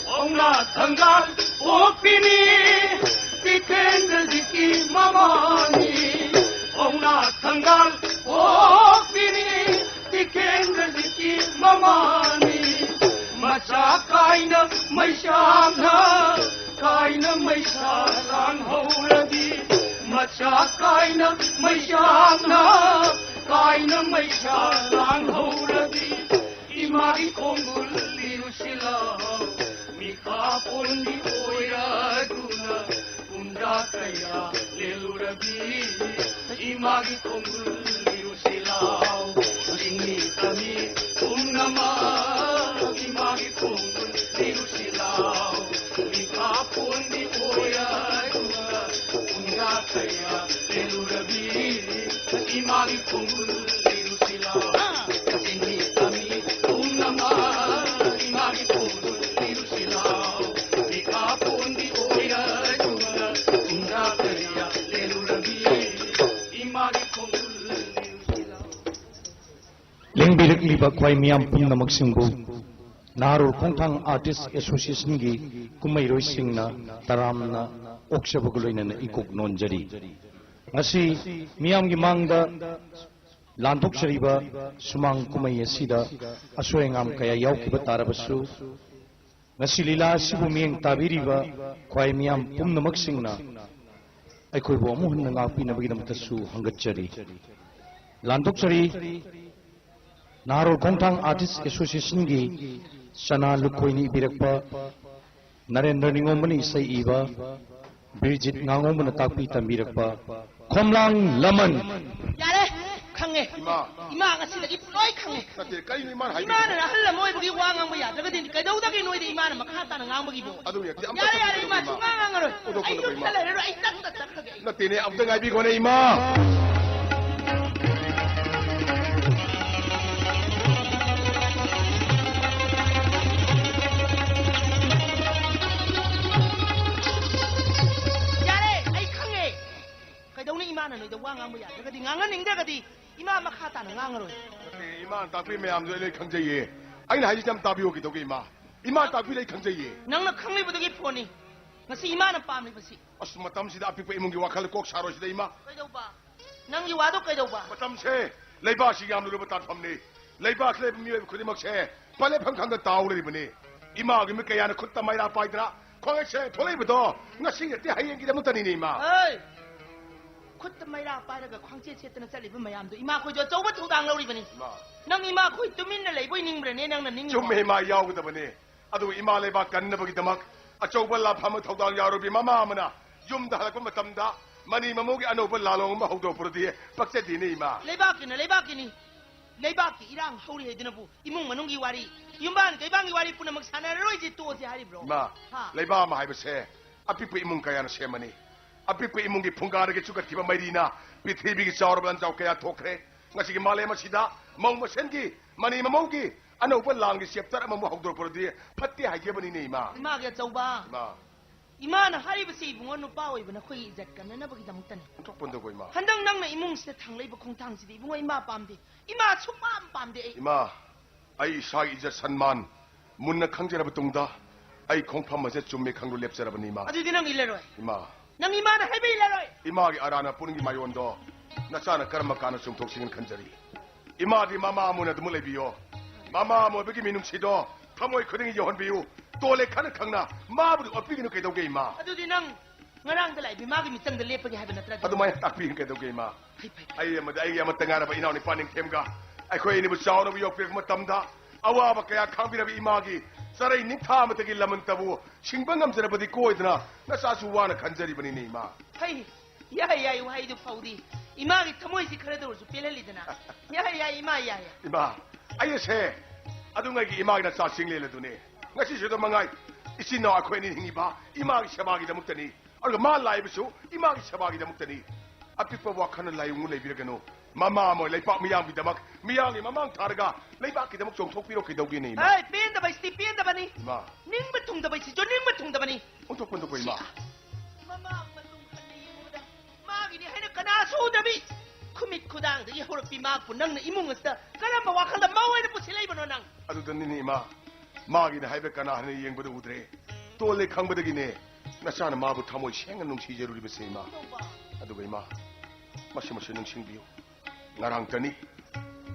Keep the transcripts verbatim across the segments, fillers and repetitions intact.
ꯄꯥꯎꯅꯥ ꯊꯪꯒꯥꯜ ꯄꯣꯛꯄꯤꯅꯤ, ꯇꯤꯀꯦꯟꯗ꯭ꯔꯖꯤꯠꯀꯤ ꯃꯃꯥꯅꯤ꯫ ꯄꯥꯎꯅꯥ ꯊꯪꯒꯥꯜ ꯄꯣꯛꯄꯤꯅꯤ, ꯇꯤꯀꯦꯟꯗ꯭ꯔꯖꯤꯠꯀꯤ ꯃꯃꯥꯅꯤ꯫ ꯃꯆꯥ ꯀꯥꯏꯅ ꯃꯩꯁꯥꯅ, ꯀꯥꯏꯅ ꯃꯩꯁꯥ ꯂꯥꯡꯍꯧꯔꯗꯤ꯫ ꯃꯆꯥ ꯀꯥꯏꯅ ꯃꯩꯁꯥꯅ, ꯀꯥꯏꯅ ꯃꯩꯁꯥ ꯂꯥꯡꯍꯧꯔꯗꯤ꯫ ꯏꯃꯥꯒꯤ ꯈꯣꯡꯒꯨꯜ ꯂꯤꯔꯨꯁꯤ ꯂꯥꯎ, ꯃꯤꯈꯥ ꯄꯣꯟꯕꯤ ꯑꯣꯏꯔꯗꯨꯅ ꯄꯨꯡꯖꯥ ꯀꯌꯥ ꯂꯦꯜꯂꯨꯔꯕꯤ꯫ ꯏꯃꯥꯒꯤ ꯈꯣꯡꯒꯨꯜ ꯂꯤꯔꯨꯁꯤ ꯂꯥꯎ, ꯆꯤꯡꯃꯤ ꯇꯝꯃꯤ ꯄꯨꯝꯅꯃꯛ ꯏꯃꯥꯒꯤ ꯈꯣꯡꯒꯨꯜ ꯂꯤꯔꯨꯁꯤ ꯂꯥꯎ꯫ ꯃꯤꯈꯥ ꯄꯣꯟꯕꯤ ꯑꯣꯏꯔꯗꯨꯅ ꯄꯨꯡꯖꯥ ꯀꯌꯥ ꯂꯦꯜꯂꯨꯔꯕꯤ꯫ ꯏꯃꯥꯒꯤ ꯈꯣꯡꯒꯨꯜ ꯂꯤꯔꯨꯁꯤ ꯂꯥꯎ꯫ ꯆꯤꯡꯃꯤ ꯇꯝꯃꯤ ꯄꯨꯝꯅꯃꯛ ꯏꯃꯥꯒꯤ ꯈꯣꯡꯒꯨꯜ ꯂꯤꯔꯨꯁꯤ ꯂꯥꯎ꯫ ꯃꯤꯈꯥ ꯄꯣꯟꯕꯤ ꯑꯣꯏꯔꯗꯨꯅ ꯄꯨꯡꯖꯥ ꯀꯌꯥ ꯂꯦꯜꯂꯨꯔꯕꯤ꯫ ꯏꯃꯥꯒꯤ ꯈꯣꯡꯒꯨꯜ ꯂꯤꯔꯨꯁꯤ ꯂꯥꯎ꯫ ꯂꯦꯡꯕꯤꯔꯛꯂꯤꯕ ꯈ꯭ꯋꯥꯏ ꯃꯤꯌꯥꯝ ꯄꯨꯝꯅꯃꯛꯁꯤꯡꯕꯨ ꯅꯍꯥꯔꯣꯜ ꯈꯣꯡꯊꯥꯡ ꯑꯥꯔꯇꯤꯁ ꯑꯦꯁꯣꯁꯤꯌꯦꯁꯟꯒꯤ ꯀꯨꯝꯍꯩꯔꯣꯏꯁꯤꯡꯅ ꯇꯔꯥꯝꯅ ꯑꯣꯛꯆꯕꯒ ꯂꯣꯏꯅꯅ ꯏꯀꯣꯛ ꯅꯣꯟꯖꯔꯤ꯫ ꯉꯁꯤ ꯃꯤꯌꯥꯝꯒꯤ ꯃꯥꯡꯗ ꯂꯥꯟꯊꯣꯛꯆꯔꯤꯕ ꯁꯨꯃꯥꯡ ꯀꯨꯝꯍꯩ ꯑꯁꯤꯗ ꯑꯁꯣꯏ ꯑꯉꯥꯝ ꯀꯌꯥ ꯌꯥꯎꯈꯤꯕ ꯇꯥꯔꯕꯁꯨ, ꯉꯁꯤ ꯂꯤꯂꯥ ꯑꯁꯤꯕꯨ ꯃꯤꯠꯌꯦꯡ ꯇꯥꯕꯤꯔꯤꯕ ꯈ꯭ꯋꯥꯏ ꯃꯤꯌꯥꯝ ꯄꯨꯝꯅꯃꯛꯁꯤꯡꯅ ꯑꯩꯈꯣꯏꯕꯨ ꯑꯃꯨꯛ ꯍꯟꯅ ꯉꯥꯛꯄꯤꯅꯕꯒꯤꯗꯃꯛꯇꯁꯨ ꯍꯪꯒꯠꯆꯔꯤ꯫ ꯂꯥꯟꯊꯣꯛꯆꯔꯤ꯫ ꯅꯍꯥꯔꯣꯜ ꯈꯣꯡꯊꯥꯡ ꯑꯥꯔꯇꯤꯁ ꯑꯦꯁꯣꯁꯤꯌꯦꯁꯟꯒꯤ ꯆꯅꯥ ꯂꯨꯈꯣꯏꯅ ꯏꯕꯤꯔꯛꯄ, ꯅꯔꯦꯟꯗ꯭ꯔ ꯅꯤꯉꯣꯝꯕꯅ ꯏꯁꯩ ꯏꯕ, ꯕꯤꯔꯖꯤꯠ ꯉꯥꯉꯣꯝꯕꯅ ꯇꯥꯛꯄꯤ ꯇꯝꯕꯤꯔꯛꯄ ꯈꯣꯝꯂꯥꯡ ꯂꯃꯟ꯫ ꯌꯥꯔꯦ, ꯈꯪꯉꯦ꯫ ꯏꯃꯥ꯫ ꯏꯃꯥ ꯉꯁꯤꯗꯒꯤ ꯂꯣꯏ ꯈꯪꯉꯦ꯫ ꯅꯠꯇꯦ, ꯀꯔꯤꯅꯣ ꯏꯃꯥꯅ ꯍꯥꯏꯕꯤꯔꯤꯕ? ꯏꯃꯥꯅ ꯑꯍꯜ ꯑꯃ ꯑꯣꯏꯕꯒꯤ ꯋꯥ ꯉꯥꯡꯕ ꯌꯥꯗ꯭ꯔꯒꯗꯤ ꯀꯩꯗꯧꯗꯒꯦ ꯅꯣꯏꯗ ꯏꯃꯥꯅ ꯃꯈꯥ ꯇꯥꯅ ꯉꯥꯡꯕꯒꯤꯕꯣ? ꯑꯗꯨ ꯌꯥꯗꯦ, ꯑꯝꯇ ꯌꯥꯔꯦ, ꯌꯥꯔꯦ, ꯊꯣꯛꯂꯛꯀꯅꯨ, ꯏꯃꯥ, ꯏꯃꯥ꯫ ꯁꯨꯡꯉꯥꯡ ꯉꯥꯡꯉꯔꯣꯏ꯫ ꯑꯩ ꯊꯣꯛꯂꯛꯀꯅꯨ, ꯌꯨꯝꯗ ꯏꯃꯥ꯫ ꯂꯩꯔꯔꯣꯏ, ꯑꯩ ꯆꯠ-, ꯆꯠ-, ꯆꯠꯈ꯭ꯔꯒꯦ꯫ ꯅꯠꯇꯦꯅꯦ, ꯑꯝꯇ ꯉꯥꯏꯕꯤꯈꯣꯅꯦ, ꯏꯃꯥ꯫ ꯌꯥꯔꯦ, ꯑꯩ ꯈꯪꯉꯦ꯫ ꯀꯩꯗꯧꯅꯤ ꯏꯃꯥꯅ ꯅꯣꯏꯗ ꯋꯥ ꯉꯥꯡꯕ ꯌꯥꯗ꯭ꯔꯒꯗꯤ, ꯉꯥꯡꯍꯟꯅꯤꯡꯗ꯭ꯔꯒꯗꯤ ꯏꯃꯥ ꯃꯈꯥ ꯇꯥꯅ ꯉꯥꯡꯉꯔꯣꯏ꯫ ꯅꯠꯇꯦ, ꯏꯃꯥꯅ ꯇꯥꯛꯄꯤ ꯃꯌꯥꯝꯗꯣ ꯑꯩ ꯂꯣꯏ ꯈꯪꯖꯩꯌꯦ꯫ ꯑꯩꯅ ꯍꯥꯏꯁꯤ ꯌꯥꯝ ꯇꯥꯕꯤꯌꯣ꯫ ꯀꯩꯗꯧꯒꯦ ꯏꯃꯥ? ꯏꯃꯥ ꯇꯥꯛꯄꯤ, ꯑꯩ ꯈꯪꯖꯩꯌꯦ꯫ ꯅꯪꯅ ꯈꯪꯂꯤꯕꯗꯨꯒꯤ ꯐꯣꯟꯅꯤ꯫ ꯉꯁꯤ ꯏꯃꯥꯅ ꯄꯥꯝꯂꯤꯕꯁꯤ꯫ ꯑꯁ, ꯃꯇꯝꯁꯤꯗ ꯑꯄꯤꯛꯄ ꯏꯃꯨꯡꯒꯤ ꯋꯥꯈꯜ ꯀꯣꯛ ꯁꯥꯔꯣꯏꯁꯤꯗ ꯏꯃꯥ꯫ ꯀꯩꯗꯧꯕ? ꯅꯪꯒꯤ ꯋꯥꯗꯣ ꯀꯩꯗꯧꯕ? ꯃꯇꯝꯁꯦ ꯂꯩꯕꯥꯛꯁꯤ ꯌꯥꯝ ꯂꯨꯔꯕ ꯇꯥꯟꯐꯝꯅꯤ꯫ ꯂꯩꯕꯥꯛꯁꯤꯗ ꯂꯩꯕ ꯃꯤꯑꯣꯏꯕ ꯈꯨꯗꯤꯡꯃꯛꯁꯦ ꯄꯂꯦꯐꯝ ꯈꯪꯗ ꯇꯥꯎ ꯂꯩꯔꯤꯕꯅꯤ꯫ ꯏꯃꯥꯒꯤ ꯃꯤꯠ ꯀꯌꯥꯅ ꯈꯨꯠꯇ ꯃꯩꯔꯥ ꯄꯥꯏꯗꯅ ꯈ꯭ꯋꯥꯡꯒꯩ ꯁꯦ ꯊꯣꯛꯂꯛꯏꯕꯗꯣ ꯉꯁꯤ ꯅꯠꯇꯦ, ꯍꯌꯦꯡꯒꯤꯗꯃꯛꯇꯅꯤꯅꯦ ꯏꯃꯥ꯫ ꯍꯩ! ꯈꯨꯠꯇ ꯃꯩꯔꯥ ꯄꯥꯏꯔꯒ ꯈ꯭ꯋꯥꯡꯆꯦꯠ ꯆꯦꯠꯇꯅ ꯆꯠꯂꯤꯕ ꯃꯌꯥꯝꯗꯣ ꯏꯃꯥꯈꯣꯏꯁꯨ ꯑꯆꯧꯕ ꯊꯧꯗꯥꯡ ꯂꯧꯔꯤꯕꯅꯤ꯫ ꯏꯃꯥ꯫ ꯅꯪ ꯏꯃꯥꯈꯣꯏ ꯇꯨꯃꯤꯟꯅ ꯂꯩꯕꯣꯏ ꯅꯤꯡꯕ꯭ꯔꯅꯦ ꯅꯪꯅ ꯅꯤꯡꯉꯤꯕꯣ? ꯆꯨꯝꯃꯦ ꯏꯃꯥ, ꯌꯥꯎꯒꯗꯕꯅꯤ꯫ ꯑꯗꯨꯕꯨ ꯏꯃꯥ ꯂꯩꯕꯥꯛ ꯀꯟꯅꯕꯒꯤꯗꯃꯛ ꯑꯆꯧꯕ ꯂꯥꯟꯐꯝ ꯑꯃ ꯊꯧꯗꯥꯡ ꯌꯥꯎꯔꯕꯤ ꯃꯃꯥ ꯑꯃꯅ ꯌꯨꯝꯗ ꯍꯜꯂꯛꯄ ꯃꯇꯝꯗ ꯃꯅꯤ ꯃꯃꯧꯒꯤ ꯑꯅꯧꯕ ꯂꯥꯂꯣꯡ ꯑꯃ ꯍꯧꯗꯣꯔꯛꯄꯗꯨꯗꯤ ꯄꯛꯆꯗꯦꯅꯦ ꯏꯃꯥ꯫ ꯂꯩꯕꯥꯛꯀꯤꯅ ꯂꯩꯕꯥꯛꯀꯤꯅꯤ꯫ ꯂꯩꯕꯥꯛꯀꯤ ꯏꯔꯥꯡ ꯍꯧꯔꯤ ꯍꯥꯏꯗꯨꯅꯕꯨ ꯏꯃꯨꯡ ꯃꯅꯨꯡꯒꯤ ꯋꯥꯔꯤ, ꯌꯨꯝꯕꯥꯟ ꯀꯩꯕꯥꯟꯒꯤ ꯋꯥꯔꯤ ꯄꯨꯝꯅꯃꯛ ꯁꯥꯟꯅꯔꯔꯣꯏꯁꯦ, ꯇꯣꯛꯑꯁꯦ ꯍꯥꯏꯔꯤꯕ꯭ꯔꯣ? ꯏꯃꯥ, ꯍꯥ? ꯂꯩꯕꯥꯛ ꯑꯃ ꯍꯥꯏꯕꯁꯦ ꯑꯄꯤꯛꯄ ꯏꯃꯨꯡ ꯀꯌꯥꯅ ꯁꯦꯝꯕꯅꯤ꯫ ꯑꯄꯤꯛꯄ ꯏꯃꯨꯡꯒꯤ ꯐꯨꯡꯒꯥꯗꯒꯤ ꯆꯨꯈꯠꯈꯤꯕ ꯃꯩꯔꯤꯅ ꯄ꯭ꯔꯤꯊꯤꯕꯤꯒꯤ ꯆꯥꯎꯔꯕ ꯂꯥꯟꯖꯥꯎ ꯀꯌꯥ ꯊꯣꯛꯈ꯭ꯔꯦ꯫ ꯉꯁꯤꯒꯤ ꯃꯥꯂꯦꯝ ꯑꯁꯤꯗ ꯃꯧ ꯃꯁꯦꯟꯒꯤ, ꯃꯅꯤ ꯃꯃꯧꯒꯤ ꯑꯅꯧꯕ ꯂꯥꯟꯒꯤ ꯆꯦꯞꯇꯔ ꯑꯃꯃꯨꯛ ꯍꯧꯗꯣꯔꯛꯄꯗꯤ ꯐꯠꯇꯦ ꯍꯥꯏꯖꯕꯅꯤꯅꯦ ꯏꯃꯥ꯫ ꯏꯃꯥꯒꯤ ꯑꯆꯧꯕ, ꯏꯃꯥ꯫ ꯏꯃꯥꯅ ꯍꯥꯏꯔꯤꯕꯁꯤ ꯏꯕꯨꯡꯉꯣ, ꯅꯨꯄꯥ ꯑꯣꯏꯕ ꯅꯈꯣꯏꯒꯤ ꯏꯖꯠ ꯀꯟꯅꯅꯕꯒꯤꯗꯃꯛꯇꯅꯤ꯫ ꯑꯣꯟꯊꯣꯛꯄꯟꯗꯀꯣ ꯏꯃꯥ꯫ ꯍꯟꯗꯛ ꯅꯪꯅ ꯏꯃꯨꯡꯁꯤꯗ ꯊꯥꯡꯂꯛꯏꯕ ꯈꯣꯡꯊꯥꯡꯁꯤꯗꯤ ꯏꯕꯨꯡꯉꯣ, ꯏꯃꯥ ꯄꯥꯝꯗꯦ꯫ ꯏꯃꯥ ꯁꯨꯡꯄꯥꯝ ꯄꯥꯝꯗꯦ ꯑꯩ꯫ ꯏꯃꯥ, ꯑꯩ ꯏꯁꯥꯒꯤ ꯏꯖꯠ ꯁꯟꯃꯥꯟ ꯃꯨꯟꯅ ꯈꯪꯖꯔꯕ ꯇꯨꯡꯗ ꯑꯩ ꯈꯣꯡꯐꯝ ꯑꯁꯦ ꯆꯨꯝꯃꯦ ꯈꯪꯗꯨ ꯂꯦꯞꯆꯔꯕꯅꯤ ꯏꯃꯥ꯫ ꯑꯗꯨꯗꯤ ꯅꯪ ꯏꯜꯂꯔꯣꯏ꯫ ꯏꯃꯥ, ꯅꯪ ꯏꯃꯥꯅ ꯍꯥꯏꯕ ꯏꯜꯂꯔꯣꯏ꯫ ꯏꯃꯥꯒꯤ ꯑꯔꯥꯟꯕ ꯄꯨꯛꯅꯤꯡꯒꯤ ꯃꯥꯏꯑꯣꯟꯗꯣ ꯅꯆꯥꯅ ꯀꯔꯝꯕ ꯀꯥꯟꯗ ꯆꯨꯝꯊꯣꯛꯁꯤꯒꯦꯅ ꯈꯟꯖꯔꯤ꯫ ꯏꯃꯥꯗꯤ ꯃꯃꯥ ꯑꯃ ꯑꯣꯏꯅ ꯑꯗꯨꯃꯛ ꯂꯩꯕꯤꯌꯣ꯫ ꯃꯃꯥ ꯑꯃ ꯑꯣꯏꯕꯒꯤ ꯃꯤꯅꯨꯡꯁꯤꯗꯣ ꯊꯃꯣꯏ ꯈꯨꯗꯤꯡꯒꯤ ꯌꯧꯍꯟꯕꯤꯌꯨ꯫ ꯇꯣꯜꯂꯦ ꯈꯟꯅ ꯈꯪꯅ ꯃꯥꯕꯨꯗꯤ ꯑꯣꯠꯄꯤꯒꯅꯨ ꯀꯩꯗꯧꯒꯦ ꯏꯃꯥ? ꯑꯗꯨꯗꯤ ꯅꯪ ꯉꯔꯥꯡꯗ ꯂꯥꯛꯏꯕ ꯏꯃꯥꯒꯤ ꯃꯤꯆꯪꯗ ꯂꯦꯞꯄꯒꯦ ꯍꯥꯏꯕ ꯅꯠꯇ꯭ꯔꯗꯤ? ꯑꯗꯨꯃꯥꯏꯅ ꯇꯥꯛꯄꯤꯒꯅꯨ ꯀꯩꯗꯧꯒꯦ ꯏꯃꯥ? ꯐꯩ, ꯐꯩ, ꯐꯩ꯫ ꯑꯩ ꯑꯃꯗꯤ ꯑꯩꯒꯤ ꯑꯃꯠꯇ ꯉꯥꯏꯔꯕ ꯏꯅꯥꯎ ꯅꯤꯄꯥ ꯅꯤꯡꯊꯦꯝꯒ ꯑꯩꯈꯣꯏ ꯑꯅꯤꯕꯨ ꯆꯥꯎꯅꯕ ꯌꯣꯛꯄꯤꯔꯛꯄ ꯃꯇꯝꯗ ꯑꯋꯥꯕ ꯀꯌꯥ ꯈꯥꯡꯕꯤꯔꯕ ꯏꯃꯥꯒꯤ ꯆꯔꯩ ꯅꯤꯡꯊꯥ ꯑꯃꯠꯇꯒꯤ ꯂꯃꯟꯇꯕꯨ ꯁꯤꯡꯕ ꯉꯝꯖꯔꯕꯗꯤ ꯀꯣꯏꯗꯅ ꯅꯆꯥꯁꯨ ꯋꯥꯅ ꯈꯟꯖꯔꯤꯕꯅꯤꯅꯦ ꯏꯃꯥ꯫ ꯐꯩ, ꯌꯥꯏ, ꯌꯥꯏ, ꯋꯥꯍꯩꯗꯨ ꯐꯥꯎꯗꯤ ꯏꯃꯥꯒꯤ ꯊꯃꯣꯏꯁꯤ ꯈꯔꯗ ꯑꯣꯏꯔꯁꯨ ꯄꯦꯜꯍꯜꯂꯤꯗꯅ꯫ ꯌꯥꯏ, ꯌꯥꯏ, ꯏꯃꯥ, ꯌꯥꯏ, ꯌꯥꯏ꯫ ꯏꯃꯥ, ꯑꯩ ꯑꯁꯦ ꯑꯗꯨꯉꯩꯒꯤ ꯏꯃꯥꯒꯤ ꯅꯆꯥ ꯆꯤꯡꯂꯦꯟ ꯑꯗꯨꯅꯦ꯫ ꯉꯁꯤꯁꯨ ꯑꯗꯨꯝ ꯃꯉꯥꯏ, ꯏꯆꯤꯟ ꯏꯅꯥꯎ ꯑꯩꯈꯣꯏ ꯑꯅꯤ ꯍꯤꯡꯉꯤꯕ ꯏꯃꯥꯒꯤ ꯁꯦꯕꯥꯒꯤꯗꯃꯛꯇꯅꯤ꯫ ꯑꯗꯨꯒ ꯃꯥ ꯂꯥꯛꯏꯕꯁꯨ ꯏꯃꯥꯒꯤ ꯁꯦꯕꯥꯒꯤꯗꯃꯛꯇꯅꯤ꯫ ꯑꯄꯤꯛꯄ ꯋꯥꯈꯜꯅ ꯂꯥꯏꯑꯣꯡ ꯂꯩꯕꯤꯔꯒꯅꯨ꯫ ꯃꯃꯥ ꯑꯃ ꯑꯣꯏ ꯂꯩꯄꯥꯛ ꯃꯤꯌꯥꯝꯒꯤꯗꯃꯛ, ꯃꯤꯌꯥꯝꯒꯤ ꯃꯃꯥꯡ ꯊꯥꯔꯒ ꯂꯩꯕꯥꯛꯀꯤꯗꯃꯛ ꯆꯣꯡꯊꯣꯛꯄꯤꯔꯣ ꯀꯩꯗꯧꯒꯦꯅꯦ ꯏꯃꯥ? ꯑꯦ, ꯄꯦꯟꯗꯕ ꯍꯥꯏꯁꯤꯗꯤ ꯄꯦꯟꯗꯕꯅꯤ꯫ ꯏꯃꯥ꯫ ꯅꯤꯡꯕ ꯊꯨꯡꯗꯕ ꯍꯥꯏꯁꯤꯁꯨ ꯅꯤꯡꯕ ꯊꯨꯡꯗꯕꯅꯤ꯫ ꯑꯣꯟꯊꯣꯛꯄ ꯑꯣꯟꯊꯣꯛꯄ ꯏꯃꯥ꯫ ꯃꯃꯥ ꯃꯇꯨꯡ ꯍꯟꯅ ꯌꯦꯡꯕꯗ ꯃꯥꯒꯤꯅꯤ ꯍꯥꯏꯅ ꯀꯅꯥꯁꯨ ꯎꯗꯕꯤ꯫ ꯈꯨꯃꯤꯠ ꯈꯨꯗꯥꯡꯗꯒꯤ ꯍꯧꯔꯛꯄꯤ ꯃꯍꯥꯛꯄꯨ ꯅꯪꯅ ꯏꯃꯨꯡ ꯑꯁꯤꯗ ꯀꯔꯝꯕ ꯋꯥꯈꯜꯗ ꯃꯧ ꯑꯣꯏꯅ ꯄꯨꯁꯤꯜꯂꯛꯏꯕꯅꯣ ꯅꯪ? ꯑꯗꯨꯗꯅꯤꯅꯦ ꯏꯃꯥ, ꯃꯥꯒꯤꯅ ꯍꯥꯏꯕ ꯀꯅꯥ ꯍꯥꯟꯅ ꯌꯦꯡꯕꯗ ꯎꯗ꯭ꯔꯦ꯫ ꯇꯣꯜꯂꯦ ꯈꯪꯕꯗꯒꯤꯅꯦ ꯅꯆꯥꯅ ꯃꯥꯕꯨ ꯊꯃꯣꯏ ꯁꯦꯡꯅ ꯅꯨꯡꯁꯤꯖꯔꯨꯔꯤꯕꯁꯦ ꯏꯃꯥ꯫ ꯑꯗꯨꯒ ꯏꯃꯥ, ꯃꯁꯤ ꯃꯁꯤ ꯅꯤꯡꯁꯤꯡꯕꯤꯌꯨ꯫ ꯉꯔꯥꯡꯇꯅꯤ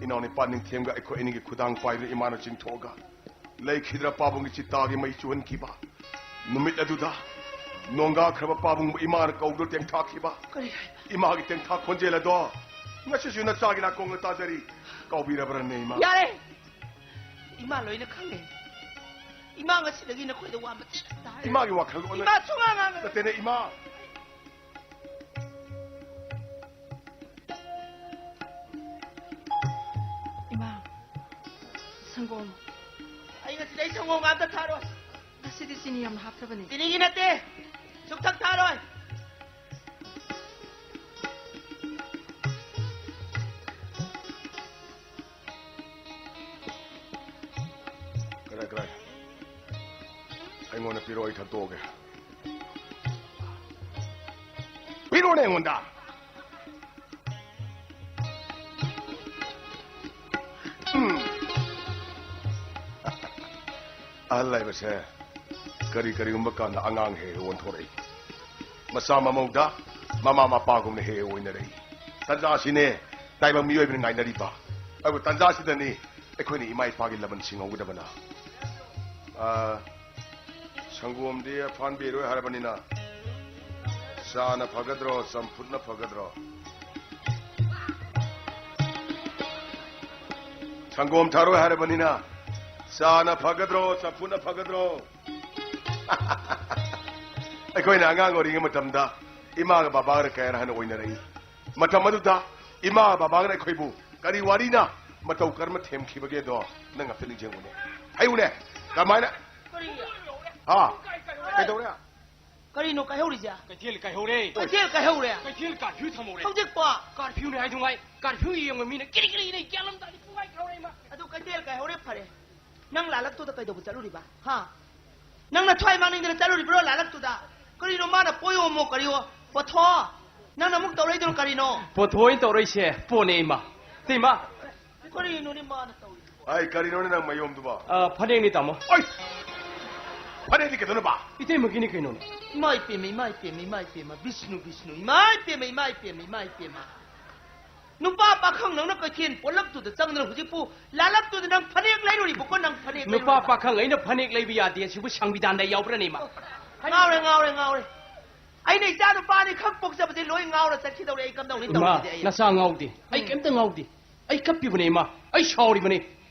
ꯏꯅꯥꯎ ꯅꯤꯄꯥ ꯅꯤꯡꯊꯦꯝꯒ ꯑꯩꯈꯣꯏ ꯑꯅꯤꯒꯤ ꯈꯨꯗꯥꯡ ꯄꯥꯏꯕꯗ ꯏꯃꯥꯅ ꯆꯤꯡꯊꯣꯛꯑꯒ ꯂꯩꯈꯤꯗ꯭ꯔ ꯄꯥꯕꯨꯡꯒꯤ ꯆꯤꯇꯥꯒꯤ ꯃꯩ ꯆꯨꯍꯟꯈꯤꯕ꯫ ꯅꯨꯃꯤꯠ ꯑꯗꯨꯗ ꯅꯣꯡꯒꯥꯈ꯭ꯔꯕ ꯄꯥꯕꯨꯡꯕꯨ ꯏꯃꯥꯅ ꯀꯧꯗꯨꯅ ꯇꯦꯡꯊꯥꯈꯤꯕ꯫ ꯀꯔꯤ ꯍꯥꯏꯕ? ꯏꯃꯥꯒꯤ ꯇꯦꯡꯊꯥ ꯈꯣꯟꯖꯦꯜ ꯑꯗꯣ ꯉꯁꯤꯁꯨ ꯅꯆꯥꯒꯤ ꯅꯥꯀꯣꯡꯗ ꯇꯥꯖꯔꯤ꯫ ꯀꯥꯎꯕꯤꯔꯕ꯭ꯔꯅꯦ ꯏꯃꯥ? ꯌꯥꯔꯦ! ꯏꯃꯥ ꯂꯣꯏꯅ ꯈꯪꯉꯦ꯫ ꯏꯃꯥ ꯉꯁꯤꯗꯒꯤ ꯅꯈꯣꯏꯗ ꯋꯥ ꯃꯆꯦꯠ ꯑꯝꯇ ꯍꯥꯏꯔꯣꯏ꯫ ꯏꯃꯥꯒꯤ ꯋꯥꯈꯜ ꯑꯣꯟꯅ- ꯏꯃꯥ ꯁꯨꯡꯉꯥꯡ ꯉꯥꯡꯉꯔꯣꯏ꯫ ꯅꯠꯇꯦꯅꯦ ꯏꯃꯥ꯫ ꯏꯃꯥ, ꯁꯪꯒꯣꯝ꯫ ꯑꯩ ꯉꯁꯤꯗꯩ ꯁꯪꯒꯣꯝꯒ ꯑꯝꯇ ꯊꯛꯑꯔꯣꯏ꯫ ꯉꯁꯤꯗꯤ ꯆꯤꯅꯤ ꯌꯥꯝꯅ ꯍꯥꯞꯇꯕꯅꯤ꯫ ꯆꯤꯅꯤꯒꯤ ꯅꯠꯇꯦ, ꯁꯨꯛꯊꯛ ꯊꯛꯑꯔꯣꯏ꯫ ꯀꯗꯥꯏ, ꯀꯗꯥꯏ? ꯑꯩꯉꯣꯟꯗ ꯄꯤꯔꯛꯑꯣ, ꯑꯩ ꯊꯛꯇꯣꯛꯑꯒꯦ꯫ ꯄꯤꯔꯛꯑꯣꯅꯦ ꯑꯩꯉꯣꯟꯗ꯫ ꯎꯝ꯫ ꯑꯍꯜ ꯍꯥꯏꯕꯁꯦ ꯀꯔꯤ ꯀꯔꯤꯒꯨꯝꯕ ꯀꯥꯟꯗ ꯑꯉꯥꯡ ꯍꯦꯛ ꯍꯦꯛ ꯑꯣꯟꯊꯣꯔꯛꯏ꯫ ꯃꯆꯥ ꯃꯃꯧꯗ ꯃꯃꯥ ꯃꯄꯥꯒꯨꯝꯅ ꯍꯦꯛ ꯍꯦꯛ ꯑꯣꯏꯅꯔꯛꯏ꯫ ꯇꯟꯖꯥꯁꯤꯅꯦ ꯇꯥꯏꯕꯪ ꯃꯤꯑꯣꯏꯕꯅ ꯉꯥꯏꯅꯔꯤꯕ꯫ ꯑꯗꯨꯕꯨ ꯇꯟꯖꯥꯁꯤꯗꯅꯤ ꯑꯩꯈꯣꯏꯅ ꯏꯃꯥ ꯏꯄꯥꯒꯤ ꯂꯃꯟ ꯁꯤꯡꯍꯧꯒꯗꯕꯅ꯫ ꯑꯥ, ꯁꯪꯒꯣꯝꯗꯤ ꯐꯥꯟꯕꯤꯔꯣꯏ ꯍꯥꯏꯔꯕꯅꯤꯅ, ꯆꯥꯅ ꯐꯒꯗ꯭ꯔꯣ, ꯆꯝꯐꯨꯠꯅ ꯐꯒꯗ꯭ꯔꯣ? ꯁꯪꯒꯣꯝ ꯊꯛꯑꯔꯣꯏ ꯍꯥꯏꯔꯕꯅꯤꯅ, ꯆꯥꯅ ꯐꯒꯗ꯭ꯔꯣ, ꯆꯝꯐꯨꯠꯅ ꯐꯒꯗ꯭ꯔꯣ? ꯑꯩꯈꯣꯏꯅ ꯑꯉꯥꯡ ꯑꯣꯏꯔꯤꯉꯩ ꯃꯇꯝꯗ ꯏꯃꯥꯒ ꯕꯕꯥꯒ ꯀꯌꯥ ꯍꯥꯟꯅ ꯑꯣꯏꯅꯔꯛꯏ꯫ ꯃꯇꯝ ꯑꯗꯨꯗ ꯏꯃꯥ ꯕꯕꯥꯒꯅ ꯑꯩꯈꯣꯏꯕꯨ ꯀꯔꯤ ꯋꯥꯔꯤꯅ ꯃꯇꯧ ꯀꯔꯝꯅ ꯊꯦꯝꯈꯤꯕꯒꯦꯗꯣ ꯅꯪ ꯑꯝꯇ ꯅꯤꯡꯁꯤꯡꯉꯨꯅꯦ꯫ ꯍꯥꯏꯌꯨꯅꯦ, ꯀꯃꯥꯏꯅ? ꯀꯔꯤ? ꯍꯥ? ꯀꯩꯗꯧꯔꯦ? ꯀꯔꯤꯅꯣ ꯀꯥꯏꯍꯧꯔꯤꯁꯦ? ꯀꯩꯊꯦꯜ ꯀꯥꯏꯍꯧꯔꯦ꯫ ꯀꯩꯊꯦꯜ ꯀꯥꯏꯍꯧꯔꯦ? ꯀꯩꯊꯦꯜ ꯀꯥꯔꯐ꯭ꯌꯨ ꯊꯝꯍꯧꯔꯦ꯫ ꯍꯧꯖꯤꯛꯄꯣ? ꯀꯥꯔꯐ꯭ꯌꯨꯅꯦ ꯍꯥꯏꯗꯨꯉꯥꯏ ꯀꯥꯔꯐ꯭ꯌꯨ ꯌꯦꯡꯕ ꯃꯤꯅ ꯀꯤꯔꯤ ꯀꯤꯔꯤ ꯏꯅꯩ, ꯒ꯭ꯌꯥꯟ ꯑꯃ ꯇꯥꯗꯦ, ꯄꯨꯡꯀꯥꯏ ꯀꯥꯏꯍꯧꯔꯦ ꯏꯃꯥ꯫ ꯑꯗꯨ ꯀꯩꯊꯦꯜ ꯀꯥꯏꯍꯧꯔꯦ ꯐꯔꯦ꯫ ꯅꯪ ꯂꯥꯜꯂꯛꯇꯨꯗ ꯀꯩꯗꯧꯕ ꯆꯠꯂꯨꯔꯤꯕ? ꯍꯥ? ꯅꯪ ꯅꯊ꯭ꯋꯥꯏ ꯃꯥꯡꯅꯤꯡꯗꯅ ꯆꯠꯂꯨꯔꯤꯕ꯭ꯔꯣ ꯂꯥꯜꯂꯛꯇꯨꯗ? ꯀꯔꯤꯅꯣ ꯃꯥꯅ ꯄꯣꯌꯣꯝꯃꯣ ꯀꯔꯤꯌꯣ? ꯄꯣꯊꯣ꯫ ꯅꯪꯅ ꯑꯃꯨꯛ ꯇꯧꯔꯛꯏꯗꯨꯅ ꯀꯔꯤꯅꯣ? ꯄꯣꯊꯣꯏꯅ ꯇꯧꯔꯛꯏꯁꯦ ꯄꯣꯠꯅꯦ, ꯏꯃꯥ꯫ ꯏꯇꯩꯃ꯫ ꯀꯔꯤꯅꯣꯅꯦ ꯃꯥꯅ ꯇꯧꯔꯤꯗꯨꯕꯣ? ꯑꯩ ꯀꯔꯤꯅꯣꯅꯦ ꯅꯪ ꯃꯌꯣꯝꯗꯨꯕꯣ? ꯑ, ꯐꯅꯦꯛꯅꯤ, ꯇꯥꯃꯣ꯫ ꯑꯩ! ꯐꯅꯦꯛꯇꯤ ꯀꯩꯗꯧꯅꯕ? ꯏꯇꯩꯃꯒꯤꯅꯤ ꯀꯩꯅꯣꯅꯦ꯫ ꯏꯃꯥ ꯏꯄꯦꯝꯃ, ꯏꯃꯥ ꯏꯄꯦꯝꯃ, ꯏꯃꯥ ꯏꯄꯦꯝꯃ, ꯕꯤꯁꯅꯨ, ꯕꯤꯁꯅꯨ, ꯏꯃꯥ ꯏꯄꯦꯝꯃ, ꯏꯃꯥ ꯏꯄꯦꯝꯃ, ꯏꯃꯥ ꯏꯄꯦꯝꯃ꯫ ꯅꯨꯄꯥ ꯄꯥꯈꯪꯗꯧꯅ ꯀꯩꯊꯦꯜ ꯄꯣꯠꯂꯛꯇꯨꯗ ꯆꯪꯗꯅ ꯍꯧꯖꯤꯛꯄꯨ ꯂꯥꯂꯛꯇꯨꯗ ꯅꯪ ꯐꯅꯦꯛ ꯂꯩꯔꯨꯔꯤꯕꯀꯣ, ꯅꯪ ꯐꯅꯦꯛ ꯅꯨꯄꯥ ꯂꯩꯔꯨꯔꯤꯕ? ꯄꯥꯈꯪ ꯑꯩꯅ ꯐꯅꯦꯛ ꯂꯩꯕ ꯌꯥꯗꯦ, ꯑꯁꯤꯕꯨ ꯁꯪꯕꯤꯙꯥꯟꯗ ꯌꯥꯎꯕ꯭ꯔꯅꯦ, ꯏꯃꯥ? ꯉꯥꯎꯔꯦ, ꯉꯥꯎꯔꯦ, ꯉꯥꯎꯔꯦ꯫ ꯑꯩꯅ ꯏꯆꯥ ꯅꯨꯄꯥ ꯑꯅꯤꯈꯛ ꯄꯣꯛꯆꯕꯗꯤ ꯂꯣꯏ ꯉꯥꯎꯔ ꯆꯠꯈꯤꯗꯧꯔꯦ꯫ ꯑꯩ ꯀꯝꯗꯧꯅꯤ ꯏꯃꯥ, ꯇꯧꯔꯤꯁꯤꯗꯤ ꯑꯩ? ꯅꯆꯥ ꯉꯥꯎꯗꯦ꯫ ꯑꯩ ꯎꯝ꯫ ꯀꯩꯝꯇ ꯉꯥꯎꯗꯦ꯫ ꯑꯩ ꯀꯞꯄꯤꯕꯅꯦ, ꯏꯃꯥ꯫ ꯑꯩ ꯁꯥꯎꯔꯤꯕꯅꯦ꯫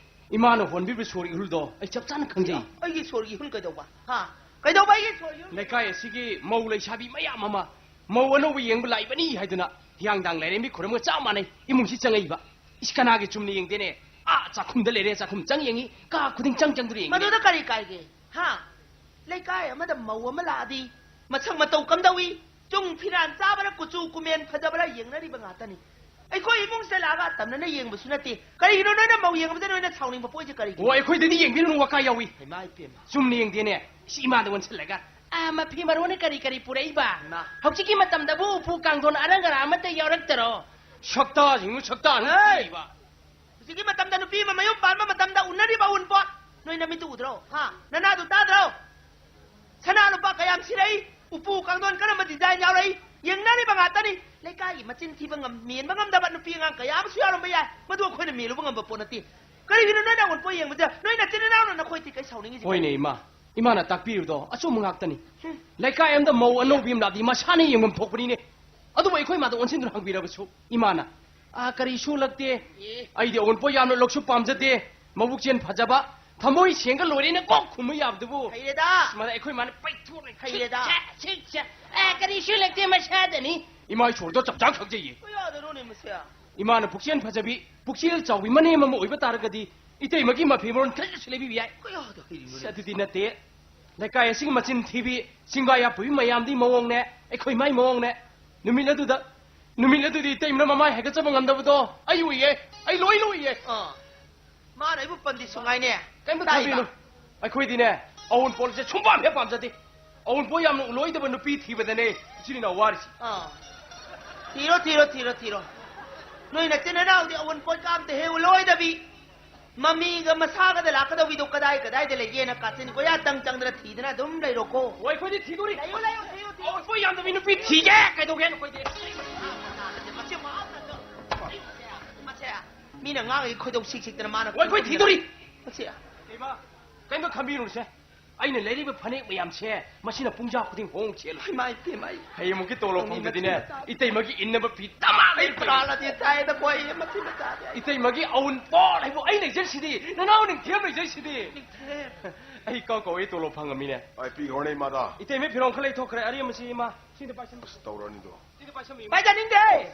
ꯏꯃꯥꯅ ꯍꯣꯟꯕꯤꯕ ꯁꯣꯔꯒꯤ ꯏꯍꯨꯜꯗꯣ ꯑꯩ ꯆꯞ ꯆꯥꯅ ꯈꯪꯖꯩ꯫ ꯑꯩꯒꯤ ꯁꯣꯔꯒꯤ ꯏꯍꯨꯜ ꯀꯩꯗꯧꯕ? ꯍꯥ? ꯀꯩꯗꯧꯕ ꯑꯩꯒꯤ ꯁꯣꯔꯒꯤ ꯏꯍꯨꯜ? ꯂꯩꯀꯥꯏ ꯑꯁꯤꯒꯤ ꯃꯧ ꯂꯩꯁꯥꯕꯤ ꯃꯌꯥꯝ ꯑꯃ ꯃꯧ ꯑꯅꯧꯕ ꯌꯦꯡꯕ ꯂꯥꯛꯏꯕꯅꯤ ꯍꯥꯏꯗꯨꯅ ꯍꯤꯌꯥꯡꯗꯥꯡ ꯂꯥꯏꯔꯦꯝꯕꯤ ꯈꯨꯔꯨꯝꯒ ꯆꯞ ꯃꯥꯟꯅꯩ꯫ ꯏꯃꯨꯡꯁꯤ ꯆꯪꯉꯛꯏꯕ꯫ ꯏꯁ, ꯀꯅꯥꯒꯤ ꯆꯨꯝꯅ ꯌꯦꯡꯗꯦꯅꯦ? ꯑꯥ, ꯆꯥꯛꯈꯨꯝꯗ ꯂꯩꯔꯦ, ꯆꯥꯛꯈꯨꯝ ꯆꯪ ꯌꯦꯡꯉꯤ, ꯀꯥ ꯈꯨꯗꯤꯡ ꯆꯪ ꯆꯪꯗꯨꯅ ꯌꯦꯡꯉꯤ꯫ ꯃꯗꯨꯗ ꯀꯔꯤ ꯀꯥꯏꯒꯦ? ꯍꯥ? ꯂꯩꯀꯥꯏ ꯑꯃꯗ ꯃꯧ ꯑꯃ ꯂꯥꯛꯑꯗꯤ ꯃꯁꯛ ꯃꯇꯧ ꯀꯝꯗꯧꯏ? ꯆꯨꯡ ꯐꯤꯔꯥꯟ ꯆꯥꯕꯔ, ꯀꯨꯆꯨ ꯀꯨꯃꯦꯟ ꯐꯖꯕꯔ ꯌꯦꯡꯅꯔꯤꯕ ꯉꯥꯛꯇꯅꯤ꯫ ꯑꯩꯈꯣꯏ ꯏꯃꯨꯡꯁꯤꯗ ꯂꯥꯛꯑꯒ ꯑꯇꯝꯅꯅ ꯌꯦꯡꯕꯁꯨ ꯅꯠꯇꯦ꯫ ꯀꯔꯤꯒꯤꯅꯣ ꯅꯣꯏꯅ ꯃꯧ ꯌꯦꯡꯕꯗ ꯅꯣꯏꯅ ꯁꯥꯎꯅꯤꯡꯕ ꯄꯣꯛꯏꯁꯦ ꯀꯔꯤꯒꯤꯅꯣ? ꯑꯣ, ꯑꯩꯈꯣꯏꯗꯗꯤ ꯌꯦꯡꯕꯤꯔꯨꯅꯨ, ꯋꯥꯀꯥ ꯌꯥꯎꯏ꯫ ꯍꯩꯃꯥ ꯏꯄꯦꯝꯃ꯫ ꯆꯨꯝꯅ ꯌꯦꯡꯗꯦꯅꯦ꯫ ꯏꯁ, ꯏꯃꯥꯗ ꯑꯣꯟꯁꯤꯜꯂꯒ, "ꯑꯥ, ꯃꯐꯤ ꯃꯔꯣꯟꯅ ꯀꯔꯤ ꯀꯔꯤ ꯄꯨꯔꯛꯏꯕ? ꯏꯃꯥ꯫ ꯍꯧꯖꯤꯛꯀꯤ ꯃꯇꯝꯗꯕꯨ ꯎꯄꯨ ꯀꯥꯡꯊꯣꯟ ꯑꯔꯪ ꯑꯔꯥ ꯑꯃꯠꯇ ꯌꯥꯎꯔꯛꯇꯔꯣ?" ꯁꯛꯇꯥꯁꯤꯡꯗꯨ ꯁꯛꯇꯥ ꯑꯗꯨꯝ ꯍꯦ! ꯄꯤꯔꯤꯕ꯫ ꯍꯧꯖꯤꯛꯀꯤ ꯃꯇꯝꯗ ꯅꯨꯄꯤ ꯑꯃ ꯃꯌꯨꯝ ꯄꯥꯟꯕ ꯃꯇꯝꯗ ꯎꯅꯔꯤꯕ ꯑꯎꯟꯄꯣꯠ ꯅꯣꯏ ꯅꯃꯤꯠꯇꯨ ꯎꯗ꯭ꯔꯣ? ꯍꯥ? ꯅꯅꯥꯗꯨ ꯇꯥꯗ꯭ꯔꯣ? ꯁꯅꯥ ꯂꯨꯄꯥ ꯀꯌꯥꯝ ꯁꯤꯔꯛꯏ? ꯎꯄꯨ ꯀꯥꯡꯊꯣꯟ ꯀꯔꯝꯕ design ꯌꯥꯎꯔꯛꯏ? ꯌꯦꯡꯅꯔꯤꯕ ꯉꯥꯛꯇꯅꯤ꯫ ꯂꯩꯀꯥꯏꯒꯤ ꯃꯆꯤꯟ ꯊꯤꯕ ꯉꯝ-, ꯃꯦꯟꯕ ꯉꯝꯗꯕ ꯅꯨꯄꯤ ꯑꯉꯥꯡ ꯀꯌꯥ ꯑꯃꯁꯨ ꯌꯥꯎꯔꯝꯕ ꯌꯥꯏ꯫ ꯃꯗꯨ ꯑꯩꯈꯣꯏꯅ ꯃꯦꯜꯂꯨꯕ ꯉꯝꯕ ꯄꯣꯠ ꯅꯠꯇꯦ꯫ ꯀꯔꯤꯒꯤꯅꯣ ꯅꯣꯏꯅ ꯑꯎꯟꯄꯣꯠ ꯌꯦꯡꯕꯗ ꯅꯣꯏ ꯅꯆꯤꯟ ꯅꯅꯥꯎꯅ ꯅꯈꯣꯏ ꯊꯤ ꯀꯩ ꯁꯥꯎꯅꯤꯡꯉꯤꯁꯤ? ꯍꯣꯏꯅꯦ, ꯏꯃꯥ꯫ ꯏꯃꯥꯅ ꯇꯥꯛꯄꯤꯔꯤꯕꯗꯣ ꯑꯆꯨꯝꯕ ꯉꯥꯛꯇꯅꯤ꯫ ꯍꯨꯝ꯫ ꯂꯩꯀꯥꯏ ꯑꯃꯗ ꯃꯧ ꯑꯅꯧꯕꯤ ꯑꯃ ꯂꯥꯛꯑꯗꯤ ꯃꯁꯥꯅ ꯌꯦꯡꯐꯝ ꯊꯣꯛꯄꯅꯤꯅꯦ꯫ ꯑꯗꯨꯕꯨ ꯑꯩꯈꯣꯏ ꯏꯃꯥꯗ ꯑꯣꯟꯁꯤꯟꯗꯨꯅ ꯍꯪꯕꯤꯔꯕꯁꯨ ꯏꯃꯥꯅ, "ꯑꯥ, ꯀꯔꯤꯁꯨ ꯂꯛꯇꯦ꯫ ꯑꯦ꯫ ꯑꯩꯗꯤ ꯑꯎꯟꯄꯣꯠ ꯌꯥꯝꯅ ꯂꯧꯁꯨ ꯄꯥꯝꯖꯗꯦ꯫ ꯃꯕꯨꯛꯆꯦꯜ ꯐꯖꯕ, ꯊꯃꯣꯏ ꯁꯦꯡꯒ ꯂꯣꯏꯔꯦꯅ" ꯀꯣꯛ ꯈꯨꯝꯕ ꯌꯥꯕꯗꯨꯕꯨ꯫ ꯍꯩꯔꯦꯗꯥ꯫ ꯑꯁ, ꯃꯗ ꯑꯩꯈꯣꯏ ꯃꯥꯅ ꯄꯩꯊꯣꯛꯅ ꯍꯩꯔꯦꯗꯥ꯫ "ꯁꯤꯛ ꯁꯦ, ꯁꯤꯛ ꯁꯦ꯫ ꯑꯥ, ꯀꯔꯤꯁꯨ ꯂꯛꯇꯦ, ꯃꯁꯥꯗꯅꯤ"꯫ ꯏꯃꯥ ꯏꯁꯣꯔꯗꯣ ꯆꯞ ꯆꯥ ꯈꯪꯖꯩꯌꯦ꯫ ꯀꯌꯥꯗꯅꯣꯅꯦ ꯃꯁꯦ? ꯏꯃꯥꯅ ꯄꯨꯛꯆꯦꯜ ꯐꯖꯕꯤ, ꯄꯨꯛꯆꯦꯜ ꯆꯥꯎꯕꯤ ꯃꯅꯦꯝ ꯑꯃ ꯑꯣꯏꯕ ꯇꯥꯔꯒꯗꯤ ꯏꯇꯩꯃꯒꯤ ꯃꯐꯤ ꯃꯔꯣꯟ ꯈꯔꯗꯁꯨ ꯂꯩꯕꯤꯕ ꯌꯥꯏ꯫ ꯀꯌꯥꯗ ꯍꯩꯔꯤꯅꯣꯅꯦ? ꯑꯁ, ꯑꯗꯨꯗꯤ ꯅꯠꯇꯦ꯫ ꯂꯩꯀꯥꯏ ꯑꯁꯤꯒꯤ ꯃꯆꯤꯟ ꯊꯤꯕꯤ, ꯆꯤꯡꯕꯥ ꯌꯥꯄꯨꯕꯤ ꯃꯌꯥꯝꯗꯤ ꯃꯑꯣꯡꯅꯦ, ꯑꯩꯈꯣꯏ ꯃꯥꯏ ꯃꯑꯣꯡꯅꯦ꯫ ꯅꯨꯃꯤꯠ ꯑꯗꯨꯗ, ꯅꯨꯃꯤꯠ ꯑꯗꯨꯗꯤ ꯏꯇꯩꯃꯅ ꯃꯃꯥꯏ ꯍꯥꯏꯒꯠꯆꯕ ꯉꯝꯗꯕꯗꯣ ꯑꯩ ꯎꯏꯌꯦ, ꯑꯩ ꯂꯣꯏꯅ ꯎꯏꯌꯦ꯫ ꯑꯥ꯫ ꯃꯥꯅ ꯑꯩꯕꯨ ꯄꯟꯗꯤ ꯁꯨꯡꯉꯥꯏꯅꯦ꯫ ꯀꯩꯝꯇ ꯇꯥꯏꯕ꯫ ꯈꯟꯕꯤꯅꯨ꯫ ꯑꯩꯈꯣꯏꯗꯤꯅꯦ, ꯑꯋꯨꯟꯄꯣꯠꯁꯦ ꯁꯨꯡꯄꯥꯝ ꯍꯦꯛ ꯄꯥꯝꯖꯗꯦ꯫ ꯑꯋꯨꯟꯄꯣꯠ ꯌꯥꯝꯅ ꯎꯂꯣꯏꯗꯕ ꯅꯨꯄꯤ ꯊꯤꯕꯗꯅꯦ ꯏꯆꯤꯜ ꯏꯅꯥꯎ ꯋꯥꯔꯤꯁꯤ꯫ ꯑꯥ꯫ ꯊꯤꯔꯣ, ꯊꯤꯔꯣ, ꯊꯤꯔꯣ, ꯊꯤꯔꯣ꯫ ꯅꯣꯏ ꯅꯆꯤꯟ ꯅꯅꯥꯎꯗꯤ ꯑꯑꯣꯟꯄꯣꯠꯀ ꯑꯝꯇ ꯍꯦꯛ ꯎꯂꯣꯏꯗꯕꯤ, ꯃꯃꯤꯒ ꯃꯁꯥꯒꯗ ꯂꯥꯛꯀꯗꯧꯕꯤꯗꯣ ꯀꯗꯥꯏ ꯀꯗꯥꯏꯗ ꯂꯩꯒꯦꯅ ꯀꯥꯆꯤꯟ ꯀꯣꯌꯥ ꯇꯪ ꯆꯪꯗꯅ ꯊꯤꯗꯅ ꯑꯗꯨꯝ ꯂꯩꯔꯣꯀꯣ꯫ ꯑꯣ, ꯑꯩꯈꯣꯏꯗꯤ ꯊꯤꯗꯣꯔꯤ꯫ ꯂꯩꯌꯨ, ꯂꯩꯌꯨ, ꯊꯤꯌꯨ, ꯊꯤꯌꯨ꯫ ꯑꯑꯣꯟꯄꯣꯠ ꯌꯥꯝꯗꯕꯤ ꯅꯨꯄꯤ ꯊꯤꯒꯦ ꯀꯩꯗꯧꯒꯦ ꯑꯩꯈꯣꯏꯗꯤ꯫ ꯃꯁꯤ ꯃꯥ-, ꯃꯁꯦ, ꯃꯤꯅ ꯉꯥꯡꯉꯤ ꯈꯣꯏꯗꯧ ꯁꯤꯛ ꯁꯤꯛꯇꯅ ꯃꯥꯅ ꯑꯣ, ꯑꯩꯈꯣꯏ ꯊꯤꯗꯣꯔꯤ꯫ ꯃꯁꯦ꯫ ꯏꯃꯥ, ꯀꯩꯝꯇ ꯈꯟꯕꯤꯔꯨꯅꯨꯁꯦ꯫ ꯑꯩꯅ ꯂꯩꯔꯤꯕ ꯐꯅꯦꯛ ꯃꯌꯥꯝꯁꯦ ꯃꯁꯤꯅ ꯄꯨꯡꯖꯥ ꯈꯨꯗꯤꯡ ꯍꯣꯡ ꯆꯦꯜꯂꯨ꯫ ꯏꯃꯥ, ꯏꯄꯦꯝꯃ, ꯑꯩ ꯍꯌꯦꯡꯃꯨꯛꯀꯤ ꯇꯣꯂꯣꯞ ꯐꯪꯗꯗꯤꯅꯦ, ꯃꯆꯤꯟ ꯃꯆꯥ꯫ ꯏꯇꯩꯃꯒꯤ ꯏꯟꯅꯕ ꯐꯤ ꯗꯃꯥ ꯑꯩ ꯂꯩꯔꯛꯇꯣꯏꯅꯦ꯫ ꯄ꯭ꯔꯥꯟ ꯑꯗꯤ ꯇꯥꯏꯗ ꯀꯣ, ꯑꯩ ꯃꯆꯤꯟ ꯃꯆꯥꯗꯤ꯫ ꯑꯩ ꯏꯇꯩꯃꯒꯤ ꯑꯋꯨꯟꯄꯣꯠ ꯍꯥꯏꯕꯨ ꯑꯩ ꯂꯩꯖꯔꯤꯁꯤꯗꯤ, ꯅꯅꯥꯎ ꯅꯤꯡꯊꯦꯝ ꯂꯩꯖꯔꯤꯁꯤꯗꯤ꯫ ꯅꯤꯡꯊꯦꯝ꯫ ꯑꯩ ꯀꯥꯎ ꯀꯥꯎꯋꯦ ꯇꯣꯂꯣꯞ ꯐꯪꯉꯝꯃꯤꯅꯦ꯫ ꯑꯩ ꯄꯤꯈ꯭ꯔꯣꯅꯦ ꯏꯃꯥꯗ꯫ ꯏꯇꯩꯃ ꯐꯤꯔꯣꯟ ꯈꯔ ꯂꯩꯊꯣꯛꯈ꯭ꯔꯦ, ꯑꯔꯦꯝꯕꯁꯤ ꯏꯃꯥ꯫ ꯁꯤꯗ ꯄꯥꯏꯁꯟ-, ꯑꯁ, ꯇꯧꯔꯅꯤꯗꯣ꯫ ꯁꯤꯗ ꯄꯥꯏꯁꯟꯕꯤꯌꯨ꯫ ꯄꯥꯏꯖꯅꯤꯡꯗꯦ꯫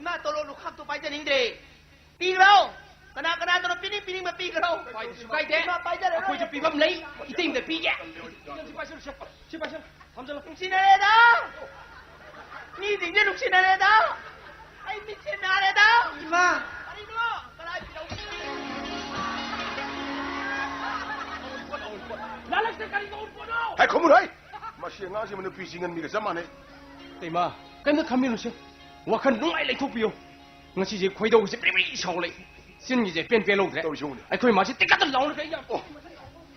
ꯏꯃꯥ ꯇꯣꯂꯣꯞ ꯂꯨꯈꯥꯛꯇꯣ ꯄꯥꯏꯖꯅꯤꯡꯗ꯭ꯔꯦ꯫ ꯄꯤꯈ꯭ꯔꯣ꯫ ꯀꯅꯥ ꯀꯅꯥꯗꯅꯣ ꯄꯤꯅꯤꯡ ꯄꯤꯅꯤꯡꯕ ꯄꯤꯈ꯭ꯔꯣ꯫ ꯄꯥꯏꯗꯁꯨ ꯀꯥꯏꯗꯦ꯫ ꯏꯃꯥ ꯄꯥꯏꯖꯔꯔꯣꯏ꯫ ꯑꯩꯈꯣꯏꯁꯨ ꯄꯤꯐꯝ ꯂꯩ꯫ ꯏꯇꯩꯃꯗ ꯄꯤꯒꯦ꯫ ꯁꯤ ꯄꯥꯏꯁꯜꯂꯨꯁꯦ꯫ ꯁꯤ ꯄꯥꯏꯁꯜꯂꯨ꯫ ꯊꯝꯖꯜꯂꯨ꯫ ꯅꯨꯡꯁꯤꯅꯔꯦꯗ꯫ ꯃꯤꯁꯤꯡꯁꯦ ꯅꯨꯡꯁꯤꯅꯔꯦꯗ꯫ ꯑꯩ ꯃꯤꯠꯁꯦ ꯅꯥꯔꯦꯗ꯫ ꯏꯃꯥ꯫ ꯀꯔꯤꯅꯣ? ꯀꯗꯥꯏ ꯄꯤꯔꯧ-, ꯂꯥꯂꯛꯁꯦ ꯀꯔꯤ ꯇꯧꯔꯤꯕꯅꯣ? ꯍꯦ, ꯈꯨꯝꯃꯨꯔꯣꯏ! ꯃꯁꯤ ꯑꯉꯥꯡꯁꯤ ꯅꯨꯄꯤ ꯆꯤꯡꯍꯟꯕꯤꯒ ꯆꯞ ꯃꯥꯟꯅꯩ꯫ ꯏꯃꯥ, ꯀꯩꯝꯇ ꯈꯟꯕꯤꯔꯨꯁꯦ꯫ ꯋꯥꯈꯜ ꯅꯨꯡꯉꯥꯏ ꯂꯩꯊꯣꯛꯄꯤꯌꯨ꯫ ꯉꯁꯤꯁꯦ ꯈꯣꯏꯗꯧꯁꯦ ꯄ꯭ꯔꯤ ꯄ꯭ꯔꯤ ꯁꯥꯎ ꯂꯩ꯫ ꯆꯤꯟꯒꯤꯁꯦ ꯄꯦꯟ ꯄꯦꯟ ꯂꯧꯗ꯭ꯔꯦ꯫ ꯇꯧꯔꯤꯁꯤ ꯌꯦꯡꯉꯨꯅꯦ꯫ ꯑꯩꯈꯣꯏ ꯃꯥꯁꯦ ꯇꯤꯛꯀꯠꯇ ꯂꯥꯎꯔꯒ ꯑꯩ ꯌꯥꯝ-, ꯑꯣ꯫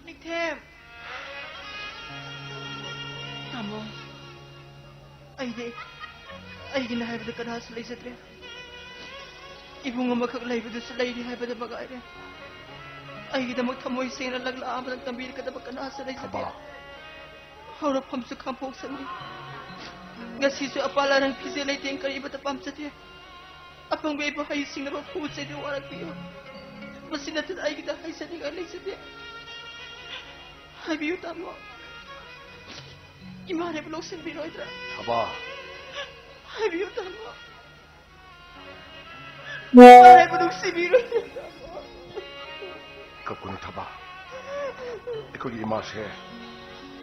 ꯅꯤꯡꯊꯦꯝ꯫ ꯇꯥꯃꯣ꯫ ꯑꯩꯗꯤ ꯑꯩꯒꯤꯅꯦ ꯍꯥꯏꯕꯗ ꯀꯅꯥꯁꯨ ꯂꯩꯖꯗ꯭ꯔꯦ꯫ ꯏꯕꯨꯡ ꯑꯃꯈꯛ ꯂꯩꯕꯗꯨꯁꯨ ꯂꯩꯔꯤ ꯍꯥꯏꯕꯗ ꯃꯉꯥꯏꯔꯦ꯫ ꯑꯩꯒꯤꯗꯃꯛ ꯊꯃꯣꯏ ꯁꯦꯡꯅ ꯂꯛꯂꯥ ꯑꯃꯗ ꯇꯝꯕꯤꯔꯛꯀꯗꯕ ꯀꯅꯥꯁꯨ ꯂꯩꯖꯗꯦ꯫ ꯊꯕꯥ꯫ ꯍꯧꯔꯛꯐꯝꯁꯨ ꯈꯥꯝꯄꯣꯛ ꯁꯝꯅꯤ꯫ ꯉꯁꯤꯁꯨ ꯑꯄꯥ ꯂꯥꯏꯔꯪ ꯐꯤꯖꯦ ꯂꯩꯇꯦꯡ ꯀꯔꯤꯃꯠꯇ ꯄꯥꯝꯖꯗꯦ꯫ ꯑꯄꯪꯕ ꯑꯩꯕꯨ ꯍꯩ ꯁꯤꯡꯅꯕ ꯐꯨ ꯆꯩꯗꯨꯅ ꯋꯥꯔꯛꯄꯤꯌꯨ꯫ ꯃꯁꯤ ꯅꯠꯇꯅ ꯑꯩꯒꯤꯗ ꯍꯥꯏꯖꯅꯤꯡꯉꯥꯏ ꯂꯩꯖꯗꯦ꯫ ꯍꯥꯏꯕꯤꯌꯨ, ꯇꯥꯃꯣ꯫ ꯏꯃꯥꯅꯦꯕꯨ ꯂꯧꯁꯤꯟꯕꯤꯔꯣꯏꯗ꯭ꯔꯥ? ꯊꯕꯥ꯫ ꯍꯥꯏꯕꯤꯌꯨ, ꯇꯥꯃꯣ꯫ ꯏꯃꯥꯅꯦꯕꯨ ꯅꯨꯡꯁꯤꯕꯤꯔꯣꯏꯗ꯭ꯔꯥ, ꯇꯥꯃꯣ? ꯀꯞꯀꯅꯨ, ꯊꯕꯥ꯫ ꯑꯩꯈꯣꯏꯒꯤ ꯏꯃꯥꯁꯦ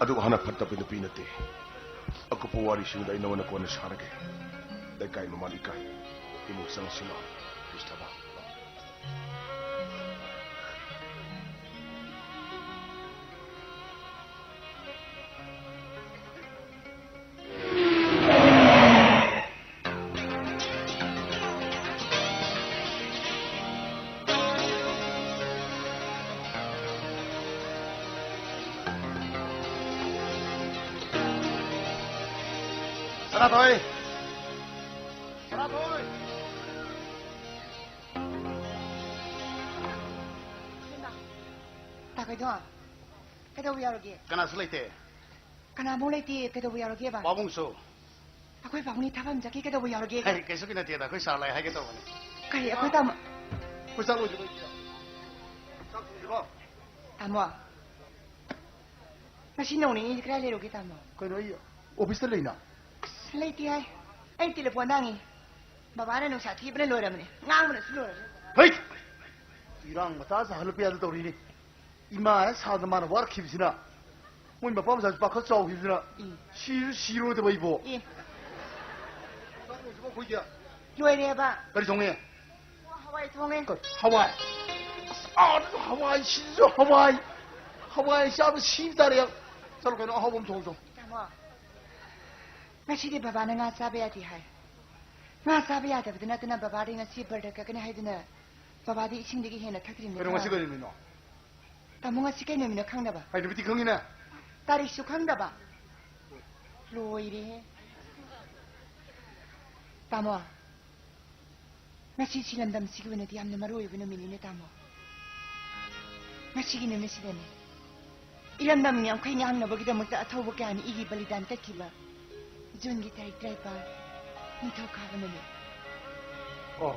ꯑꯗꯨꯛ ꯍꯥꯟꯅ ꯐꯠꯇꯕ ꯅꯨꯄꯤ ꯅꯠꯇꯦ꯫ ꯑꯀꯨꯞꯄ ꯋꯥꯔꯤꯁꯤꯡꯗ ꯑꯩ ꯅꯉꯣꯟꯗ ꯀꯣꯟꯅ ꯁꯥꯔꯒꯦ꯫ ꯂꯩꯀꯥꯏ ꯃꯃꯥꯡ ꯏꯀꯥꯏ꯫ ꯏꯃꯨꯡ ꯆꯪꯁꯤꯜꯂꯣ, ꯄ꯭ꯂꯤꯖ, ꯊꯕꯥ꯫ ꯁꯅꯥꯊꯣꯏ! ꯁꯅꯥꯊꯣꯏ! ꯇꯥ ꯀꯩꯗꯣ? ꯀꯩꯗꯧꯕ ꯌꯥꯎꯔꯒꯦ? ꯀꯅꯥꯁꯨ ꯂꯩꯇꯦ꯫ ꯀꯅꯥꯃꯨꯛ ꯂꯩꯇꯦ? ꯀꯩꯗꯧꯕ ꯌꯥꯎꯔꯒꯦꯕ? ꯄꯥꯕꯨꯡꯁꯨ꯫ ꯑꯩꯈꯣꯏ ꯄꯥꯕꯨꯡꯗꯤ ꯊꯕꯛ ꯑꯃ ꯆꯠꯈꯤ, ꯀꯩꯗꯧꯕ ꯌꯥꯎꯔꯒꯦ? ꯍꯦ, ꯀꯩꯁꯨꯒꯤ ꯅꯠꯇꯦꯗ, ꯑꯩꯈꯣꯏ ꯁꯥꯔ ꯂꯥꯛꯑꯦ ꯍꯥꯏꯒꯦ ꯇꯧꯕꯅꯤ꯫ ꯀꯔꯤ, ꯑꯩꯈꯣꯏ ꯇꯥꯃꯣ? ꯑꯩꯈꯣꯏ ꯆꯥꯛ ꯂꯣꯏꯗ꯭ꯔꯤꯕꯣ? ꯆꯥꯛ ꯊꯣꯡꯗ꯭ꯔꯤꯕꯣ? ꯇꯥꯃꯣ, ꯉꯁꯤ ꯅꯣꯡ ꯅꯤꯅꯤꯗꯤ ꯀꯗꯥꯏ ꯂꯩꯔꯨꯒꯦ, ꯇꯥꯃꯣ? ꯀꯩꯅꯣ, ꯑꯩ ꯑꯣꯐꯤꯁꯇ ꯂꯩꯅ꯫ ꯑꯁ, ꯂꯩꯇꯦ ꯍꯥꯏ꯫ ꯑꯩ ꯇꯦꯂꯤꯐꯣꯟꯗ ꯍꯪꯉꯤ꯫ ꯕꯕꯥꯅ ꯅꯨꯡꯁꯥ ꯊꯤꯕꯅ ꯂꯣꯏꯔꯕꯅꯦ꯫ ꯉꯥꯡꯕꯅꯁꯨ ꯂꯣꯏꯔꯕꯅꯦ꯫ ꯍꯩꯠ! ꯏꯔꯥꯡ ꯃꯇꯥ ꯁꯥꯍꯜꯂꯨ ꯄꯤꯌꯥꯗ ꯇꯧꯔꯤꯅꯤ꯫ ꯏꯃꯥ ꯍꯦꯛ ꯁꯥꯗ ꯃꯥꯅ ꯋꯥꯔꯛꯈꯤꯕꯁꯤꯅ, ꯃꯣꯏ ꯃꯄꯥ ꯃꯆꯥꯁꯨ ꯄꯥꯈꯠ ꯆꯥꯎꯈꯤꯕꯁꯤꯅ, ꯏ꯫ ꯁꯤꯁꯨ ꯁꯤꯔꯣꯏꯗꯕ ꯑꯩꯕꯣ꯫ ꯏ꯫ ꯆꯥꯛ ꯂꯣꯏꯗ꯭ꯔꯤꯕꯣ ꯑꯩꯈꯣꯏꯒꯤ? ꯂꯣꯏꯔꯦꯕ꯫ ꯀꯔꯤ ꯊꯣꯡꯉꯦ? ꯍꯋꯥꯏ ꯊꯣꯡꯉꯦ꯫ ꯀ-, ꯍꯋꯥꯏ? ꯑꯁ, ꯑꯥꯗꯁꯨ ꯍꯋꯥꯏ, ꯁꯤꯗꯁꯨ ꯍꯋꯥꯏ꯫ ꯍꯋꯥꯏ ꯆꯥꯕ ꯁꯤꯕ ꯇꯥꯔꯦ꯫ ꯆꯠꯂꯣ ꯀꯩꯅꯣ, ꯑꯍꯥꯎꯕ ꯑꯃ ꯊꯣꯡꯉꯨ ꯆꯣ꯫ ꯇꯥꯃꯣ, ꯉꯁꯤꯗꯤ ꯕꯕꯥꯅ ꯉꯥ ꯆꯥꯕ ꯌꯥꯗꯦ ꯍꯥꯏ꯫ ꯉꯥ ꯆꯥꯕ ꯌꯥꯗꯕꯗ ꯅꯠꯇꯅ ꯕꯕꯥꯗꯤ ꯉꯁꯤ ꯕ꯭ꯔꯇ ꯀꯛꯀꯅꯤ ꯍꯥꯏꯗꯨꯅ ꯕꯕꯥꯗꯤ ꯏꯁꯤꯡꯗꯒꯤ ꯍꯦꯟꯅ ꯊꯛꯇ꯭ꯔꯤꯕꯅꯤ꯫ ꯀꯩꯅꯣ, ꯉꯁꯤ ꯀꯩ ꯅꯨꯃꯤꯠꯅꯣ? ꯇꯥꯃꯣ, ꯉꯁꯤ ꯀꯩ ꯅꯨꯃꯤꯠꯅꯣ ꯈꯪꯗꯕ? ꯑꯩ ꯅꯨꯃꯤꯠꯇꯤ ꯈꯪꯉꯤꯅꯦ꯫ ꯇꯥꯔꯤꯛꯁꯨ ꯈꯪꯗꯕ? ꯂꯣꯏꯔꯦꯍꯦ꯫ ꯇꯥꯃꯣ, ꯉꯁꯤꯁꯤ ꯂꯝꯗꯝꯁꯤꯒꯤ ꯑꯣꯏꯅꯗꯤ ꯌꯥꯝꯅ ꯃꯔꯨ ꯑꯣꯏꯕ ꯅꯨꯃꯤꯠꯅꯤꯅꯦ, ꯇꯥꯃꯣ꯫ ꯉꯁꯤꯒꯤ ꯅꯨꯃꯤꯠꯁꯤꯗꯅꯦ, ꯏꯔꯝꯗꯝ ꯉꯝꯈꯩ ꯉꯥꯡꯅꯕꯒꯤꯗꯃꯛꯇ ꯑꯊꯧꯕ ꯀꯌꯥꯅ ꯏꯒꯤ ꯕꯂꯤꯗꯥꯟ ꯀꯠꯈꯤꯕ ꯖꯨꯟꯒꯤ ꯇꯥꯔꯤꯛ ꯇꯔꯥꯅꯤꯄꯥꯟ, ꯅꯤꯡꯊꯧꯀꯥꯕ ꯅꯨꯃꯤꯠ꯫ ꯑꯣ,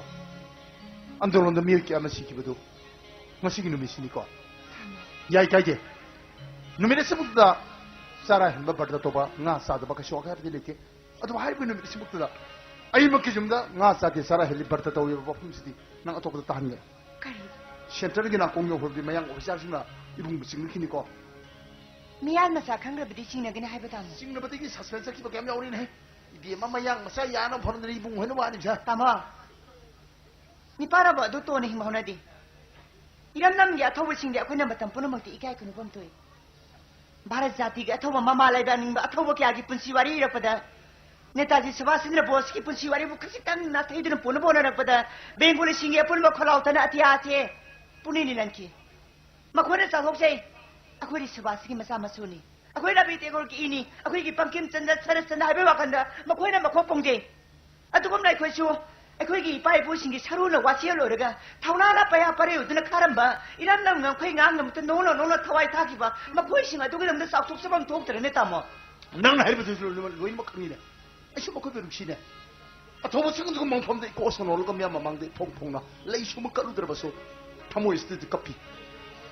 ꯑꯟꯗꯣꯂꯟꯗ ꯃꯤꯑꯣꯏ ꯀꯌꯥ ꯑꯃ ꯁꯤꯈꯤꯕꯗꯨ ꯉꯁꯤꯒꯤ ꯅꯨꯃꯤꯠꯁꯤꯅꯤꯀꯣ? ꯇꯥꯃꯣ꯫ ꯌꯥꯏ, ꯀꯥꯏꯗꯦ꯫ ꯅꯨꯃꯤꯠ ꯑꯁꯤꯃꯛꯇꯗ ꯆꯔꯥ ꯍꯦꯟꯕ, ꯕ꯭ꯔꯇ ꯇꯧꯕ, ꯉꯥ ꯆꯥꯗꯕ ꯀꯩꯁꯨ ꯑꯀꯥꯏꯕꯗꯤ ꯂꯩꯇꯦ꯫ ꯑꯗꯨꯕꯨ ꯍꯥꯏꯔꯤꯕ ꯅꯨꯃꯤꯠ ꯑꯁꯤꯃꯛꯇꯗ ꯑꯩꯃꯛꯀꯤ ꯌꯨꯝꯗ ꯉꯥ ꯆꯥꯗꯦ, ꯆꯔꯥ ꯍꯦꯜꯂꯤ, ꯕ꯭ꯔꯇ ꯇꯧꯏ ꯍꯥꯏꯕ ꯋꯥꯐꯝꯁꯤꯗꯤ ꯅꯪ ꯑꯇꯣꯞꯄꯗ ꯇꯥꯍꯟꯒꯅꯨ꯫ ꯀꯔꯤ? ꯁꯦꯟꯇꯔꯒꯤ ꯅꯥꯀꯣꯡ ꯌꯧꯈ꯭ꯔꯕꯗꯤ ꯃꯌꯥꯡ ꯑꯣꯐꯤꯁꯥꯔꯁꯤꯡꯅ ꯏꯕꯨꯡꯕꯨ ꯆꯤꯡꯅꯈꯤꯅꯤꯀꯣ꯫ ꯃꯤꯌꯥꯟ ꯃꯆꯥ ꯈꯪꯈ꯭ꯔꯕꯗꯤ ꯆꯤꯡꯅꯒꯅꯤ ꯍꯥꯏꯕ, ꯇꯥꯃꯣ꯫ ꯆꯤꯡꯅꯕꯗꯒꯤ ꯁꯁꯄꯦꯟꯁ ꯆꯠꯈꯤꯕ ꯀꯌꯥꯝ ꯌꯥꯎꯔꯤꯅꯦꯍꯦ꯫ ꯏꯕꯦꯝꯃ, ꯃꯌꯥꯡ ꯃꯆꯥ ꯌꯥꯅꯕ ꯍꯣꯠꯅꯗꯅ ꯏꯕꯨꯡ ꯍꯣꯏꯅ ꯋꯥꯔꯤꯕꯁꯦ꯫ ꯇꯥꯃꯣ, ꯃꯤꯄꯥꯟ ꯑꯃ ꯑꯗꯨ ꯇꯣꯟꯅ ꯍꯤꯡꯕ ꯍꯧꯅꯗꯦ꯫ ꯏꯔꯝꯗꯝꯒꯤ ꯑꯊꯧꯕꯁꯤꯡꯗꯤ ꯑꯩꯈꯣꯏꯅ ꯃꯇꯝ ꯄꯨꯝꯅꯃꯛꯇ ꯏꯀꯥꯏ ꯈꯨꯝꯅꯐꯝ ꯊꯣꯛꯏ꯫ ꯚꯥꯔꯠ ꯖꯥꯇꯤꯒꯤ ꯑꯊꯧꯕ, ꯃꯃꯥ ꯂꯩꯕꯥꯛ ꯅꯤꯡꯕ ꯑꯊꯧꯕ ꯀꯌꯥꯒꯤ ꯄꯨꯟꯁꯤ ꯋꯥꯔꯤ ꯏꯔꯛꯄꯗ, ꯅꯦꯇꯥꯖꯤ ꯁꯨꯚꯥꯁ ꯆꯟꯗ꯭ꯔ ꯕꯣꯁꯀꯤ ꯄꯨꯟꯁꯤ ꯋꯥꯔꯤꯕꯨ ꯈꯖꯤꯛꯇꯪ ꯅꯥꯊꯩꯗꯨꯅ ꯄꯨꯅꯕ ꯍꯣꯠꯅꯔꯛꯄꯗ, ꯕꯦꯡꯒꯣꯂꯤꯁꯤꯡꯒꯤ ꯑꯄꯨꯟꯕ ꯈꯣꯜꯂꯥꯎ ꯇꯅ ꯑꯇꯤꯌꯥꯁꯦ ꯄꯨꯅꯤꯅꯤ ꯂꯟꯈꯤ꯫ ꯃꯈꯣꯏꯅ ꯆꯥꯎꯊꯣꯛꯆꯩ, ꯑꯩꯈꯣꯏꯗꯤ ꯁꯨꯚꯥꯁꯀꯤ ꯃꯆꯥ ꯃꯁꯨꯅꯤ꯫ ꯑꯩꯈꯣꯏ ꯔꯕꯤ ꯇꯦꯒꯣꯔꯒꯤ ꯏꯅꯤ, ꯑꯩꯈꯣꯏꯒꯤ ꯕꯪꯀꯤꯝ ꯆꯟꯗ꯭ꯔ ꯁꯔꯠꯆꯟꯗ꯭ꯔ ꯍꯥꯏꯕꯒꯤ ꯋꯥꯈꯜꯗ ꯃꯈꯣꯏꯅ ꯃꯈꯣꯛ ꯄꯣꯡꯖꯩ꯫ ꯑꯗꯨꯒꯨꯝꯅ ꯑꯩꯈꯣꯏꯁꯨ ꯑꯩꯈꯣꯏꯒꯤ ꯏꯄꯥ ꯏꯄꯨꯁꯤꯡꯒꯤ ꯁꯔꯨꯅ ꯋꯥꯁꯦꯜ ꯑꯣꯏꯔꯒ ꯊꯧꯅꯥꯅ ꯄꯩꯌꯥ ꯄꯔꯦꯡꯗꯨꯅ ꯈꯥꯔꯝꯕ ꯏꯔꯝꯗꯝ ꯉꯝꯈꯩ ꯉꯥꯡꯅꯕꯇ ꯅꯣꯡꯅ ꯅꯣꯡꯅ ꯊꯋꯥꯏ ꯊꯥꯈꯤꯕ ꯃꯈꯣꯏꯁꯤꯡ ꯑꯗꯨꯒꯤꯗꯃꯛꯇ ꯆꯥꯎꯊꯣꯛꯆꯐꯝ ꯊꯣꯛꯇ꯭ꯔꯅꯦ, ꯇꯥꯃꯣ꯫ ꯅꯪꯅ ꯍꯥꯏꯔꯤꯕꯗꯨꯁꯨ ꯂꯣꯏꯅꯃꯛ ꯈꯪꯉꯤꯅꯦ꯫ ꯑꯩꯁꯨ ꯃꯈꯣꯏꯕꯨ ꯅꯨꯡꯁꯤꯅꯦ꯫ ꯑꯊꯧꯕꯁꯤꯡ ꯑꯗꯨꯒ ꯃꯪꯐꯝꯗ ꯏꯀꯣꯛ ꯁꯣꯟꯅꯣꯜꯂꯒ ꯃꯤꯌꯥꯝ ꯃꯃꯥꯡꯗ ꯏꯐꯣꯡ ꯐꯣꯡꯅ ꯂꯩꯁꯨ ꯑꯃ ꯀꯠꯂꯨꯗ꯭ꯔꯕꯁꯨ ꯊꯃꯣꯏ ꯑꯁꯤꯗꯗꯤ ꯀꯞꯄꯤ꯫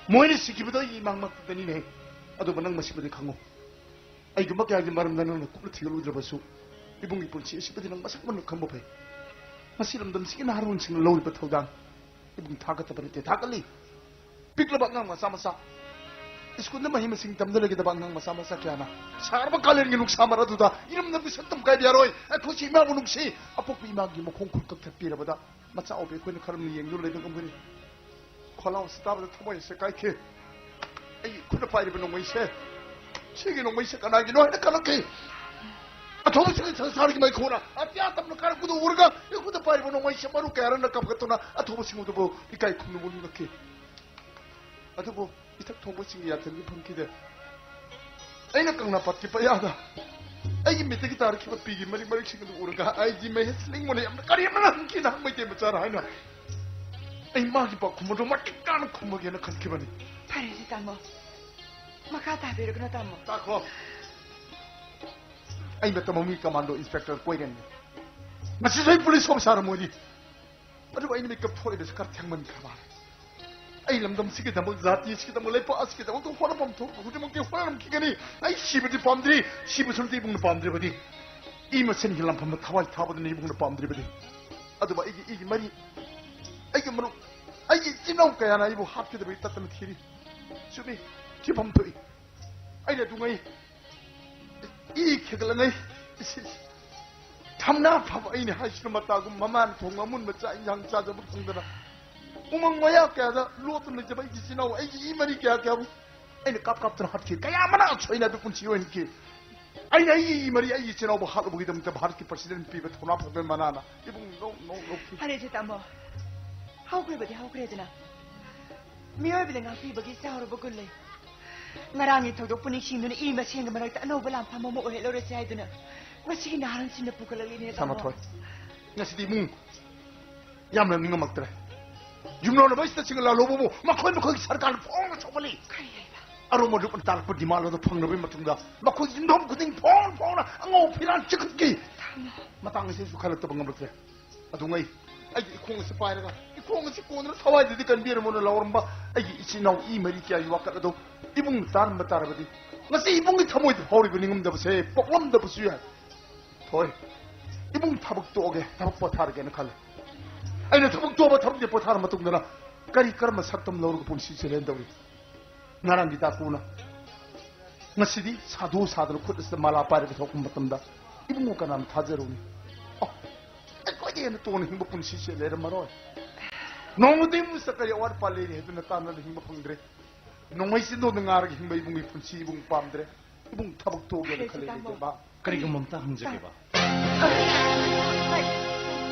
ꯃꯣꯏꯅ ꯁꯤꯈꯤꯕꯗꯣ ꯑꯩꯒꯤ ꯏꯃꯥꯡꯃꯛꯇꯅꯤꯅꯦ꯫ ꯑꯗꯨꯕꯨ ꯅꯪ ꯃꯁꯤꯃꯗꯤ ꯈꯪꯉꯨ꯫ ꯑꯩꯒꯨꯝꯕ ꯀꯌꯥꯒꯤ ꯃꯔꯝꯗ ꯅꯪꯅ ꯀꯨꯞꯅ ꯊꯤꯒꯠꯂꯨꯗ꯭ꯔꯕꯁꯨ ꯏꯕꯨꯡꯒꯤ ꯄꯨꯟꯁꯤ ꯑꯁꯤꯕꯨꯗꯤ ꯅꯪ ꯃꯁꯛ ꯃꯨꯟꯅ ꯈꯪꯕ ꯐꯩ꯫ ꯃꯁꯤ ꯂꯝꯗꯝꯁꯤꯒꯤ ꯅꯍꯥꯔꯣꯟꯁꯤꯡꯅ ꯂꯧꯔꯤꯕ ꯊꯧꯗꯥꯡ ꯏꯕꯨꯡ ꯊꯥꯒꯠꯇꯕ ꯅꯠꯇꯦ, ꯊꯥꯒꯠꯂꯤ꯫ ꯄꯤꯛꯂꯕ ꯑꯉꯥꯡ ꯃꯆꯥ ꯃꯆꯥ, ꯁ꯭ꯀꯨꯜꯗ ꯃꯍꯩ ꯃꯁꯤꯡ ꯇꯝꯗ ꯂꯩꯒꯗꯕ ꯑꯉꯥꯡ ꯃꯆꯥ ꯃꯆꯥ ꯀꯌꯥꯅ ꯁꯥꯔꯕ ꯀꯥꯂꯦꯟꯒꯤ ꯅꯨꯡꯁꯥ ꯃꯔꯛ ꯑꯗꯨꯗ ꯏꯔꯝꯗꯝꯒꯤ ꯁꯛꯇꯝ ꯀꯥꯏꯕ ꯌꯥꯔꯣꯏ꯫ ꯑꯩꯈꯣꯏꯁꯤ ꯏꯃꯥꯕꯨ ꯅꯨꯡꯁꯤ꯫ ꯑꯄꯣꯛꯄ ꯏꯃꯥꯒꯤ ꯃꯈꯣꯡ ꯈꯨꯠ ꯀꯛꯊꯠꯄꯤꯔꯕꯗ ꯃꯆꯥ ꯑꯣꯏꯕ ꯑꯩꯈꯣꯏꯅ ꯀꯔꯝꯅ ꯌꯦꯡꯗꯨꯅ ꯂꯩꯕ ꯉꯝꯒꯅꯤ? ꯈꯣꯜꯂꯥꯎ ꯑꯁꯤ ꯇꯥꯕꯗ ꯊꯃꯣꯏ ꯑꯁꯦ ꯀꯥꯏꯈꯤ꯫ ꯑꯩꯒꯤ ꯈꯨꯠꯅ ꯄꯥꯏꯔꯤꯕ ꯅꯣꯡꯃꯩꯁꯦ, ꯁꯤꯒꯤ ꯅꯣꯡꯃꯩꯁꯦ ꯀꯅꯥꯒꯤꯅꯣ ꯍꯥꯏꯅ ꯈꯜꯂꯛꯈꯤ꯫ ꯑꯊꯧꯕꯁꯤꯡꯒꯤ ꯁꯪꯁꯥꯔꯒꯤ ꯃꯩꯈꯨꯅ ꯑꯇꯤꯌꯥ ꯇꯝꯅ ꯀꯥꯔꯛꯄꯗꯨ ꯎꯔꯒ ꯑꯩꯈꯣꯏꯗ ꯄꯥꯏꯔꯤꯕ ꯅꯣꯡꯃꯩꯁꯦ ꯃꯔꯨ ꯀꯌꯥꯔꯛꯅ ꯀꯥꯞꯈꯠꯇꯨꯅ ꯑꯊꯧꯕꯁꯤꯡ ꯑꯗꯨꯕꯨ ꯏꯀꯥꯏ ꯈꯨꯝꯅꯕ ꯅꯤꯡꯉꯛꯈꯤ꯫ ꯑꯗꯨꯕꯨ ꯏꯊꯛ ꯊꯣꯡꯕꯁꯤꯡꯒꯤ ꯌꯥꯊꯪꯗꯤ ꯐꯪꯈꯤꯗꯦ꯫ ꯑꯩꯅ ꯀꯪꯂꯥꯄꯥꯠꯀꯤ ꯄꯌꯥꯗ ꯑꯩꯒꯤ ꯃꯤꯠꯇꯒꯤ ꯇꯥꯔꯛꯈꯤꯕ ꯄꯤꯒꯤ ꯃꯔꯤꯛ ꯃꯔꯤꯛꯁꯤꯡ ꯑꯗꯨ ꯎꯔꯒ ꯑꯩꯒꯤ ꯃꯩꯍꯦ ꯁꯤꯂꯤꯡ ꯃꯣꯟꯅ ꯌꯥꯝꯅ ꯀꯔꯤ ꯑꯃꯅ ꯍꯪꯈꯤꯅ ꯍꯪ ꯃꯩꯇꯩ ꯃꯆꯥꯅ ꯍꯥꯏꯅ ꯑꯩ ꯃꯥꯒꯤ ꯄꯥꯎꯈꯨꯝ ꯑꯗꯨ ꯃꯇꯤꯛ ꯆꯥꯅ ꯈꯨꯝꯃꯒꯦꯅ ꯈꯟꯈꯤꯕꯅꯤ꯫ ꯐꯔꯦꯁꯦ ꯇꯥꯃꯣ, ꯃꯈꯥ ꯇꯥꯕꯤꯔꯒꯅꯨ ꯇꯥꯃꯣ꯫ ꯇꯥꯈꯣ꯫ ꯑꯩ ꯃꯇꯝ ꯑꯃꯒꯤ ꯀꯃꯥꯟꯗꯣ ꯏꯟꯁꯄꯦꯛꯇꯔ ꯀꯣꯏꯔꯦꯟꯅꯤ꯫ ꯃꯁꯤꯁꯨ ꯑꯩ ꯄꯨꯂꯤꯁ ꯑꯣꯐꯤꯁꯥꯔ ꯑꯃ ꯑꯣꯏꯔꯤ꯫ ꯑꯗꯨꯕꯨ ꯑꯩꯅ ꯃꯤꯀꯞ ꯊꯣꯛꯂꯤꯕꯁꯤ ꯈꯔ ꯊꯦꯡꯃꯟꯈ꯭ꯔ ꯃꯥꯜꯂꯦ꯫ ꯑꯩ ꯂꯝꯗꯝꯁꯤꯒꯤꯗꯃꯛ, ꯖꯥꯇꯤꯁꯤꯒꯤꯗꯃꯛ, ꯂꯩꯄꯥꯛ ꯑꯁꯤꯒꯤꯗꯃꯛꯇ ꯍꯣꯠꯅꯐꯝ ꯊꯣꯛꯄ ꯈꯨꯗꯤꯡꯃꯛꯇꯤ ꯍꯣꯠꯅꯔꯝꯈꯤꯒꯅꯤ꯫ ꯑꯩ ꯁꯤꯕꯗꯤ ꯄꯥꯝꯗ꯭ꯔꯤ꯫ ꯁꯤꯕꯁꯨ ꯅꯠꯇꯦ ꯏꯕꯨꯡꯅ ꯄꯥꯝꯗ꯭ꯔꯤꯕꯗꯤ꯫ ꯏ ꯃꯁꯦꯟꯒꯤ ꯂꯥꯟꯐꯝꯗ ꯊꯋꯥꯏ ꯊꯥꯕꯗꯨꯅ ꯏꯕꯨꯡꯅ ꯄꯥꯝꯗ꯭ꯔꯤꯕꯗꯤ꯫ ꯑꯗꯨꯕꯨ ꯑꯩꯒꯤ ꯏꯒꯤ ꯃꯔꯤ, ꯑꯩꯒꯤ ꯃꯔꯨꯞ, ꯑꯩꯒꯤ ꯏꯆꯤꯟ ꯏꯅꯥꯎ ꯀꯌꯥꯅ ꯑꯩꯕꯨ ꯍꯥꯠꯀꯗꯕꯒꯤ ꯇꯠꯇꯅ ꯊꯤꯔꯤ꯫ ꯆꯨꯝꯃꯤ, ꯊꯤꯐꯝ ꯊꯣꯛꯏ꯫ ꯑꯩꯅ ꯑꯗꯨꯉꯩ ꯏ ꯈꯦꯒꯠꯂꯉꯩ ꯊꯝꯅꯥ ꯐꯕ ꯑꯩꯅ ꯍꯥꯏꯁꯤꯅ ꯃꯇꯥꯒꯨꯝ ꯃꯃꯥꯅ ꯊꯣꯡꯕ ꯑꯃꯨꯟꯕ ꯆꯥꯛ ꯏꯟꯁꯥꯡ ꯆꯥꯖꯕ ꯐꯪꯗꯅ ꯎꯃꯪ ꯋꯥꯌꯥ ꯀꯌꯥꯗ ꯂꯣꯠꯇꯨꯅ ꯂꯩꯖꯕ ꯑꯩꯒꯤ ꯏꯆꯤꯟ ꯏꯅꯥꯎ, ꯑꯩꯒꯤ ꯏ ꯃꯔꯤ ꯀꯌꯥ ꯀꯌꯥꯕꯨ ꯑꯩꯅ ꯀꯥꯞ ꯀꯥꯞꯇꯨꯅ ꯍꯥꯠꯈꯤ꯫ ꯀꯌꯥ ꯑꯃꯅ ꯑꯁꯣꯏꯅꯕ ꯄꯨꯟꯁꯤ ꯑꯣꯏꯍꯟꯈꯤ꯫ ꯑꯩꯅ ꯑꯩꯒꯤ ꯏ ꯃꯔꯤ ꯑꯩꯒꯤ ꯏꯆꯤꯟ ꯏꯅꯥꯎꯕꯨ ꯍꯥꯠꯂꯨꯕꯒꯤꯗꯃꯛꯇ ꯚꯥꯔꯠꯀꯤ ꯄ꯭ꯔꯁꯤꯗꯦꯟ ꯄꯤꯕ ꯊꯧꯅꯥ ꯐꯕ ꯃꯅꯥꯅ ꯏꯕꯨꯡ ꯅꯧ ꯅꯧ ꯂꯧꯈꯤ꯫ ꯐꯔꯦꯁꯦ ꯇꯥꯃꯣ, ꯍꯧꯈ꯭ꯔꯕꯗꯤ ꯍꯧꯈ꯭ꯔꯦꯗꯅ꯫ ꯃꯤꯑꯣꯏꯕꯗ ꯉꯥꯛꯄꯤꯕꯒꯤ ꯆꯥꯎꯔꯕ ꯒꯨꯟ ꯂꯩ꯫ ꯉꯔꯥꯡꯒꯤ ꯊꯧꯗꯣꯛꯄꯨ ꯅꯤꯡꯁꯤꯡꯗꯨꯅ ꯏ ꯃꯁꯦꯟꯒꯤ ꯃꯔꯛꯇ ꯑꯅꯧꯕ ꯂꯥꯟꯐꯝ ꯑꯃ ꯑꯣꯏꯍꯜꯂꯔꯁꯤ ꯍꯥꯏꯗꯨꯅ ꯉꯁꯤꯒꯤ ꯅꯍꯥꯔꯣꯟꯁꯤꯡꯅ ꯄꯨꯈꯠꯂꯛꯂꯤꯅꯦ, ꯇꯥꯃꯣ꯫ ꯁꯅꯥꯊꯣꯏ, ꯉꯁꯤꯗꯤ ꯏꯃꯨꯡ ꯌꯥꯝꯅ ꯅꯤꯡꯉꯝꯃꯛꯇ꯭ꯔꯦ꯫ ꯌꯨꯝꯂꯣꯟꯅꯕ ꯏꯁꯇꯁꯤꯡ ꯂꯥꯜꯍꯧꯕꯕꯨ ꯃꯈꯣꯏ ꯃꯈꯣꯏꯒꯤ ꯁꯔꯀꯥꯔꯅ ꯐꯣꯡꯅ ꯁꯧꯒꯠꯂꯤ꯫ ꯀꯔꯤ ꯍꯥꯏꯕ? ꯑꯔꯨꯝ ꯑꯔꯨꯝ ꯇꯥꯔꯛꯄ ꯗꯤꯃꯥꯟ ꯑꯗꯨ ꯐꯪꯅꯕꯒꯤ ꯃꯇꯨꯡꯗ ꯃꯈꯣꯏ ꯌꯨꯝꯊꯣꯡ ꯈꯨꯗꯤꯡ ꯐꯣꯡ ꯐꯣꯡꯅ ꯑꯉꯧ ꯐꯤꯔꯥꯟ ꯆꯤꯈꯠꯈꯤ꯫ ꯇꯥꯃꯣ꯫ ꯃꯇꯥꯡ ꯑꯁꯤꯁꯨ ꯈꯜꯂꯛꯇꯕ ꯉꯝꯂꯛꯇ꯭ꯔꯦ꯫ ꯑꯗꯨꯉꯩ ꯑꯩꯒꯤ ꯏꯈꯣꯡ ꯑꯁꯤ ꯄꯥꯏꯔꯒ, ꯏꯈꯣꯡ ꯑꯁꯤ ꯀꯣꯟꯗꯨꯅ ꯊꯋꯥꯏꯗꯗꯤ ꯀꯟꯕꯤꯔꯝꯃꯣꯅ ꯂꯥꯎꯔꯝꯕ ꯑꯩꯒꯤ ꯏꯆꯤꯟ ꯏꯅꯥꯎ ꯏ ꯃꯔꯤ ꯀꯌꯥꯒꯤ ꯋꯥꯀꯠ ꯑꯗꯣ ꯏꯕꯨꯡ ꯇꯥꯔꯝꯕ ꯇꯥꯔꯕꯗꯤ ꯉꯁꯤ ꯏꯕꯨꯡꯒꯤ ꯊꯃꯣꯏꯗ ꯐꯥꯎꯔꯤꯕ ꯅꯤꯡꯉꯝꯗꯕꯁꯦ ꯄꯣꯛꯂꯝꯗꯕꯁꯨ ꯌꯥꯏ꯫ ꯍꯣꯏ, ꯏꯕꯨꯡ ꯊꯕꯛ ꯇꯣꯛꯑꯒꯦ, ꯊꯕꯛ ꯄꯣꯊꯥꯔꯒꯦꯅ ꯈꯜꯂꯦ꯫ ꯑꯩꯅ ꯊꯕꯛ ꯇꯣꯛꯑꯕ, ꯊꯕꯛꯁꯦ ꯄꯣꯊꯥꯔ ꯃꯇꯨꯡꯗꯅ ꯀꯔꯤ ꯀꯔꯝꯕ ꯁꯛꯇꯝ ꯂꯧꯔꯒ ꯄꯨꯟꯁꯤ ꯆꯦꯜꯍꯟꯗꯧꯔꯤ? ꯉꯔꯥꯡꯒꯤ ꯗꯥꯀꯨꯅ ꯉꯁꯤꯗꯤ ꯁꯥꯗꯨ ꯁꯥꯗꯅ ꯈꯨꯠ ꯑꯁꯤꯗ ꯃꯥꯂꯥ ꯄꯥꯏꯔꯒ ꯊꯣꯛꯄ ꯃꯇꯝꯗ ꯏꯕꯨꯡꯉꯣ ꯀꯅꯥꯅ ꯊꯥꯖꯔꯨꯅꯤ? ꯑꯣ, ꯑꯩꯈꯣꯏꯗꯤ ꯍꯦꯟꯅ ꯇꯣꯟꯅ ꯍꯤꯡꯕ ꯄꯨꯟꯁꯤꯁꯦ ꯂꯩꯔꯝꯃꯔꯣꯏ꯫ ꯅꯣꯡꯃꯗꯤ ꯏꯃꯨꯡꯁꯤꯗ ꯀꯔꯤ ꯑꯋꯥꯠ ꯑꯄꯥ ꯂꯩꯔꯤ ꯍꯥꯏꯗꯨꯅ ꯇꯥꯟꯅꯅ ꯍꯤꯡꯕ ꯐꯪꯗ꯭ꯔꯦ꯫ ꯅꯣꯡꯃꯩ ꯆꯤꯟꯗꯣꯟꯗ ꯉꯥꯔꯒ ꯍꯤꯡꯕ ꯏꯕꯨꯡꯒꯤ ꯄꯨꯟꯁꯤ ꯏꯕꯨꯡ ꯄꯥꯝꯗ꯭ꯔꯦ꯫ ꯏꯕꯨꯡ ꯊꯕꯛ ꯇꯣꯛꯑꯒꯦꯅ ꯈꯜꯂꯦ, ꯇꯥꯃꯣ꯫ ꯏꯕꯦꯝꯃ꯫ ꯀꯔꯤꯒꯨꯝꯕ ꯑꯝꯇ ꯍꯪꯖꯒꯦꯕ꯫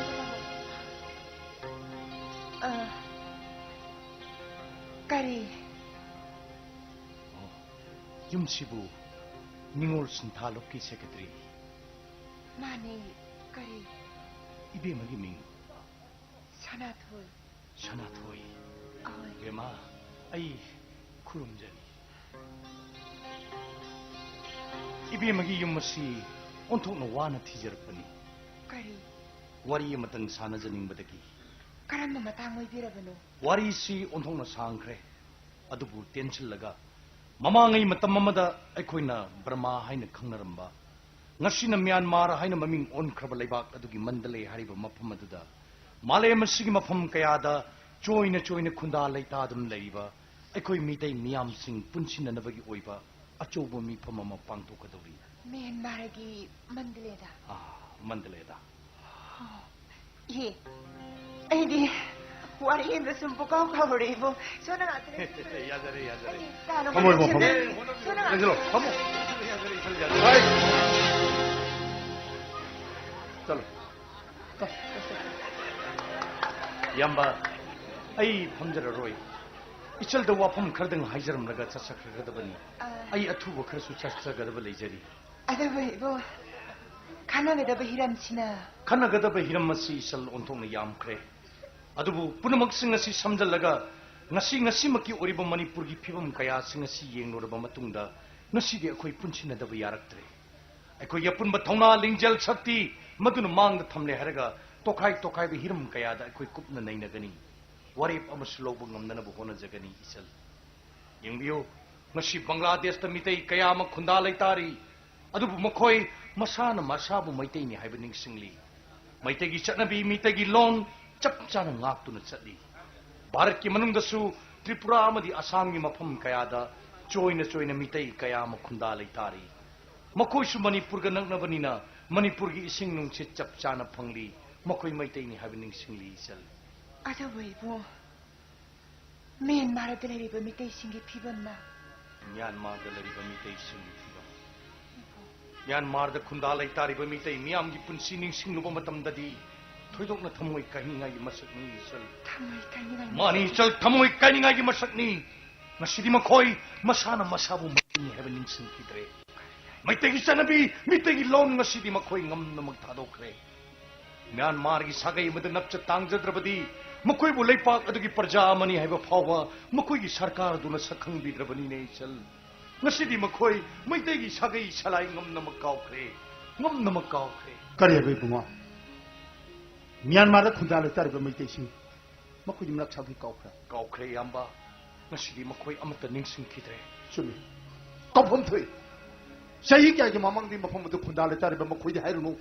ꯑ, ꯀꯔꯤ? ꯑꯣ, ꯌꯨꯝꯁꯤꯕꯨ ꯅꯤꯉꯣꯜ ꯁꯤꯟꯊꯥ ꯂꯨꯞꯀꯤ ꯁꯦꯀ꯭ꯔꯦꯇꯔꯤ꯫ ꯃꯥꯅꯦ, ꯀꯔꯤ? ꯏꯕꯦꯝꯃꯒꯤ ꯃꯤꯡ? ꯁꯅꯥꯊꯣꯏ꯫ ꯁꯅꯥꯊꯣꯏ꯫ ꯑꯍꯣꯏ꯫ ꯏꯕꯦꯝꯃ, ꯑꯩ ꯈꯨꯔꯨꯝꯖꯔꯤ꯫ ꯏꯕꯦꯝꯃꯒꯤ ꯌꯨꯝ ꯑꯁꯤ ꯑꯣꯟꯊꯣꯛꯅ ꯋꯥꯅ ꯊꯤꯖꯔꯛꯄꯅꯤ꯫ ꯀꯔꯤ? ꯋꯥꯔꯤ ꯑꯃꯇꯪ ꯁꯥꯟꯅꯖꯅꯤꯡꯕꯗꯒꯤ꯫ ꯀꯔꯝꯕ ꯃꯇꯥꯡ ꯑꯣꯏꯕꯤꯔꯕꯅꯣ? ꯋꯥꯔꯤꯁꯤ ꯑꯣꯟꯊꯣꯛꯅ ꯁꯥꯡꯈ꯭ꯔꯦ꯫ ꯑꯗꯨꯕꯨ ꯇꯦꯟꯁꯤꯜꯂꯒ, ꯃꯃꯥꯡꯉꯩ ꯃꯇꯝ ꯑꯃꯗ ꯑꯩꯈꯣꯏꯅ ꯕꯔꯃꯥ ꯍꯥꯏꯅ ꯈꯪꯅꯔꯝꯕ, ꯉꯁꯤꯅ ꯃ꯭ꯌꯥꯟꯃꯥꯔ ꯍꯥꯏꯅ ꯃꯃꯤꯡ ꯑꯣꯟꯈ꯭ꯔꯕ ꯂꯩꯕꯥꯛ ꯑꯗꯨꯒꯤ ꯃꯟꯗꯂꯦ ꯍꯥꯏꯔꯤꯕ ꯃꯐꯝ ꯑꯗꯨꯗ, ꯃꯥꯂꯦꯝ ꯑꯁꯤꯒꯤ ꯃꯐꯝ ꯀꯌꯥꯗ ꯆꯣꯏꯅ ꯆꯣꯏꯅ ꯈꯨꯟꯗꯥ ꯂꯩꯇꯥꯗꯨꯅ ꯂꯩꯔꯤꯕ ꯑꯩꯈꯣꯏ ꯃꯤꯇꯩ ꯃꯤꯌꯥꯝꯁꯤꯡ ꯄꯨꯟꯁꯤꯟꯅꯅꯕꯒꯤ ꯑꯣꯏꯕ ꯑꯆꯧꯕ ꯃꯤꯐꯝ ꯑꯃ ꯄꯥꯡꯊꯣꯛꯀꯗꯧꯔꯤ꯫ ꯃ꯭ꯌꯥꯟꯃꯥꯔꯒꯤ ꯃꯟꯗꯂꯦꯗ? ꯑꯥ, ꯃꯟꯗꯂꯦꯗ꯫ ꯑꯣ, ꯏꯍꯦ, ꯑꯩꯗꯤ ꯋꯥꯔꯤ ꯑꯃꯗ ꯁꯨꯝ ꯄꯨꯀꯥꯎ ꯀꯥꯎꯔꯦ, ꯏꯕꯣ꯫ ꯁꯣꯝꯗ ꯉꯥꯛꯇꯅꯦ꯫ ꯌꯥꯖꯔꯦ, ꯌꯥꯖꯔꯦ꯫ ꯑꯩꯗꯤ ꯀꯥꯅꯣ ꯐꯝꯃꯣ, ꯏꯕꯣ, ꯐꯝꯃꯣ꯫ ꯁꯣꯝꯗ ꯉꯥꯛꯇꯅꯦ꯫ ꯌꯥꯖꯔꯣ, ꯐꯝꯃꯣ꯫ ꯌꯥꯖꯔꯦ, ꯌꯥꯖꯔꯦ, ꯌꯥꯖꯔꯦ꯫ ꯍꯣꯏ꯫ ꯆꯠꯂꯣ꯫ ꯏꯌꯥꯝꯕ, ꯑꯩ ꯐꯝꯖꯔꯔꯣꯏ꯫ ꯏꯆꯜꯗ ꯋꯥꯐꯝ ꯈꯔꯗꯪ ꯍꯥꯏꯖꯔꯝꯂꯒ ꯆꯠꯆꯈ꯭ꯔꯒꯗꯕꯅꯤ꯫ ꯑꯥ꯫ ꯑꯩ ꯑꯊꯨꯕ ꯈꯔꯁꯨ ꯆꯠꯆꯒꯗꯕ ꯂꯩꯖꯔꯤ꯫ ꯑꯗꯨꯕꯨ ꯏꯕꯨꯡ, ꯈꯟꯅꯒꯗꯕ ꯍꯤꯔꯝꯁꯤꯅ? ꯈꯟꯅꯒꯗꯕ ꯍꯤꯔꯝ ꯑꯁꯤ ꯏꯆꯜ ꯑꯣꯟꯊꯣꯛꯅ ꯌꯥꯝꯈ꯭ꯔꯦ꯫ ꯑꯗꯨꯕꯨ ꯄꯨꯝꯅꯃꯛꯁꯤꯡ ꯑꯁꯤ ꯁꯝꯖꯜꯂꯒ ꯉꯁꯤ, ꯉꯁꯤꯃꯛꯀꯤ ꯑꯣꯏꯔꯤꯕ ꯃꯅꯤꯄꯨꯔꯒꯤ ꯐꯤꯕꯝ ꯀꯌꯥꯁꯤꯡ ꯑꯁꯤ ꯌꯦꯡꯂꯨꯔꯕ ꯃꯇꯨꯡꯗ ꯉꯁꯤꯗꯤ ꯑꯩꯈꯣꯏ ꯄꯨꯟꯁꯤꯟꯅꯗꯕ ꯌꯥꯔꯛꯇ꯭ꯔꯦ꯫ ꯑꯩꯈꯣꯏꯒꯤ ꯑꯄꯨꯟꯕ ꯊꯧꯅꯥ, ꯂꯤꯡꯖꯦꯜ, ꯁꯛꯇꯤ ꯃꯗꯨꯅ ꯃꯥꯡꯗ ꯊꯝꯂꯦ ꯍꯥꯏꯔꯒ ꯇꯣꯈꯥꯏ ꯇꯣꯈꯥꯏꯕ ꯍꯤꯔꯝ ꯀꯌꯥꯗ ꯑꯩꯈꯣꯏ ꯀꯨꯞꯅ ꯅꯩꯅꯒꯅꯤ꯫ ꯋꯥꯔꯦꯞ ꯑꯃꯁꯨ ꯂꯧꯕ ꯉꯝꯅꯅꯕ ꯍꯣꯠꯅꯖꯒꯅꯤ ꯏꯆꯜ꯫ ꯌꯦꯡꯕꯤꯌꯨ, ꯉꯁꯤ ꯕꯪꯒ꯭ꯂꯥꯗꯦꯁꯇ ꯃꯤꯇꯩ ꯀꯌꯥ ꯑꯃ ꯈꯨꯟꯗꯥ ꯂꯩꯇꯥꯔꯤ꯫ ꯑꯗꯨꯕꯨ ꯃꯈꯣꯏ ꯃꯁꯥꯅ ꯃꯁꯥꯕꯨ ꯃꯩꯇꯩꯅꯤ ꯍꯥꯏꯕ ꯅꯤꯡꯁꯤꯡꯂꯤ꯫ ꯃꯩꯇꯩꯒꯤ ꯆꯠꯅꯕꯤ, ꯃꯤꯇꯩꯒꯤ ꯂꯣꯟ ꯆꯞ ꯆꯥꯅ ꯉꯥꯛꯇꯨꯅ ꯆꯠꯂꯤ꯫ ꯚꯥꯔꯠꯀꯤ ꯃꯅꯨꯡꯗꯁꯨ ꯇ꯭ꯔꯤꯄꯨꯔꯥ ꯑꯃꯗꯤ ꯑꯁꯥꯝꯒꯤ ꯃꯐꯝ ꯀꯌꯥꯗ ꯆꯣꯏꯅ ꯆꯣꯏꯅ ꯃꯤꯇꯩ ꯀꯌꯥ ꯑꯃ ꯈꯨꯟꯗꯥ ꯂꯩꯇꯥꯔꯤ꯫ ꯃꯈꯣꯏꯁꯨ ꯃꯅꯤꯄꯨꯔꯒ ꯅꯛꯅꯕꯅꯤꯅ ꯃꯅꯤꯄꯨꯔꯒꯤ ꯏꯁꯤꯡ ꯅꯨꯡꯁꯤꯠ ꯆꯞ ꯆꯥꯅ ꯐꯪꯂꯤ꯫ ꯃꯈꯣꯏ ꯃꯩꯇꯩꯅꯤ ꯍꯥꯏꯕ ꯅꯤꯡꯁꯤꯡꯂꯤ ꯏꯆꯜ꯫ ꯑꯗꯨꯕꯨ ꯏꯕꯨꯡ, ꯃ꯭ꯌꯥꯟꯃꯥꯔꯗ ꯂꯩꯔꯤꯕ ꯃꯤꯇꯩꯁꯤꯡꯒꯤ ꯐꯤꯕꯝꯅ? ꯃ꯭ꯌꯥꯟꯃꯥꯔꯗ ꯂꯩꯔꯤꯕ ꯃꯤꯇꯩꯁꯤꯡꯒꯤ ꯐꯤꯕꯝ? ꯃ꯭ꯌꯥꯟꯃꯥꯔꯗ ꯈꯨꯟꯗꯥ ꯂꯩꯇꯥꯔꯤꯕ ꯃꯤꯇꯩ ꯃꯤꯌꯥꯝꯒꯤ ꯄꯨꯟꯁꯤ ꯅꯤꯡꯁꯤꯡꯂꯨꯕ ꯃꯇꯝꯗꯗꯤ ꯊꯣꯏꯗꯣꯛꯅ ꯊꯃꯣꯏ ꯀꯥꯏꯅꯤꯡꯉꯥꯏꯒꯤ ꯃꯁꯛꯅꯤ ꯏꯆꯜ꯫ ꯊꯃꯣꯏ ꯀꯥꯏꯅꯤꯡꯉꯥꯏ ꯃꯥꯅꯤ ꯃꯁꯛ? ꯏꯆꯜ, ꯊꯃꯣꯏ ꯀꯥꯏꯅꯤꯡꯉꯥꯏꯒꯤ ꯃꯁꯛꯅꯤ꯫ ꯉꯁꯤꯗꯤ ꯃꯈꯣꯏ ꯃꯁꯥꯅ ꯃꯁꯥꯕꯨ ꯃꯩꯇꯩꯅꯤ ꯍꯥꯏꯕ ꯅꯤꯡꯁꯤꯡꯈꯤꯗ꯭ꯔꯦ꯫ ꯃꯩꯇꯩꯒꯤ ꯆꯠꯅꯕꯤ, ꯃꯤꯇꯩꯒꯤ ꯂꯣꯟ ꯉꯁꯤꯗꯤ ꯃꯈꯣꯏ ꯉꯝꯅꯃꯛ ꯊꯥꯗꯣꯛꯈ꯭ꯔꯦ꯫ ꯃ꯭ꯌꯥꯟꯃꯥꯔꯒꯤ ꯁꯥꯒꯩ ꯑꯃꯗ ꯅꯞꯆ ꯇꯥꯡꯖꯗ꯭ꯔꯕꯗꯤ ꯃꯈꯣꯏꯕꯨ ꯂꯩꯄꯥꯛ ꯑꯗꯨꯒꯤ ꯄ꯭ꯔꯖꯥ ꯑꯃꯅꯤ ꯍꯥꯏꯕ ꯐꯥꯎꯕ ꯃꯈꯣꯏꯒꯤ ꯁꯔꯀꯥꯔ ꯑꯗꯨꯅ ꯁꯛꯈꯪꯕꯤꯗ꯭ꯔꯕꯅꯤꯅꯦ ꯏꯆꯜ꯫ ꯉꯁꯤꯗꯤ ꯃꯈꯣꯏ ꯃꯩꯇꯩꯒꯤ ꯁꯥꯒꯩ ꯁꯂꯥꯏ ꯉꯝꯅꯃꯛ ꯀꯥꯎꯈ꯭ꯔꯦ, ꯉꯝꯅꯃꯛ ꯀꯥꯎꯈ꯭ꯔꯦ꯫ ꯀꯔꯤ ꯍꯥꯏꯕ ꯏꯕꯨꯡꯉꯣ? ꯃ꯭ꯌꯥꯟꯃꯥꯔꯗ ꯈꯨꯟꯗꯥ ꯂꯩꯇꯥꯔꯤꯕ ꯃꯩꯇꯩꯁꯤꯡ ꯃꯈꯣꯏꯗꯤ ꯃꯅꯥꯛ ꯁꯥꯒꯩ ꯀꯥꯎꯈ꯭ꯔꯦ꯫ ꯀꯥꯎꯈ꯭ꯔꯦ ꯏꯌꯥꯝꯕ, ꯉꯁꯤꯗꯤ ꯃꯈꯣꯏ ꯑꯃꯠꯇ ꯅꯤꯡꯁꯤꯡꯈꯤꯗ꯭ꯔꯦ꯫ ꯆꯨꯝꯃꯤ꯫ ꯀꯥꯎꯐꯝ ꯊꯣꯛꯏ꯫ ꯆꯍꯤ ꯀꯌꯥꯒꯤ ꯃꯃꯥꯡꯗꯒꯤ ꯃꯐꯝ ꯑꯗꯨ ꯈꯨꯟꯗꯥ ꯂꯩꯇꯥꯔꯤꯕ ꯃꯈꯣꯏꯗꯤ ꯍꯥꯏꯔꯨꯅꯨ꯫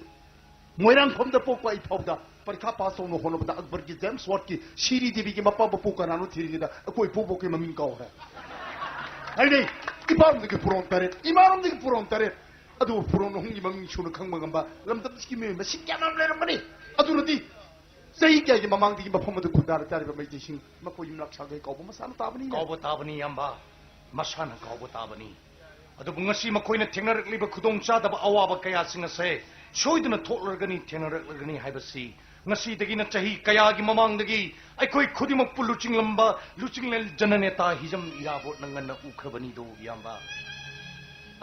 ꯃꯣꯏꯔꯥꯡꯈꯣꯝꯗ ꯄꯣꯛꯄ ꯑꯩ ꯐꯥꯎꯗ ꯄꯔꯤꯈꯥ ꯄꯥꯁ ꯇꯧꯅ ꯍꯣꯠꯅꯕꯗ ꯑꯛꯕꯔꯒꯤ ꯖꯦꯝꯁ ꯋꯥꯠꯀꯤ ꯁꯤꯔꯤ ꯗꯦꯕꯤꯒꯤ ꯃꯄꯥ ꯃꯄꯨ ꯀꯅꯥꯅꯣ ꯊꯤꯔꯤꯉꯩꯗ ꯑꯩꯈꯣꯏ ꯏꯄꯨꯕꯣꯛꯀꯤ ꯃꯃꯤꯡ ꯀꯥꯎꯈ꯭ꯔꯦ꯫ ꯍꯥꯏꯅꯩ, ꯏꯄꯥꯔꯣꯝꯗꯒꯤ ꯄꯨꯔꯣꯟ ꯇꯔꯦꯠ, ꯏꯃꯥꯔꯣꯝꯗꯒꯤ ꯄꯨꯔꯣꯟ ꯇꯔꯦꯠ꯫ ꯑꯗꯨꯕꯨ ꯄꯨꯔꯣꯟ ꯑꯍꯨꯝꯒꯤ ꯃꯃꯤꯡ ꯁꯨꯅ ꯈꯪꯕ ꯉꯝꯕ ꯂꯝꯗꯝꯁꯤꯒꯤ ꯃꯤꯑꯣꯏ ꯃꯁꯤꯡ ꯀꯌꯥ ꯃꯔꯨꯝ ꯂꯩꯔꯝꯕꯅꯤ꯫ ꯑꯗꯨꯅꯗꯤ ꯆꯍꯤ ꯀꯌꯥꯒꯤ ꯃꯃꯥꯡꯗꯒꯤ ꯃꯐꯝ ꯑꯗꯨ ꯈꯨꯟꯗꯥ ꯂꯩꯇꯥꯔꯤꯕ ꯃꯩꯇꯩꯁꯤꯡ ꯃꯈꯣꯏ ꯌꯨꯝꯂꯛ ꯁꯥꯒꯩ ꯀꯥꯎꯕ ꯃꯁꯥꯅ ꯇꯥꯕꯅꯤ꯫ ꯀꯥꯎꯕ ꯇꯥꯕꯅꯤ ꯏꯌꯥꯝꯕ, ꯃꯁꯥꯅ ꯀꯥꯎꯕ ꯇꯥꯕꯅꯤ꯫ ꯑꯗꯨꯕꯨ ꯉꯁꯤ ꯃꯈꯣꯏꯅ ꯊꯦꯡꯅꯔꯛꯂꯤꯕ ꯈꯨꯗꯣꯡꯆꯥꯗꯕ ꯑꯋꯥꯕ ꯀꯌꯥꯁꯤꯡ ꯑꯁꯦ ꯁꯣꯏꯗꯅ ꯊꯣꯛꯂꯔꯒꯅꯤ, ꯊꯦꯡꯅꯔꯛꯂꯒꯅꯤ ꯍꯥꯏꯕꯁꯤ ꯉꯁꯤꯗꯒꯤꯅ ꯆꯍꯤ ꯀꯌꯥꯒꯤ ꯃꯃꯥꯡꯗꯒꯤ ꯑꯩꯈꯣꯏ ꯈꯨꯗꯤꯡꯃꯛꯄꯨ ꯂꯨꯆꯤꯡꯂꯝꯕ ꯂꯨꯆꯤꯡꯂꯦꯜ ꯖꯅꯅꯦꯇꯥ ꯍꯤꯖꯝ ꯏꯔꯥꯕꯣꯠꯅ ꯉꯟꯅ ꯎꯈ꯭ꯔꯕꯅꯤꯗꯣ, ꯏꯌꯥꯝꯕ꯫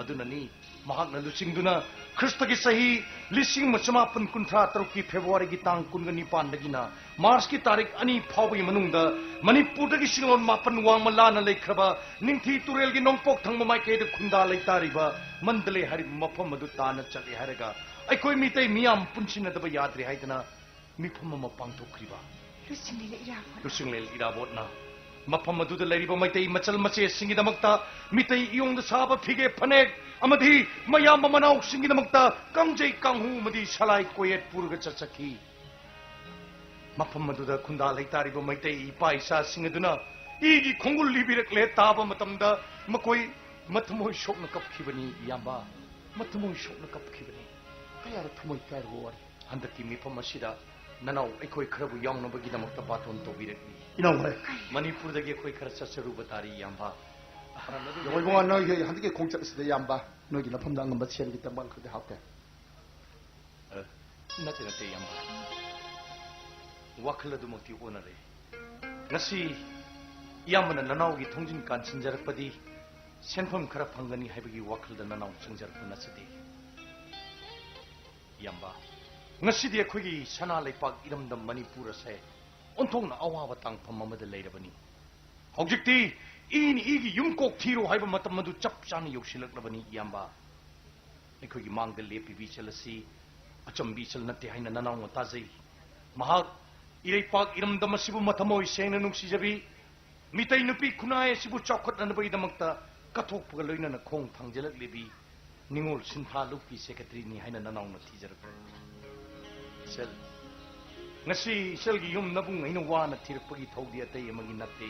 ꯑꯗꯨꯅꯅꯤ ꯃꯍꯥꯛꯅ ꯂꯨꯆꯤꯡꯗꯨꯅ ꯈ꯭ꯔꯤꯁꯇꯒꯤ ꯆꯍꯤ ꯂꯤꯁꯤꯡ ꯑꯃ ꯆꯃꯥꯄꯟ ꯀꯨꯟꯊ꯭ꯔꯥ ꯇꯔꯨꯛꯀꯤ ꯐꯦꯕ꯭ꯔꯨꯋꯥꯔꯤꯒꯤ ꯇꯥꯡ ꯀꯨꯟꯒ ꯅꯤꯄꯥꯟꯗꯒꯤꯅ ꯃꯥꯔꯆꯀꯤ ꯇꯥꯔꯤꯛ ꯑꯅꯤ ꯐꯥꯎꯕꯒꯤ ꯃꯅꯨꯡꯗ ꯃꯅꯤꯄꯨꯔꯗꯒꯤ ꯁꯤꯡꯂꯣꯟ ꯃꯥꯄꯟ ꯋꯥꯡꯃ ꯂꯥꯟꯅ ꯂꯩꯈ꯭ꯔꯕ ꯅꯤꯡꯊꯤ ꯇꯨꯔꯦꯜꯒꯤ ꯅꯣꯡꯄꯣꯛ ꯊꯪꯕ ꯃꯥꯏꯀꯩꯗ ꯈꯨꯟꯗꯥ ꯂꯩꯇꯥꯔꯤꯕ ꯃꯟꯗꯂꯦ ꯍꯥꯏꯔꯤꯕ ꯃꯐꯝ ꯑꯗꯨ ꯇꯥꯟꯅ ꯆꯠꯂꯦ ꯍꯥꯏꯔꯒ ꯑꯩꯈꯣꯏ ꯃꯤꯇꯩ ꯃꯤꯌꯥꯝ ꯄꯨꯟꯁꯤꯟꯅꯗꯕ ꯌꯥꯗ꯭ꯔꯦ ꯍꯥꯏꯗꯅ ꯃꯤꯐꯝ ꯑꯃ ꯄꯥꯡꯊꯣꯛꯈ꯭ꯔꯤꯕ꯫ ꯂꯨꯆꯤꯡꯂꯦꯜ ꯏꯔꯥꯕꯣꯠ꯫ ꯂꯨꯆꯤꯡꯂꯦꯜ ꯏꯔꯥꯕꯣꯠꯅ ꯃꯐꯝ ꯑꯗꯨꯗ ꯂꯩꯔꯤꯕ ꯃꯩꯇꯩ ꯃꯆꯜ ꯃꯆꯦꯁꯤꯡꯒꯤꯗꯃꯛꯇ ꯃꯤꯇꯩ ꯏꯌꯣꯡꯗ ꯁꯥꯕ ꯐꯤꯒꯦ ꯐꯅꯦꯛ ꯑꯃꯗꯤ ꯃꯌꯥꯝꯕ ꯃꯅꯥꯎꯁꯤꯡꯒꯤꯗꯃꯛꯇ ꯀꯥꯡꯖꯩ ꯀꯥꯡꯍꯨ ꯑꯃꯗꯤ ꯁꯂꯥꯏ ꯀꯣꯌꯦꯠ ꯄꯨꯔꯒ ꯆꯠꯆꯈꯤ꯫ ꯃꯐꯝ ꯑꯗꯨꯗ ꯈꯨꯟꯗꯥ ꯂꯩꯇꯥꯔꯤꯕ ꯃꯩꯇꯩ ꯏꯄꯥ ꯏꯆꯥꯁꯤꯡ ꯑꯗꯨꯅ ꯏꯒꯤ ꯈꯣꯡꯒꯨꯜ ꯂꯤꯕꯤꯔꯛꯂꯦ ꯇꯥꯕ ꯃꯇꯝꯗ ꯃꯈꯣꯏ ꯃꯊꯃꯣꯏ ꯁꯣꯛꯅ ꯀꯞꯈꯤꯕꯅꯤ, ꯏꯌꯥꯝꯕ꯫ ꯃꯊꯃꯣꯏ ꯁꯣꯛꯅ ꯀꯞꯈꯤꯕꯅꯤ꯫ ꯀꯌꯥꯗ ꯊꯃꯣꯏ ꯀꯥꯏꯔꯕ ꯋꯥꯔꯤ꯫ ꯍꯟꯗꯛꯀꯤ ꯃꯤꯐꯝ ꯑꯁꯤꯗ ꯅꯅꯥꯎ ꯑꯩꯈꯣꯏ ꯈꯔꯕꯨ ꯌꯥꯎꯅꯕꯒꯤꯗꯃꯛꯇ ꯕꯥꯇꯣꯟ ꯇꯧꯕꯤꯔꯛꯂꯤ꯫ ꯏꯅꯥꯎ ꯍꯣꯏ꯫ ꯃꯅꯤꯄꯨꯔꯗꯒꯤ ꯑꯩꯈꯣꯏ ꯈꯔ ꯆꯠꯆꯔꯨꯕ ꯇꯥꯔꯤ, ꯏꯌꯥꯝꯕ꯫ ꯌꯥꯝ ꯏꯕꯨꯡꯉꯣ, ꯅꯣꯏꯒꯤ ꯍꯟꯗꯛꯀꯤ ꯈꯣꯡꯆꯠ ꯑꯁꯤꯗ, ꯏꯌꯥꯝꯕ, ꯅꯣꯏꯒꯤ ꯅꯐꯝꯗ ꯑꯉꯝꯕ ꯁꯦꯟꯒꯤ ꯇꯦꯡꯕꯥꯡ ꯈꯔꯗꯤ ꯍꯥꯞꯀꯦ꯫ ꯑ, ꯅꯠꯇꯦ, ꯅꯠꯇꯦ, ꯏꯌꯥꯝꯕ꯫ ꯋꯥꯈꯜ ꯑꯗꯨꯃꯛꯇꯤ ꯑꯣꯟꯅꯔꯦ꯫ ꯉꯁꯤ ꯏꯌꯥꯝꯕꯅ ꯅꯅꯥꯎꯒꯤ ꯊꯣꯡꯖꯤꯟ ꯀꯥꯟꯁꯤꯟꯖꯔꯛꯄꯗꯤ ꯁꯦꯟꯐꯝ ꯈꯔ ꯐꯪꯒꯅꯤ ꯍꯥꯏꯕꯒꯤ ꯋꯥꯈꯜꯗ ꯅꯅꯥꯎ ꯆꯪꯖꯔꯛꯄ ꯅꯠꯆꯗꯦ꯫ ꯏꯌꯥꯝꯕ, ꯉꯁꯤꯗꯤ ꯑꯩꯈꯣꯏꯒꯤ ꯁꯅꯥ ꯂꯩꯄꯥꯛ ꯏꯔꯝꯗꯝ ꯃꯅꯤꯄꯨꯔ ꯑꯁꯦ ꯑꯣꯟꯊꯣꯛꯅ ꯑꯋꯥꯕ ꯇꯥꯡꯐꯝ ꯑꯃꯗ ꯂꯩꯔꯕꯅꯤ꯫ ꯍꯧꯖꯤꯛꯇꯤ ꯏꯅ ꯏꯒꯤ ꯌꯨꯝꯀꯣꯛ ꯊꯤꯔꯣ ꯍꯥꯏꯕ ꯃꯇꯝ ꯑꯗꯨ ꯆꯞ ꯆꯥꯅ ꯌꯧꯁꯤꯜꯂꯛꯂꯕꯅꯤ, ꯏꯌꯥꯝꯕ꯫ ꯑꯩꯈꯣꯏꯒꯤ ꯃꯥꯡꯗ ꯂꯦꯞꯄꯤꯕ ꯏꯆꯜ ꯑꯁꯤ ꯑꯆꯝꯕ ꯏꯆꯜ ꯅꯠꯇꯦ ꯍꯥꯏꯅ ꯅꯅꯥꯎꯅ ꯇꯥꯖꯩ꯫ ꯃꯍꯥꯛ ꯏꯔꯩꯄꯥꯛ ꯏꯔꯝꯗꯝ ꯑꯁꯤꯕꯨ ꯃꯊꯃꯣꯏ ꯁꯦꯡꯅ ꯅꯨꯡꯁꯤꯖꯕꯤ, ꯃꯤꯇꯩ ꯅꯨꯄꯤ ꯈꯨꯟꯅꯥꯏ ꯑꯁꯤꯕꯨ ꯆꯥꯎꯈꯠꯅꯅꯕꯒꯤꯗꯃꯛꯇ ꯀꯠꯊꯣꯛꯄꯒ ꯂꯣꯏꯅꯅ ꯈꯣꯡ ꯊꯥꯡꯖꯤꯜꯂꯛꯂꯤꯕꯤ ꯅꯤꯉꯣꯜ ꯁꯤꯟꯊꯥ ꯂꯨꯞꯀꯤ ꯁꯦꯀ꯭ꯔꯦꯇꯔꯤꯅꯤ ꯍꯥꯏꯅ ꯅꯅꯥꯎꯅ ꯊꯤꯖꯔꯛꯄꯅꯤ꯫ ꯏꯆꯜ, ꯉꯁꯤ ꯏꯆꯜꯒꯤ ꯌꯨꯝ ꯅꯕꯨꯡ ꯑꯩꯅ ꯋꯥꯅ ꯊꯤꯔꯛꯄꯒꯤ ꯊꯧꯗꯤ ꯑꯇꯩ ꯑꯃꯒꯤ ꯅꯠꯇꯦ꯫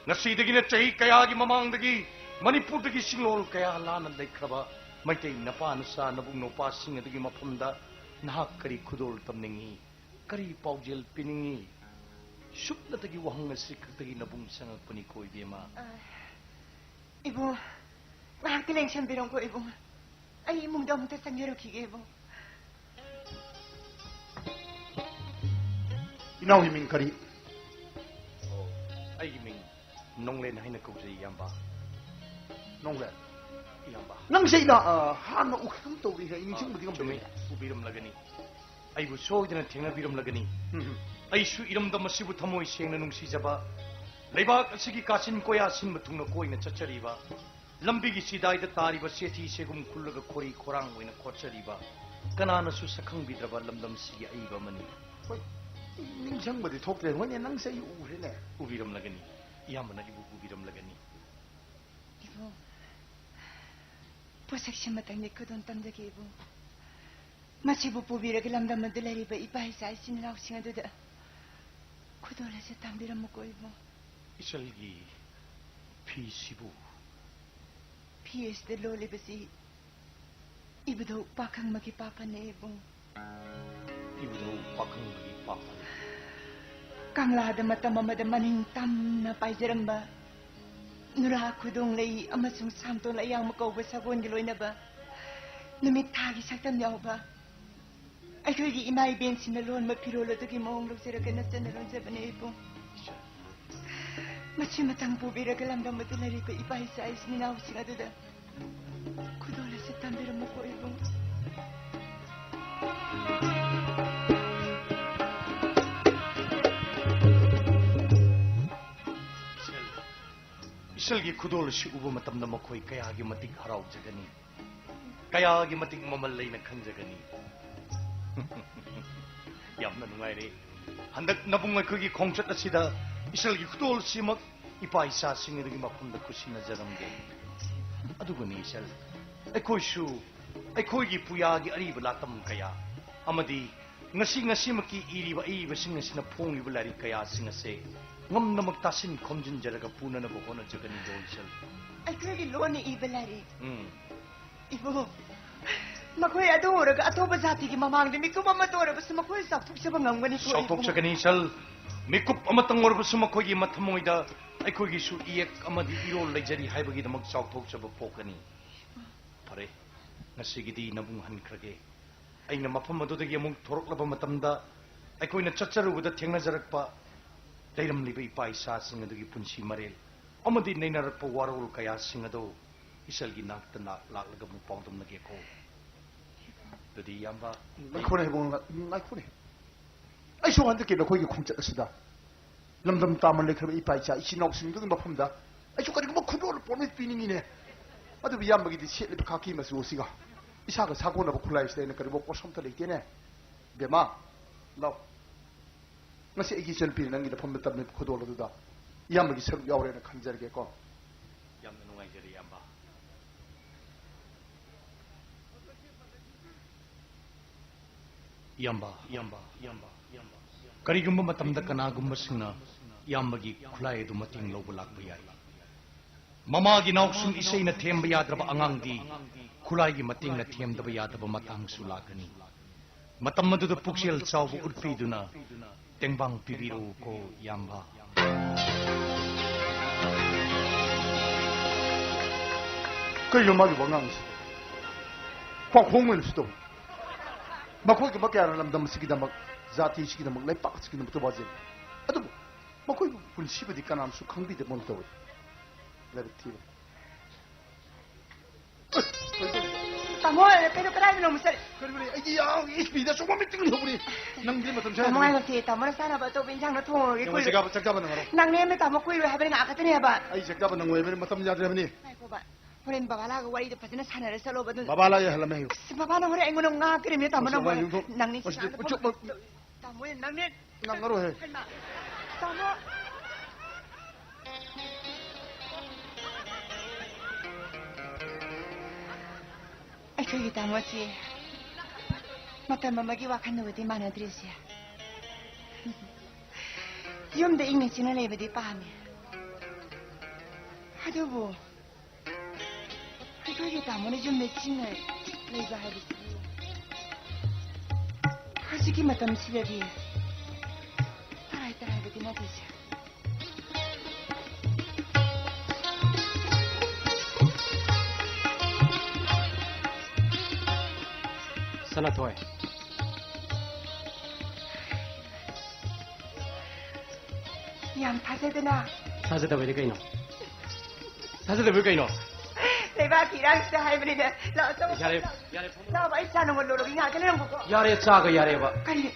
ꯉꯁꯤꯗꯒꯤꯅ ꯆꯍꯤ ꯀꯌꯥꯒꯤ ꯃꯃꯥꯡꯗꯒꯤ ꯃꯅꯤꯄꯨꯔꯗꯒꯤ ꯁꯤꯡꯂꯣꯜ ꯀꯌꯥ ꯂꯥꯟꯅ ꯂꯩꯈ꯭ꯔꯕ ꯃꯩꯇꯩ ꯅꯄꯥ ꯅꯆꯥ ꯅꯕꯨꯡ ꯅꯧꯄꯥꯁꯤꯡ ꯑꯗꯨꯒꯤ ꯃꯐꯝꯗ ꯅꯍꯥꯛ ꯀꯔꯤ ꯈꯨꯗꯣꯜ ꯇꯝꯅꯤꯡꯏ? ꯀꯔꯤ ꯄꯥꯎꯖꯦꯜ ꯄꯤꯅꯤꯡꯏ? ꯁꯨꯞꯅꯇꯒꯤ ꯋꯥꯍꯪ ꯑꯁꯤ ꯈꯛꯇꯒꯤ ꯅꯕꯨꯡ ꯁꯪꯉꯛꯄꯅꯤꯀꯣ, ꯏꯕꯦꯝꯃ꯫ ꯑ, ꯏꯕꯨꯡ, ꯉꯥꯏꯍꯥꯛꯇ ꯂꯦꯡꯁꯟꯕꯤꯔꯝꯈꯣ ꯏꯕꯨꯡ꯫ ꯑꯩ ꯏꯃꯨꯡꯗ ꯑꯃꯨꯛꯇ ꯆꯪꯖꯔꯨꯈꯤꯒꯦ ꯏꯕꯨꯡ꯫ ꯏꯅꯥꯎꯒꯤ ꯃꯤꯡ ꯀꯔꯤ? ꯑꯣ, ꯑꯩꯒꯤ ꯃꯤꯡ ꯅꯣꯡꯂꯦꯟ ꯍꯥꯏꯅ ꯀꯧꯖꯩ, ꯏꯌꯥꯝꯕ꯫ ꯅꯣꯡꯂꯦꯟ? ꯏꯌꯥꯝꯕ꯫ ꯅꯪꯁꯦ ꯏꯅꯥ-, ꯑ, ꯍꯥꯟꯅ ꯎꯈꯤꯒꯨꯝ ꯇꯧꯔꯤꯍꯦ, ꯑꯩ ꯅꯤꯡꯁꯤꯡꯕꯗꯤ ꯑ, ꯆꯨꯝꯃꯤ, ꯉꯝꯗ꯭ꯔꯦꯅꯦ꯫ ꯎꯕꯤꯔꯝꯂꯒꯅꯤ꯫ ꯑꯩꯕꯨ ꯁꯣꯏꯗꯅ ꯊꯦꯡꯅꯕꯤꯔꯝꯂꯒꯅꯤ꯫ ꯎꯝ꯫ ꯑꯩꯁꯨ ꯏꯔꯝꯗꯝ ꯑꯁꯤꯕꯨ ꯊꯃꯣꯏ ꯁꯦꯡꯅ ꯅꯨꯡꯁꯤꯖꯕ, ꯂꯩꯕꯥꯛ ꯑꯁꯤꯒꯤ ꯀꯥꯆꯤꯟ ꯀꯣꯌꯥ ꯁꯤꯟꯕ ꯊꯨꯡꯅ ꯀꯣꯏꯅ ꯆꯠꯆꯔꯤꯕ, ꯂꯝꯕꯤꯒꯤ ꯆꯤꯗꯥꯏꯗ ꯇꯥꯔꯤꯕ ꯆꯦꯊꯤ ꯆꯦꯒꯨꯝ ꯈꯨꯜꯂꯒ ꯈꯣꯔꯤ ꯈꯣꯔꯥꯡ ꯑꯣꯏꯅ ꯈꯣꯠꯆꯔꯤꯕ, ꯀꯅꯥꯅꯁꯨ ꯁꯛꯈꯪꯕꯤꯗ꯭ꯔꯕ ꯂꯝꯗꯝꯁꯤꯒꯤ ꯑꯏꯕ ꯑꯃꯅꯤ꯫ ꯍꯣꯏ, ꯅꯤꯡꯁꯤꯡꯕꯗꯤ ꯊꯣꯛꯇ꯭ꯔꯦ꯫ ꯍꯣꯏꯅꯦ, ꯅꯪꯁꯦ ꯑꯩ ꯎꯈ꯭ꯔꯦꯅꯦ꯫ ꯎꯕꯤꯔꯝꯂꯒꯅꯤ, ꯏꯌꯥꯝꯕꯅ ꯑꯩꯕꯨ ꯎꯕꯤꯔꯝꯂꯒꯅꯤ꯫ ꯏꯕꯨꯡ, ꯄꯣꯠꯁꯛꯁꯤꯃꯇꯪꯗꯤ ꯈꯨꯗꯣꯜ ꯇꯝꯖꯒꯦ ꯏꯕꯨꯡ꯫ ꯃꯁꯤꯕꯨ ꯄꯨꯕꯤꯔꯒ ꯂꯝꯗꯝ ꯑꯗꯨ ꯂꯩꯔꯤꯕ ꯏꯄꯥ ꯏꯆꯥ ꯏꯆꯤꯟ ꯏꯅꯥꯎꯁꯤꯡ ꯑꯗꯨꯗ ꯈꯨꯗꯣꯜ ꯑꯁꯤ ꯇꯝꯕꯤꯔꯝꯃꯨꯀꯣ ꯏꯕꯨꯡ꯫ ꯏꯆꯜꯒꯤ ꯐꯤꯁꯤꯕꯨ? ꯐꯤ ꯑꯁꯤꯗ ꯂꯣꯜꯂꯤꯕꯁꯤ ꯏꯕꯨꯙꯧ ꯄꯥꯈꯪꯕꯒꯤ ꯄꯥꯐꯜꯅꯦ ꯏꯕꯨꯡ꯫ ꯏꯕꯨꯙꯧ ꯄꯥꯈꯪꯕꯒꯤ ꯄꯥꯐꯜ꯫ ꯀꯪꯂꯥꯗ ꯃꯇꯝ ꯑꯃꯗ ꯃꯅꯤꯡ ꯇꯝꯅ ꯄꯥꯏꯖꯔꯝꯕ ꯅꯨꯔꯥ ꯈꯨꯗꯣꯡꯂꯩ ꯑꯃꯁꯨꯡ ꯁꯥꯝꯇꯣꯟ ꯑꯌꯥꯡꯕ ꯀꯧꯕ ꯁꯒꯣꯜꯒꯤ ꯂꯣꯏꯅꯕ ꯅꯨꯃꯤꯠ ꯊꯥꯒꯤ ꯁꯛꯇꯝ ꯌꯥꯎꯕ ꯑꯩꯈꯣꯏꯒꯤ ꯏꯃꯥ ꯏꯕꯦꯟꯁꯤꯡꯅ ꯂꯣꯟꯕ ꯐꯤꯔꯣꯜ ꯑꯗꯨꯒꯤ ꯃꯑꯣꯡ ꯂꯧꯖꯔꯒ ꯅꯠꯆꯅ ꯂꯣꯟꯖꯕꯅꯦ ꯏꯕꯨꯡ꯫ ꯃꯁꯤꯃꯇꯪ ꯄꯨꯕꯤꯔꯒ ꯂꯝꯗꯝ ꯑꯗꯨ ꯂꯩꯔꯤꯕ ꯏꯄꯥ ꯏꯆꯥ ꯏꯆꯤꯟ ꯏꯅꯥꯎꯁꯤꯡ ꯑꯗꯨꯗ ꯈꯨꯗꯣꯜ ꯑꯁꯤ ꯇꯝꯕꯤꯔꯝꯃꯨꯀꯣ ꯏꯕꯨꯡ꯫ ꯏꯆꯜ, ꯏꯆꯜꯒꯤ ꯈꯨꯗꯣꯜ ꯑꯁꯤ ꯎꯕ ꯃꯇꯝꯗ ꯃꯈꯣꯏ ꯀꯌꯥꯒꯤ ꯃꯇꯤꯛ ꯍꯔꯥꯎꯖꯒꯅꯤ, ꯀꯌꯥꯒꯤ ꯃꯇꯤꯛ ꯃꯃꯜ ꯂꯩꯅ ꯈꯟꯖꯒꯅꯤ꯫ ꯌꯥꯝꯅ ꯅꯨꯡꯉꯥꯏꯔꯦ꯫ ꯍꯟꯗꯛ ꯅꯕꯨꯡ ꯑꯩꯈꯣꯏꯒꯤ ꯈꯣꯡꯆꯠ ꯑꯁꯤꯗ ꯏꯆꯜꯒꯤ ꯈꯨꯗꯣꯜꯁꯤꯃꯛ ꯏꯄꯥ ꯏꯆꯥꯁꯤꯡ ꯑꯗꯨꯒꯤ ꯃꯐꯝꯗ ꯈꯨꯠꯁꯤꯟꯅꯖꯔꯝꯒꯦ꯫ ꯑꯗꯨꯒꯅꯤ ꯏꯆꯜ, ꯑꯩꯈꯣꯏꯁꯨ ꯑꯩꯈꯣꯏꯒꯤ ꯄꯨꯌꯥꯒꯤ ꯑꯔꯤꯕ ꯂꯥꯇꯝ ꯀꯌꯥ ꯑꯃꯗꯤ ꯉꯁꯤ ꯉꯁꯤꯃꯛꯀꯤ ꯏꯔꯤꯕ ꯑꯏꯕꯁꯤꯡ ꯑꯁꯤꯅ ꯐꯣꯡꯂꯤꯕ ꯂꯥꯏꯔꯤꯛ ꯀꯌꯥꯁꯤꯡ ꯑꯁꯦ ꯉꯝꯅꯃꯛ ꯇꯥꯁꯤꯟ ꯈꯣꯝꯖꯤꯟꯖꯔꯒ ꯄꯨꯅꯅꯕ ꯍꯣꯠꯅꯖꯒꯅꯤꯗꯣ ꯏꯆꯜ꯫ ꯑꯩꯈꯣꯏꯒꯤ ꯂꯣꯟꯅ ꯏꯕ ꯂꯥꯏꯔꯤꯛ꯫ ꯎꯝ꯫ ꯏꯕꯨꯡ, ꯃꯈꯣꯏ ꯑꯗꯨ ꯎꯔꯒ ꯑꯇꯣꯞꯄ ꯖꯥꯇꯤꯒꯤ ꯃꯃꯥꯡꯗ ꯃꯤꯀꯨꯞ ꯑꯃꯇ ꯑꯣꯏꯔꯕꯁꯨ ꯃꯈꯣꯏ ꯆꯥꯎꯊꯣꯛꯆꯕ ꯉꯝꯒꯅꯤꯀꯣ ꯏꯕꯨꯡ꯫ ꯆꯥꯎꯊꯣꯛꯆꯒꯅꯤ ꯏꯆꯜ꯫ ꯃꯤꯀꯨꯞ ꯑꯃꯇꯪ ꯑꯣꯏꯔꯕꯁꯨ ꯃꯈꯣꯏꯒꯤ ꯃꯊꯃꯣꯏꯗ ꯑꯩꯈꯣꯏꯒꯤꯁꯨ ꯏꯌꯦꯛ ꯑꯃꯗꯤ ꯏꯔꯣꯜ ꯂꯩꯖꯔꯤ ꯍꯥꯏꯕꯒꯤꯗꯃꯛ ꯆꯥꯎꯊꯣꯛꯆꯕ ꯄꯣꯛꯀꯅꯤ꯫ ꯐꯔꯦ, ꯉꯁꯤꯒꯤꯗꯤ ꯅꯕꯨꯡ ꯍꯟꯈ꯭ꯔꯒꯦ꯫ ꯑꯩꯅ ꯃꯐꯝ ꯑꯗꯨꯗꯒꯤ ꯑꯃꯨꯛ ꯊꯣꯔꯛꯂꯕ ꯃꯇꯝꯗ, ꯑꯩꯈꯣꯏꯅ ꯆꯠꯆꯔꯨꯕꯗ ꯊꯦꯡꯅꯖꯔꯛꯄ ꯂꯩꯔꯝꯂꯤꯕ ꯏꯄꯥ ꯏꯆꯥꯁꯤꯡ ꯑꯗꯨꯒꯤ ꯄꯨꯟꯁꯤ ꯃꯔꯦꯜ ꯑꯃꯗꯤ ꯅꯩꯅꯔꯛꯄ ꯋꯥꯔꯣꯜ ꯀꯌꯥꯁꯤꯡ ꯑꯗꯨ ꯏꯆꯜꯒꯤ ꯅꯥꯛꯇ ꯂꯥꯛ-, ꯂꯥꯛꯂꯒ ꯑꯃꯨꯛ ꯄꯥꯎꯗꯝꯅꯒꯦꯀꯣ꯫ ꯑꯗꯨꯗꯤ ꯏꯌꯥꯝꯕ꯫ ꯉꯥꯏꯈꯣꯅꯦ ꯏꯕꯨꯡꯉꯣ, ꯉꯥꯏꯈꯣꯅꯦ꯫ ꯑꯩꯁꯨ ꯍꯟꯗꯛꯀꯤ ꯅꯈꯣꯏꯒꯤ ꯈꯣꯡꯆꯠ ꯑꯁꯤꯗ ꯂꯝꯗꯝ ꯇꯥꯃꯟ ꯂꯩꯈ꯭ꯔꯕ ꯏꯄꯥ ꯏꯆꯥ ꯏꯆꯤꯟ ꯏꯅꯥꯎꯁꯤꯡꯗꯨꯒꯤ ꯃꯐꯝꯗ ꯑꯩꯁꯨ ꯀꯔꯤꯒꯨꯝꯕ ꯈꯨꯗꯣꯜ ꯄꯣꯠ ꯑꯃ ꯄꯤꯅꯤꯡꯉꯤꯅꯦ꯫ ꯑꯗꯨꯕꯨ ꯏꯌꯥꯝꯕꯒꯤꯗꯤ ꯁꯦꯠꯂꯤꯕ ꯈꯥꯀꯤ ꯃꯆꯨ ꯑꯁꯤꯒ ꯏꯁꯥꯒ ꯁꯥꯒꯣꯟꯅꯕ ꯈꯨꯠꯂꯥꯏ ꯑꯁꯤꯗ ꯑꯩꯅ ꯀꯔꯤꯒꯨꯝꯕ ꯄꯣꯠꯁꯛ ꯑꯝꯇ ꯂꯩꯇꯦꯅꯦ꯫ ꯕꯦꯝꯃ, ꯂꯥꯎ꯫ ꯉꯁꯤ ꯑꯩꯒꯤ ꯏꯆꯟꯅꯨꯄꯤꯅ ꯅꯪꯒꯤ ꯅꯐꯝꯗ ꯇꯝꯂꯤꯕ ꯈꯨꯗꯣꯜ ꯑꯗꯨꯗ ꯏꯌꯥꯝꯕꯒꯤ ꯁꯔꯨꯛ ꯌꯥꯎꯔꯦꯅ ꯈꯟꯖꯔꯒꯦꯀꯣ꯫ ꯌꯥꯝꯅ ꯅꯨꯡꯉꯥꯏꯖꯔꯦ, ꯏꯌꯥꯝꯕ꯫ ꯏꯌꯥꯝꯕ, ꯏꯌꯥꯝꯕ, ꯏꯌꯥꯝꯕ, ꯏꯌꯥꯝꯕ꯫ ꯀꯔꯤꯒꯨꯝꯕ ꯃꯇꯝꯗ ꯀꯅꯥꯒꯨꯝꯕꯁꯤꯡꯅ ꯏꯌꯥꯝꯕꯒꯤ ꯈꯨꯠꯂꯥꯏ ꯑꯗꯨ ꯃꯇꯦꯡ ꯂꯧꯕ ꯂꯥꯛꯄ ꯌꯥꯏ꯫ ꯃꯃꯥꯒꯤ ꯅꯥꯎꯁꯨꯝ ꯏꯁꯩꯅ ꯊꯦꯝꯕ ꯌꯥꯗ꯭ꯔꯕ ꯑꯉꯥꯡꯗꯤ ꯈꯨꯠꯂꯥꯏꯒꯤ ꯃꯇꯦꯡꯅ ꯊꯦꯝꯗꯕ ꯌꯥꯗꯕ ꯃꯇꯥꯡꯁꯨ ꯂꯥꯛꯀꯅꯤ꯫ ꯃꯇꯝ ꯑꯗꯨꯗ ꯄꯨꯛꯆꯦꯜ ꯆꯥꯎꯕ ꯎꯠꯄꯤꯗꯨꯅ ꯇꯦꯡꯕꯥꯡ ꯄꯤꯕꯤꯔꯛꯎꯀꯣ, ꯏꯌꯥꯝꯕ꯫ ꯀꯩꯅꯣ ꯃꯥꯒꯤ ꯋꯥꯉꯥꯡꯁꯤ? ꯄꯥꯎꯈꯣꯡ ꯑꯣꯏꯅꯁꯨ ꯇꯧꯏ꯫ ꯃꯈꯣꯏꯒꯨꯝꯕ ꯀꯌꯥꯅ ꯂꯝꯗꯝ ꯑꯁꯤꯒꯤꯗꯃꯛ, ꯖꯥꯇꯤ ꯑꯁꯤꯒꯤꯗꯃꯛ, ꯂꯩꯄꯥꯛ ꯑꯁꯤꯒꯤꯗꯃꯛꯇ ꯋꯥꯖꯩ꯫ ꯑꯗꯨꯕꯨ ꯃꯈꯣꯏꯕꯨ ꯄꯨꯟꯁꯤꯕꯨꯗꯤ ꯀꯅꯥꯅꯁꯨ ꯈꯪꯕꯤꯗꯕꯒꯨꯝ ꯇꯧꯏ꯫ ꯂꯥꯏꯕꯛ ꯊꯤꯕ꯫ ꯇꯥꯃꯣ, ꯀꯩꯅꯣ, ꯀꯗꯥꯏꯗꯅꯣ ꯑꯃꯨꯛ ꯆꯠꯂꯤ? ꯀꯔꯤꯅꯣꯅꯦ? ꯑꯩꯗꯤ ꯌꯥꯝ ꯏꯁꯄꯤꯗ ꯑꯆꯧꯕ ꯃꯤꯇꯤꯡ ꯍꯧꯕꯅꯤ꯫ ꯅꯪꯗꯤ ꯃꯇꯝ ꯇꯥꯃꯣ, ꯁꯥꯏꯗꯅ꯫ ꯉꯥꯏꯈꯣ, ꯁꯤ ꯇꯥꯃꯣꯅ ꯆꯥꯅꯕ ꯑꯇꯣꯞꯄ ꯏꯟꯁꯥꯡꯗꯣ ꯊꯣꯡꯉꯒꯦ, ꯌꯦꯡꯉꯣ, ꯀꯨꯏꯔꯣꯏ꯫ ꯆꯥꯛ ꯆꯥꯕ, ꯆꯥꯛ ꯆꯥꯕ ꯅꯪꯉꯔꯣꯏ꯫ ꯅꯪꯅꯦ, ꯇꯥꯃꯣ, ꯀꯨꯏꯔꯣꯏ ꯍꯥꯏꯕꯅꯤ, ꯉꯥꯏꯍꯥꯛ ꯈꯛꯇꯅꯦ ꯍꯥꯏꯕ꯫ ꯑꯩ ꯆꯥꯛ ꯆꯥꯕ ꯅꯪꯉꯣꯏ ꯍꯥꯏꯕꯅꯤ, ꯃꯇꯝ ꯌꯥꯗ꯭ꯔꯦ ꯍꯥꯏꯕꯅꯤ꯫ ꯉꯥꯏꯈꯣꯕ, ꯍꯣꯔꯦꯟ ꯕꯕꯥ ꯂꯥꯛꯑꯒ ꯋꯥꯔꯤꯗꯣ ꯐꯖꯅ ꯁꯥꯟꯅꯔ ꯆꯠꯂꯣꯕ, ꯑꯗꯨ ꯕꯕꯥ ꯂꯥꯛꯑꯦ ꯍꯥꯜꯂꯝꯃꯦ ꯍꯥꯏꯌꯨ꯫ ꯑꯁ, ꯕꯕꯥꯅ ꯍꯣꯔꯦꯟ ꯑꯩꯉꯣꯟꯗ ꯉꯥꯡꯉꯛꯀꯅꯤꯅꯦ, ꯇꯥꯃꯣ, ꯃꯁꯤ ꯅꯪ ꯍꯣꯔꯦꯟ, ꯌꯨꯝꯊꯣꯡ-, ꯅꯪꯅꯦ ꯃꯁꯤ ꯁꯤꯗ ꯎꯆꯨꯞ-, ꯇꯥꯃꯣ, ꯅꯪꯅꯦ꯫ ꯉꯥꯡꯉꯔꯣꯏꯍꯦ꯫ ꯍꯩꯃꯥ꯫ ꯇꯥꯃꯣ꯫ ꯑꯩꯈꯣꯏꯒꯤ ꯇꯥꯃꯣꯁꯤ ꯃꯇꯝ ꯑꯃꯒꯤ ꯋꯥꯈꯜꯗꯨꯒꯗꯤ ꯃꯥꯟꯅꯗ꯭ꯔꯤꯁꯦ꯫ ꯌꯨꯝꯗ ꯏꯪꯅ ꯆꯤꯛꯅ ꯂꯩꯕꯗꯤ ꯄꯥꯝꯃꯤ꯫ ꯑꯗꯨꯕꯨ ꯑꯩꯈꯣꯏꯒꯤ ꯇꯥꯃꯣꯅ ꯌꯨꯝꯗ ꯆꯤꯡꯅ ꯂꯩꯕ ꯍꯥꯏꯕꯁꯤ ꯍꯧꯖꯤꯛꯀꯤ ꯃꯇꯝꯁꯤꯗꯗꯤ ꯇꯔꯥꯏ ꯇꯔꯥꯏꯕꯗꯤ ꯅꯠꯇꯦꯁꯦ꯫ ꯁꯅꯥꯊꯣꯏ꯫ ꯌꯥꯝ ꯊꯥꯖꯗꯅ꯫ ꯊꯥꯖꯗꯕꯩꯗꯤ ꯀꯩꯅꯣ? ꯊꯥꯖꯗꯕꯩ ꯀꯩꯅꯣ? ꯂꯩꯕꯥꯛꯀꯤ ꯏꯔꯥꯡꯁꯤꯗ ꯍꯥꯏꯕꯅꯤꯗ꯫ ꯂꯥꯛꯑꯣ, ꯆꯪꯉꯣ, ꯌꯥꯔꯦ, ꯆꯪꯉꯣ꯫ ꯌꯥꯔꯦ, ꯐꯝꯃꯣ꯫ ꯂꯥꯛꯑꯣ, ꯑꯩ ꯆꯥ ꯅꯪꯉꯣꯟ ꯂꯣꯜꯂꯨꯒꯦ, ꯉꯥꯏꯍꯥꯛꯇ ꯂꯩꯔꯝꯃꯨꯀꯣ꯫ ꯌꯥꯔꯦ, ꯆꯥꯒ ꯌꯥꯔꯦꯕ꯫ ꯀꯔꯤ?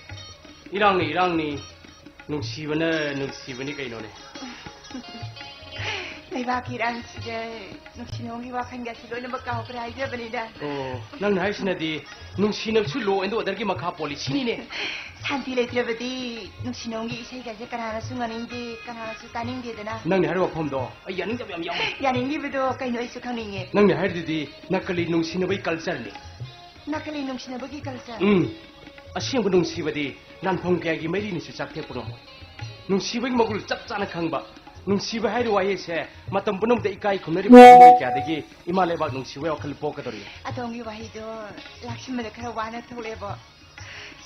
ꯏꯔꯥꯡꯅꯤ, ꯏꯔꯥꯡꯅꯤ꯫ ꯅꯨꯡꯁꯤꯕꯅ ꯅꯨꯡꯁꯤꯕꯅꯤ ꯀꯩꯅꯣꯅꯦ꯫ ꯂꯩꯕꯥꯛꯀꯤ ꯏꯔꯥꯡꯁꯤꯗ ꯅꯨꯡꯁꯤ ꯅꯨꯡꯒꯤ ꯋꯥꯈꯜꯒꯁꯤ ꯂꯣꯏꯅꯃꯛ ꯀꯥꯎꯈ꯭ꯔꯦ ꯍꯥꯏꯖꯕꯅꯤꯗ꯫ ꯑꯣ, ꯅꯪꯅ ꯍꯥꯏꯁꯤꯅꯗꯤ ꯅꯨꯡꯁꯤꯅꯕꯁꯨ law and order ꯒꯤ ꯃꯈꯥ ꯄꯣꯜꯂꯤ ꯁꯤꯅꯤꯅꯦ꯫ ꯁꯥꯟꯇꯤ ꯂꯩꯇ꯭ꯔꯕꯗꯤ ꯅꯨꯡꯁꯤ ꯅꯨꯡꯒꯤ ꯏꯁꯩꯒꯁꯦ ꯀꯅꯥꯅꯁꯨ ꯉꯥꯡꯅꯤꯡꯗꯦ, ꯀꯅꯥꯅꯁꯨ ꯇꯥꯅꯤꯡꯗꯦꯗꯅ꯫ ꯅꯪꯅ ꯍꯥꯏꯔꯤꯕ ꯋꯥꯐꯝꯗꯣ ꯑꯩ ꯌꯥꯅꯤꯡꯗꯕ ꯌꯥꯝ ꯌꯥꯎꯋꯦ꯫ ꯌꯥꯅꯤꯡꯗꯕꯗꯣ ꯀꯩꯅꯣ ꯑꯩꯁꯨ ꯈꯪꯅꯤꯡꯉꯦ꯫ ꯅꯪꯅ ꯍꯥꯏꯔꯤꯗꯨꯗꯤ ꯅꯀꯂꯤ ꯅꯨꯡꯁꯤꯅꯕꯒꯤ culture ꯅꯤ꯫ ꯅꯀꯂꯤ ꯅꯨꯡꯁꯤꯅꯕꯒꯤ culture? ꯎꯝ꯫ ꯑꯁꯦꯡꯕ ꯅꯨꯡꯁꯤꯕꯗꯤ ꯂꯥꯟꯐꯝ ꯀꯌꯥꯒꯤ ꯃꯩꯔꯤꯅꯁꯨ ꯆꯥꯛꯊꯦꯛꯄ ꯉꯝꯃꯣꯏ꯫ ꯅꯨꯡꯁꯤꯕꯒꯤ ꯃꯒꯨꯜ ꯆꯞ ꯆꯥꯅ ꯈꯪꯕ, ꯅꯨꯡꯁꯤꯕ ꯍꯥꯏꯔꯤꯕ ꯋꯥꯍꯩꯁꯦ ꯃꯇꯝ ꯄꯨꯝꯅꯃꯛꯇ ꯏꯀꯥꯏ ꯈꯨꯝꯅꯔꯤꯕ ꯊꯃꯣꯏ ꯀꯌꯥꯗꯒꯤ ꯏꯃꯥ ꯂꯩꯕꯥꯛ ꯅꯨꯡꯁꯤꯕꯒꯤ ꯋꯥꯈꯜ ꯄꯣꯛꯀꯗꯧꯔꯤ꯫ ꯑꯗꯣꯝꯒꯤ ꯋꯥꯍꯩꯗꯣ ꯂꯥꯛꯁꯤꯟꯕꯗ ꯈꯔ ꯋꯥꯅ ꯊꯣꯛꯂꯦꯕꯣ꯫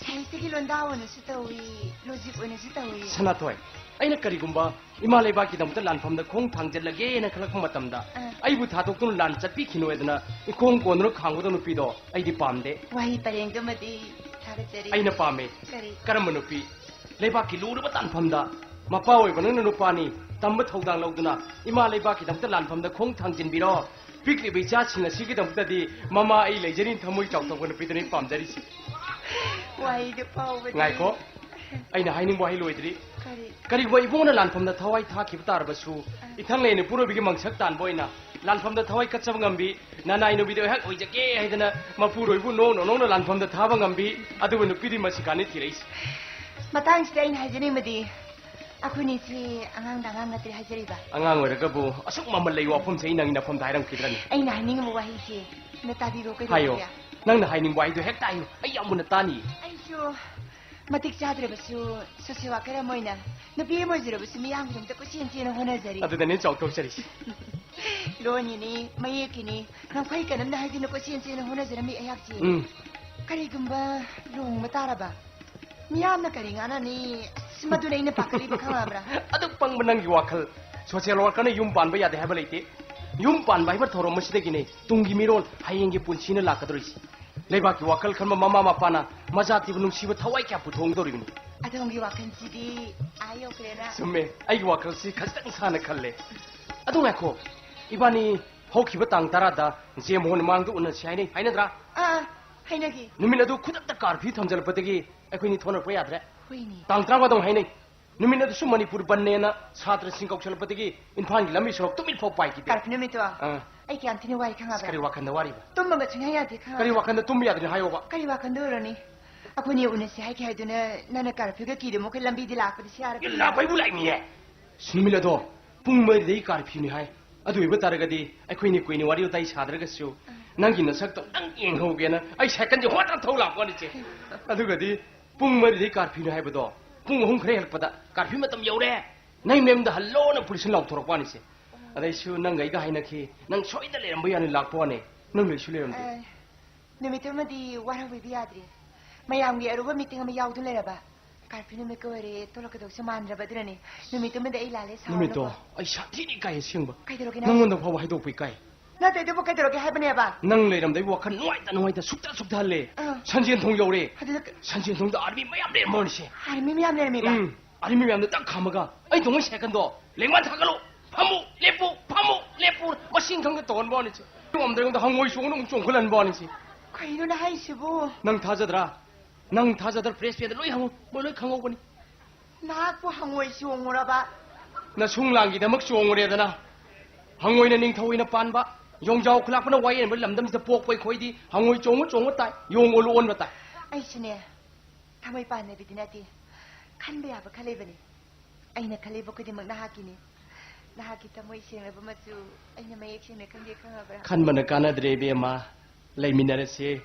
ꯁꯥꯍꯤꯇ꯭ꯌꯒꯤ ꯂꯣꯟꯗꯥ ꯑꯣꯏꯅꯁꯨ ꯇꯧꯏ, logic ꯑꯣꯏꯅꯁꯨ ꯇꯧꯏ꯫ ꯁꯅꯥꯊꯣꯏ, ꯑꯩꯅ ꯀꯔꯤꯒꯨꯝꯕ ꯏꯃꯥ ꯂꯩꯕꯥꯛꯀꯤꯗꯃꯛꯇ ꯂꯥꯟꯐꯝꯗ ꯈꯣꯡ ꯊꯥꯡꯖꯤꯜꯂꯒꯦꯅ ꯈꯜꯂꯛꯄ ꯃꯇꯝꯗ, ꯑꯥ꯫ ꯑꯩꯕꯨ ꯊꯥꯗꯣꯛꯇꯨꯅ ꯂꯥꯟ ꯆꯠꯄꯤꯈꯤꯅꯨ ꯍꯥꯏꯗꯅ ꯏꯈꯣꯡ ꯀꯣꯟꯗꯨꯅ ꯈꯥꯡꯒꯗꯕ ꯅꯨꯄꯤꯗꯣ ꯑꯩꯗꯤ ꯄꯥꯝꯗꯦ꯫ ꯋꯥꯍꯩ ꯄꯔꯦꯡꯗꯨꯃꯗꯤ ꯊꯥꯒꯠꯆꯔꯤ꯫ ꯑꯩꯅ ꯄꯥꯝꯃꯦ꯫ ꯀꯔꯤ? ꯀꯔꯝꯕ ꯅꯨꯄꯤ? ꯂꯩꯕꯥꯛꯀꯤ ꯂꯨꯔꯕ ꯇꯥꯟꯐꯝꯗ ꯃꯄꯥ ꯑꯣꯏꯕ ꯅꯪꯅ ꯅꯨꯄꯥꯅꯤ, ꯇꯝꯕ ꯊꯧꯗꯥꯡ ꯂꯧꯗꯨꯅ ꯏꯃꯥ ꯂꯩꯕꯥꯛꯀꯤꯗꯃꯛꯇ ꯂꯥꯟꯐꯝꯗ ꯈꯣꯡ ꯊꯥꯡꯖꯤꯟꯕꯤꯔꯣ꯫ ꯄꯤꯛꯂꯤꯕ ꯏꯆꯥꯁꯤꯡ ꯑꯁꯤꯒꯤꯗꯃꯛꯇꯗꯤ ꯃꯃꯥ ꯑꯩ ꯂꯩꯖꯔꯤꯅ ꯊꯃꯣꯏ ꯆꯥꯎꯊꯣꯛꯄ ꯅꯨꯄꯤꯗꯨꯅ ꯑꯩ ꯄꯥꯝꯖꯔꯤꯁꯤ꯫ ꯋꯥꯍꯩꯗꯨ ꯐꯥꯎꯕꯗꯤ꯫ ꯉꯥꯏꯈꯣ, ꯑꯩꯅ ꯍꯥꯏꯅꯤꯡꯕ ꯋꯥꯍꯩ ꯂꯣꯏꯗ꯭ꯔꯤ꯫ ꯀꯔꯤ? ꯀꯔꯤꯒꯨꯝꯕ ꯏꯕꯨꯡꯅ ꯂꯥꯟꯐꯝꯗ ꯊꯋꯥꯏ ꯊꯥꯈꯤꯕ ꯇꯥꯔꯕꯁꯨ, ꯑꯥ꯫ ꯏꯊꯪ ꯂꯩꯅ ꯄꯨꯔꯣꯏꯕꯒꯤ ꯃꯪꯁꯛ ꯇꯥꯟꯕ ꯑꯣꯏꯅ ꯂꯥꯟꯐꯝꯗ ꯊꯋꯥꯏ ꯀꯠꯆꯕ ꯉꯝꯕꯤ, ꯅꯅꯥꯏ ꯅꯨꯄꯤꯗꯣ ꯑꯩꯍꯥꯛ ꯑꯣꯏꯖꯒꯦ ꯍꯥꯏꯗꯅ ꯃꯄꯨꯔꯣꯏꯕꯨ ꯅꯣꯡꯅ ꯅꯣꯡꯅ ꯂꯥꯟꯐꯝꯗ ꯊꯥꯕ ꯉꯝꯕꯤ, ꯑꯗꯨꯒꯨꯝꯕ ꯅꯨꯄꯤꯗꯤ ꯃꯁꯤꯀꯥꯟꯅꯤ ꯊꯤꯔꯛꯏꯁꯤ꯫ ꯃꯇꯥꯡꯁꯤꯗ ꯑꯩꯅ ꯍꯥꯏꯖꯅꯤꯡꯕꯗꯤ, ꯑꯩꯈꯣꯏꯅꯤꯁꯤ ꯑꯉꯥꯡꯗ ꯑꯉꯥꯡ ꯅꯠꯇ꯭ꯔꯦ ꯍꯥꯏꯖꯔꯤꯕ꯫ ꯑꯉꯥꯡ ꯑꯣꯏꯔꯒꯕꯨ ꯑꯁꯨꯛ ꯃꯃꯜ ꯂꯩꯕ ꯋꯥꯐꯝꯁꯦ ꯑꯩ ꯅꯪꯒꯤ ꯅꯐꯝꯗ ꯍꯥꯏꯔꯝꯈꯤꯗ꯭ꯔꯅꯤ? ꯑꯩꯅ ꯍꯥꯏꯅꯤꯡꯉꯤꯕ ꯋꯥꯍꯩꯁꯦ ꯑꯝꯇ ꯇꯥꯕꯤꯔꯣ, ꯍꯥꯏꯌꯣ꯫ ꯀꯩꯗꯧꯔꯒꯦ? ꯅꯪꯅ ꯍꯥꯏꯅꯤꯡꯕ ꯋꯥꯍꯩꯗꯣ ꯍꯦꯛꯇ ꯍꯥꯏꯌꯨ, ꯑꯩ ꯌꯥꯝ ꯃꯨꯟꯅ ꯇꯥꯅꯤ꯫ ꯑꯩꯁꯨ ꯃꯇꯤꯛ ꯆꯥꯗ꯭ꯔꯕꯁꯨ social worker ꯑꯃ ꯑꯣꯏꯅ ꯅꯨꯄꯤ ꯑꯃ ꯑꯣꯏꯖꯔꯕꯁꯨ ꯃꯤꯌꯥꯝꯒꯤꯗꯃꯛꯇ ꯀꯣꯏꯆꯦꯟ ꯆꯦꯟꯅ ꯍꯣꯠꯅꯖꯔꯤ꯫ ꯑꯗꯨꯗꯅꯦ ꯆꯥꯎꯊꯣꯛꯆꯔꯤꯁꯤ꯫ ꯂꯣꯟꯒꯤꯅꯤ, ꯃꯌꯦꯛꯀꯤꯅꯤ, ꯉꯝꯈꯩ ꯀꯅꯝꯅ ꯍꯥꯏꯗꯨꯅ ꯀꯣꯏꯆꯦꯟ ꯆꯦꯟꯅ ꯍꯣꯠꯅꯖꯔꯝꯃꯤ ꯑꯩꯍꯥꯛꯁꯤ꯫ ꯎꯝ꯫ ꯀꯔꯤꯒꯨꯝꯕ ꯂꯨꯍꯣꯡꯕ ꯇꯥꯔꯕ ꯃꯤꯌꯥꯝꯅ ꯀꯔꯤ ꯉꯥꯡꯅꯅꯤ? ꯑꯁ, ꯃꯗꯨꯅ ꯑꯩꯅ ꯄꯥꯈꯠꯂꯤꯕ ꯈꯪꯉꯕ꯭ꯔꯥ? ꯑꯗꯨꯛ ꯄꯪꯕ ꯅꯪꯒꯤ ꯋꯥꯈꯜ꯫ Social worker ꯅ ꯌꯨꯝ ꯄꯥꯟꯕ ꯌꯥꯗꯦ ꯍꯥꯏꯕ ꯂꯩꯇꯦ꯫ ꯌꯨꯝ ꯄꯥꯟꯕ ꯍꯥꯏꯕ ꯊꯧꯔꯝ ꯑꯁꯤꯗꯒꯤꯅꯦ ꯇꯨꯡꯒꯤ ꯃꯤꯔꯣꯜ, ꯍꯌꯦꯡꯒꯤ ꯄꯨꯟꯁꯤꯅ ꯂꯥꯛꯀꯗꯧꯔꯤꯁꯤ꯫ ꯂꯩꯕꯥꯛꯀꯤ ꯋꯥꯈꯜ ꯈꯟꯕ ꯃꯃꯥ ꯃꯄꯥꯅ ꯃꯆꯥ ꯊꯤꯕ ꯅꯨꯡꯁꯤꯕ ꯊꯋꯥꯏ ꯀꯌꯥ ꯄꯨꯊꯣꯛꯍꯧꯗꯧꯔꯤꯕꯅꯤ꯫ ꯑꯗꯣꯝꯒꯤ ꯋꯥꯈꯜꯁꯤꯗꯤ ꯑꯥ ꯌꯧꯈ꯭ꯔꯦꯅ꯫ ꯆꯨꯝꯃꯦ, ꯑꯩꯒꯤ ꯋꯥꯈꯜꯁꯤ ꯈꯖꯤꯛꯇꯪ ꯁꯥꯟꯅ ꯈꯜꯂꯦ꯫ ꯑꯗꯨ ꯉꯥꯏꯈꯣ, ꯏꯕꯥꯅꯤ ꯍꯧꯈꯤꯕ ꯇꯥꯡ ꯇꯔꯥꯗ ꯖꯦ ꯃꯣꯍꯟ ꯃꯥꯡꯗ ꯎꯅꯁꯤ ꯍꯥꯏꯅꯩ, ꯍꯥꯏꯅꯗ꯭ꯔꯥ? ꯑꯥ, ꯍꯥꯏꯅꯒꯤ꯫ ꯅꯨꯃꯤꯠ ꯑꯗꯨ ꯈꯨꯗꯛꯇ ꯀꯥꯔꯐ꯭ꯌꯨ ꯊꯝꯖꯤꯜꯂꯛꯄꯗꯒꯤ ꯑꯩꯈꯣꯏꯅꯤ ꯊꯣꯛꯅꯔꯛꯄ ꯌꯥꯗ꯭ꯔꯦ꯫ ꯍꯣꯏꯅꯦ꯫ ꯇꯥꯡ ꯇꯔꯥꯃꯉꯥꯗ ꯑꯃꯨꯛ ꯍꯥꯏꯅꯩ꯫ ꯅꯨꯃꯤꯠ ꯑꯗꯨꯁꯨ ꯃꯅꯤꯄꯨꯔ ꯕꯟꯅꯦꯅ ꯁꯥꯇ꯭ꯔꯁꯤꯡ ꯀꯧꯁꯜꯂꯛꯄꯗꯒꯤ ꯏꯝꯐꯥꯜꯒꯤ ꯂꯝꯕꯤ ꯁꯣꯔꯣꯛ ꯇꯨꯃꯤꯠ ꯐꯥꯎ ꯄꯥꯏꯈꯤꯗꯦ꯫ ꯀꯥꯔꯐ꯭ꯌꯨ ꯅꯨꯃꯤꯠꯇꯣ ꯑꯥ꯫ ꯑꯩ ꯀꯌꯥꯝ ꯊꯤꯅ ꯋꯥꯏ ꯈꯪꯉꯕ꯭ꯔꯥ? ꯑꯁ, ꯀꯔꯤ ꯋꯥꯈꯟꯗ ꯋꯥꯔꯤꯕ? ꯇꯨꯝꯕꯒ ꯁꯨꯡꯌꯥ ꯌꯥꯗꯦ ꯈꯪꯉꯕ꯭ꯔꯥ? ꯀꯔꯤ ꯋꯥꯈꯟꯗ ꯇꯨꯝꯕ ꯌꯥꯗ꯭ꯔꯤꯅꯣ ꯍꯥꯏꯌꯣꯕ? ꯀꯔꯤ ꯋꯥꯈꯟꯗ ꯑꯣꯏꯔꯨꯅꯤ? ꯑꯩꯈꯣꯏꯅꯤ ꯎꯅꯁꯤ ꯍꯥꯏꯈꯤ ꯍꯥꯏꯗꯨꯅ ꯅꯪꯅ ꯀꯥꯔꯐ꯭ꯌꯨꯒ ꯀꯤꯗꯨ ꯃꯈꯣꯏ ꯂꯝꯕꯤꯗꯤ ꯂꯥꯛꯄꯗꯤ ꯁꯤ ꯌꯥꯔꯕ? ꯂꯥꯛꯄꯩꯕꯨ ꯂꯥꯛꯏꯅꯤꯌꯦ꯫ ꯑꯁ, ꯅꯨꯃꯤꯠ ꯑꯗꯣ ꯄꯨꯡ ꯃꯔꯤꯗꯒꯤ ꯀꯥꯔꯐ꯭ꯌꯨꯅꯤ ꯍꯥꯏ꯫ ꯑꯗꯨ ꯑꯣꯏꯕ ꯇꯥꯔꯒꯗꯤ ꯑꯩꯈꯣꯏꯅꯤ ꯀꯨꯏꯅ ꯋꯥꯔꯤ ꯋꯥꯇꯥꯏ ꯁꯥꯗ꯭ꯔꯒꯁꯨ ꯅꯪꯒꯤ ꯅꯁꯛꯇꯣ ꯅꯪ ꯌꯦꯡꯍꯧꯒꯦꯅ ꯑꯩ ꯁꯥꯏꯀꯜꯁꯦ ꯍꯣꯠꯇꯅ ꯊꯧ ꯂꯥꯛꯄꯅꯤꯁꯦ꯫ ꯑꯗꯨꯒꯗꯤ ꯄꯨꯡ ꯃꯔꯤꯗꯩ ꯀꯥꯔꯐ꯭ꯌꯨꯅꯤ ꯍꯥꯏꯕꯗꯣ ꯄꯨꯡ ꯑꯍꯨꯝ ꯈꯔ ꯍꯦꯜꯂꯛꯄꯗ ꯀꯥꯔꯐ꯭ꯌꯨ ꯃꯇꯝ ꯌꯧꯔꯦ, ꯅꯪ ꯃꯌꯨꯝꯗ ꯍꯜꯂꯣꯅ ꯄꯨꯂꯤꯁꯅ ꯂꯥꯎꯊꯣꯔꯛꯄ ꯋꯥꯅꯤꯁꯦ꯫ ꯑꯗꯩꯁꯨ ꯅꯪꯒ ꯑꯩꯒ ꯍꯥꯏꯅꯈꯤ, ꯅꯪ ꯁꯣꯏꯗꯅ ꯂꯩꯔꯝꯕ ꯌꯥꯅꯤ ꯂꯥꯛꯄ ꯋꯥꯅꯤ, ꯅꯪ ꯂꯩꯁꯨ ꯂꯩꯔꯝꯗꯦ꯫ ꯑꯦ, ꯅꯨꯃꯤꯠꯇꯨꯃꯗꯤ ꯋꯥꯔꯧꯕꯤꯕ ꯌꯥꯗ꯭ꯔꯦ꯫ ꯃꯌꯥꯝꯒꯤ ꯑꯔꯨꯕ ꯃꯤꯇꯤꯡ ꯑꯃ ꯌꯥꯎꯗꯨꯅ ꯂꯩꯔꯕ꯫ ꯀꯥꯔꯐ꯭ꯌꯨ ꯅꯨꯃꯤꯠꯀ ꯑꯣꯏꯔꯦ, ꯊꯣꯛꯂꯛꯀꯗꯧꯁꯨ ꯃꯥꯟꯗ꯭ꯔꯕ ꯑꯗꯨꯅꯅꯦ꯫ ꯅꯨꯃꯤꯠꯇꯨꯃꯗꯤ ꯑꯩ ꯂꯥꯜꯂꯦ, ꯅꯨꯃꯤꯠꯇꯣ ꯁꯥꯎꯔꯅꯨꯀꯣ꯫ ꯑꯩ ꯁꯥꯊꯤꯅ ꯏꯀꯥꯏ ꯑꯁꯦꯡꯕ꯫ ꯀꯩꯗꯧꯔꯒꯦ ꯅꯪ? ꯅꯪꯉꯣꯟꯗ ꯐꯥꯎꯕ ꯍꯥꯏꯗꯣꯛꯄ ꯏꯀꯥꯏ꯫ ꯅꯠꯇꯦ, ꯑꯗꯨꯕꯨ ꯀꯩꯗꯧꯔꯒꯦ ꯍꯥꯏꯕꯅꯦꯕ? ꯅꯪ ꯂꯩꯔꯝꯗꯩ ꯋꯥꯈꯜ ꯅꯨꯡꯉꯥꯏꯇ ꯅꯨꯡꯉꯥꯏꯇ ꯁꯨꯛꯇ ꯁꯨꯛꯇꯍꯜꯂꯦ꯫ ꯑꯥ꯫ ꯁꯟꯖꯦꯟ ꯊꯣꯡ ꯌꯧꯔꯦ꯫ ꯑꯗꯨꯗ ꯀ- ꯁꯟꯖꯦꯟ ꯊꯣꯡꯗ ꯑꯥꯔꯃꯤ ꯃꯌꯥꯝ ꯂꯩꯔꯝꯕ ꯋꯥꯅꯤꯁꯦ꯫ ꯑꯥꯔꯃꯤ ꯃꯌꯥꯝ ꯂꯩꯔꯝꯃꯤꯕ? ꯎꯝ꯫ ꯑꯥꯔꯃꯤ ꯃꯌꯥꯝꯗꯣ ꯇꯛ ꯈꯥꯝꯃꯒ ꯑꯩ ꯇꯣꯡꯕꯩ ꯁꯥꯏꯀꯜꯗꯣ ꯂꯦꯡꯃꯥꯟ ꯊꯥꯒꯠꯂꯨ, ꯐꯝꯃꯨ, ꯂꯦꯞꯄꯨ, ꯐꯝꯃꯨ, ꯂꯦꯞꯄꯨ, ꯃꯁꯤꯡ ꯈꯪꯗ ꯇꯧꯍꯟꯕ ꯋꯥꯅꯤꯁꯦ꯫ ꯉꯝꯗ꯭ꯔꯦ, ꯑꯩꯉꯣꯟꯗ ꯍꯪꯉꯣꯏ ꯆꯣꯡꯅ ꯑꯃꯨꯛ ꯆꯣꯡꯈꯠꯍꯟꯕ ꯋꯥꯅꯤꯁꯦ꯫ ꯀꯩꯅꯣꯅꯦ ꯍꯥꯏꯁꯤꯕꯨ? ꯅꯪ ꯊꯥꯖꯗ꯭ꯔꯥ? ꯅꯪ ꯊꯥꯖꯗ꯭ꯔ ꯄ꯭ꯔꯦꯁ ꯃꯦꯟꯗ ꯂꯣꯏ ꯍꯪꯉꯨ, ꯃꯣꯏ ꯂꯣꯏ ꯈꯪꯍꯧꯕꯅꯤ꯫ ꯅꯍꯥꯛꯄꯨ ꯍꯪꯉꯣꯏ ꯆꯣꯡꯉꯨꯔꯕ? ꯅꯁꯨꯡ ꯂꯥꯡꯒꯤꯗꯃꯛ ꯆꯣꯡꯉꯨꯔꯦꯗꯅ꯫ ꯍꯪꯉꯣꯏꯅ ꯅꯤꯡꯊꯧ ꯑꯣꯏꯅ ꯄꯥꯟꯕ, ꯌꯣꯡꯖꯥꯎ ꯈꯨꯂꯥꯛꯄꯅ ꯋꯥꯌꯦꯟꯕ ꯂꯝꯗꯝꯁꯤꯗ ꯄꯣꯛꯄ ꯑꯩꯈꯣꯏꯗꯤ ꯍꯪꯉꯣꯏ ꯆꯣꯡꯉꯨ ꯆꯣꯡꯉꯨ ꯇꯥꯏ, ꯌꯣꯡ ꯑꯣꯜꯂꯨ ꯑꯣꯟꯕ ꯇꯥꯏ꯫ ꯑꯩꯁꯨꯅꯦ, ꯊꯃꯣꯏ ꯄꯥꯟꯗꯕꯤꯗꯤ ꯅꯠꯇꯦ, ꯈꯟꯕ ꯌꯥꯕ ꯈꯜꯂꯤꯕꯅꯤ꯫ ꯑꯩꯅ ꯈꯜꯂꯤꯕ ꯈꯨꯗꯤꯡꯃꯛ ꯅꯍꯥꯛꯀꯤꯅꯤ꯫ ꯅꯍꯥꯛꯀꯤ ꯊꯃꯣꯏ ꯁꯦꯡꯂꯕ ꯃꯆꯨ ꯑꯩꯅ ꯃꯌꯦꯛ ꯁꯦꯡꯅ ꯈꯪꯗꯦ ꯈꯪꯉꯕ꯭ꯔꯥ? ꯈꯟꯕꯅ ꯀꯥꯟꯅꯗ꯭ꯔꯦ ꯏꯕꯦꯝꯃ, ꯂꯩꯃꯤꯟꯅꯔꯁꯦ꯫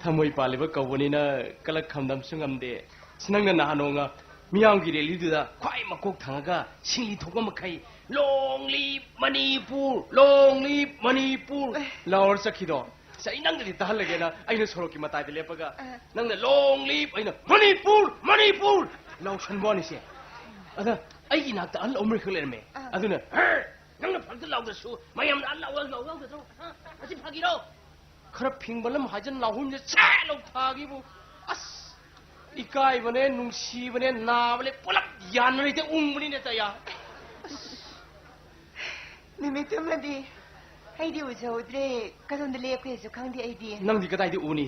ꯊꯃꯣꯏ ꯄꯥꯜꯂꯤꯕ ꯀꯧꯕꯅꯤꯅ ꯀꯂꯛ ꯈꯝꯗꯝꯁꯨ ꯉꯝꯗꯦ꯫ ꯑꯁ, ꯅꯪꯅ ꯅꯍꯥꯟ ꯅꯣꯡꯃ ꯃꯤꯌꯥꯝꯒꯤ ꯔꯦꯂꯤꯗꯨꯗ ꯈ꯭ꯋꯥꯏ ꯃꯀꯣꯛ ꯊꯪꯉꯒ ꯁꯤꯡꯂꯤ ꯊꯣꯛꯄ ꯃꯈꯩ "Long live Manipur, long live Manipur" ꯑꯦ꯫ ꯂꯥꯎꯔ ꯆꯠꯈꯤꯗꯣ꯫ ꯑꯁ, ꯑꯩ ꯅꯪꯗꯗꯤ ꯇꯥꯍꯜꯂꯒꯦꯅ ꯑꯩꯅ ꯁꯣꯔꯣꯛꯀꯤ ꯃꯇꯥꯏꯗ ꯂꯦꯞꯄꯒ ꯑ꯫ ꯅꯪꯅ "Long live" ꯑꯩꯅ "ꯃꯅꯤꯄꯨꯔ, ꯃꯅꯤꯄꯨꯔ" ꯂꯥꯎꯁꯟꯕ ꯋꯥꯅꯤꯁꯦ꯫ ꯑꯗ ꯑꯩꯒꯤ ꯅꯥꯛꯇ ꯑꯍꯜ ꯑꯃꯈꯛ ꯂꯩꯔꯝꯃꯦ꯫ ꯑ꯫ ꯑꯗꯨꯅ "ꯍꯦ! ꯅꯪꯅ ꯐꯔꯛꯇ ꯂꯥꯎꯗ꯭ꯔꯁꯨ ꯃꯌꯥꯝꯅ ꯑꯍꯜ ꯂꯥꯎ ꯂꯥꯎ ꯂꯥꯎꯗ꯭ꯔꯣ? ꯍꯥ? ꯑꯁꯤ ꯐꯥꯒꯤꯔꯣ?" ꯈꯔ ꯐꯤꯡꯕ ꯂꯝ ꯍꯥꯏꯖꯟ ꯂꯥꯎꯍꯨꯝꯁꯦ ꯁꯦ ꯂꯧꯊꯥꯈꯤꯕꯨ꯫ ꯑꯁ, ꯏꯀꯥꯏꯕꯅꯦ, ꯅꯨꯡꯁꯤꯕꯅꯦ, ꯅꯥꯕꯅꯦ, ꯄꯨꯂꯞ ꯌꯥꯟꯕꯅꯦ ꯍꯦꯛꯇ ꯎꯪꯕꯅꯤꯅꯦ ꯇꯌꯥ꯫ ꯅꯨꯃꯤꯠꯇꯨꯃꯗꯤ ꯑꯩꯗꯤ ꯎꯖꯍꯧꯗ꯭ꯔꯦ꯫ ꯀꯗꯣꯝꯗ ꯂꯦꯞꯈ꯭ꯔꯦꯁꯨ ꯈꯪꯗꯦ ꯑꯩꯗꯤ꯫ ꯅꯪꯗꯤ ꯀꯗꯥꯏꯗ ꯎꯅꯤ?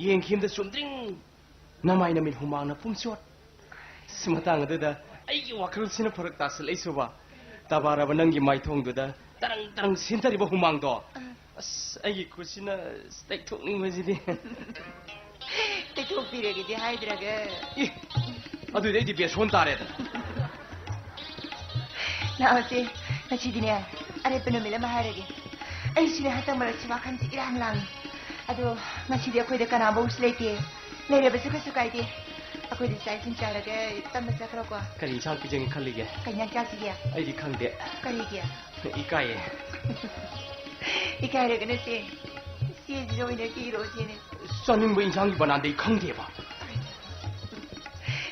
ꯌꯦꯡꯈꯤꯕꯗ ꯆꯨꯝꯗ꯭ꯔꯤꯡ ꯅꯃꯥꯏ ꯅꯃꯤꯠ ꯍꯨꯃꯥꯡꯅ ꯄꯨꯝꯆꯣꯠ꯫ ꯑꯁ, ꯃꯇꯥꯡ ꯑꯗꯨꯗ ꯑꯩꯒꯤ ꯋꯥꯈꯜꯁꯤꯅ ꯐꯔꯛ ꯇꯥꯁꯤꯜꯂꯛꯏꯁꯨꯕ꯫ ꯇꯕꯥꯔꯕ ꯅꯪꯒꯤ ꯃꯥꯏꯊꯣꯡꯗꯨꯗ ꯇꯔꯪ ꯇꯔꯪ ꯁꯤꯟꯊꯔꯤꯕ ꯍꯨꯃꯥꯡꯗꯣ꯫ ꯑꯁ, ꯑꯩꯒꯤ ꯈꯨꯠꯁꯤꯅ ꯇꯩꯊꯣꯛꯅꯤꯡꯕꯁꯤꯗꯤ꯫ ꯇꯩꯊꯣꯛꯄꯤꯔꯒꯦꯗꯤ ꯍꯥꯏꯗ꯭ꯔꯒ꯫ ꯏ, ꯑꯗꯨꯗꯤ ꯑꯩꯗꯤ ꯕꯦꯁꯣꯟ ꯇꯥꯔꯦꯗꯅ꯫ ꯂꯥꯛꯑꯣꯁꯦ, ꯉꯁꯤꯗꯤꯅꯦ, ꯑꯔꯦꯞꯄ ꯅꯨꯃꯤꯠ ꯑꯃ ꯍꯥꯏꯔꯒꯦ꯫ ꯑꯩꯁꯤꯅꯦ ꯍꯟꯗꯛ ꯃꯔꯛꯁꯤ ꯋꯥꯈꯜꯁꯤ ꯏꯔꯥꯡ ꯂꯥꯡꯉꯤ꯫ ꯑꯗꯣ ꯉꯁꯤꯗꯤ ꯑꯩꯈꯣꯏꯗ ꯀꯅꯥꯐꯧꯁꯨ ꯂꯩꯇꯦ꯫ ꯂꯩꯔꯕꯁꯨ ꯀꯩꯁꯨ ꯀꯥꯏꯗꯦ꯫ ꯑꯩꯈꯣꯏꯗꯤ ꯆꯥꯛ ꯏꯁꯤꯡ ꯆꯥꯔꯒ ꯇꯞꯅ ꯆꯠꯈ꯭ꯔꯣꯀꯣ꯫ ꯀꯔꯤ ꯏꯟꯁꯥꯡ ꯄꯤꯖꯒꯦ ꯈꯜꯂꯤꯒꯦ? ꯀꯩ ꯏꯟꯁꯥꯡ ꯆꯥꯁꯤꯒꯦ? ꯑꯩꯗꯤ ꯈꯪꯗꯦ꯫ ꯀꯔꯤꯒꯤ? ꯏꯀꯥꯏꯌꯦ꯫ ꯏꯀꯥꯏꯔꯒꯅ ꯆꯦ, ꯆꯦꯁꯤꯗ ꯑꯣꯏꯅ ꯀꯤꯔꯣ ꯁꯤꯅꯦ꯫ ꯆꯥꯅꯤꯡꯕ ꯏꯟꯁꯥꯡꯒꯤ ꯕꯅꯥꯟꯗꯤ ꯑꯩ ꯈꯪꯗꯦꯕ꯫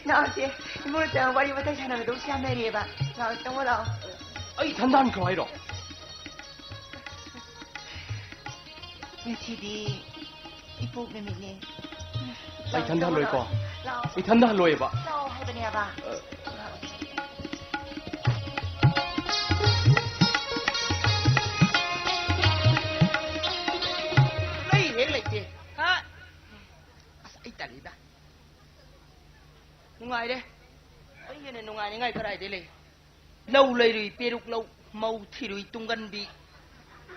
ꯂꯥꯛꯑꯣꯁꯦ, ꯏꯃꯨꯡꯗ ꯋꯥꯔꯤ ꯋꯥꯇꯥꯏ ꯁꯥꯟꯅꯒꯗꯧꯁꯨ ꯌꯥꯝ ꯂꯩꯔꯤꯑꯕ꯫ ꯂꯥꯛꯑꯣ, ꯆꯪꯉꯣ ꯂꯥꯛꯑꯣ꯫ ꯑꯩ ꯏꯊꯟꯗ ꯍꯟꯈ꯭ꯔꯣ ꯍꯥꯏꯔꯣ? ꯉꯁꯤꯗꯤ ꯏꯄꯣꯛ ꯅꯨꯃꯤꯠꯅꯦ꯫ ꯑꯩ ꯏꯊꯟꯗ ꯍꯜꯂꯣꯏꯀꯣ? ꯂꯥꯛꯑꯣ꯫ ꯏꯊꯟꯗ ꯍꯜꯂꯣꯏꯕ꯫ ꯂꯥꯛꯑꯣ ꯍꯥꯏꯕꯅꯦꯕ꯫ ꯂꯩ ꯍꯦꯛ ꯂꯩꯇꯦ꯫ ꯍꯥ? ꯑꯁ, ꯑꯩ ꯇꯜꯂꯤꯗ꯫ ꯅꯨꯡꯉꯥꯏꯔꯦ꯫ ꯑꯩ ꯍꯦꯟꯅ ꯅꯨꯡꯉꯥꯏꯅꯤꯡꯉꯥꯏ ꯀꯗꯥꯏꯗꯩ ꯂꯩ? ꯂꯧ ꯂꯩꯔꯨꯏ, ꯄꯦꯔꯨꯛ ꯂꯧ, ꯃꯧ ꯊꯤꯔꯨꯏ, ꯇꯨꯡꯒꯟꯕꯤ꯫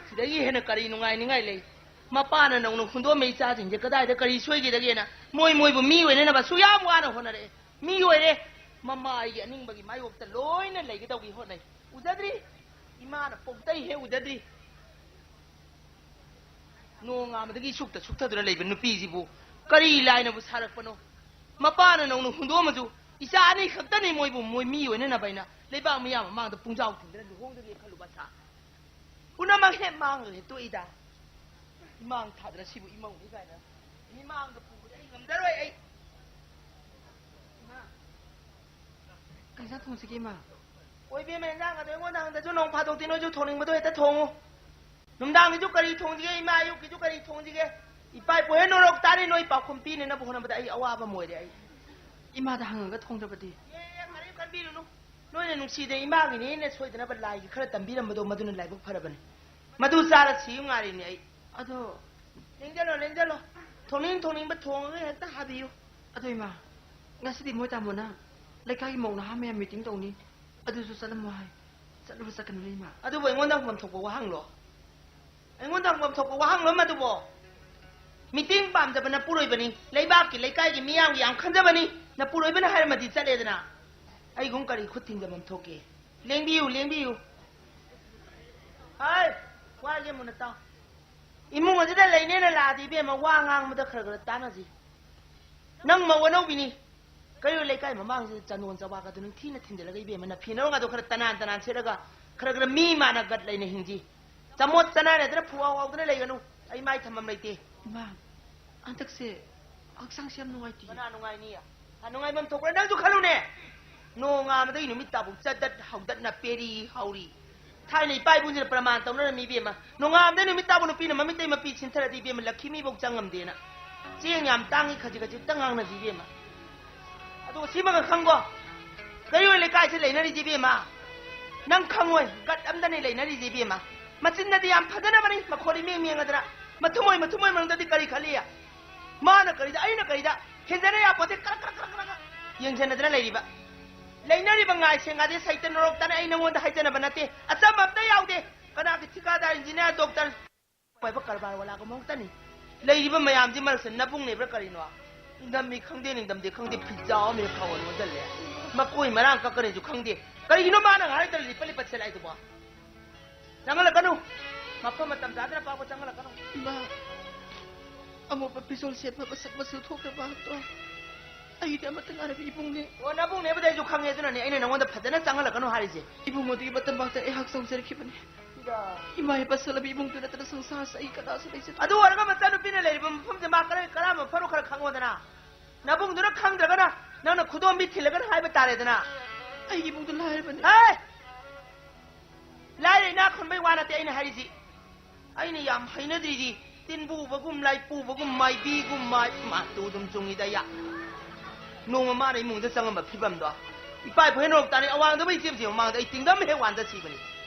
ꯁꯤꯗꯒꯤ ꯍꯦꯟꯅ ꯀꯔꯤ ꯅꯨꯡꯉꯥꯏꯅꯤꯡꯉꯥꯏ ꯂꯩ? ꯃꯄꯥꯅ ꯅꯧꯅ ꯍꯨꯟꯗꯣꯛꯑꯝꯃꯦ ꯏꯆꯥꯁꯤꯡꯁꯦ ꯀꯗꯥꯏꯗ ꯀꯔꯤ ꯁꯣꯏꯈꯤꯗꯒꯦꯅ꯫ ꯃꯣꯏ ꯃꯣꯏꯕꯨ ꯃꯤ ꯑꯣꯏꯅꯅꯕ ꯑꯁꯨꯛ ꯌꯥꯝ ꯋꯥꯅ ꯍꯣꯠꯅꯔꯛꯑꯦ꯫ ꯃꯤ ꯑꯣꯏꯔꯦ꯫ ꯃꯃꯥ ꯑꯩꯒꯤ ꯑꯅꯤꯡꯕꯒꯤ ꯃꯥꯌꯣꯛꯇ ꯂꯣꯏꯅ ꯂꯩꯒꯗꯧꯒꯤ ꯍꯣꯠꯅꯩ꯫ ꯎꯖꯗ꯭ꯔꯤ? ꯏꯃꯥꯅ ꯄꯣꯛꯇꯩ ꯍꯦꯛ ꯎꯖꯗ꯭ꯔꯤ꯫ ꯅꯣꯡꯉꯥꯟꯕꯗꯒꯤ ꯁꯨꯛꯇ ꯁꯨꯛꯊꯗꯨꯅ ꯂꯩꯕ ꯅꯨꯄꯤꯁꯤꯕꯨ ꯀꯔꯤ ꯂꯥꯏꯅꯕꯨ ꯁꯥꯔꯛꯄꯅꯣ? ꯃꯄꯥꯅ ꯅꯧꯅ ꯍꯨꯟꯗꯣꯛꯑꯝꯃꯁꯨ ꯏꯆꯥ ꯑꯅꯤ ꯈꯛꯇꯅꯤ ꯃꯣꯏꯕꯨ ꯃꯣꯏ ꯃꯤ ꯑꯣꯏꯅꯅꯕ ꯍꯥꯏꯅ ꯂꯩꯕꯥꯛ ꯃꯤꯌꯥꯝ ꯃꯃꯥꯡꯗ ꯄꯨꯡꯖꯥꯎ ꯊꯤꯟꯗꯅ ꯂꯨꯍꯣꯡꯗꯒꯦ ꯈꯜꯂꯨꯕ ꯑꯁꯥ ꯄꯨꯝꯅꯃꯛ ꯍꯦꯛ ꯃꯥꯡꯉꯒ ꯍꯦꯛ ꯇꯣꯛꯏꯗ꯫ ꯏꯃꯥꯡ ꯊꯥꯗꯅ ꯁꯤꯕꯨ ꯏꯃꯧꯅꯤ ꯀꯥꯏꯅ ꯃꯤꯃꯥꯡꯗ ꯄꯨꯕꯗꯤ ꯑꯩ ꯉꯝꯖꯔꯣꯏ ꯑꯩ꯫ ꯏꯃꯥ꯫ ꯀꯩ ꯏꯟꯁꯥꯡ ꯊꯣꯡꯁꯤꯒꯦ ꯏꯃꯥ? ꯑꯣꯏꯕꯦꯝꯃ, ꯏꯟꯖꯥꯡ ꯑꯗꯣ ꯑꯩꯉꯣꯟꯗ ꯍꯪꯗꯁꯨ ꯅꯣꯡ ꯐꯥꯗꯣꯛꯇꯤ ꯅꯣꯏꯁꯨ ꯊꯣꯡꯅꯤꯡꯕꯗꯣ ꯍꯦꯛꯇ ꯊꯣꯡꯉꯨ꯫ ꯅꯨꯡꯗꯥꯡꯒꯤꯁꯨ ꯀꯔꯤ ꯊꯣꯡꯁꯤꯒꯦ, ꯏꯃꯥ ꯑꯌꯨꯛꯀꯤꯁꯨ ꯀꯔꯤ ꯊꯣꯡꯁꯤꯒꯦ? ꯏꯄꯥ ꯏꯄꯨ ꯍꯦ ꯅꯣꯔꯣꯛ ꯇꯥꯔꯤ, ꯅꯣꯏ ꯄꯥꯎꯈꯨꯝ ꯄꯤꯅꯅꯕ ꯍꯣꯠꯅꯕꯗ ꯑꯩ ꯑꯋꯥꯕ ꯑꯃ ꯑꯣꯏꯔꯦ ꯑꯩ꯫ ꯏꯃꯥꯗ ꯍꯪꯉꯒ ꯊꯣꯡꯗ꯭ꯔꯕꯗꯤ? ꯑꯦ, ꯑꯦ, ꯀꯔꯤꯝ ꯈꯟꯕꯤꯔꯨꯅꯨ꯫ ꯅꯣꯏꯅ ꯅꯨꯡꯁꯤꯗꯅ ꯏꯃꯥꯒꯤꯅꯦꯅ ꯁꯣꯏꯗꯅꯕ ꯂꯥꯏꯒꯤ ꯈꯔ ꯇꯝꯕꯤꯔꯝꯕꯗꯣ ꯃꯗꯨꯅ ꯂꯥꯏꯕꯛ ꯐꯔꯕꯅꯤ꯫ ꯃꯗꯨ ꯆꯥꯔ ꯁꯤꯌꯨ ꯉꯥꯏꯔꯤꯅꯦ ꯑꯩ꯫ ꯑꯗꯣ ꯂꯦꯡꯖꯜꯂꯣ, ꯂꯦꯡꯖꯜꯂꯣ꯫ ꯊꯣꯡꯅꯤꯡ ꯊꯣꯡꯅꯤꯡꯕ ꯊꯣꯡꯉꯒ ꯍꯦꯛꯇ ꯍꯥꯕꯤꯌꯨ꯫ ꯑꯗꯣ ꯏꯃꯥ, ꯉꯁꯤꯗꯤ ꯃꯣꯏ ꯇꯥꯃꯣꯅ ꯂꯩꯀꯥꯏꯒꯤ ꯃꯧ ꯅꯍꯥ ꯃꯌꯥꯝ ꯃꯤꯇꯤꯡ ꯇꯧꯅꯤ, ꯑꯗꯨꯁꯨ ꯆꯠꯂꯝꯃꯣ ꯍꯥꯏ꯫ ꯆꯠꯂꯨꯔ ꯆꯠꯀꯅꯨꯅꯦ ꯏꯃꯥ꯫ ꯑꯗꯨꯕꯨ ꯑꯩꯉꯣꯟꯗ ꯍꯪꯐꯝ ꯊꯣꯛꯄ ꯋꯥꯍꯪꯂꯣ? ꯑꯩꯉꯣꯟꯗ ꯍꯪꯐꯝ ꯊꯣꯛꯄ ꯋꯥꯍꯪꯂꯣ ꯃꯗꯨꯕꯣ? ꯃꯤꯇꯤꯡ ꯄꯥꯝꯖꯕ ꯅꯄꯨꯔꯣꯏꯕꯅꯤ, ꯂꯩꯕꯥꯛꯀꯤ ꯂꯩꯀꯥꯏꯒꯤ ꯃꯤꯌꯥꯝꯒꯤ ꯌꯥꯝ ꯈꯟꯖꯕꯅꯤ꯫ ꯅꯄꯨꯔꯣꯏꯕꯅ ꯍꯥꯏꯔꯝꯃꯗꯤ ꯆꯠꯂꯦꯗꯅ꯫ ꯑꯩꯒꯨꯝ ꯀꯔꯤ ꯈꯨꯠ ꯊꯤꯡꯖꯐꯝ ꯊꯣꯛꯀꯦ? ꯂꯦꯡꯕꯤꯌꯨ, ꯂꯦꯡꯕꯤꯌꯨ꯫ ꯍꯥꯏ, ꯋꯥꯁꯦ ꯃꯨꯟꯅ ꯇꯥꯎ꯫ ꯏꯃꯨꯡ ꯑꯁꯤꯗ ꯂꯩꯅꯦꯅ ꯂꯥꯛꯑꯗꯤ ꯏꯕꯦꯝꯃ, ꯋꯥ ꯉꯥꯡꯕꯗ ꯈꯔ ꯈꯔ ꯇꯥꯟꯅꯁꯤ꯫ ꯅꯪ ꯃꯧ ꯑꯅꯧꯕꯤꯅꯤ꯫ ꯀꯩꯔꯣꯜ ꯂꯩꯀꯥꯏ ꯃꯃꯥꯡꯁꯤꯗ ꯆꯟꯗꯣꯟ ꯆꯋꯥꯒꯗꯣ ꯅꯪ ꯊꯤꯅ ꯊꯤꯟꯖꯤꯜꯂꯒ ꯏꯕꯦꯝꯃ, ꯅꯐꯤ ꯅꯔꯣꯟꯒꯗꯣ ꯈꯔ ꯇꯅꯥꯟ ꯇꯅꯥꯟ ꯁꯦꯠꯂꯒ ꯈꯔ ꯈꯔ ꯃꯤ ꯃꯥꯟꯅ ꯒꯠ ꯂꯩꯅ ꯍꯤꯡꯁꯤ꯫ ꯆꯃꯣꯠ ꯆꯅꯥꯏꯔꯗꯅ ꯐꯨꯍꯥꯎ ꯍꯥꯎꯗꯅ ꯂꯩꯒꯅꯨ꯫ ꯑꯩ ꯃꯥꯏ ꯊꯝꯐꯝ ꯂꯩꯇꯦ꯫ ꯏꯃꯥ, ꯍꯟꯗꯛꯁꯦ ꯍꯛꯆꯥꯡꯁꯦ ꯌꯥꯝ ꯅꯨꯡꯉꯥꯏꯇꯦ꯫ ꯀꯅꯥ ꯅꯨꯡꯉꯥꯏꯅꯤ? ꯀꯅꯥ ꯅꯨꯡꯉꯥꯏꯐꯝ ꯊꯣꯛꯄ꯭ꯔꯥ? ꯅꯪꯁꯨ ꯈꯜꯂꯨꯅꯦ꯫ ꯅꯣꯡꯉꯥꯟꯕꯗꯒꯤ ꯅꯨꯃꯤꯠ ꯇꯥꯕꯨꯛ ꯆꯠꯗꯠ ꯍꯧꯗꯠꯅ ꯄꯦꯔꯤ ꯍꯧꯔꯤ꯫ ꯊꯥꯏꯅ ꯏꯄꯥ ꯏꯄꯨꯁꯤꯅ ꯄ꯭ꯔꯃꯥꯟ ꯇꯧꯅꯔꯝꯃꯤ ꯏꯕꯦꯝꯃ꯫ ꯅꯣꯡꯉꯥꯟꯕꯗꯒꯤ ꯅꯨꯃꯤꯠ ꯇꯥꯕꯨꯛ ꯅꯨꯄꯤꯅ ꯃꯃꯤꯠꯇꯩ ꯃꯄꯤ ꯁꯤꯟꯊꯔꯗꯤ ꯏꯕꯦꯝꯃ, ꯂꯛꯈꯤꯃꯤꯐꯧ ꯆꯪꯉꯝꯗꯦꯅ꯫ ꯆꯦꯡ ꯌꯥꯝ ꯇꯥꯡꯉꯤ ꯈꯖꯤꯛ ꯈꯖꯤꯛꯇ ꯉꯥꯡꯅꯁꯤ ꯏꯕꯦꯝꯃ꯫ ꯑꯗꯨꯒ ꯁꯤꯃꯒ ꯈꯪꯒꯣ, ꯀꯩꯔꯣꯏ ꯂꯩꯀꯥꯏꯁꯤ ꯂꯩꯅꯔꯤꯁꯤ ꯏꯕꯦꯝꯃ, ꯅꯪ ꯈꯪꯉꯣꯏ, ꯒꯠ ꯑꯝꯗꯅꯤ ꯂꯩꯅꯔꯤꯁꯤ ꯏꯕꯦꯝꯃ꯫ ꯃꯆꯤꯟꯅꯗꯤ ꯌꯥꯝ ꯐꯖꯅꯕꯅꯤ, ꯃꯈꯣꯜ ꯏꯃꯦꯡ ꯃꯦꯡꯉꯗꯅ꯫ ꯃꯊꯨꯝ ꯍꯣꯏ, ꯃꯊꯨꯝ ꯍꯣꯏ ꯃꯅꯨꯡꯗꯗꯤ ꯀꯔꯤ ꯈꯜꯂꯤ? ꯃꯥꯅ ꯀꯔꯤꯗ, ꯑꯩꯅ ꯀꯔꯤꯗ? ꯍꯦꯟꯖꯟꯅ ꯌꯥꯄꯣꯠꯇꯦ, ꯀ꯭ꯔꯛ ꯀ꯭ꯔꯛ ꯀ꯭ꯔꯛ ꯀ꯭ꯔꯛ ꯀ꯭ꯔꯛ ꯌꯦꯡꯁꯤꯟꯅꯗꯅ ꯂꯩꯔꯤꯕ꯫ ꯂꯩꯅꯔꯤꯕ ꯉꯥꯏ ꯁꯦꯡꯒꯥꯗꯦ, ꯁꯩꯇ ꯅꯣꯔꯣꯛꯇꯅ ꯑꯩ ꯅꯉꯣꯟꯗ ꯍꯥꯏꯖꯅꯕ ꯅꯠꯇꯦ꯫ ꯑꯆꯝꯕ ꯑꯝꯇ ꯌꯥꯎꯗꯦ꯫ ꯀꯅꯥꯒꯤ ꯊꯤꯀꯥꯗꯥꯔ, ꯏꯟꯖꯤꯅꯤꯌꯥꯔ, ꯗꯣꯛꯇꯔ, ꯄꯥꯏꯕ ꯀꯔꯕꯥꯔ ꯋꯥꯂꯥꯒꯨꯝꯕ ꯉꯥꯛꯇꯅꯤ꯫ ꯂꯩꯔꯤꯕ ꯃꯌꯥꯝꯁꯤ ꯃꯔꯛꯁꯤꯗ ꯅꯕꯨꯡꯅꯦꯕ꯭ꯔꯥ ꯀꯔꯤꯅꯣ? ꯅꯤꯡꯗꯝꯃꯤ ꯈꯪꯗꯦ, ꯅꯤꯡꯗꯝꯗꯦ ꯈꯪꯗꯦ, ꯐꯤꯖꯥꯎ ꯑꯃ ꯍꯦꯛ ꯐꯥꯎꯕ ꯂꯣꯟꯁꯤꯜꯂꯦ꯫ ꯃꯀꯣꯏ ꯃꯔꯥꯡ ꯀꯛꯀꯅꯤꯁꯨ ꯈꯪꯗꯦ꯫ ꯀꯔꯤꯒꯤꯅꯣ ꯃꯥꯅ ꯉꯥꯏꯍꯥꯛ ꯂꯩꯇꯅ ꯂꯤꯄꯠ ꯂꯤꯄꯠ ꯁꯦꯠꯂꯛꯏꯗꯨꯕꯣ? ꯆꯪꯍꯜꯂꯛꯀꯅꯨ꯫ ꯃꯐꯝ ꯃꯇꯝ ꯆꯥꯗꯅ ꯄꯥꯛꯄ ꯆꯪꯍꯜꯂꯛꯀꯅꯨ꯫ ꯏꯃꯥ, ꯑꯃꯨꯕ ꯐꯤꯖꯣꯜ ꯁꯦꯠꯄ ꯃꯁꯛ ꯃꯆꯨ ꯊꯣꯛꯇꯕ ꯑꯗꯣ ꯑꯩꯗꯤ ꯑꯃꯠꯇ ꯉꯥꯏꯔꯕ ꯏꯕꯨꯡꯅꯦ꯫ ꯑꯣ, ꯅꯕꯨꯡꯅꯦꯕꯨꯗꯤ ꯑꯩꯁꯨ ꯈꯪꯉꯦ, ꯑꯗꯨꯅꯅꯦ ꯑꯩꯅ ꯅꯉꯣꯟꯗ ꯐꯖꯅ ꯆꯪꯍꯜꯂꯛꯀꯅꯨ ꯍꯥꯏꯔꯤꯁꯦ꯫ ꯏꯕꯨꯡ ꯑꯗꯨꯒꯤ ꯃꯇꯝ ꯐꯥꯎꯗ ꯑꯩꯍꯥꯛ ꯆꯥꯎꯖꯔꯛꯈꯤꯕꯅꯤ꯫ ꯏꯃꯥ ꯏꯄꯥ ꯁꯣꯜꯂꯕ ꯏꯃꯨꯡꯗꯨ ꯅꯠꯇꯅ ꯁꯪꯁꯥꯔꯁꯤꯗ ꯑꯩ ꯀꯅꯥꯁꯨ ꯂꯩꯖꯗꯦ꯫ ꯑꯗꯨ ꯑꯣꯏꯔꯒ ꯃꯆꯥꯅꯨꯄꯤꯅ ꯂꯩꯔꯤꯕ ꯃꯐꯝꯁꯦ ꯃꯥ ꯀꯔꯥꯏ, ꯀꯔꯝꯕ ꯃꯐꯝꯅꯣ ꯈꯔ ꯈꯪꯉꯣꯗꯅ꯫ ꯅꯕꯨꯡꯗꯨꯅ ꯈꯪꯗ꯭ꯔꯒꯅ ꯅꯪꯅ ꯈꯨꯗꯣꯝꯕꯤ ꯊꯤꯜꯂꯒꯅ ꯍꯥꯏꯕ ꯇꯥꯔꯦꯗꯅ꯫ ꯑꯩꯒꯤ ꯏꯕꯨꯡꯗꯨ ꯂꯥꯏꯔꯕꯅꯤ꯫ ꯍꯦ! ꯂꯥꯏꯔ ꯏꯅꯥꯛ ꯈꯨꯟꯕꯩ ꯋꯥ ꯅꯠꯇꯦ ꯑꯩꯅ ꯍꯥꯏꯔꯤꯁꯤ꯫ ꯑꯩꯅ ꯌꯥꯝ ꯍꯩꯅꯗ꯭ꯔꯤꯗꯤ ꯇꯤꯟꯕꯨꯕꯒꯨꯝ, ꯂꯥꯏꯄꯨꯕꯒꯨꯝ, ꯃꯥꯏꯕꯤꯒꯨꯝ, ꯃꯥꯏ ꯃꯥ ꯇꯨ ꯑꯗꯨꯝ ꯆꯨꯡꯉꯤꯗ ꯑꯩꯌꯥ꯫ ꯅꯣꯡꯃ ꯃꯥꯅ ꯏꯃꯨꯡꯗ ꯆꯪꯉꯝꯕ ꯐꯤꯕꯝꯗꯣ, ꯏꯄꯥ ꯏꯄꯨ ꯍꯦꯟ ꯅꯣꯛ ꯇꯥꯅꯤ, ꯑꯋꯥꯡꯗꯕ ꯏꯆꯦꯝꯁꯤ ꯃꯃꯥꯡꯗ ꯑꯩ ꯇꯤꯡꯗꯝ ꯍꯦꯛ ꯋꯥꯟꯗ ꯁꯤꯕꯅꯤ꯫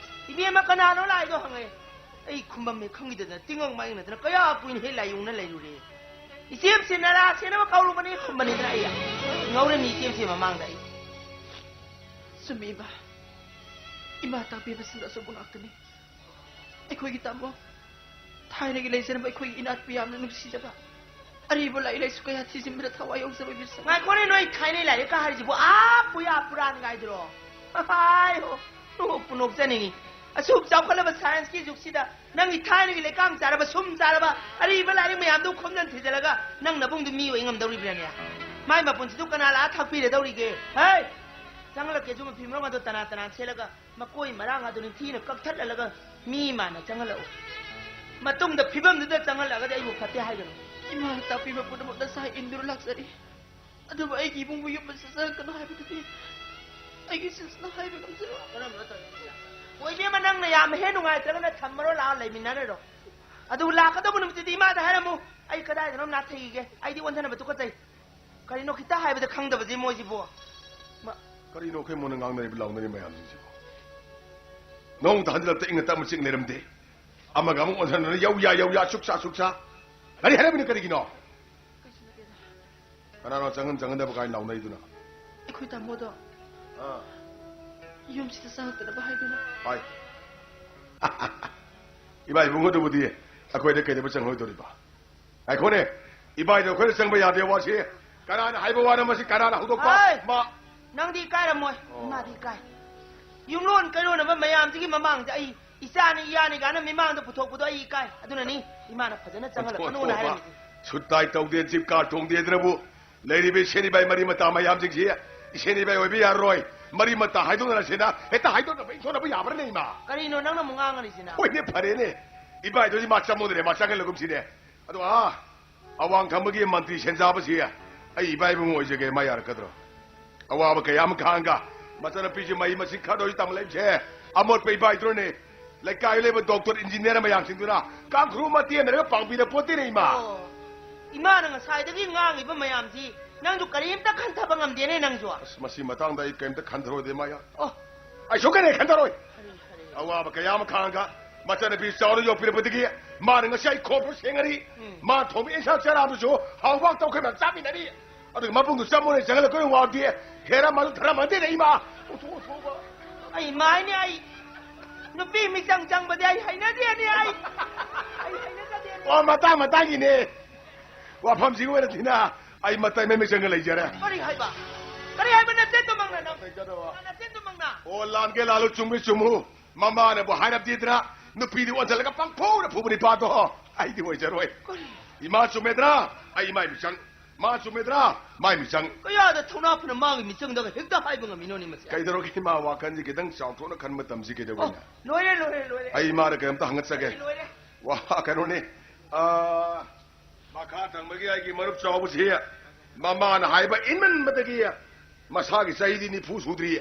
"ꯏꯕꯦꯝꯃ, ꯀꯅꯥꯅꯣ ꯂꯥꯛꯏꯗꯣ?" ꯍꯪꯉꯦ꯫ ꯑꯩ ꯈꯨꯝꯕꯝ ꯍꯦꯛ ꯈꯪꯈꯤꯗꯗꯅ ꯇꯤꯡꯉꯪ ꯃꯥꯏꯉꯅꯗꯅ ꯀꯌꯥ ꯀꯨꯏꯅ ꯍꯦꯛ ꯂꯥꯏꯌꯨꯡꯅ ꯂꯩꯔꯨꯔꯦ꯫ "ꯏꯆꯦꯝꯁꯤ ꯅꯔꯥ ꯁꯦꯟꯅꯕ ꯀꯧꯔꯨꯕꯅꯤ" ꯈꯨꯝꯕꯅꯤꯗꯅ ꯑꯩ꯫ ꯉꯧꯔꯅꯤ ꯏꯆꯦꯝꯁꯤ ꯃꯃꯥꯡꯗ ꯑꯩ꯫ ꯆꯨꯝꯃꯤ ꯏꯃꯥ꯫ ꯏꯃꯥ ꯇꯥꯛꯄꯤꯕꯁꯤꯡꯗꯣ ꯑꯆꯨꯝꯕ ꯉꯥꯛꯇꯅꯤ꯫ ꯑꯩꯈꯣꯏꯒꯤ ꯇꯥꯃꯣ, ꯊꯥꯏꯅꯒꯤ ꯂꯩꯖꯔꯝꯕ ꯑꯩꯈꯣꯏꯒꯤ ꯏꯅꯥꯠꯄꯨ ꯌꯥꯝꯅ ꯅꯨꯡꯁꯤꯖꯕ, ꯑꯔꯤꯕ ꯂꯥꯏꯔꯤꯛ ꯂꯥꯏꯁꯨ ꯀꯌꯥ ꯊꯤꯖꯤꯟꯕꯗ ꯊꯋꯥꯏ ꯌꯥꯎꯖꯕ ꯏꯕꯦꯝꯁꯛ꯫ ꯉꯥꯏꯈꯣꯅꯦ, ꯅꯣꯏ ꯊꯥꯏꯅꯩ ꯂꯥꯏꯔꯤꯛꯀ ꯍꯥꯏꯔꯤꯁꯤꯕꯨ ꯑꯥ ꯄꯨꯌꯥ ꯄꯨꯔꯥꯟꯒꯥꯏꯗꯨꯔꯣ? ꯍꯥꯏ ꯍꯣ, ꯅꯣꯛꯄꯨ ꯅꯣꯛꯆꯅꯤꯡꯉꯤ꯫ ꯑꯁꯨꯛ ꯆꯥꯎꯈꯠꯂꯕ ꯁꯥꯏꯟꯁꯀꯤ ꯖꯨꯒꯁꯤꯗ ꯅꯪꯒꯤ ꯊꯥꯏꯅꯒꯤ ꯂꯩꯀꯥꯡ ꯆꯥꯔꯕ, ꯁꯨꯝ ꯆꯥꯔꯕ ꯑꯔꯤꯕ ꯂꯥꯏꯔꯤꯛ ꯃꯌꯥꯝꯗꯨ ꯈꯣꯝꯖꯟ ꯊꯤꯖꯤꯜꯂꯒ ꯅꯪ ꯅꯕꯨꯡꯗꯨ ꯃꯤ ꯑꯣꯏ ꯉꯝꯗꯧꯔꯤꯕ꯭ꯔꯥꯅꯦ? ꯃꯥꯏ ꯃꯄꯨꯟꯁꯤꯗꯨ ꯀꯅꯥ ꯂꯥꯛꯑ ꯊꯥꯛꯄꯤꯔꯗꯧꯔꯤꯒꯦ? ꯍꯦ! ꯆꯪꯍꯜꯂꯛꯀꯦꯁꯨ ꯃꯐꯤ ꯃꯔꯣꯟ ꯑꯗꯣ ꯇꯅꯥ ꯇꯅꯥ ꯁꯦꯠꯂꯒ ꯃꯀꯣꯏ ꯃꯔꯥꯡ ꯑꯗꯨ ꯅꯤꯡꯊꯤꯅ ꯀꯛꯊꯠꯂꯜꯂꯒ ꯃꯤ ꯃꯥꯟꯅ ꯆꯪꯍꯜꯂꯛꯎ꯫ ꯃꯇꯨꯡꯗ ꯐꯤꯕꯝꯗꯨꯗ ꯆꯪꯍꯜꯂꯛꯑꯒꯗꯤ ꯑꯩꯕꯨ ꯐꯠꯇꯦ ꯍꯥꯏꯒꯅꯨ꯫ ꯏꯃꯥꯅ ꯇꯥꯛꯄꯤꯕ ꯄꯨꯝꯅꯃꯛ ꯅꯁꯥ ꯏꯟꯗꯨꯅ ꯂꯥꯛꯆꯔꯤ꯫ ꯑꯗꯨꯕꯨ ꯑꯩꯒꯤ ꯏꯕꯨꯡꯕꯨ ꯌꯨꯝ ꯑꯁꯤꯗ ꯆꯪꯉꯛꯀꯅꯨ ꯍꯥꯏꯕꯗꯨꯗꯤ ꯑꯩꯒꯤ ꯁꯤꯁꯤꯅ ꯍꯥꯏꯕ ꯉꯝꯖꯔꯣꯏ꯫ ꯀꯔꯝꯕ ꯇꯧꯔꯤꯅꯣ? ꯑꯣ, ꯏꯕꯦꯝꯃ, ꯅꯪꯅ ꯌꯥꯝ ꯍꯦꯛ ꯅꯨꯡꯉꯥꯏꯇ꯭ꯔꯒꯅ ꯊꯝꯃꯔꯣ, ꯂꯥꯛꯑ ꯂꯩꯃꯤꯟꯅꯔꯔꯣ꯫ ꯑꯗꯨ ꯂꯥꯛꯀꯗꯧꯕ ꯅꯨꯃꯤꯠꯇꯨꯗꯤ ꯏꯃꯥꯗ ꯍꯥꯏꯔꯝꯃꯨ, ꯑꯩ ꯀꯗꯥꯏꯗꯅꯣꯝ ꯅꯥꯊꯩꯈꯤꯒꯦ, ꯑꯩꯗꯤ ꯑꯣꯟꯊꯅꯕ ꯇꯨꯀꯠꯆꯩ꯫ ꯀꯔꯤꯅꯣ ꯈꯤꯇ ꯍꯥꯏꯕꯗ ꯈꯪꯗꯕꯁꯦ ꯃꯣꯏꯁꯤꯕꯣ? ꯃ- ꯀꯔꯤꯅꯣ ꯑꯩꯈꯣꯏ ꯃꯣꯟꯅ ꯉꯥꯡꯅꯔꯤꯕ ꯂꯥꯎꯅꯔꯤꯕ ꯃꯌꯥꯝꯁꯤꯡꯁꯤꯕꯣ? ꯅꯣꯡꯃꯇ ꯍꯟꯖꯤꯜꯂꯛꯇ ꯏꯪꯅ ꯇꯞꯅ ꯆꯤꯛ ꯂꯩꯔꯝꯗꯦ꯫ ꯑꯃꯒ ꯑꯃꯨꯛ ꯑꯣꯟꯁꯤꯟꯅꯗꯅ ꯌꯧ ꯌꯥ, ꯌꯧ ꯌꯥ, ꯁꯨꯛ ꯁꯥ, ꯁꯨꯛ ꯁꯥ꯫ ꯀꯔꯤ ꯍꯥꯏꯔꯝꯃꯤꯅꯣ, ꯀꯔꯤꯒꯤꯅꯣ? ꯀꯩꯁꯨ ꯅꯠꯇꯦꯗ꯫ ꯀꯅꯥꯅꯣ ꯆꯪꯍꯟ ꯆꯪꯍꯟꯗꯕ ꯀꯥꯏꯅ ꯂꯥꯎꯅꯔꯤꯗꯨꯅ? ꯑꯩꯈꯣꯏ ꯇꯥꯃꯣꯗꯣ ꯑꯥ꯫ ꯌꯨꯝꯁꯤꯗ ꯆꯪꯉꯛꯇꯅꯕ ꯍꯥꯏꯗꯨꯅ꯫ ꯍꯣꯏ꯫ ꯏꯃꯥ ꯏꯕꯨꯡꯉꯣꯗꯨꯕꯨꯗꯤ ꯑꯩꯈꯣꯏꯗ ꯀꯩꯗꯧꯕ ꯆꯪꯍꯧꯗꯣꯔꯤꯕ? ꯉꯥꯏꯈꯣꯅꯦ, ꯏꯕꯥꯏꯗꯣ ꯑꯩꯈꯣꯏꯅ ꯆꯪꯕ ꯌꯥꯗꯦ ꯋꯥꯁꯤ ꯀꯅꯥꯅ ꯍꯥꯏꯕ ꯋꯥꯅꯣ? ꯃꯁꯤ ꯀꯅꯥꯅ ꯍꯧꯗꯣꯛꯄ? ꯍꯥꯏ! ꯃꯥ ꯅꯪꯗꯤ ꯏꯀꯥꯏꯔꯝꯃꯣꯏ꯫ ꯑꯣ꯫ ꯏꯃꯥꯗꯤ ꯏꯀꯥꯏ꯫ ꯌꯨꯝꯂꯣꯟ ꯀꯩꯔꯣꯟꯅꯕ ꯃꯌꯥꯝꯁꯤꯒꯤ ꯃꯃꯥꯡꯗ ꯑꯩ ꯏꯆꯥꯅꯤ ꯏꯌꯥꯅꯤ ꯀꯥꯏꯅ ꯃꯤꯃꯥꯡꯗ ꯄꯨꯊꯣꯛꯄꯗꯣ ꯑꯩ ꯏꯀꯥꯏ꯫ ꯑꯗꯨꯅꯅꯤ ꯏꯃꯥꯅ ꯐꯖꯅ ꯆꯪꯍꯜꯂꯛꯀꯅꯣꯅ ꯍꯥꯏꯔꯝꯃꯤꯁꯦ꯫ ꯁꯨꯠ ꯇꯥꯏ ꯇꯧꯗꯦ, ꯖꯤꯞ ꯀꯥꯔ ꯊꯣꯡꯗꯦꯗꯅꯕꯨ ꯂꯩꯔꯤꯕ ꯏꯁꯦꯟ ꯏꯕꯥꯏ ꯃꯔꯤ ꯃꯇꯥ ꯃꯌꯥꯝꯁꯤꯡꯁꯤ ꯏꯁꯦꯟ ꯏꯕꯥꯏ ꯑꯣꯏꯕ ꯌꯥꯔꯔꯣꯏ꯫ ꯃꯔꯤ ꯃꯇꯥ ꯍꯥꯏꯗꯣꯛꯅꯔꯁꯤꯅ ꯍꯦꯛꯇ ꯍꯥꯏꯗꯣꯛꯅꯕ ꯏꯟꯊꯣꯛꯅꯕ ꯌꯥꯕ꯭ꯔꯅꯦ, ꯏꯃꯥ? ꯀꯔꯤꯅꯣ ꯅꯪꯅ ꯑꯃꯨꯛ ꯉꯥꯡꯉꯔꯤꯁꯤꯅ? ꯍꯣꯏꯅꯦ, ꯐꯔꯦꯅꯦ꯫ ꯏꯕꯥꯏꯗꯨꯗꯤ ꯃꯥ ꯆꯪꯉꯨꯗ꯭ꯔꯦ, ꯃꯥ ꯆꯪꯍꯜꯂꯒꯨꯝꯁꯤꯅꯦ꯫ ꯑꯗꯣ, ꯑꯥ, ꯑꯋꯥꯡ ꯊꯪꯕꯒꯤ ꯃꯟꯇ꯭ꯔꯤ ꯁꯦꯟꯖꯥꯕꯁꯤ ꯑꯩ ꯏꯕꯥꯏ ꯏꯕꯨꯡ ꯑꯣꯏꯖꯒꯦ, ꯃꯥ ꯌꯥꯔꯛꯀꯗ꯭ꯔꯣ? ꯑꯋꯥꯕ ꯀꯌꯥ ꯑꯃ ꯈꯥꯡꯒ ꯃꯆꯥꯅꯨꯄꯤꯁꯤ ꯃꯍꯩ ꯃꯁꯤꯡ ꯈꯔꯗ ꯑꯣꯏꯁꯨ ꯇꯝꯍꯜꯂꯛꯏꯕꯁꯦ ꯑꯃꯣꯠꯄ ꯏꯕꯥꯏꯗꯨꯅꯅꯦ꯫ ꯂꯩꯀꯥꯏꯗ ꯂꯩꯕ ꯗꯣꯛꯇꯔ, ꯏꯟꯖꯤꯅꯤꯌꯥꯔ ꯃꯌꯥꯝꯁꯤꯡꯗꯨꯅ ꯀꯥꯡꯈ꯭ꯔꯨ ꯑꯃ ꯇꯦꯟꯗ꯭ꯔꯒ ꯄꯥꯡꯕꯤꯔ ꯄꯣꯠꯇꯦꯅꯦ, ꯏꯃꯥ꯫ ꯑꯣ, ꯏꯃꯥꯅ ꯉꯁꯥꯏꯗꯒꯤ ꯉꯥꯡꯉꯤꯕ ꯃꯌꯥꯝꯁꯤ ꯅꯪꯁꯨ ꯀꯔꯤꯝꯇ ꯈꯟꯊꯕ ꯉꯝꯗꯦꯅꯦ, ꯅꯪꯁꯨ꯫ ꯑꯁ, ꯃꯁꯤ ꯃꯇꯥꯡꯗ ꯑꯩ ꯀꯔꯤꯝꯇ ꯈꯟꯊꯔꯣꯏꯗ, ꯏꯃꯥ꯫ ꯑꯣ꯫ ꯑꯩ ꯁꯨꯛꯈꯟ ꯍꯦꯛ ꯈꯟꯊꯔꯣꯏ꯫ ꯐꯔꯦ, ꯐꯔꯦ꯫ ꯑꯋꯥꯕ ꯀꯌꯥ ꯑꯃ ꯈꯥꯡꯉꯒ ꯃꯆꯟꯅꯨꯄꯤ ꯆꯥꯎꯅ ꯌꯣꯛꯄꯤꯔꯛꯄꯗꯒꯤ ꯃꯥꯅ ꯉꯁꯤ ꯑꯩ ꯈꯣꯔ ꯐꯥꯎ ꯁꯦꯡꯉꯔꯤ꯫ ꯎꯝ꯫ ꯃꯥ ꯊꯣꯡꯕ ꯏꯟꯁꯥꯡ ꯆꯥꯔꯛꯑꯕꯁꯨ ꯍꯥꯎꯕ ꯇꯧꯈ꯭ꯔꯦ ꯃꯌꯥꯝ ꯆꯥꯃꯤꯟꯅꯔꯤ꯫ ꯑꯗꯨꯒ ꯃꯕꯨꯡꯗꯨ ꯆꯝꯃꯨꯅꯦ ꯆꯪꯍꯜꯂꯛꯇꯣꯏꯅ ꯋꯥꯕꯗꯤ ꯍꯦꯔꯥ ꯃꯥꯁꯨ ꯊꯔꯥ ꯃꯟꯗꯦꯅꯦ, ꯏꯃꯥ꯫ ꯑꯣꯟꯊꯣꯛ, ꯑꯣꯟꯊꯣꯛꯄ꯫ ꯑꯩ ꯃꯥꯏꯅꯦ, ꯑꯩ ꯅꯨꯄꯤ ꯃꯤꯆꯪ ꯆꯪꯕꯗꯤ ꯑꯩ ꯍꯩꯅꯗꯦꯅꯦ, ꯑꯩ꯫ ꯑꯩ ꯍꯩꯅꯖꯗꯦꯅꯦ꯫ ꯑꯣ, ꯃꯇꯥꯡ ꯃꯇꯥꯡꯒꯤꯅꯦ꯫ ꯋꯥꯐꯝꯁꯤꯒꯤ ꯑꯣꯏꯅ ꯊꯤꯅ ꯑꯩ ꯃꯇꯩ ꯃꯃꯤꯠ ꯆꯪꯒ ꯂꯩꯖꯔꯦ꯫ ꯀꯔꯤ ꯍꯥꯏꯕ? ꯀꯔꯤ ꯍꯥꯏꯕ ꯅꯆꯤꯟꯗꯨꯃꯛꯅ ꯅꯪ? ꯂꯩꯖꯗꯕ꯫ ꯅꯆꯤꯟꯗꯨꯃꯛꯅ? ꯑꯣ, ꯂꯥꯟꯒꯦ ꯂꯥꯜꯂꯨ, ꯆꯨꯝꯒꯦ ꯆꯨꯝꯃꯨ꯫ ꯃꯃꯥꯅꯕꯨ ꯍꯥꯏꯔꯕꯗꯤꯗ꯭ꯔꯥ ꯅꯨꯄꯤꯗꯤ ꯑꯣꯟꯁꯤꯜꯂꯒ ꯄꯪꯐꯨꯗ ꯐꯨꯕ ꯅꯤꯄꯥꯗꯣ ꯑꯩꯗꯤ ꯑꯣꯏꯖꯔꯣꯏ꯫ ꯀꯔꯤ? ꯏꯃꯥ ꯆꯨꯝꯃꯦꯗ꯭ꯔꯥ? ꯑꯩ ꯏꯃꯥꯏ ꯃꯤꯆꯪ꯫ ꯃꯥ ꯆꯨꯝꯃꯦꯗ꯭ꯔꯥ? ꯃꯥꯏ ꯃꯤꯆꯪ꯫ ꯀꯌꯥꯗ ꯊꯧꯅꯥ ꯐꯅ ꯃꯥꯒꯤ ꯃꯤꯆꯪꯗꯒ ꯍꯦꯛꯇ ꯍꯥꯏꯕ ꯉꯝꯃꯤꯅꯣꯅꯦ ꯃꯁꯦ? ꯀꯩꯗꯧꯔꯒꯦ ꯏꯃꯥ, ꯋꯥꯈꯜꯁꯤ ꯈꯤꯇꯪ ꯆꯥꯎꯊꯣꯛꯅ ꯈꯟꯕ ꯇꯝꯁꯤ ꯑꯣ, ꯀꯩꯗꯧꯕꯩꯅ? ꯂꯣꯏꯔꯦ, ꯂꯣꯏꯔꯦ, ꯂꯣꯏꯔꯦ꯫ ꯑꯩ ꯏꯃꯥꯗ ꯀꯩꯅꯣꯝꯇ ꯍꯪꯒꯠꯆꯒꯦ꯫ ꯑꯩ ꯂꯣꯏꯔꯦ꯫ ꯋꯥ, ꯀꯩꯅꯣꯅꯦ, ꯑ, ꯃꯈꯥ ꯊꯪꯕꯒꯤ ꯑꯩꯒꯤ ꯃꯔꯨꯞ ꯆꯥꯎꯕꯁꯤ ꯃꯃꯥꯅ ꯍꯥꯏꯕ ꯏꯟꯃꯟꯕꯗꯒꯤ ꯃꯁꯥꯒꯤ ꯆꯍꯤꯗꯤ ꯅꯤꯐꯨ ꯁꯨꯗ꯭ꯔꯤ,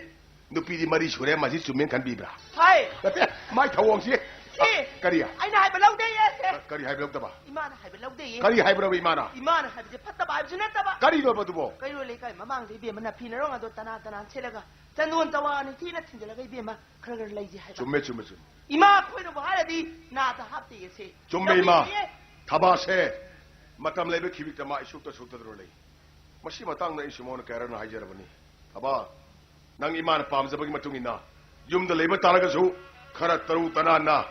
ꯅꯨꯄꯤꯗꯤ ꯃꯔꯤ ꯁꯨꯔꯦ, ꯃꯁꯤ ꯆꯨꯝꯃꯦꯅ ꯈꯟꯕꯤꯕ꯭ꯔꯥ? ꯍꯥꯏ꯫ ꯅꯠꯇꯦ, ꯃꯥꯏ ꯊꯧꯑꯣꯡꯁꯤ꯫ ꯁꯤ ꯀꯔꯤ? ꯑꯩꯅ ꯍꯥꯏꯕ ꯂꯧꯗꯦꯌꯦ, ꯁꯦ꯫ ꯀꯔꯤ ꯍꯥꯏꯕ ꯂꯧꯗꯕ? ꯏꯃꯥꯅ ꯍꯥꯏꯕ ꯂꯧꯗꯦꯌꯦ꯫ ꯀꯔꯤ ꯍꯥꯏꯕ꯭ꯔꯕ ꯏꯃꯥꯅ? ꯏꯃꯥꯅ ꯍꯥꯏꯕꯁꯦ ꯐꯠꯇꯕ ꯍꯥꯏꯕꯁꯨ ꯅꯠꯇꯕ꯫ ꯀꯔꯤꯅꯣꯕ ꯑꯗꯨꯕꯣ? ꯀꯩꯔꯣꯜ ꯂꯩꯀꯥꯏ ꯃꯃꯥꯡꯗ ꯏꯕꯦꯝꯃꯅ ꯐꯤꯅꯔꯣꯡ ꯑꯗꯣ ꯇꯅꯥ ꯇꯅꯥ ꯁꯦꯠꯂꯒ ꯆꯟꯗꯣꯟ ꯆꯋꯥ ꯅꯤꯡꯊꯤꯅ ꯊꯤꯟꯖꯤꯜꯂꯒ ꯏꯕꯦꯝꯃ ꯈꯔ ꯈꯔ ꯂꯩꯁꯦ ꯍꯥꯏꯕ꯫ ꯆꯨꯝꯃꯦ, ꯆꯨꯝꯃꯦ, ꯆꯨꯝꯃꯦ꯫ ꯏꯃꯥ ꯑꯩꯈꯣꯏꯅꯕꯨ ꯍꯥꯏꯔꯗꯤ ꯅꯥꯗ ꯍꯥꯞꯇꯦꯌꯦ ꯁꯦ꯫ ꯆꯨꯝꯃꯦ, ꯏꯃꯥ꯫ ꯂꯧꯕꯤꯗꯦꯌꯦ꯫ ꯊꯕꯥꯁꯦ ꯃꯇꯝ ꯂꯩꯕ ꯈꯤꯕꯤꯛꯇ ꯃꯥ ꯏꯁꯨꯛꯇ ꯁꯨꯛꯇꯗꯅ ꯂꯩ꯫ ꯃꯁꯤ ꯃꯇꯥꯡꯗ ꯑꯩ ꯁꯨꯃꯥꯏꯅ ꯀꯌꯥꯔꯛꯅ ꯍꯥꯏꯖꯔꯕꯅꯤ꯫ ꯊꯕꯥ, ꯅꯪ ꯏꯃꯥꯅ ꯄꯥꯝꯖꯕꯒꯤ ꯃꯇꯨꯡ ꯏꯟꯅ ꯌꯨꯝꯗ ꯂꯩꯕ ꯇꯥꯔꯒꯁꯨ ꯈꯔ ꯇꯔꯨ ꯇꯅꯥꯟꯅ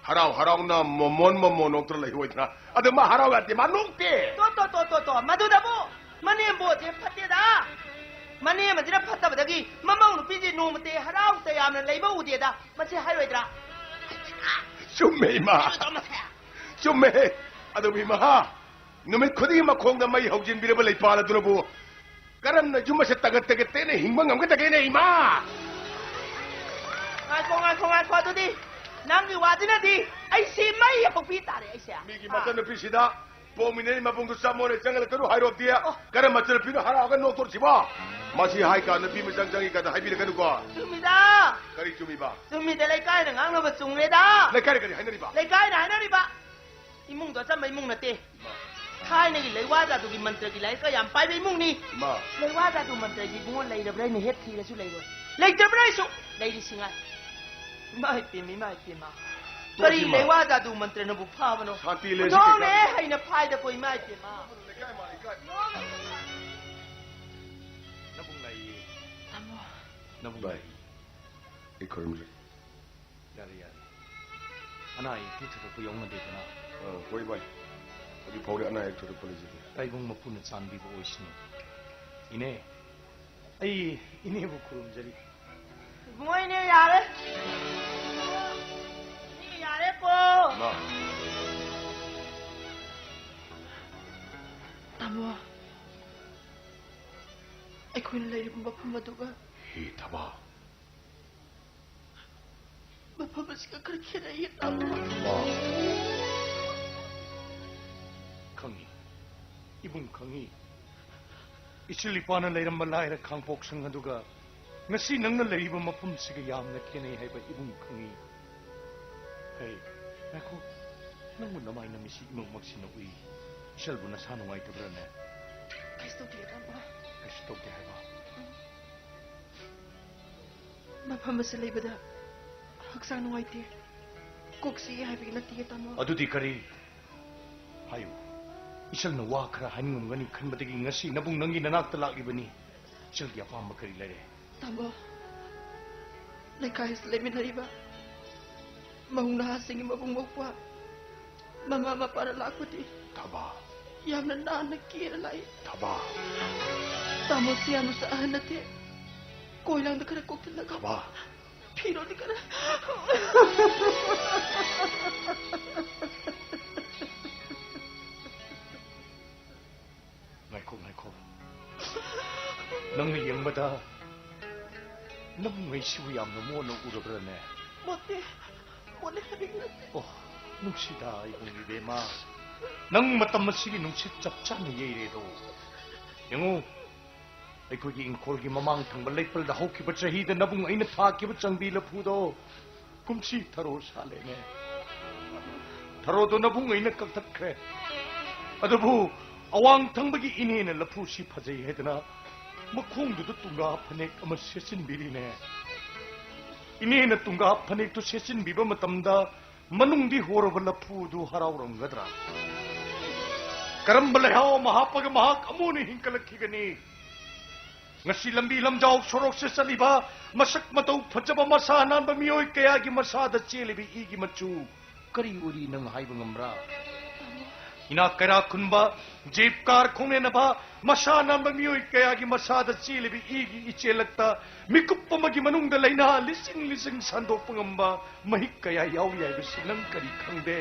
ꯍꯔꯥꯎ ꯍꯔꯥꯎꯅ ꯃꯣꯃꯣꯟ ꯃꯣꯃꯣꯟ ꯅꯣꯛꯇꯅ ꯂꯩꯍꯧꯏꯗꯅ꯫ ꯑꯗꯨ ꯃꯥ ꯍꯔꯥꯎ ꯌꯥꯗꯦ, ꯃꯥ ꯅꯣꯛꯇꯦ꯫ ꯇꯣ, ꯇꯣ, ꯇꯣ, ꯇꯣ, ꯇꯣ, ꯃꯗꯨꯗꯕꯨ ꯃꯅꯦꯝꯕꯣꯛꯁꯦ ꯐꯠꯇꯦꯗ꯫ ꯃꯅꯦꯝ ꯑꯁꯤꯅ ꯐꯠꯇꯕꯗꯒꯤ ꯃꯃꯧ ꯅꯨꯄꯤꯁꯤ ꯅꯣꯡꯃꯇ ꯍꯔꯥꯎ ꯇꯌꯥꯝꯅ ꯂꯩꯕ ꯎꯗꯦꯗ꯫ ꯃꯁꯤ ꯍꯥꯏꯔꯣꯏꯗ꯭ꯔꯥ? ꯆꯨꯝꯃꯦ, ꯏꯃꯥ꯫ ꯍꯥꯏꯔꯣꯏꯗ꯭ꯔꯣ ꯃꯁꯦ? ꯆꯨꯝꯃꯦ꯫ ꯑꯗꯨꯕꯨ ꯏꯃꯥ, ꯅꯨꯃꯤꯠ ꯈꯨꯗꯤꯡꯒꯤ ꯃꯈꯣꯡꯗ ꯃꯩ ꯍꯧꯖꯤꯟꯕꯤꯔꯕ ꯂꯩꯄꯥꯜ ꯑꯗꯨꯅꯕꯨ ꯀꯔꯝꯅ ꯌꯨꯝ ꯑꯁꯤ ꯇꯒꯠ ꯇꯒꯠ ꯇꯦꯛꯅ ꯍꯤꯡꯕ ꯉꯝꯒꯗꯒꯦꯅꯦ, ꯏꯃꯥ? ꯉꯥꯏꯈꯣ, ꯉꯥꯏꯈꯣ, ꯉꯥꯏꯈꯣ꯫ ꯑꯗꯨꯗꯤ ꯅꯪꯒꯤ ꯋꯥꯗꯨꯅꯗꯤ ꯑꯩꯁꯤ ꯃꯩ ꯍꯧꯕꯤ ꯇꯥꯔꯦ, ꯑꯩꯁꯦ꯫ ꯃꯤꯒꯤ ꯑꯥ꯫ ꯃꯆꯟꯅꯨꯄꯤꯁꯤꯗ ꯄꯣꯛꯃꯤꯟꯅꯔꯤ ꯃꯕꯨꯡꯗꯨ ꯆꯥꯃꯣꯅ ꯆꯪꯍꯜꯂꯛꯀꯅꯨ ꯍꯥꯏꯔꯣꯕꯗꯤ꯫ ꯑꯣ꯫ ꯀꯔꯝꯕ ꯅꯨꯄꯤꯅꯣ ꯍꯔꯥꯎꯔꯒ ꯅꯣꯛꯇꯣꯔꯤꯁꯤꯕꯣ? ꯃꯁꯤ ꯍꯥꯏ ꯀꯥꯟꯗ ꯅꯨꯄꯤ ꯃꯆꯪ ꯆꯪꯉꯤ ꯀꯥꯏꯅ ꯍꯥꯏꯕꯤꯔꯛꯀꯅꯨꯀꯣ꯫ ꯆꯨꯝꯃꯤꯗ꯫ ꯀꯔꯤ ꯆꯨꯝꯃꯤꯕ? ꯆꯨꯝꯃꯤꯗ, ꯂꯩꯀꯥꯏꯅ ꯉꯥꯡꯅꯕ ꯆꯨꯝꯈ꯭ꯔꯦꯗ꯫ ꯂꯩꯀꯥꯏꯅ ꯀꯔꯤ ꯍꯥꯏꯅꯔꯤꯕ? ꯂꯩꯀꯥꯏꯅ ꯍꯥꯏꯅꯔꯤꯕ꯫ ꯏꯃꯨꯡꯗꯣ ꯑꯆꯝꯕ ꯏꯃꯨꯡ ꯅꯠꯇꯦ꯫ ꯏꯃꯥ꯫ ꯊꯥꯏꯅꯒꯤ ꯂꯩꯋꯥ ꯖꯥꯗꯨꯒꯤ ꯃꯟꯇ꯭ꯔꯒꯤ ꯂꯥꯏꯔꯤꯛꯀ ꯌꯥꯝ ꯄꯥꯏꯕ ꯏꯃꯨꯡꯅꯤ꯫ ꯏꯃꯥ꯫ ꯂꯩꯋꯥ ꯖꯥꯗꯨ ꯃꯟꯇ꯭ꯔꯒꯤ ꯏꯕꯨꯡꯉꯣ ꯂꯩꯔꯕ꯭ꯔꯥ ꯍꯥꯏꯅ ꯍꯦꯛ ꯊꯤꯔꯁꯨ ꯂꯩꯔꯣꯏ꯫ ꯂꯩꯇꯕ꯭ꯔꯥ ꯍꯥꯏꯁꯨ ꯂꯩꯔꯤꯁꯤꯉꯥꯏ꯫ ꯏꯃꯥ ꯏꯄꯦꯝꯃ, ꯏꯃꯥ ꯏꯄꯦꯝꯃ꯫ ꯇꯣꯛꯁꯤ, ꯀꯔꯤ ꯏꯃꯥ꯫ ꯂꯩꯋꯥ ꯖꯥꯗꯨ ꯃꯟꯇ꯭ꯔꯅꯕꯨ ꯐꯥꯕꯅꯣ? ꯁꯥꯟꯇꯤ ꯂꯩꯁꯤ ꯍꯨꯟꯗꯣꯛꯅꯦ ꯀꯩꯀꯥ꯫ ꯍꯩꯅ ꯐꯥꯏꯗꯀꯣ, ꯏꯃꯥ ꯏꯄꯦꯝꯃ꯫ ꯂꯩꯀꯥꯏ ꯃꯥ ꯂꯩꯀꯥꯏ꯫ ꯅꯕꯨꯡ ꯂꯥꯛꯏꯌꯦ꯫ ꯇꯥꯃꯣ꯫ ꯅꯕꯨꯡ ꯚꯥꯏ, ꯂꯥꯛꯏꯌꯦ꯫ ꯑꯩ ꯈꯨꯔꯨꯝꯖꯔꯤ꯫ ꯌꯥꯔꯦ, ꯌꯥꯔꯦ꯫ ꯑꯅꯥ ꯑꯌꯦꯛꯇꯤ ꯊꯣꯏꯗꯣꯛꯄ ꯌꯥꯎꯅꯗꯦꯗꯅ? ꯑ, ꯍꯣꯏ ꯚꯥꯏ꯫ ꯍꯧꯖꯤꯛ ꯐꯥꯎꯗꯤ ꯑꯅꯥ ꯑꯌꯦꯛ ꯊꯣꯏꯗꯣꯛꯄ ꯂꯩꯖꯗꯦ꯫ ꯂꯥꯏꯕꯨꯡ ꯃꯄꯨꯅ ꯆꯥꯟꯕꯤꯕ ꯑꯣꯏꯁꯅꯨ꯫ ꯏꯅꯦ, ꯑꯩ ꯏꯅꯦꯕꯨ ꯈꯨꯔꯨꯝꯖꯔꯤ꯫ ꯏꯕꯨꯡꯉꯣ, ꯏꯅꯦ ꯌꯥꯔꯦ꯫ ꯏꯅꯦ ꯌꯥꯔꯦꯀꯣ꯫ ꯏꯃꯥ꯫ ꯇꯥꯃꯣ, ꯑꯩꯈꯣꯏꯅ ꯂꯩꯔꯤꯕ ꯃꯐꯝ ꯑꯗꯨꯒ ꯍꯦ ꯊꯕꯥ꯫ ꯃꯐꯝ ꯑꯁꯤꯒ ꯈꯔ ꯈꯦꯠꯅꯩꯌꯦ, ꯇꯥꯃꯣ꯫ ꯈꯪꯉꯤ, ꯏꯕꯨꯡ ꯈꯪꯉꯤ꯫ ꯏꯆꯤꯜ ꯏꯄꯥꯅ ꯂꯩꯔꯝꯕ ꯂꯥꯏꯔ ꯈꯥꯡꯄꯣꯛꯁꯪ ꯑꯗꯨꯒ ꯉꯁꯤ ꯅꯪꯅ ꯂꯩꯔꯤꯕ ꯃꯐꯝꯁꯤꯒ ꯌꯥꯝꯅ ꯈꯦꯠꯅꯩ ꯍꯥꯏꯕ ꯏꯕꯨꯡ ꯈꯪꯉꯤ꯫ ꯍꯦ, ꯉꯥꯏꯈꯣ, ꯅꯪꯕꯨ ꯅꯃꯥꯏ ꯅꯃꯤꯠꯁꯤ ꯏꯃꯛꯃꯛꯁꯤꯅ ꯎꯏ꯫ ꯏꯆꯜꯕꯨ ꯅꯁꯥ ꯅꯨꯡꯉꯥꯏꯇꯕ꯭ꯔꯥꯅꯦ? ꯀꯩꯁꯨ ꯇꯧꯗꯦ, ꯇꯥꯃꯣ꯫ ꯀꯩꯁꯨ ꯇꯧꯗꯦ ꯍꯥꯏꯕ? ꯎꯝ꯫ ꯃꯐꯝ ꯑꯁꯤ ꯂꯩꯕꯗ ꯍꯛꯆꯥꯡ ꯅꯨꯡꯉꯥꯏꯇꯦ, ꯀꯣꯛ ꯆꯤꯛꯏ ꯍꯥꯏꯕꯒꯤ ꯅꯠꯇꯤꯌꯦ, ꯇꯥꯃꯣ꯫ ꯑꯗꯨꯗꯤ ꯀꯔꯤ? ꯍꯥꯏꯌꯨ꯫ ꯏꯆꯜꯅ ꯋꯥ ꯈꯔ ꯍꯥꯏꯅꯤꯡꯉꯝꯒꯅꯤ ꯈꯟꯕꯗꯒꯤ ꯉꯁꯤ ꯅꯕꯨꯡ ꯅꯪꯒꯤ ꯅꯅꯥꯛꯇ ꯂꯥꯛꯂꯤꯕꯅꯤ꯫ ꯏꯆꯜꯒꯤ ꯑꯄꯥꯝꯕ ꯀꯔꯤ ꯂꯩꯔꯦ? ꯇꯥꯃꯣ, ꯂꯩꯀꯥꯏꯁꯤꯗ ꯂꯩꯃꯤꯟꯅꯔꯤꯕ ꯃꯧ ꯅꯍꯥꯁꯤꯡꯒꯤ ꯃꯕꯨꯡ ꯃꯧꯄ꯭ꯋꯥ, ꯃꯃꯥ ꯃꯄꯥꯅ ꯂꯥꯛꯄꯗꯤ ꯊꯕꯥ꯫ ꯌꯥꯝꯅ ꯅꯥꯟꯅ ꯀꯦꯔ ꯂꯥꯛꯏ꯫ ꯊꯕꯥ꯫ ꯇꯥꯃꯣꯁꯤ ꯌꯥꯝꯅꯁꯨ ꯑꯍꯟ ꯅꯠꯇꯦ꯫ ꯀꯣꯏ ꯂꯥꯡꯗ ꯈꯔ ꯀꯣꯛꯊꯠꯂꯒ ꯊꯕꯥ꯫ ꯐꯤꯔꯣꯜꯗꯤ ꯈꯔ ꯉꯥꯏꯈꯣ, ꯉꯥꯏꯈꯣ꯫ ꯅꯪꯅ ꯌꯦꯡꯕꯗ ꯅꯪꯉꯩꯁꯤꯕꯨ ꯌꯥꯝꯅ ꯃꯣꯠꯅ ꯎꯔꯕ꯭ꯔꯥꯅꯦ? ꯃꯣꯠꯇꯦ꯫ ꯃꯣꯠꯂꯦ ꯍꯥꯏꯕꯒꯤ ꯅꯠꯇꯦ꯫ ꯑꯣ, ꯅꯨꯡꯁꯤꯗ ꯏꯕꯨꯡ ꯏꯕꯦꯝꯃ꯫ ꯅꯪ ꯃꯇꯝ ꯑꯁꯤꯒꯤ ꯅꯨꯡꯁꯤꯠ ꯆꯞ ꯆꯥꯅ ꯌꯩꯔꯦꯗꯣ꯫ ꯌꯦꯡꯉꯨ, ꯑꯩꯈꯣꯏꯒꯤ ꯏꯪꯈꯣꯜꯒꯤ ꯃꯃꯥꯡ ꯊꯪꯕ ꯂꯩꯄꯜꯗ ꯍꯧꯈꯤꯕ ꯆꯍꯤꯗ ꯅꯕꯨꯡ ꯑꯩꯅ ꯊꯥꯈꯤꯕ ꯆꯪꯕꯤ ꯂꯐꯨꯗꯣ ꯀꯨꯝꯁꯤ ꯊꯔꯣ ꯁꯥꯠꯂꯦꯅꯦ꯫ ꯊꯔꯣꯗꯣ ꯅꯕꯨꯡ ꯑꯩꯅ ꯀꯛꯊꯠꯈ꯭ꯔꯦ꯫ ꯑꯗꯨꯕꯨ ꯑꯋꯥꯡ ꯊꯪꯕꯒꯤ ꯏꯅꯦꯅ ꯂꯐꯨꯁꯤ ꯐꯖꯩ ꯍꯥꯏꯗꯅ ꯃꯈꯣꯡꯗꯨꯗ ꯇꯨꯡꯒꯥ ꯐꯅꯦꯛ ꯑꯃ ꯁꯦꯠꯆꯤꯟꯕꯤꯔꯤꯅꯦ꯫ ꯏꯅꯦꯅ ꯇꯨꯡꯒꯥ ꯐꯅꯦꯛꯇꯨ ꯁꯦꯠꯆꯤꯟꯕꯤꯕ ꯃꯇꯝꯗ ꯃꯅꯨꯡꯗꯤ ꯍꯣꯔꯕ ꯂꯐꯨꯗꯨ ꯍꯔꯥꯎꯔꯝꯒꯗ꯭ꯔꯥ? ꯀꯔꯝꯕ ꯂꯩꯍꯥꯎ ꯑꯃ ꯍꯥꯞꯄꯒ ꯃꯍꯥꯛ ꯑꯃꯨꯛ ꯍꯟꯅ ꯍꯤꯡꯒꯠꯂꯛꯈꯤꯒꯅꯤ? ꯉꯁꯤ ꯂꯝꯕꯤ ꯂꯝꯖꯥꯎ ꯁꯣꯔꯣꯛꯁꯦ ꯆꯠꯂꯤꯕ ꯃꯁꯛ ꯃꯇꯧ ꯐꯖꯕ ꯃꯁꯥ ꯅꯥꯟꯕ ꯃꯤꯑꯣꯏ ꯀꯌꯥꯒꯤ ꯃꯁꯥꯗ ꯆꯦꯜꯂꯤꯕ ꯏꯒꯤ ꯃꯆꯨ ꯀꯔꯤ ꯑꯣꯏꯔꯤ ꯅꯪ ꯍꯥꯏꯕ ꯉꯝꯕ꯭ꯔꯥ? ꯏꯅꯥꯛ ꯀꯩꯔꯥꯛ ꯈꯨꯟꯕ, ꯖꯤꯞ ꯀꯥꯔ ꯈꯣꯡꯅꯦꯅꯕ, ꯃꯁꯥ ꯅꯥꯟꯕ ꯃꯤꯑꯣꯏ ꯀꯌꯥꯒꯤ ꯃꯁꯥꯗ ꯆꯦꯜꯂꯤꯕ ꯏꯒꯤ ꯏꯆꯦꯜꯂꯛꯇ ꯃꯤꯀꯨꯞ ꯑꯃꯒꯤ ꯃꯅꯨꯡꯗ ꯂꯥꯏꯅꯥ ꯂꯤꯁꯤꯡ ꯂꯤꯁꯤꯡ ꯁꯟꯗꯣꯛꯄ ꯉꯝꯕ ꯃꯍꯤꯛ ꯀꯌꯥ ꯌꯥꯎꯔꯤ ꯍꯥꯏꯕꯁꯤ ꯅꯪ ꯀꯔꯤ ꯈꯪꯗꯦ?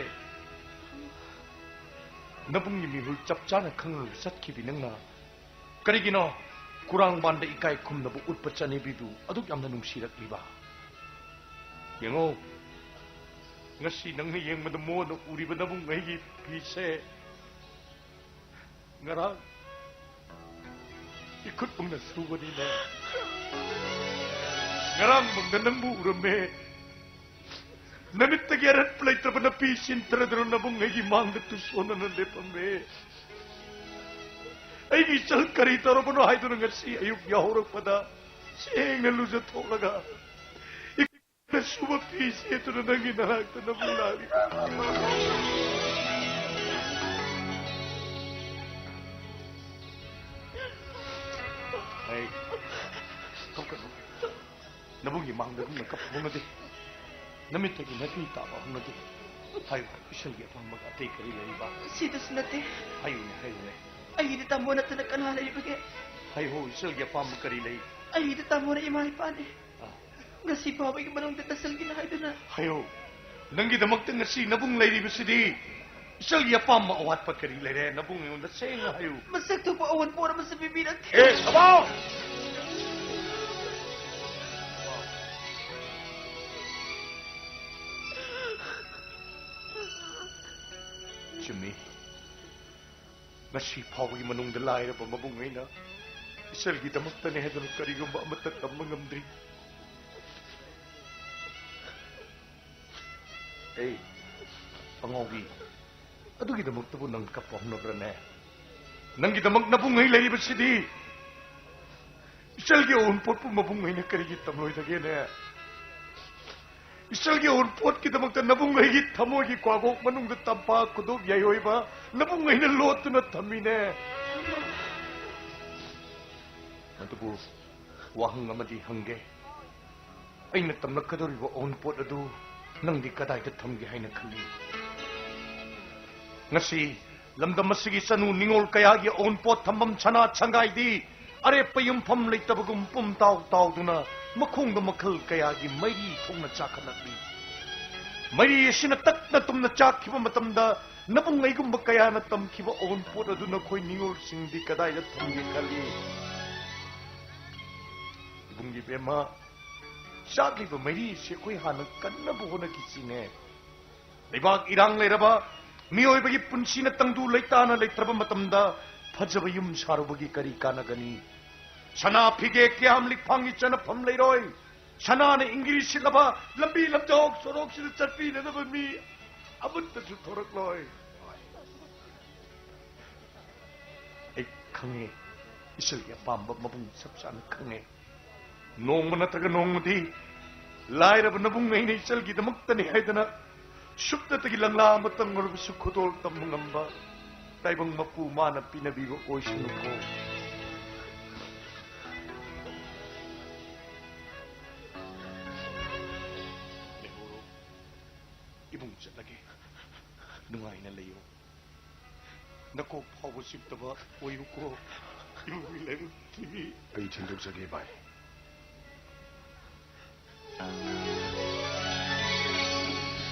ꯅꯕꯨꯡꯒꯤ ꯃꯤꯍꯨꯜ ꯆꯞ ꯆꯥꯅ ꯈꯪꯂꯒ ꯆꯠꯈꯤꯕꯤ ꯅꯪꯅ ꯀꯔꯤꯒꯤꯅꯣ ꯀꯨꯔꯥꯡꯕꯥꯟꯗ ꯏꯀꯥꯏ ꯈꯨꯝꯅꯕ ꯎꯠꯄ ꯆꯠꯅꯕꯤꯗꯨ ꯑꯗꯨꯛ ꯌꯥꯝꯅ ꯅꯨꯡꯁꯤꯔꯛꯂꯤꯕ? ꯌꯦꯡꯉꯣ, ꯉꯁꯤ ꯅꯪꯅ ꯌꯦꯡꯕꯗ ꯃꯣꯟꯅ ꯎꯔꯤꯕ ꯅꯕꯨꯡ ꯑꯩꯒꯤ ꯐꯤꯁꯦ ꯉꯔꯥꯡ ꯏꯈꯨꯠꯃꯛꯅ ꯁꯨꯕꯅꯤꯅꯦ꯫ ꯉꯔꯥꯡꯃꯛꯅ ꯅꯪꯕꯨ ꯎꯔꯝꯃꯦ꯫ ꯅꯃꯤꯠꯇꯒꯤ ꯑꯔꯠꯄ ꯂꯩꯇ꯭ꯔꯕ ꯅꯄꯤ ꯁꯤꯟꯊꯔꯗꯨꯅ ꯅꯕꯨꯡ ꯑꯩꯒꯤ ꯃꯥꯡꯗ ꯇꯨꯁꯣꯟꯅꯅ ꯂꯦꯞꯄꯝꯃꯦ꯫ ꯑꯩꯒꯤ ꯏꯆꯜ ꯀꯔꯤ ꯇꯧꯔꯕꯅꯣ ꯍꯥꯏꯗꯨꯅ ꯉꯁꯤ ꯑꯌꯨꯛ ꯌꯥꯍꯧꯔꯛꯄꯗ ꯁꯦꯡꯅ ꯂꯨꯖꯊꯣꯛꯂꯒ ꯏꯈꯨꯠꯅ ꯁꯨꯕ ꯐꯤ ꯁꯦꯠꯇꯨꯅ ꯅꯪꯒꯤ ꯅꯅꯥꯛꯇ ꯅꯕꯨꯡ ꯂꯥꯛꯂꯤ꯫ ꯑꯩ ꯀꯞꯀꯅꯨ꯫ ꯅꯕꯨꯡꯒꯤ ꯃꯥꯡꯗꯒꯨꯝꯅ ꯀꯞꯄ ꯍꯧꯅꯗꯦ꯫ ꯅꯃꯤꯠꯇꯒꯤ ꯅꯥꯄꯤ ꯇꯥꯕ ꯍꯧꯅꯗꯦ꯫ ꯍꯥꯏꯌꯨ, ꯏꯆꯜꯒꯤ ꯑꯄꯥꯝꯕꯒ ꯑꯇꯩ ꯀꯔꯤ ꯂꯩꯔꯤꯕ? ꯁꯤꯗꯁꯨ ꯅꯠꯇꯦ꯫ ꯍꯥꯏꯌꯨꯅꯦ, ꯍꯥꯏꯌꯨꯅꯦ꯫ ꯑꯩꯒꯤꯗꯤ ꯇꯥꯃꯣ ꯅꯠꯇꯅ ꯀꯅꯥ ꯂꯩꯔꯤꯕꯒꯦ? ꯍꯥꯏꯌꯨ, ꯏꯆꯜꯒꯤ ꯑꯄꯥꯝꯕ ꯀꯔꯤ ꯂꯩ? ꯑꯩꯒꯤꯗꯤ ꯇꯥꯃꯣꯅ ꯏꯃꯥ ꯏꯄꯥꯅꯦ꯫ ꯑꯥ꯫ ꯉꯁꯤ ꯐꯥꯎꯕꯒꯤ ꯃꯅꯨꯡꯗ ꯇꯁꯜꯒꯤꯅ ꯍꯥꯏꯗꯨꯅ꯫ ꯍꯥꯏꯌꯨ, ꯅꯪꯒꯤꯗꯃꯛꯇ ꯉꯁꯤ ꯅꯕꯨꯡ ꯂꯩꯔꯤꯕꯁꯤꯗꯤ ꯏꯆꯜꯒꯤ ꯑꯄꯥꯝꯕ ꯑꯋꯥꯠꯄ ꯀꯔꯤ ꯂꯩꯔꯦ? ꯅꯕꯨꯡ ꯑꯩꯉꯣꯟꯗ ꯁꯦꯡꯅ ꯍꯥꯏꯌꯨ꯫ ꯃꯁꯛ ꯊꯣꯛꯄ ꯑꯑꯣꯟꯄꯣꯠ ꯑꯃꯁꯨ ꯄꯤꯕꯤꯔꯛꯀꯦ꯫ ꯑꯦ, ꯁꯕꯥꯎ! ꯆꯨꯝꯃꯤ꯫ ꯉꯁꯤ ꯐꯥꯎꯕꯒꯤ ꯃꯅꯨꯡꯗ ꯂꯥꯏꯔꯕ ꯃꯕꯨꯡ ꯑꯩꯅ ꯏꯆꯜꯒꯤꯗꯃꯛꯇꯅꯦ ꯍꯥꯏꯗꯨꯅ ꯀꯔꯤꯒꯨꯝꯕ ꯑꯃꯠꯇ ꯇꯝꯕ ꯉꯝꯗ꯭ꯔꯤ꯫ ꯑꯩ ꯑꯉꯥꯎꯕꯤ, ꯑꯗꯨꯒꯤꯗꯃꯛꯇꯕꯨ ꯅꯪ ꯀꯞꯄ ꯍꯧꯅꯕ꯭ꯔꯅꯦ? ꯅꯪꯒꯤꯗꯃꯛ ꯅꯕꯨꯡꯉꯩ ꯂꯩꯔꯤꯕꯁꯤꯗꯤ꯫ ꯏꯆꯜꯒꯤ ꯑꯋꯨꯟꯄꯣꯠꯄꯨ ꯃꯕꯨꯡꯉꯩꯅ ꯀꯔꯤꯒꯤ ꯇꯝꯂꯣꯏꯗꯒꯦꯅꯦ? ꯏꯆꯜꯒꯤ ꯑꯋꯨꯟꯄꯣꯠꯀꯤꯗꯃꯛꯇ ꯅꯕꯨꯡꯉꯩꯒꯤ ꯊꯃꯣꯏꯒꯤ ꯀ꯭ꯋꯥꯒꯣꯛ ꯃꯅꯨꯡꯗ ꯇꯝꯄꯥꯛ ꯈꯨꯗꯣꯞ ꯌꯥꯏꯑꯣꯏꯕ ꯅꯕꯨꯡꯉꯩꯅ ꯂꯣꯠꯇꯨꯅ ꯊꯝꯃꯤꯅꯦ꯫ ꯑꯗꯨꯕꯨ ꯋꯥꯍꯪ ꯑꯃꯗꯤ ꯍꯪꯒꯦ꯫ ꯑꯩꯅ ꯇꯝꯂꯛꯀꯗꯧꯔꯤꯕ ꯑꯋꯨꯟꯄꯣꯠ ꯑꯗꯨ ꯅꯪꯗꯤ ꯀꯗꯥꯏꯗ ꯊꯝꯒꯦ ꯍꯥꯏꯅ ꯈꯜꯂꯤ? ꯉꯁꯤ ꯂꯝꯗꯝ ꯑꯁꯤꯒꯤ ꯆꯅꯨ ꯅꯤꯉꯣꯜ ꯀꯌꯥꯒꯤ ꯑꯋꯨꯟꯄꯣꯠ ꯊꯝꯐꯝ ꯁꯅꯥ ꯁꯪꯒꯥꯏꯗꯤ ꯑꯔꯦꯞꯄ ꯌꯨꯝꯐꯝ ꯂꯩꯇꯕꯒꯨꯝ ꯄꯨꯝ ꯇꯥꯎ ꯇꯥꯎꯗꯨꯅ ꯃꯈꯣꯡꯗ ꯃꯈꯜ ꯀꯌꯥꯒꯤ ꯃꯩꯔꯤ ꯊꯣꯛꯅ ꯆꯥꯛꯈꯠꯂꯛꯂꯤ꯫ ꯃꯩꯔꯤ ꯑꯁꯤꯅ ꯇꯛꯅ ꯇꯨꯝꯅ ꯆꯥꯛꯈꯤꯕ ꯃꯇꯝꯗ ꯅꯕꯨꯡꯉꯩꯒꯨꯝꯕ ꯀꯌꯥꯅ ꯇꯝꯈꯤꯕ ꯑꯋꯨꯟꯄꯣꯠ ꯑꯗꯨ ꯅꯈꯣꯏ ꯅꯤꯉꯣꯜꯁꯤꯡꯗꯤ ꯀꯗꯥꯏꯗ ꯊꯝꯒꯦ ꯈꯜꯂꯤ? ꯏꯕꯨꯡꯒꯤ ꯕꯦꯝꯃ, ꯆꯥꯛꯂꯤꯕ ꯃꯩꯔꯤꯁꯤ ꯑꯩꯈꯣꯏ ꯍꯥꯟꯅ ꯀꯟꯅꯕ ꯍꯣꯠꯅꯈꯤꯁꯤꯅꯦ꯫ ꯂꯩꯕꯥꯛ ꯏꯔꯥꯡ ꯂꯩꯔꯕ ꯃꯤꯑꯣꯏꯕꯒꯤ ꯄꯨꯟꯁꯤꯅ ꯇꯪꯗꯨ ꯂꯩꯇꯥꯅ ꯂꯩꯇ꯭ꯔꯕ ꯃꯇꯝꯗ ꯐꯖꯕ ꯌꯨꯝ ꯁꯥꯔꯨꯕꯒꯤ ꯀꯔꯤ ꯀꯥꯟꯅꯒꯅꯤ? ꯁꯅꯥ ꯐꯤꯒꯦ ꯀꯌꯥꯝ ꯂꯤꯛꯐꯥꯡꯒꯤ ꯆꯅꯐꯝ ꯂꯩꯔꯣꯏ꯫ ꯁꯅꯥꯅ ꯏꯪꯒꯤꯔꯤ ꯁꯤꯠꯂꯕ ꯂꯝꯕꯤ ꯂꯝꯖꯥꯎ ꯁꯣꯔꯣꯛꯁꯤꯗ ꯆꯠꯄꯤꯅꯅꯕ ꯃꯤ ꯑꯃꯠꯇꯁꯨ ꯊꯣꯔꯛꯂꯣꯏ꯫ ꯑꯩ ꯈꯪꯉꯦ, ꯏꯆꯜꯒꯤ ꯑꯄꯥꯝꯕ ꯃꯕꯨꯡ ꯆꯞ ꯆꯥꯅ ꯈꯪꯉꯦ꯫ ꯅꯣꯡꯃ ꯅꯠꯇ꯭ꯔꯒ ꯅꯣꯡꯃꯗꯤ ꯂꯥꯏꯔꯕ ꯅꯕꯨꯡ ꯑꯩꯅ ꯏꯆꯜꯒꯤꯗꯃꯛꯇꯅꯤ ꯍꯥꯏꯗꯅ ꯁꯨꯞꯅꯇꯒꯤ ꯂꯪꯂꯥ ꯑꯃꯇꯪ ꯑꯣꯏꯔꯕꯁꯨ ꯈꯨꯗꯣꯜ ꯇꯝꯕ ꯉꯝꯕ ꯇꯥꯏꯕꯪ ꯃꯄꯨ ꯃꯥꯅ ꯄꯤꯅꯕꯤꯕ ꯑꯣꯏꯁꯅꯨꯀꯣ꯫ ꯂꯩꯍꯧꯔꯣ꯫ ꯏꯕꯨꯡ ꯆꯠꯂꯒꯦ꯫ ꯅꯨꯡꯉꯥꯏꯅ ꯂꯩꯌꯨ꯫ ꯅꯀꯣꯛ ꯐꯥꯎꯕ ꯆꯤꯛꯇꯕ ꯑꯣꯏꯌꯨꯀꯣ꯫ ꯏꯕꯨꯡꯒꯤ ꯂꯥꯏꯕꯛ ꯊꯤꯕꯤ꯫ ꯑꯩ ꯊꯤꯟꯗꯣꯛꯆꯒꯦ, ꯚꯥꯏ꯫ ꯇꯥꯃꯣ,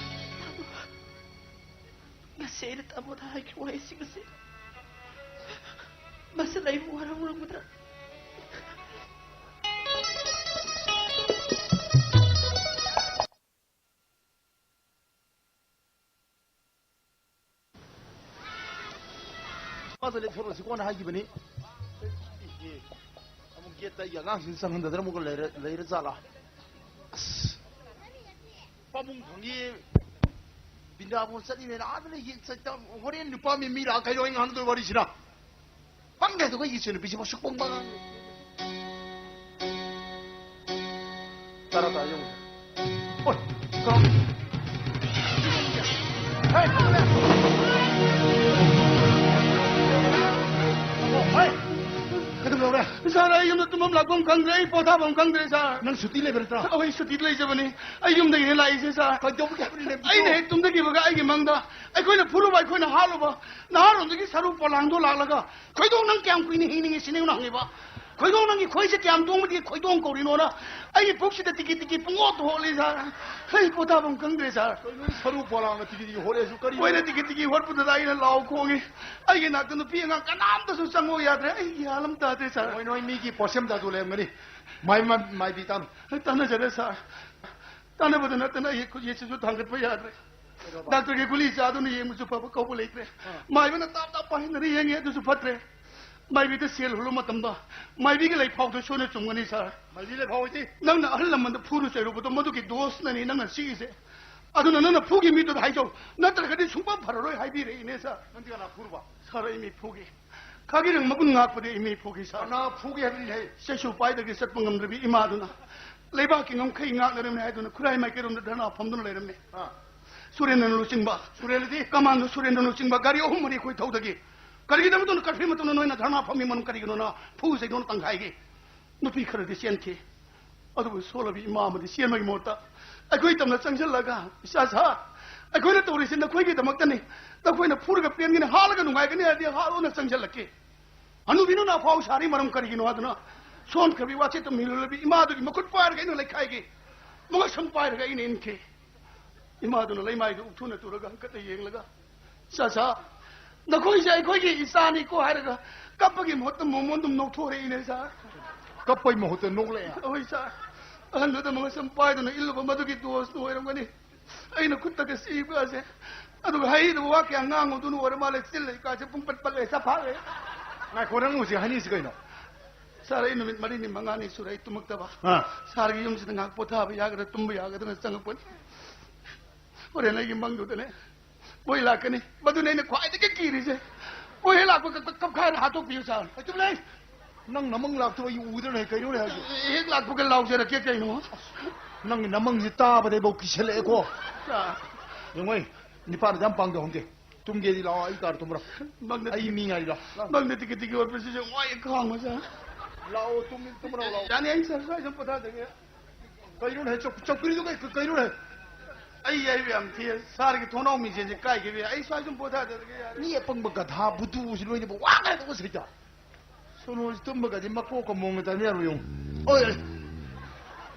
ꯉꯁꯤ ꯑꯩꯅ ꯇꯥꯃꯣꯗ ꯍꯥꯏꯈꯤꯕ ꯋꯥꯍꯩꯁꯤꯡ ꯑꯁꯤ ꯃꯁꯤꯅ ꯑꯩꯕꯨ ꯋꯥꯔꯧꯔꯝꯒꯗ꯭ꯔꯥ? ꯃꯥꯗ ꯂꯦꯞꯊꯣꯔꯛꯑꯁꯤ ꯀꯣꯟꯅ ꯍꯥꯏꯈꯤꯕꯅꯤ꯫ ꯑꯦ, ꯑꯃꯨꯛ ꯒꯦꯠꯇ ꯑꯩꯒꯤ ꯑꯉꯥꯡꯁꯤꯡ ꯆꯪꯍꯟꯗꯗꯅ ꯑꯃꯨꯛꯀ ꯂꯩꯔ-, ꯂꯩꯔ ꯖꯥꯠꯂꯥ? ꯑꯁ, ꯄꯥꯕꯨꯡ ꯐꯪꯉꯤ꯫ ꯕꯤꯟꯗꯥꯕꯣꯟ ꯆꯠꯂꯤꯅꯦꯅ ꯑꯥꯗ ꯂꯩ ꯌꯦꯡ ꯆꯠꯇ ꯍꯣꯔꯦꯟ ꯅꯨꯄꯥ ꯃꯤ, ꯃꯤ ꯂꯥꯛꯑ ꯀꯩꯗꯧ ꯑꯩ ꯉꯥꯡꯅꯗꯣꯏ ꯋꯥꯔꯤꯁꯤꯅ? ꯄꯪꯒꯦ ꯑꯗꯨꯒ ꯑꯩꯒꯤ ꯏꯆꯟꯅꯨꯄꯤꯁꯤꯕꯨ ꯑꯁꯨꯛ ꯄꯪꯕ ꯑꯉꯥꯡ꯫ ꯇꯔꯥ ꯇꯥ ꯌꯦꯡꯉꯨ꯫ ꯑꯣꯏ, ꯀꯔꯝ-, ꯍꯦ, ꯀꯔꯝ-, ꯑꯣ, ꯍꯦ, ꯀꯩꯗꯧꯔꯦ? ꯁꯥꯔ, ꯑꯩ ꯌꯨꯝꯗ ꯇꯨꯝꯐꯝ ꯂꯥꯛꯐꯝ ꯈꯪꯗ꯭ꯔꯦ, ꯑꯩ ꯄꯣꯊꯥꯐꯝ ꯈꯪꯗ꯭ꯔꯦ, ꯁꯥꯔ꯫ ꯅꯪ ꯁꯨꯇꯤ ꯂꯩꯕ ꯅꯠꯇ꯭ꯔꯥ? ꯑꯩ ꯁꯨꯇꯤ ꯂꯩꯖꯕꯅꯤ꯫ ꯑꯩ ꯌꯨꯝꯗꯒꯤꯅꯦ ꯂꯥꯛꯏꯁꯦ, ꯁꯥꯔ꯫ ꯀꯩꯗꯧꯕꯒꯤ ꯍꯥꯏꯕꯅꯣ ꯂꯩꯕꯗꯣ? ꯑꯩꯅ ꯍꯦꯛ ꯇꯨꯝꯗꯒꯤꯕꯒ ꯑꯩꯒꯤ ꯃꯪꯗ ꯑꯩꯈꯣꯏꯅ ꯐꯨꯔꯨꯕ, ꯑꯩꯈꯣꯏꯅ ꯍꯥꯠꯂꯨꯕ ꯅꯍꯥꯔꯣꯟꯗꯒꯤ ꯁꯔꯨ ꯄꯣꯂꯥꯡꯗꯣ ꯂꯥꯛꯂꯒ, "ꯈꯣꯏꯗꯣꯡ, ꯅꯪ ꯀꯌꯥꯝ ꯀꯨꯏꯅ ꯍꯤꯡꯅꯤꯡꯉꯤ?" ꯁꯤꯅꯦ ꯑꯩꯅ ꯍꯪꯉꯤꯕ꯫ "ꯈꯣꯏꯗꯣꯡ, ꯅꯪꯒꯤ ꯈꯣꯏꯁꯦ ꯀꯌꯥꯝ ꯇꯣꯡꯕꯗꯤ ꯈꯣꯏꯗꯣꯡ ꯀꯧꯔꯤꯅꯣꯅ?" ꯑꯩꯒꯤ ꯄꯨꯛꯁꯤꯗ ꯇꯤꯀꯤ ꯇꯤꯀꯤ ꯄꯨꯡꯍꯣꯠꯇ ꯍꯣꯠꯂꯤ, ꯁꯥꯔ꯫ ꯑꯩ ꯄꯣꯊꯥꯐꯝ ꯈꯪꯗ꯭ꯔꯦ, ꯁꯥꯔ꯫ ꯀꯩꯅꯣ, ꯁꯔꯨ ꯄꯣꯂꯥꯡꯅ ꯇꯤꯀꯤ ꯇꯤꯀꯤ ꯍꯣꯠꯂꯦꯁꯨ ꯀꯔꯤ? ꯃꯣꯏꯅ ꯇꯤꯀꯤ ꯇꯤꯀꯤ ꯍꯣꯠꯄꯗꯨꯗ ꯑꯩꯅ ꯂꯥꯎ ꯈꯣꯡꯉꯤ꯫ ꯑꯩꯒꯤ ꯅꯥꯛꯇ ꯅꯨꯄꯤ ꯑꯉꯥꯡ ꯀꯅꯥꯝꯇꯁꯨ ꯆꯪꯉꯣ ꯌꯥꯗ꯭ꯔꯦ꯫ ꯑꯩ ꯒ꯭ꯌꯥꯟ ꯑꯃ ꯇꯥꯗ꯭ꯔꯦ, ꯁꯥꯔ꯫ ꯅꯣꯏ, ꯅꯣꯏ ꯃꯤꯒꯤ ꯄꯣꯠꯁꯦꯝ ꯖꯥꯗꯨ ꯂꯩꯔꯝꯒꯅꯤ꯫ ꯃꯥꯏ-, ꯃꯥꯏ-, ꯃꯥꯏꯕꯤ ꯇꯥꯅꯨ꯫ ꯇꯥꯟꯅꯖꯔꯦ, ꯁꯥꯔ꯫ ꯇꯥꯟꯅꯕꯗ ꯅꯠꯇꯅ ꯑꯩꯒꯤ ꯈꯨꯠ ꯌꯦꯠꯁꯤꯁꯨ ꯊꯥꯡꯒꯠꯄ ꯌꯥꯗ꯭ꯔꯦ꯫ ꯀꯩꯗꯧꯕ? ꯗꯥꯛꯇꯔꯒꯤ ꯒꯨꯂꯤ ꯆꯥꯗꯨꯅ ꯌꯦꯡꯕꯁꯨ ꯐꯕ ꯀꯧꯕ ꯂꯩꯇ꯭ꯔꯦ꯫ ꯑꯥ꯫ ꯃꯥꯏꯕꯅ ꯇꯥꯞ ꯇꯥꯞ ꯄꯥꯏꯍꯟꯗꯅ ꯌꯦꯡꯉꯦ, ꯑꯗꯨꯁꯨ ꯐꯠꯇ꯭ꯔꯦ꯫ ꯃꯥꯏꯕꯤꯗ ꯁꯦꯜ ꯍꯨꯜꯂꯨ ꯃꯇꯝꯗ ꯃꯥꯏꯕꯤꯒꯤ ꯂꯩꯐꯥꯎꯗꯣ ꯁꯣꯏꯅ ꯆꯨꯝꯒꯅꯤ, ꯁꯥꯔ꯫ ꯃꯥꯏꯕꯤ ꯂꯩꯐꯥꯎ ꯍꯥꯏꯗꯤ? ꯅꯪꯅ ꯑꯍꯜ ꯂꯃꯟꯗ ꯐꯨꯔꯨ ꯆꯩꯔꯨꯕꯗꯣ ꯃꯗꯨꯒꯤ ꯗꯣꯁꯅꯅꯤ ꯅꯪꯅ ꯁꯤꯒꯤꯁꯦ꯫ ꯑꯗꯨꯅ ꯅꯪꯅ ꯐꯨꯒꯤ ꯃꯤꯗꯨꯗ ꯍꯥꯏꯖꯧ, ꯅꯠꯇ꯭ꯔꯒꯗꯤ ꯁꯨꯡꯐ ꯐꯔꯔꯣꯏ ꯍꯥꯏꯕꯤꯔꯛꯏꯅꯦ, ꯁꯥꯔ꯫ ꯅꯪꯗꯤ ꯀꯅꯥ ꯐꯨꯔꯨꯕ? ꯁꯥꯔ, ꯑꯩ ꯃꯤ ꯐꯨꯒꯤ꯫ ꯈꯥꯒꯤꯔꯪ ꯃꯒꯨꯟ ꯉꯥꯛꯄꯗꯤ ꯑꯩ ꯃꯤ ꯐꯨꯒꯤ, ꯁꯥꯔ꯫ ꯀꯅꯥ ꯐꯨꯒꯦ ꯍꯥꯏꯕꯅꯤ ꯍꯦ? ꯆꯩꯁꯨ ꯄꯥꯏꯗꯒꯤ ꯆꯠꯄ ꯉꯝꯗ꯭ꯔꯕꯤ ꯏꯃꯥꯗꯨꯅ ꯂꯩꯕꯥꯛꯀꯤ ꯉꯝꯈꯩ ꯉꯥꯛꯅꯔꯝꯃꯦ ꯍꯥꯏꯗꯨꯅ ꯈꯨꯔꯥꯏ ꯃꯥꯏꯀꯩꯔꯣꯝꯗ ꯙꯔꯅꯥ ꯐꯝꯗꯨꯅ ꯂꯩꯔꯝꯃꯦ꯫ ꯑꯥ꯫ ꯁꯨꯔꯦꯟꯗ꯭ꯔꯅ ꯂꯨꯆꯤꯡꯕ, ꯁꯨꯔꯦꯟꯗ꯭ꯔꯗꯤ? ꯀꯃꯥꯟꯗꯣ ꯁꯨꯔꯦꯟꯗ꯭ꯔꯅ ꯂꯨꯆꯤꯡꯕ ꯒꯥꯔꯤ ꯑꯍꯨꯝ ꯃꯔꯤ ꯑꯩꯈꯣꯏ ꯊꯧꯗꯒꯤ꯫ ꯀꯔꯤꯒꯤꯗꯃꯛꯇꯅꯣ ꯀꯔꯐ꯭ꯌꯨ ꯃꯇꯝꯗ ꯅꯣꯏꯅ ꯙꯔꯅꯥ ꯐꯝꯃꯤ ꯃꯔꯝ ꯀꯔꯤꯒꯤꯅꯣꯅ ꯐꯨ ꯆꯩꯗꯨꯅ ꯇꯪꯈꯥꯏꯒꯤ꯫ ꯅꯨꯄꯤ ꯈꯔꯗꯤ ꯆꯦꯟꯈꯤ꯫ ꯑꯗꯨꯕꯨ ꯁꯣꯜꯂꯕꯤ ꯏꯃꯥ ꯑꯃꯗꯤ ꯆꯦꯟꯕꯒꯤ ꯃꯍꯨꯠꯇ ꯑꯩꯈꯣꯏ ꯇꯝꯅ ꯆꯪꯁꯤꯜꯂꯒ, "ꯏꯆꯥ ꯁꯥ, ꯑꯩꯈꯣꯏꯅ ꯇꯧꯔꯤꯁꯤ ꯅꯈꯣꯏꯒꯤꯗꯃꯛꯇꯅꯤ꯫ ꯅꯈꯣꯏꯅ ꯐꯨꯔꯒ ꯄꯦꯟꯒꯅꯤ, ꯍꯥꯠꯂꯒ ꯅꯨꯡꯉꯥꯏꯒꯅꯤ ꯍꯥꯏꯔꯗꯤ ꯍꯥꯠꯂꯣꯅ ꯆꯪꯁꯤꯜꯂꯛꯀꯦ꯫ ꯍꯅꯨꯕꯤꯅ ꯅꯥꯐꯥꯎ ꯁꯥꯔꯤ ꯃꯔꯝ ꯀꯔꯤꯒꯤꯅꯣ?" ꯍꯥꯏꯗꯨꯅ ꯁꯣꯟꯈ꯭ꯔꯕꯤ ꯋꯥꯆꯦꯠꯇ ꯃꯤꯂꯨꯜꯂꯕꯤ ꯏꯃꯥꯗꯨꯒꯤ ꯃꯈꯨꯠ ꯄꯥꯏꯔꯒ ꯑꯩꯅ ꯂꯩꯈꯥꯏꯒꯦ꯫ ꯃꯉꯛꯁꯝ ꯄꯥꯏꯔꯒ ꯑꯩꯅ ꯏꯟꯈꯤ꯫ ꯏꯃꯥꯗꯨꯅ ꯂꯩꯃꯥꯏꯗꯨ ꯎꯛꯊꯨꯅ ꯇꯨꯔꯒ ꯍꯟꯀꯠꯅ ꯌꯦꯡꯂꯒ, "ꯆꯥꯆꯥ, ꯅꯈꯣꯏꯁꯦ ꯑꯩꯈꯣꯏꯒꯤ ꯏꯆꯥꯅꯤꯀꯣ" ꯍꯥꯏꯔꯒ ꯀꯞꯄꯒꯤ ꯃꯍꯨꯠꯇ ꯃꯣꯃꯣꯟ ꯑꯗꯨꯝ ꯅꯣꯛꯊꯣꯔꯛꯏꯅꯦ, ꯁꯥꯔ꯫ ꯀꯞꯄꯩ ꯃꯍꯨꯠꯇ ꯅꯣꯛꯂꯛꯑꯦ? ꯍꯣꯏ, ꯁꯥꯔ꯫ ꯑꯍꯟꯗꯨꯗ ꯃꯉꯛꯁꯝ ꯄꯥꯏꯗꯨꯅ ꯏꯜꯂꯨꯕ ꯃꯗꯨꯒꯤ ꯗꯣꯁꯇꯨ ꯑꯣꯏꯔꯝꯒꯅꯤ꯫ ꯑꯩꯅ ꯈꯨꯠꯇꯒ ꯁꯤꯕꯒꯁꯦ ꯑꯗꯨꯒ ꯍꯩꯗꯨꯕꯨ ꯋꯥ ꯀꯌꯥ ꯉꯥꯡꯉꯨꯗꯨꯅ ꯑꯣꯏꯔ ꯃꯥꯜꯂꯦ, ꯆꯤꯜ ꯂꯩ ꯀꯥꯁꯦ ꯄꯨꯡ ꯄꯠ ꯄꯠꯂꯦ, ꯆꯐꯥ ꯂꯩ꯫ ꯉꯥꯏꯈꯣ, ꯅꯪ ꯍꯧꯖꯤꯛ ꯍꯥꯏꯅꯤꯡꯉꯤꯁꯤ ꯀꯩꯅꯣ? ꯁꯥꯔ, ꯑꯩ ꯅꯨꯃꯤꯠ ꯃꯔꯤꯅꯤ ꯃꯉꯥꯅꯤ ꯁꯨꯔꯦ ꯑꯩ ꯇꯨꯝꯃꯛꯇꯕ꯫ ꯑꯥ꯫ ꯁꯥꯔꯒꯤ ꯌꯨꯝꯁꯤꯗ ꯉꯥꯏꯍꯥꯛ ꯄꯣꯊꯥꯕ ꯌꯥꯒꯗ꯭ꯔꯥ, ꯇꯨꯝꯕ ꯌꯥꯒꯗ꯭ꯔꯥ ꯆꯪꯉꯛꯄꯅꯤ꯫ ꯍꯣꯔꯦꯟ ꯑꯩꯒꯤ ꯃꯪꯗꯨꯗꯅꯦ ꯃꯣꯏ ꯂꯥꯛꯀꯅꯤ꯫ ꯃꯗꯨꯅꯦ ꯑꯩꯅ ꯈ꯭ꯋꯥꯏꯗꯒꯤ ꯀꯤꯔꯤꯁꯦ꯫ ꯃꯣꯏ ꯍꯦꯛ ꯂꯥꯛꯄ ꯀꯞ-, ꯀꯞ-, ꯀꯞꯈꯥꯏꯔ ꯍꯥꯠꯇꯣꯛꯄꯤꯌꯨ, ꯁꯥꯔ꯫ ꯑꯩ ꯇꯨꯝꯂꯦ꯫ ꯅꯪ ꯅꯃꯪ ꯂꯥꯛꯇꯕ ꯑꯩ ꯎꯗ꯭ꯔꯅꯦ, ꯀꯩꯅꯣꯅꯦ ꯍꯥꯏꯁꯦ? ꯍꯦꯛ ꯂꯥꯛꯄꯒ ꯂꯥꯎꯖꯔꯛꯀꯦ ꯀꯩꯅꯣ꯫ ꯅꯪꯒꯤ ꯅꯃꯪꯁꯦ ꯇꯥꯕꯗꯩꯐꯥꯎ ꯀꯤꯁꯜꯂꯛꯑꯦꯀꯣ꯫ ꯁꯥꯔ꯫ ꯌꯦꯡꯉꯣ, ꯅꯤꯄꯥꯅ ꯑꯗꯨꯝ ꯄꯥꯡꯗ ꯍꯧꯒꯦ꯫ ꯇꯨꯝꯒꯦꯗꯤ ꯂꯥꯛꯑꯣ, ꯑꯩ ꯀꯥꯗ ꯇꯨꯝꯃꯨꯔꯣ꯫ ꯃꯪꯗ ꯑꯩ ꯃꯤ ꯉꯥꯏꯔꯤ, ꯂꯥꯛꯑꯣ꯫ ꯃꯪꯗ ꯇꯤꯀꯤ ꯇꯤꯀꯤ ꯑꯣꯠꯄꯁꯤꯁꯨ ꯋꯥꯏ ꯈꯥꯡꯕ, ꯁꯥꯔ꯫ ꯂꯥꯛꯑꯣ, ꯇꯨꯝꯃꯤ-, ꯇꯨꯝꯃꯨꯔꯣ, ꯂꯥꯛꯑꯣ꯫ ꯌꯥꯅꯤ, ꯑꯩ ꯁꯥꯔ ꯁ꯭ꯋꯥꯏꯗ ꯄꯣꯊꯥꯖꯒꯦ꯫ ꯀꯩꯅꯣꯅꯦ, ꯆꯧ-, ꯆꯧꯀ꯭ꯔꯤꯗꯨ ꯀꯩ-, ꯀꯩꯅꯣꯅꯦ? ꯑꯩ ꯌꯥꯏꯕ ꯌꯥꯝ ꯊꯤ꯫ ꯁꯥꯔꯒꯤ ꯊꯣꯡꯅꯥꯎ ꯃꯤꯡꯁꯦꯜꯁꯦ ꯀꯥꯏꯈꯤꯕ ꯌꯥꯏ꯫ ꯑꯩ ꯁ꯭ꯋꯥꯏ ꯁꯨꯝ ꯄꯣꯊꯥꯖꯔꯒꯦ, ꯌꯥꯔꯦ꯫ ꯃꯤ ꯑꯄꯪꯕ ꯒꯙꯥ ꯕꯨꯗꯨꯁꯤ ꯂꯣꯏꯅꯕ ꯋꯥ ꯉꯥꯡꯗꯕ ꯁꯩꯇ꯫ ꯁꯣꯅꯣꯁꯤ ꯇꯨꯝꯕꯒꯗꯤ ꯃꯀꯣꯛꯀ ꯃꯣꯡꯒ ꯇꯥꯏꯅ ꯌꯥꯔꯣꯏ, ꯌꯦꯡꯉꯨ꯫ ꯑꯣꯏ, ꯑꯣꯏ꯫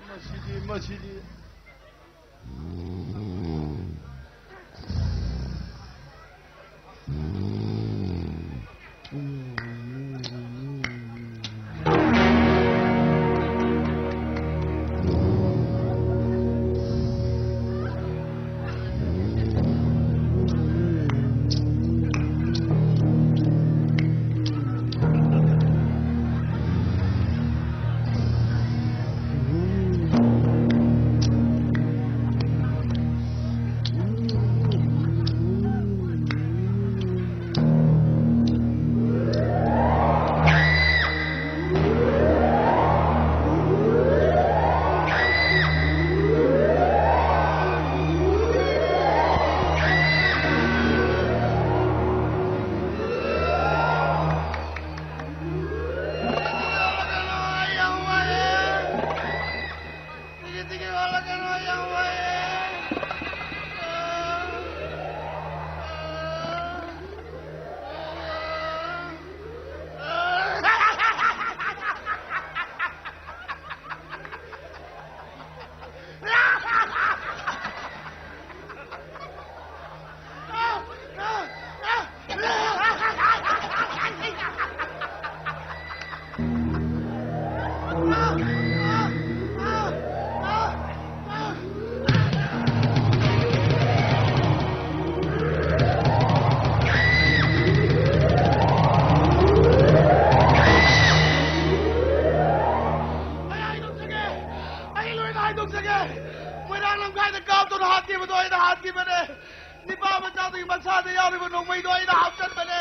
ꯃꯁꯤꯗꯤ, ꯃꯁꯤꯗꯤ꯫ ꯅꯣꯡꯃꯩꯗꯣ ꯑꯩꯅ ꯍꯥꯞꯆꯟꯕꯅꯦ꯫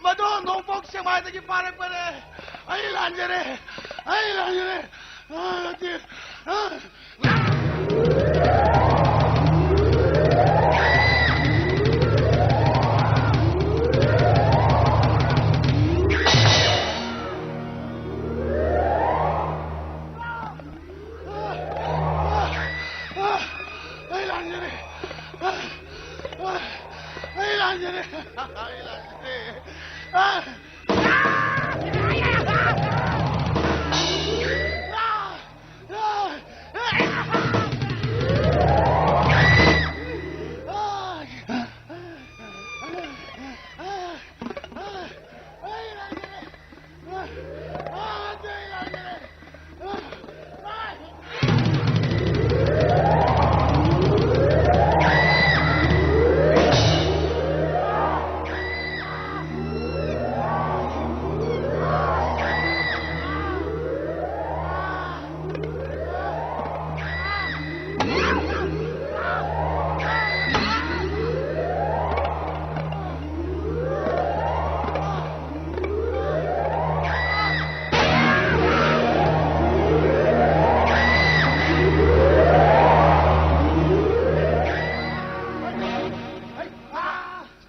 ꯃꯗꯣ ꯅꯣꯡꯄꯣꯛ ꯁꯦꯛꯃꯥꯏꯗꯒꯤ ꯐꯥꯔꯛꯄꯅꯦ꯫ ꯑꯩ ꯂꯥꯟꯖꯔꯦ꯫ ꯑꯩ ꯂꯥꯟꯖꯔꯦ꯫ ꯑ, ꯅꯠꯇꯦ꯫ ꯑ, ꯑꯩ ꯂꯥꯟꯖꯔꯦ꯫ ꯑꯩ ꯂꯥꯟꯖꯔꯦ꯫ ꯑꯩ ꯂꯥꯟꯖꯔꯦ꯫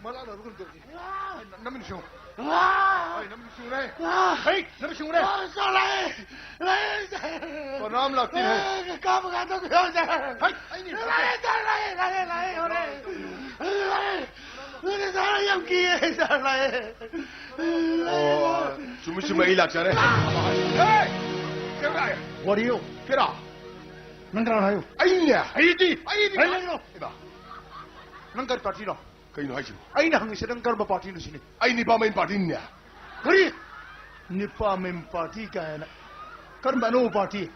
ꯃꯂꯥ ꯂꯧꯔꯨꯒꯅꯨ ꯇꯧꯔꯤꯁꯦ꯫ ꯅ-, ꯅꯃꯤꯠ ꯁꯤꯡꯉꯨ꯫ ꯑꯥ! ꯑꯩ ꯅꯃꯤꯠ ꯁꯤꯡꯉꯨꯅꯦ꯫ ꯑꯥ! ꯍꯩ, ꯅꯃꯤꯠ ꯁꯤꯡꯉꯨꯅꯦ꯫ ꯑꯥ, ꯁꯥꯔ ꯂꯥꯛꯑꯦ! ꯂꯥꯛꯑꯦ, ꯁꯥꯔ! ꯀꯅꯥꯝ ꯂꯥꯛꯇꯦꯅꯦ꯫ ꯑꯥ, ꯀꯥꯞꯄ ꯀꯥꯟꯗ ꯀꯩꯗꯧꯔꯦ, ꯁꯥꯔ? ꯍꯩ, ꯑꯩꯅꯦ, ꯁꯥꯔ꯫ ꯂꯥꯛꯑꯦ, ꯁꯥꯔ, ꯂꯥꯛꯑꯦ, ꯂꯥꯛꯑꯦ, ꯂꯥꯛꯑꯦ, ꯍꯣꯔꯦꯟ꯫ ꯂꯥꯛꯑꯦ꯫ ꯑꯗꯨꯅꯦ, ꯁꯥꯔ, ꯌꯥꯝ ꯀꯤꯌꯦ, ꯁꯥꯔ, ꯂꯥꯛꯑꯦ꯫ ꯑꯣ, ꯆꯨꯝꯃꯤ, ꯆꯨꯝꯃꯤ, ꯑꯩ ꯂꯥꯛꯆꯔꯦ꯫ ꯍꯦ! ꯀꯩꯗꯧꯔꯦ? What are you? ꯀꯩꯔꯥ? ꯅꯪ ꯀꯅꯥꯅꯣ ꯍꯥꯏꯌꯨ? ꯑꯩꯅꯦ꯫ ꯑꯩꯗꯤ, ꯑꯩꯗꯤ꯫ ꯑꯩ ꯅꯪꯅꯣ꯫ ꯏꯃꯥ꯫ ꯅꯪ ꯀꯔꯤ ꯄꯥꯔꯇꯤꯅꯣ? ꯀꯩꯅꯣ ꯍꯥꯏꯁꯤꯕꯣ? ꯑꯩꯅ ꯍꯪꯉꯤꯁꯦ ꯅꯪ ꯀꯔꯝꯕ ꯄꯥꯔꯇꯤꯅꯣ ꯁꯤꯅꯤ꯫ ꯑꯩ ꯅꯤꯄꯥ ꯃꯌꯨꯝ ꯄꯥꯔꯇꯤꯅꯤꯅꯦ꯫ ꯀꯔꯤ? ꯅꯤꯄꯥ ꯃꯌꯨꯝ ꯄꯥꯔꯇꯤ ꯀꯥꯏꯅ? ꯀꯔꯝꯕ ꯑꯅꯧꯕ ꯄꯥꯔꯇꯤ?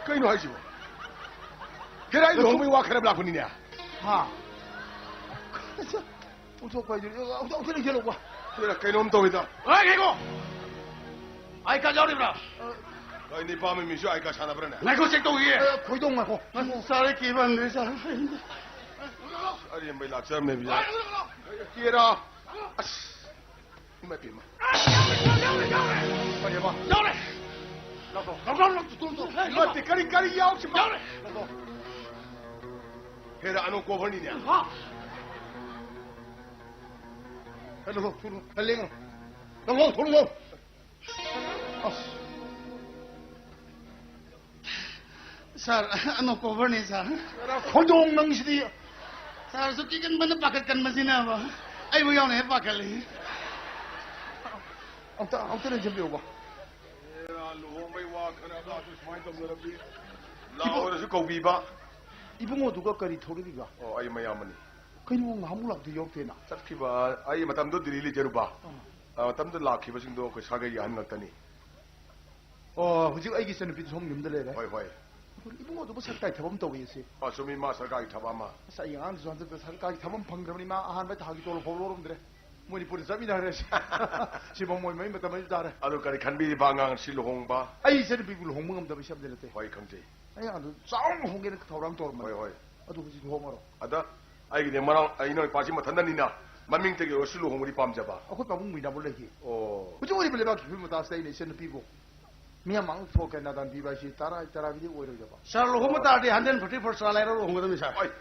ꯀꯩꯅꯣ ꯍꯥꯏꯁꯤꯕꯣ? ꯀꯔꯥꯏ ꯂꯨꯍꯣꯡꯕꯩ ꯋꯥ ꯈꯔ ꯂꯥꯛꯄꯅꯤꯅꯦ꯫ ꯍꯥ? ꯑꯣꯟꯊꯣꯛꯄ ꯍꯥꯏꯗꯨꯅꯤ꯫ ꯑꯃꯨꯛꯇ, ꯑꯃꯨꯛꯇ ꯂꯩꯁꯤꯜꯂꯨꯀꯣ꯫ ꯀꯩꯅꯣ, ꯀꯩꯅꯣꯝ ꯇꯧꯏꯗ꯫ ꯑꯦ, ꯉꯥꯏꯈꯣ! ꯑꯥꯏ ꯀꯥꯔꯗ ꯌꯥꯎꯔꯤꯕ꯭ꯔꯥ? ꯀꯩ, ꯅꯤꯄꯥ ꯃꯌꯨꯝ ꯃꯤꯁꯨ ꯑꯥꯏ ꯀꯥꯔꯗ ꯁꯥꯟꯅꯕ꯭ꯔꯥꯅꯦ? ꯉꯥꯏꯈꯣ, ꯆꯦꯛ ꯇꯧꯈꯤꯒꯦ꯫ ꯑꯦ, ꯈꯣꯏꯗꯣꯡ ꯉꯥꯏꯈꯣ, ꯉꯥꯏꯈꯣ꯫ ꯁꯥꯔ, ꯀꯤꯃꯟꯗꯦ, ꯁꯥꯔ꯫ ꯑꯔꯦꯝꯕꯩ ꯂꯥꯛꯆꯔꯝꯃꯦ, ꯕꯤꯌꯥ꯫ ꯀꯦꯔꯥ꯫ ꯑꯁ꯫ ꯏꯃꯥ ꯏꯄꯦꯝꯃ꯫ ꯀꯔꯤꯕ? ꯂꯥꯛꯑꯣ, ꯂꯥꯛꯑꯣ, ꯂꯥꯛꯑꯣ, ꯂꯥꯛꯑꯣ, ꯂꯥꯛꯑꯣ꯫ ꯅꯠꯇꯦ, ꯀꯔꯤ, ꯀꯔꯤ ꯌꯥꯎꯁꯤ ꯃꯥ? ꯂꯥꯛꯑꯣ꯫ ꯍꯦꯔꯥ, ꯑꯅꯧ ꯀꯣꯚꯔꯅꯤꯅꯦ꯫ ꯍꯥ? ꯍꯦ, ꯂꯥꯛꯑꯣ, ꯊꯨꯔꯣ, ꯍꯦ, ꯂꯦꯡꯉꯣ꯫ ꯂꯥꯛꯑꯣ, ꯊꯣꯛꯂꯛꯑꯣ꯫ ꯑꯁ꯫ ꯁꯥꯔ, ꯑꯅꯧ ꯀꯣꯚꯔꯅꯤ, ꯁꯥꯔ꯫ ꯈꯣꯏꯗꯣꯡ ꯅꯪꯁꯤꯗꯤ꯫ ꯁꯥꯔꯁꯨ ꯀꯤꯒꯟꯕꯅ ꯄꯥꯈꯠꯀꯟꯕꯁꯤꯅꯕ ꯑꯩꯕꯨ ꯌꯥꯎꯅ ꯍꯦꯛ ꯄꯥꯈꯠꯂꯤ꯫ ꯑꯝꯇ, ꯑꯝꯇ ꯂꯦꯡꯁꯤꯟꯕꯤꯌꯨꯕ꯫ ꯑꯦꯔꯥ, ꯂꯨꯍꯣꯡꯕꯩ ꯋꯥ ꯈꯟꯅꯕꯗ ꯁꯨꯃꯥꯏꯅ ꯇꯧꯅꯔꯕꯗꯤ꯫ ꯂꯥꯛꯑꯣꯅꯁꯨ ꯀꯧꯕꯤꯕ꯫ ꯏꯕꯨꯡꯉꯣꯗꯨꯒ ꯀꯔꯤ ꯊꯣꯛꯂꯛꯏꯕ? ꯑꯣ, ꯑꯩ ꯃꯌꯥꯝꯕꯅꯤ꯫ ꯀꯩꯅꯣ ꯉꯍꯥꯟꯃꯨꯛ ꯂꯥꯛꯇ ꯌꯧꯔꯛꯇꯦꯅ? ꯆꯠꯈꯤꯕ, ꯑꯩ ꯃꯇꯝꯗꯨ ꯗꯤꯜꯂꯤ ꯂꯩꯖꯔꯨꯕ꯫ ꯑꯥ꯫ ꯑ, ꯃꯇꯝꯗꯨ ꯂꯥꯛꯈꯤꯕꯁꯤꯡꯗꯣ ꯑꯩꯈꯣꯏ ꯁꯥꯒꯩꯒꯤ ꯑꯍꯟ ꯉꯥꯛꯇꯅꯤ꯫ ꯑꯣ, ꯍꯧꯖꯤꯛ ꯑꯩꯒꯤ ꯏꯆꯟꯅꯨꯄꯤꯗꯨ ꯁꯣꯝ ꯌꯨꯝꯗ ꯂꯩꯔꯦ꯫ ꯍꯣꯏ, ꯍꯣꯏ꯫ ꯑꯗꯨ ꯏꯕꯨꯡꯉꯣꯗꯨꯕꯨ ꯁꯔꯀꯥꯔꯒꯤ ꯊꯕꯛ ꯑꯃ ꯇꯧꯋꯤ ꯑꯁꯤ꯫ ꯑ, ꯆꯨꯝꯃꯤ, ꯃꯥ ꯁꯔꯀꯥꯔꯒꯤ ꯊꯕꯛ ꯑꯃ꯫ ꯑꯁ, ꯑꯩ ꯑꯉꯥꯡꯗꯨꯁꯨ ꯍꯟꯗꯛꯇ ꯁꯔꯀꯥꯔꯒꯤ ꯊꯕꯛ ꯑꯃ ꯐꯪꯗ꯭ꯔꯕꯅꯤ, ꯃꯥ ꯑꯍꯥꯟꯕ ꯊꯥꯒꯤ ꯇꯣꯂꯣꯞ ꯐꯥꯎ ꯂꯧꯔꯝꯗ꯭ꯔꯦ꯫ ꯃꯣꯏꯅꯤꯄꯨꯔꯗ ꯆꯠꯃꯤꯟꯅꯈ꯭ꯔꯦ꯫ ꯁꯤꯐꯝ ꯑꯣꯏ ꯃꯩ ꯃꯇꯝ ꯑꯩꯁꯨ ꯇꯥꯔꯦ꯫ ꯑꯗꯨ ꯀꯔꯤ ꯈꯟꯕꯤꯔꯤꯕ ꯑꯉꯥꯡ ꯑꯁꯤ ꯂꯨꯍꯣꯡꯕ? ꯑꯩ ꯏꯆꯟꯅꯨꯄꯤꯕꯨ ꯂꯨꯍꯣꯡꯕ ꯉꯝꯗꯕ ꯏꯁꯦ ꯑꯃꯗꯤ ꯅꯠꯇꯦ꯫ ꯍꯣꯏ, ꯈꯪꯖꯩ꯫ ꯑꯩ ꯑꯗꯨ ꯆꯥꯎꯅ ꯍꯣꯡꯒꯦꯅ ꯊꯧꯔꯥꯡ ꯇꯧꯔꯝꯕꯅꯤ꯫ ꯍꯣꯏ, ꯍꯣꯏ꯫ ꯑꯗꯨ ꯍꯧꯖꯤꯛ ꯍꯣꯡꯉꯔꯣ꯫ ꯑꯗ ꯑꯩꯒꯤꯗꯤ ꯃꯅꯥꯎ, ꯑꯩ ꯏꯅꯥꯎ ꯏꯄꯥꯁꯤ ꯃꯊꯟꯇꯅꯤꯅ ꯃꯃꯤꯡꯇꯒꯤ ꯑꯣꯏꯔꯁꯨ ꯂꯨꯍꯣꯡꯕꯗꯤ ꯄꯥꯝꯖꯕ꯫ ꯑꯩꯈꯣꯏ ꯄꯥꯕꯨꯡ ꯃꯤꯅꯥꯕ ꯂꯩꯈꯤ꯫ ꯑꯣ꯫ ꯍꯧꯖꯤꯛ ꯑꯣꯏꯔꯤꯕ ꯂꯩꯕꯥꯛꯀꯤ ꯐꯤꯕꯝ ꯃꯇꯥꯁꯤꯗ ꯑꯩꯅ ꯏꯆꯟꯅꯨꯄꯤꯕꯨ ꯃꯤꯌꯥꯝ ꯃꯥꯡ ꯊꯣꯛꯀꯦ ꯅꯥꯗꯥꯟ ꯄꯤꯕ ꯍꯥꯏꯁꯤ ꯇꯔꯥ, ꯇꯔꯥꯒꯤꯗꯤ ꯑꯣꯏꯔꯣꯏꯗꯕ꯫ ꯁꯥꯔ, ꯂꯨꯍꯣꯡꯕ ꯇꯥꯔꯗꯤ ꯍꯟꯗ꯭ꯔꯦꯠ ꯐꯣꯔꯇꯤ ꯐꯣꯔ ꯆꯥ ꯂꯩꯔ ꯂꯨꯍꯣꯡꯒꯗꯕꯅꯤ, ꯁꯥꯔ꯫ ꯑꯩ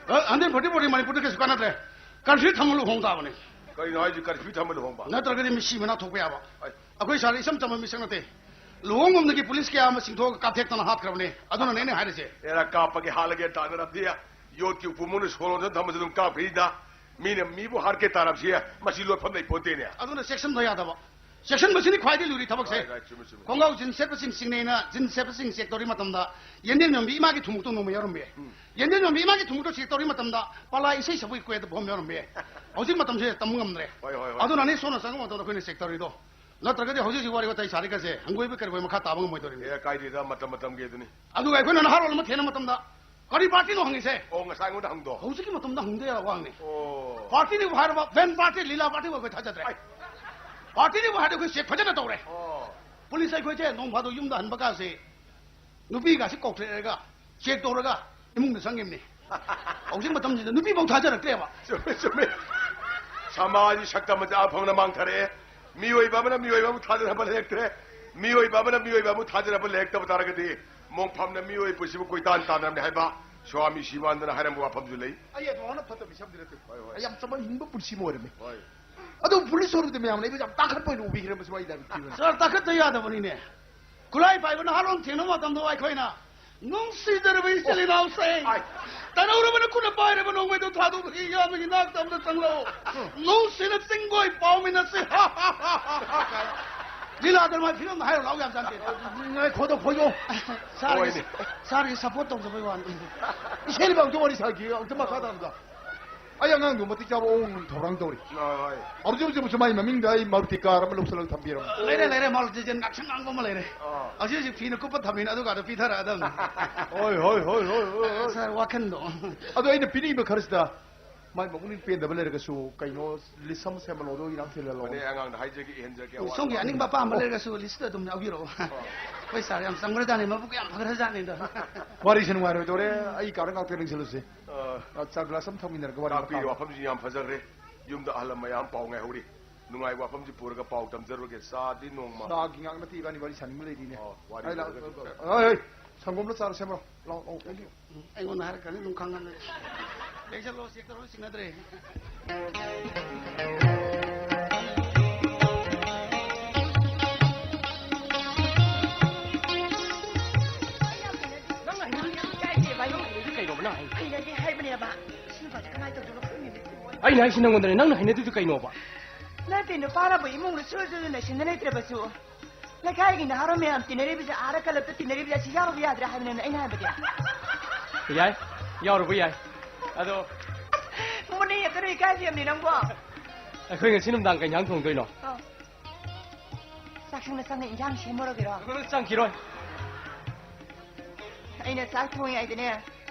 ꯑ, ꯍꯟꯗ꯭ꯔꯦꯠ ꯐꯣꯔꯇꯤ ꯐꯣꯔꯗꯤ ꯃꯅꯤꯄꯨꯔꯗ ꯀꯩꯁꯨ ꯀꯥꯟꯅꯗ꯭ꯔꯦ꯫ ꯀꯔꯐ꯭ꯌꯨ ꯊꯝꯃ ꯂꯨꯍꯣꯡ ꯇꯥꯕꯅꯤ꯫ ꯀꯩꯅꯣ ꯍꯥꯏꯁꯤ, ꯀꯔꯐ꯭ꯌꯨ ꯊꯝꯃ ꯂꯨꯍꯣꯡꯕ? ꯅꯠꯇ꯭ꯔꯒꯗꯤ ꯃꯤꯁꯤ ꯃꯅꯥ ꯊꯣꯛꯄ ꯌꯥꯕ꯫ ꯑꯩ ꯑꯩꯈꯣꯏ ꯁꯥꯔ ꯏꯆꯝ ꯆꯝꯕ ꯃꯤꯁꯛ ꯅꯠꯇꯦ꯫ ꯂꯨꯍꯣꯡꯐꯝꯗꯒꯤ ꯄꯨꯂꯤꯁ ꯀꯌꯥ ꯑꯃ ꯆꯤꯡꯊꯣꯛꯑꯒ ꯀꯥꯞꯊꯦꯛꯇꯅ ꯍꯥꯠꯈ꯭ꯔꯕꯅꯦ꯫ ꯑꯗꯨꯅꯅꯦ ꯑꯩꯅ ꯍꯥꯏꯔꯤꯁꯦ꯫ ꯑꯦꯔꯥ, ꯀꯥꯞꯄꯒꯤ ꯍꯥꯠꯂꯒꯦ ꯇꯥꯟꯅꯔꯕꯗꯤ ꯌꯣꯠꯀꯤ ꯎꯄꯨ ꯃꯅꯨꯡꯗ ꯁꯣ ꯂꯣꯟꯖꯟ ꯊꯝꯕꯁꯨ ꯑꯗꯨꯝ ꯀꯥꯞꯈ꯭ꯔꯤꯗ꯫ ꯃꯤꯅ ꯃꯤꯕꯨ ꯍꯥꯠꯀꯦ ꯇꯥꯔꯕꯁꯤ ꯃꯁꯤ ꯂꯣꯠꯐꯝ ꯂꯩ ꯄꯣꯟꯇꯦꯅꯦ꯫ ꯑꯗꯨꯅ ꯆꯦꯛꯁꯤꯟꯗ ꯌꯥꯗꯕ꯫ ꯆꯦꯛꯁꯤꯟꯕꯁꯤꯅꯤ ꯈ꯭ꯋꯥꯏꯗꯒꯤ ꯂꯨꯔꯤ ꯊꯕꯛꯁꯦ꯫ ꯍꯣꯏ, ꯍꯣꯏ, ꯆꯨꯝꯃꯤ, ꯆꯨꯝꯃꯤ꯫ ꯈꯣꯡꯒ꯭ꯔꯥꯎ ꯖꯤꯟꯁ ꯁꯦꯠꯄꯁꯤꯡ ꯆꯤꯡꯅꯩꯅ ꯖꯤꯟꯁ ꯁꯦꯠꯄꯁꯤꯡ ꯆꯦꯛ ꯇꯧꯔꯤ ꯃꯇꯝꯗ ꯌꯦꯟꯗꯦꯝ ꯌꯣꯟꯕꯤ ꯏꯃꯥꯒꯤ ꯊꯨꯝꯃꯣꯛꯇꯣ ꯅꯣꯡꯃ ꯌꯥꯎꯔꯝꯃꯦ꯫ ꯎꯝ꯫ ꯌꯦꯟꯗꯦꯝ ꯌꯣꯟꯕꯤ ꯏꯃꯥꯒꯤ ꯊꯨꯝꯃꯣꯛꯇꯣ ꯆꯦꯛ ꯇꯧꯔꯤ ꯃꯇꯝꯗ ꯄꯂꯥ ꯏꯁꯩ ꯁꯛꯄꯒꯤ ꯀꯣꯏꯗ ꯐꯝ ꯌꯥꯎꯔꯝꯃꯦ꯫ ꯍꯧꯖꯤꯛ ꯃꯇꯝꯁꯦ ꯇꯝꯕ ꯉꯝꯗ꯭ꯔꯦ꯫ ꯍꯣꯏ, ꯍꯣꯏ, ꯍꯣꯏ꯫ ꯑꯗꯨꯅꯅꯤ ꯁꯣꯝꯅ ꯆꯪꯕ ꯃꯇꯝꯗ ꯑꯩꯈꯣꯏꯅ ꯆꯦꯛ ꯇꯧꯔꯤꯗꯣ꯫ ꯅꯠꯇ꯭ꯔꯒꯗꯤ ꯍꯧꯖꯤꯛ ꯍꯧꯖꯤꯛ ꯋꯥꯔꯤ ꯋꯥꯇꯥꯏ ꯁꯥꯔꯤꯒꯁꯦ ꯍꯪꯒꯣꯏꯕ ꯀꯔꯤꯕꯣꯏ ꯃꯈꯥ ꯇꯥꯕ ꯉꯝꯃꯣꯏꯗꯧꯔꯤꯅꯤ꯫ ꯑꯦ, ꯀꯥꯏꯗꯦꯗ, ꯃꯇꯝ ꯃꯇꯝꯒꯤ ꯑꯗꯨꯅꯤ꯫ ꯑꯗꯨꯒ ꯑꯩꯈꯣꯏꯅ ꯅꯍꯥꯔꯣꯜ ꯑꯃ ꯊꯦꯡꯅ ꯃꯇꯝꯗ ꯀꯔꯤ ꯄꯥꯔꯇꯤꯅꯣ ꯍꯪꯉꯤꯁꯦ? ꯑꯣ, ꯉꯁꯥꯏ ꯑꯩꯉꯣꯟꯗ ꯍꯪꯗꯣ꯫ ꯍꯧꯖꯤꯛꯀꯤ ꯃꯇꯝꯗ ꯍꯪꯗ ꯌꯥꯕ ꯋꯥꯍꯪꯅꯤ꯫ ꯑꯣ꯫ ꯄꯥꯔꯇꯤꯅꯤꯕꯨ ꯍꯥꯏꯔꯕ, ꯚꯦꯟ ꯄꯥꯔꯇꯤ, ꯂꯤꯂꯥ ꯄꯥꯔꯇꯤꯕꯨ ꯑꯩꯈꯣꯏ ꯊꯥꯖꯗ꯭ꯔꯦ꯫ ꯑꯩ꯫ ꯄꯥꯔꯇꯤꯅꯤꯕꯨ ꯍꯥꯏꯔꯗꯤ ꯑꯩꯈꯣꯏ ꯆꯦꯛ ꯐꯖꯅ ꯇꯧꯔꯦ꯫ ꯑꯣ꯫ ꯄꯨꯂꯤꯁ ꯑꯩꯈꯣꯏꯁꯦ ꯅꯣꯡ ꯐꯥꯗꯣꯛ ꯌꯨꯝꯗ ꯍꯟꯕ ꯀꯥꯁꯦ ꯅꯨꯄꯤꯒꯁꯤ ꯀꯧꯊꯣꯛꯑꯒ ꯆꯦꯛ ꯇꯧꯔꯒ ꯏꯃꯨꯡꯗ ꯆꯪꯉꯤꯕꯅꯤ꯫ ꯍꯧꯖꯤꯛ ꯃꯇꯝꯁꯤꯗ ꯅꯨꯄꯤꯐꯥꯎ ꯊꯥꯖꯔꯛꯇ꯭ꯔꯦꯕ꯫ ꯆꯨꯝꯃꯦ, ꯆꯨꯝꯃꯦ꯫ ꯁꯃꯥꯖꯒꯤ ꯁꯛꯇꯝ ꯑꯁꯤ ꯑꯐꯕꯅ ꯃꯥꯡꯊꯔꯛꯑꯦ꯫ ꯃꯤꯑꯣꯏꯕ ꯑꯃꯅ ꯃꯤꯑꯣꯏꯕ ꯑꯃ ꯊꯥꯖꯅꯕ ꯂꯩꯔꯛꯇ꯭ꯔꯦ꯫ ꯃꯤꯑꯣꯏꯕ ꯑꯃꯅ ꯃꯤꯑꯣꯏꯕ ꯑꯃ ꯊꯥꯖꯅꯕ ꯂꯩꯔꯛꯇꯕ ꯇꯥꯔꯒꯗꯤ ꯃꯣꯡꯐꯝꯅ ꯃꯤꯑꯣꯏ ꯄꯨꯟꯁꯤꯕꯨ ꯀꯣꯏꯇꯥꯟ ꯇꯥꯟꯅꯔꯝꯅꯤ ꯍꯥꯏꯕ ꯁ꯭ꯋꯥꯃꯤ ꯁꯤꯕꯥꯅꯟꯗꯅ ꯍꯥꯏꯔꯝꯕ ꯋꯥꯐꯝꯁꯨ ꯂꯩ꯫ ꯑꯩ ꯑꯗꯨꯃꯥꯏꯅ ꯐꯠꯇꯕ ꯃꯤꯁꯛ ꯑꯃꯗꯤ ꯅꯠꯇꯦ꯫ ꯍꯣꯏ, ꯍꯣꯏ꯫ ꯑꯩ ꯌꯥꯝ ꯆꯝꯕ ꯍꯤꯡꯕ ꯄꯨꯟꯁꯤ ꯑꯃ ꯑꯣꯏꯔꯝꯃꯤ꯫ ꯍꯣꯏ꯫ ꯑꯗꯨ ꯄꯨꯂꯤꯁ ꯑꯣꯏꯔꯨꯕꯗ ꯃꯌꯥꯝꯅ ꯑꯩꯕꯨ ꯌꯥꯝ ꯇꯥꯡꯈꯠꯄ ꯑꯣꯏꯅ ꯎꯕꯤꯈ꯭ꯔꯦ, ꯃꯁꯤ ꯋꯥꯔꯤ ꯇꯥꯕꯤꯈꯤꯕꯅ꯫ ꯁꯥꯔ, ꯇꯥꯡꯈꯠꯇ ꯌꯥꯗꯕꯅꯤꯅꯦ꯫ ꯈꯨꯠꯂꯥꯏ ꯄꯥꯏꯕ ꯅꯍꯥꯔꯣꯜ ꯊꯦꯡꯅꯕ ꯃꯇꯝꯗ ꯑꯩꯈꯣꯏꯅ, "ꯅꯨꯡꯁꯤꯖꯔꯕ ꯏꯆꯤꯜ ꯏꯅꯥꯎꯁꯤꯡ, ꯑꯥꯏ꯫ ꯇꯅꯧꯔꯕꯅ ꯈꯨꯠꯅ ꯄꯥꯏꯔꯕ ꯅꯣꯡꯃꯩꯗꯨ ꯊꯥꯗꯣꯛꯂꯒ ꯏꯌꯥꯝꯕꯒꯤ ꯏꯅꯥꯛꯇ ꯑꯃꯗ ꯆꯪꯂꯛꯑꯣ꯫ ꯅꯨꯡꯁꯤꯅ ꯆꯤꯡꯒꯣꯏ ꯄꯥꯎꯃꯤꯟꯅꯁꯤ꯫ ꯂꯤꯂꯥ ꯗ꯭ꯔꯃꯥ ꯐꯤꯂꯝ ꯍꯥꯏꯔ ꯂꯥꯎ ꯌꯥꯝ ꯆꯥꯟꯗꯦ꯫ ꯉꯥꯏꯈꯣꯗ, ꯈꯣꯏꯌꯣ꯫ ꯁꯥꯔꯒꯤ, ꯍꯣꯏꯅꯦ꯫ ꯁꯥꯔꯒꯤ ꯁꯄꯣꯔꯠ ꯇꯧꯖꯕꯩ ꯋꯥꯅꯤ꯫ ꯏꯁꯩ ꯑꯝꯇ ꯋꯥꯔꯤ ꯁꯥꯈꯤ, ꯑꯝꯇ ꯃꯈꯥ ꯇꯥꯅ꯫ ꯑꯩ ꯑꯉꯥꯡꯗꯨ ꯃꯇꯤꯛ ꯆꯥꯕ ꯑꯋꯣꯡ ꯊꯧꯔꯥꯡ ꯇꯧꯔꯤ꯫ ꯍꯣꯏ, ꯍꯣꯏ꯫ ꯍꯧꯖꯤꯛ ꯍꯧꯖꯤꯛ ꯃꯥꯏ ꯃꯃꯤꯡꯗ ꯑꯩ ꯃꯥꯔꯨꯇꯤ ꯀꯥꯔ ꯑꯃ ꯂꯧꯁꯤꯜꯂꯒ ꯊꯝꯕꯤꯔꯝꯃꯦ꯫ ꯂꯩꯔꯦ, ꯂꯩꯔꯦ, ꯃꯥꯔꯨꯇꯤ ꯖꯦꯟ ꯉꯥꯛꯁꯪ ꯉꯥꯡꯕ ꯑꯃ ꯂꯩꯔꯦ꯫ ꯑꯥ꯫ ꯍꯧꯖꯤꯛ ꯍꯧꯖꯤꯛ ꯐꯤꯅ ꯀꯨꯞꯄ ꯊꯝꯃꯤꯅ ꯑꯗꯨꯒꯗꯣ ꯄꯤꯊꯔꯛꯑꯗꯝꯅꯤ꯫ ꯍꯣꯏ, ꯍꯣꯏ, ꯍꯣꯏ, ꯍꯣꯏ, ꯍꯣꯏ, ꯍꯣꯏ꯫ ꯁꯥꯔ, ꯋꯥꯈꯟꯗꯣ꯫ ꯑꯗꯣ ꯑꯩꯅ ꯄꯤꯅꯤꯡꯕ ꯈꯔꯁꯤꯗ ꯃꯥꯏ ꯃꯄꯨꯛꯅꯤꯡ ꯄꯦꯟꯗꯕ ꯂꯩꯔꯒꯁꯨ ꯀꯩꯅꯣ ꯂꯤꯁ ꯑꯃ ꯁꯦꯝꯍꯜꯂꯣ, ꯑꯗꯣ ꯏꯅꯥꯛ ꯊꯤꯜꯍꯜꯂꯣ꯫ ꯍꯣꯏꯅꯦ, ꯑꯉꯥꯡꯗ ꯍꯥꯏꯖꯒꯦ, ꯏꯍꯟꯖꯒꯦ, ꯑꯋꯥꯠ ꯁꯣꯝꯒꯤ ꯑꯄꯥ꯫ ꯑꯅꯤꯡꯕ ꯑꯄꯥꯝꯕ ꯂꯩꯔꯒꯁꯨ ꯂꯤꯁꯇ ꯑꯗꯨꯝ ꯌꯥꯎꯕꯤꯔꯛꯑꯣ꯫ ꯑꯣ꯫ ꯑꯩꯈꯣꯏ ꯁꯥꯔ ꯌꯥꯝ ꯆꯝꯈ꯭ꯔꯖꯥꯠꯅꯤ, ꯃꯕꯨꯛ ꯌꯥꯝ ꯐꯈ꯭ꯔꯖꯥꯠꯅꯤꯗ꯫ ꯋꯥꯔꯤꯁꯦ ꯅꯨꯡꯉꯥꯏꯔꯣꯏꯗꯧꯔꯦ, ꯑꯩ ꯀꯥꯗ ꯉꯥꯛꯇ ꯂꯦꯡꯁꯤꯜꯂꯨꯁꯦ꯫ ꯑ, ꯑ, ꯆꯥ ꯒ꯭ꯂꯥꯁ ꯑꯃ ꯊꯛꯃꯤꯟꯅꯔꯒ ꯋꯥꯔꯤ ꯇꯥꯛꯄꯤꯔꯤꯕ ꯃꯈꯥ ꯋꯥꯐꯝꯁꯤ ꯌꯥꯝ ꯐꯖꯈ꯭ꯔꯦ꯫ ꯌꯨꯝꯗ ꯑꯍꯜ ꯃꯌꯥꯝ ꯄꯥꯎ ꯉꯥꯏꯍꯧꯔꯤ꯫ ꯅꯨꯡꯉꯥꯏꯕ ꯋꯥꯐꯝꯁꯤ ꯄꯨꯔꯒ ꯄꯥꯎ ꯇꯝꯖꯔꯨꯔꯒꯦ꯫ ꯆꯥꯗꯤ ꯅꯣꯡꯃ꯫ ꯆꯥꯒꯤ ꯉꯥꯛ ꯅꯠꯇꯦ, ꯏꯕꯥꯅꯤ ꯋꯥꯔꯤ ꯁꯥꯅꯤꯡꯕ ꯂꯩꯔꯤꯅꯦ꯫ ꯑꯣ, ꯋꯥꯔꯤ ꯑꯩ ꯂꯥꯛ-, ꯂꯣꯏꯔꯒ꯫ ꯍꯣꯏ, ꯍꯣꯏ, ꯁꯪꯒꯣꯝꯂ ꯆꯥꯔ ꯁꯦꯝꯕ꯭ꯔꯣ? ꯂꯥꯛꯑꯣ, ꯂꯥꯛꯑꯣ, ꯂꯥꯛꯑꯣ꯫ ꯎꯝ, ꯑꯩꯉꯣꯟꯗ ꯍꯥꯏꯔꯛꯀꯅꯤ ꯑꯗꯨꯝ ꯈꯪꯉꯕꯅꯤ꯫ ꯂꯦꯡꯁꯜꯂꯣ, ꯆꯦꯛ ꯇꯧꯔꯣ, ꯆꯤꯡꯅꯗ꯭ꯔꯦ꯫ ꯅꯪꯅ ꯍꯩꯅꯗ꯭ꯔꯤꯁꯦ ꯀꯩꯅꯣꯕ ꯅꯪ ꯍꯥꯏ-? ꯍꯩꯅꯗꯦ ꯍꯥꯏꯕꯅꯦꯕ꯫ ꯁꯤ ꯅꯨꯄꯥꯁꯦ ꯀꯃꯥꯏꯅ ꯇꯧꯗꯣꯏꯅꯣ ꯈꯪꯗꯦꯅꯦ꯫ ꯑꯩꯅ ꯍꯥꯏꯁꯤ ꯅꯪꯉꯣꯟꯗꯅꯦ, ꯅꯪꯅ ꯍꯩꯅꯗ꯭ꯔꯤꯗꯨ ꯀꯩꯅꯣꯕ? ꯅꯠꯇꯦ, ꯅꯨꯄꯥꯅꯕꯨ ꯏꯃꯨꯡꯗ ꯁꯨꯔ ꯁꯨꯔ ꯅꯩꯁꯤꯟꯅ ꯂꯩꯇ꯭ꯔꯕꯁꯨ, ꯂꯩꯀꯥꯏꯒꯤ ꯅꯍꯥꯔꯣꯜ ꯃꯌꯥꯝ ꯇꯤꯟꯅꯔꯤꯕꯁꯦ, ꯑꯥꯗ ꯀꯂꯕꯇ ꯇꯤꯟꯅꯔꯤꯕꯁꯦ, ꯑꯁꯤ ꯌꯥꯎꯔꯨꯕ ꯌꯥꯗ꯭ꯔꯥ ꯍꯥꯏꯕꯅꯦ ꯑꯩꯅ ꯍꯥꯏꯕꯗꯤ꯫ ꯌꯥꯏ, ꯌꯥꯎꯔꯨꯕ ꯌꯥꯏ꯫ ꯑꯗꯣ ꯃꯨꯟꯅ ꯌꯦꯡꯉꯛꯀꯅꯨ, ꯏꯀꯥꯏꯕꯤꯔꯝꯅꯤ ꯅꯪꯕꯣ꯫ ꯑꯩꯈꯣꯏ ꯉꯁꯤ ꯅꯨꯡꯗꯥꯡ ꯀꯩ ꯏꯟꯖꯥꯡ ꯊꯣꯡꯗꯣꯏꯅꯣ? ꯑꯧ꯫ ꯆꯥꯛꯁꯪꯗ ꯆꯪꯉ ꯏꯟꯖꯥꯡ ꯁꯦꯝꯃꯨꯔꯒꯦꯔꯣ? ꯆꯪꯈꯤꯔꯣꯏ꯫ ꯑꯩꯅ ꯆꯥꯛ ꯊꯣꯡꯉꯤ ꯍꯥꯏꯗꯅꯦ,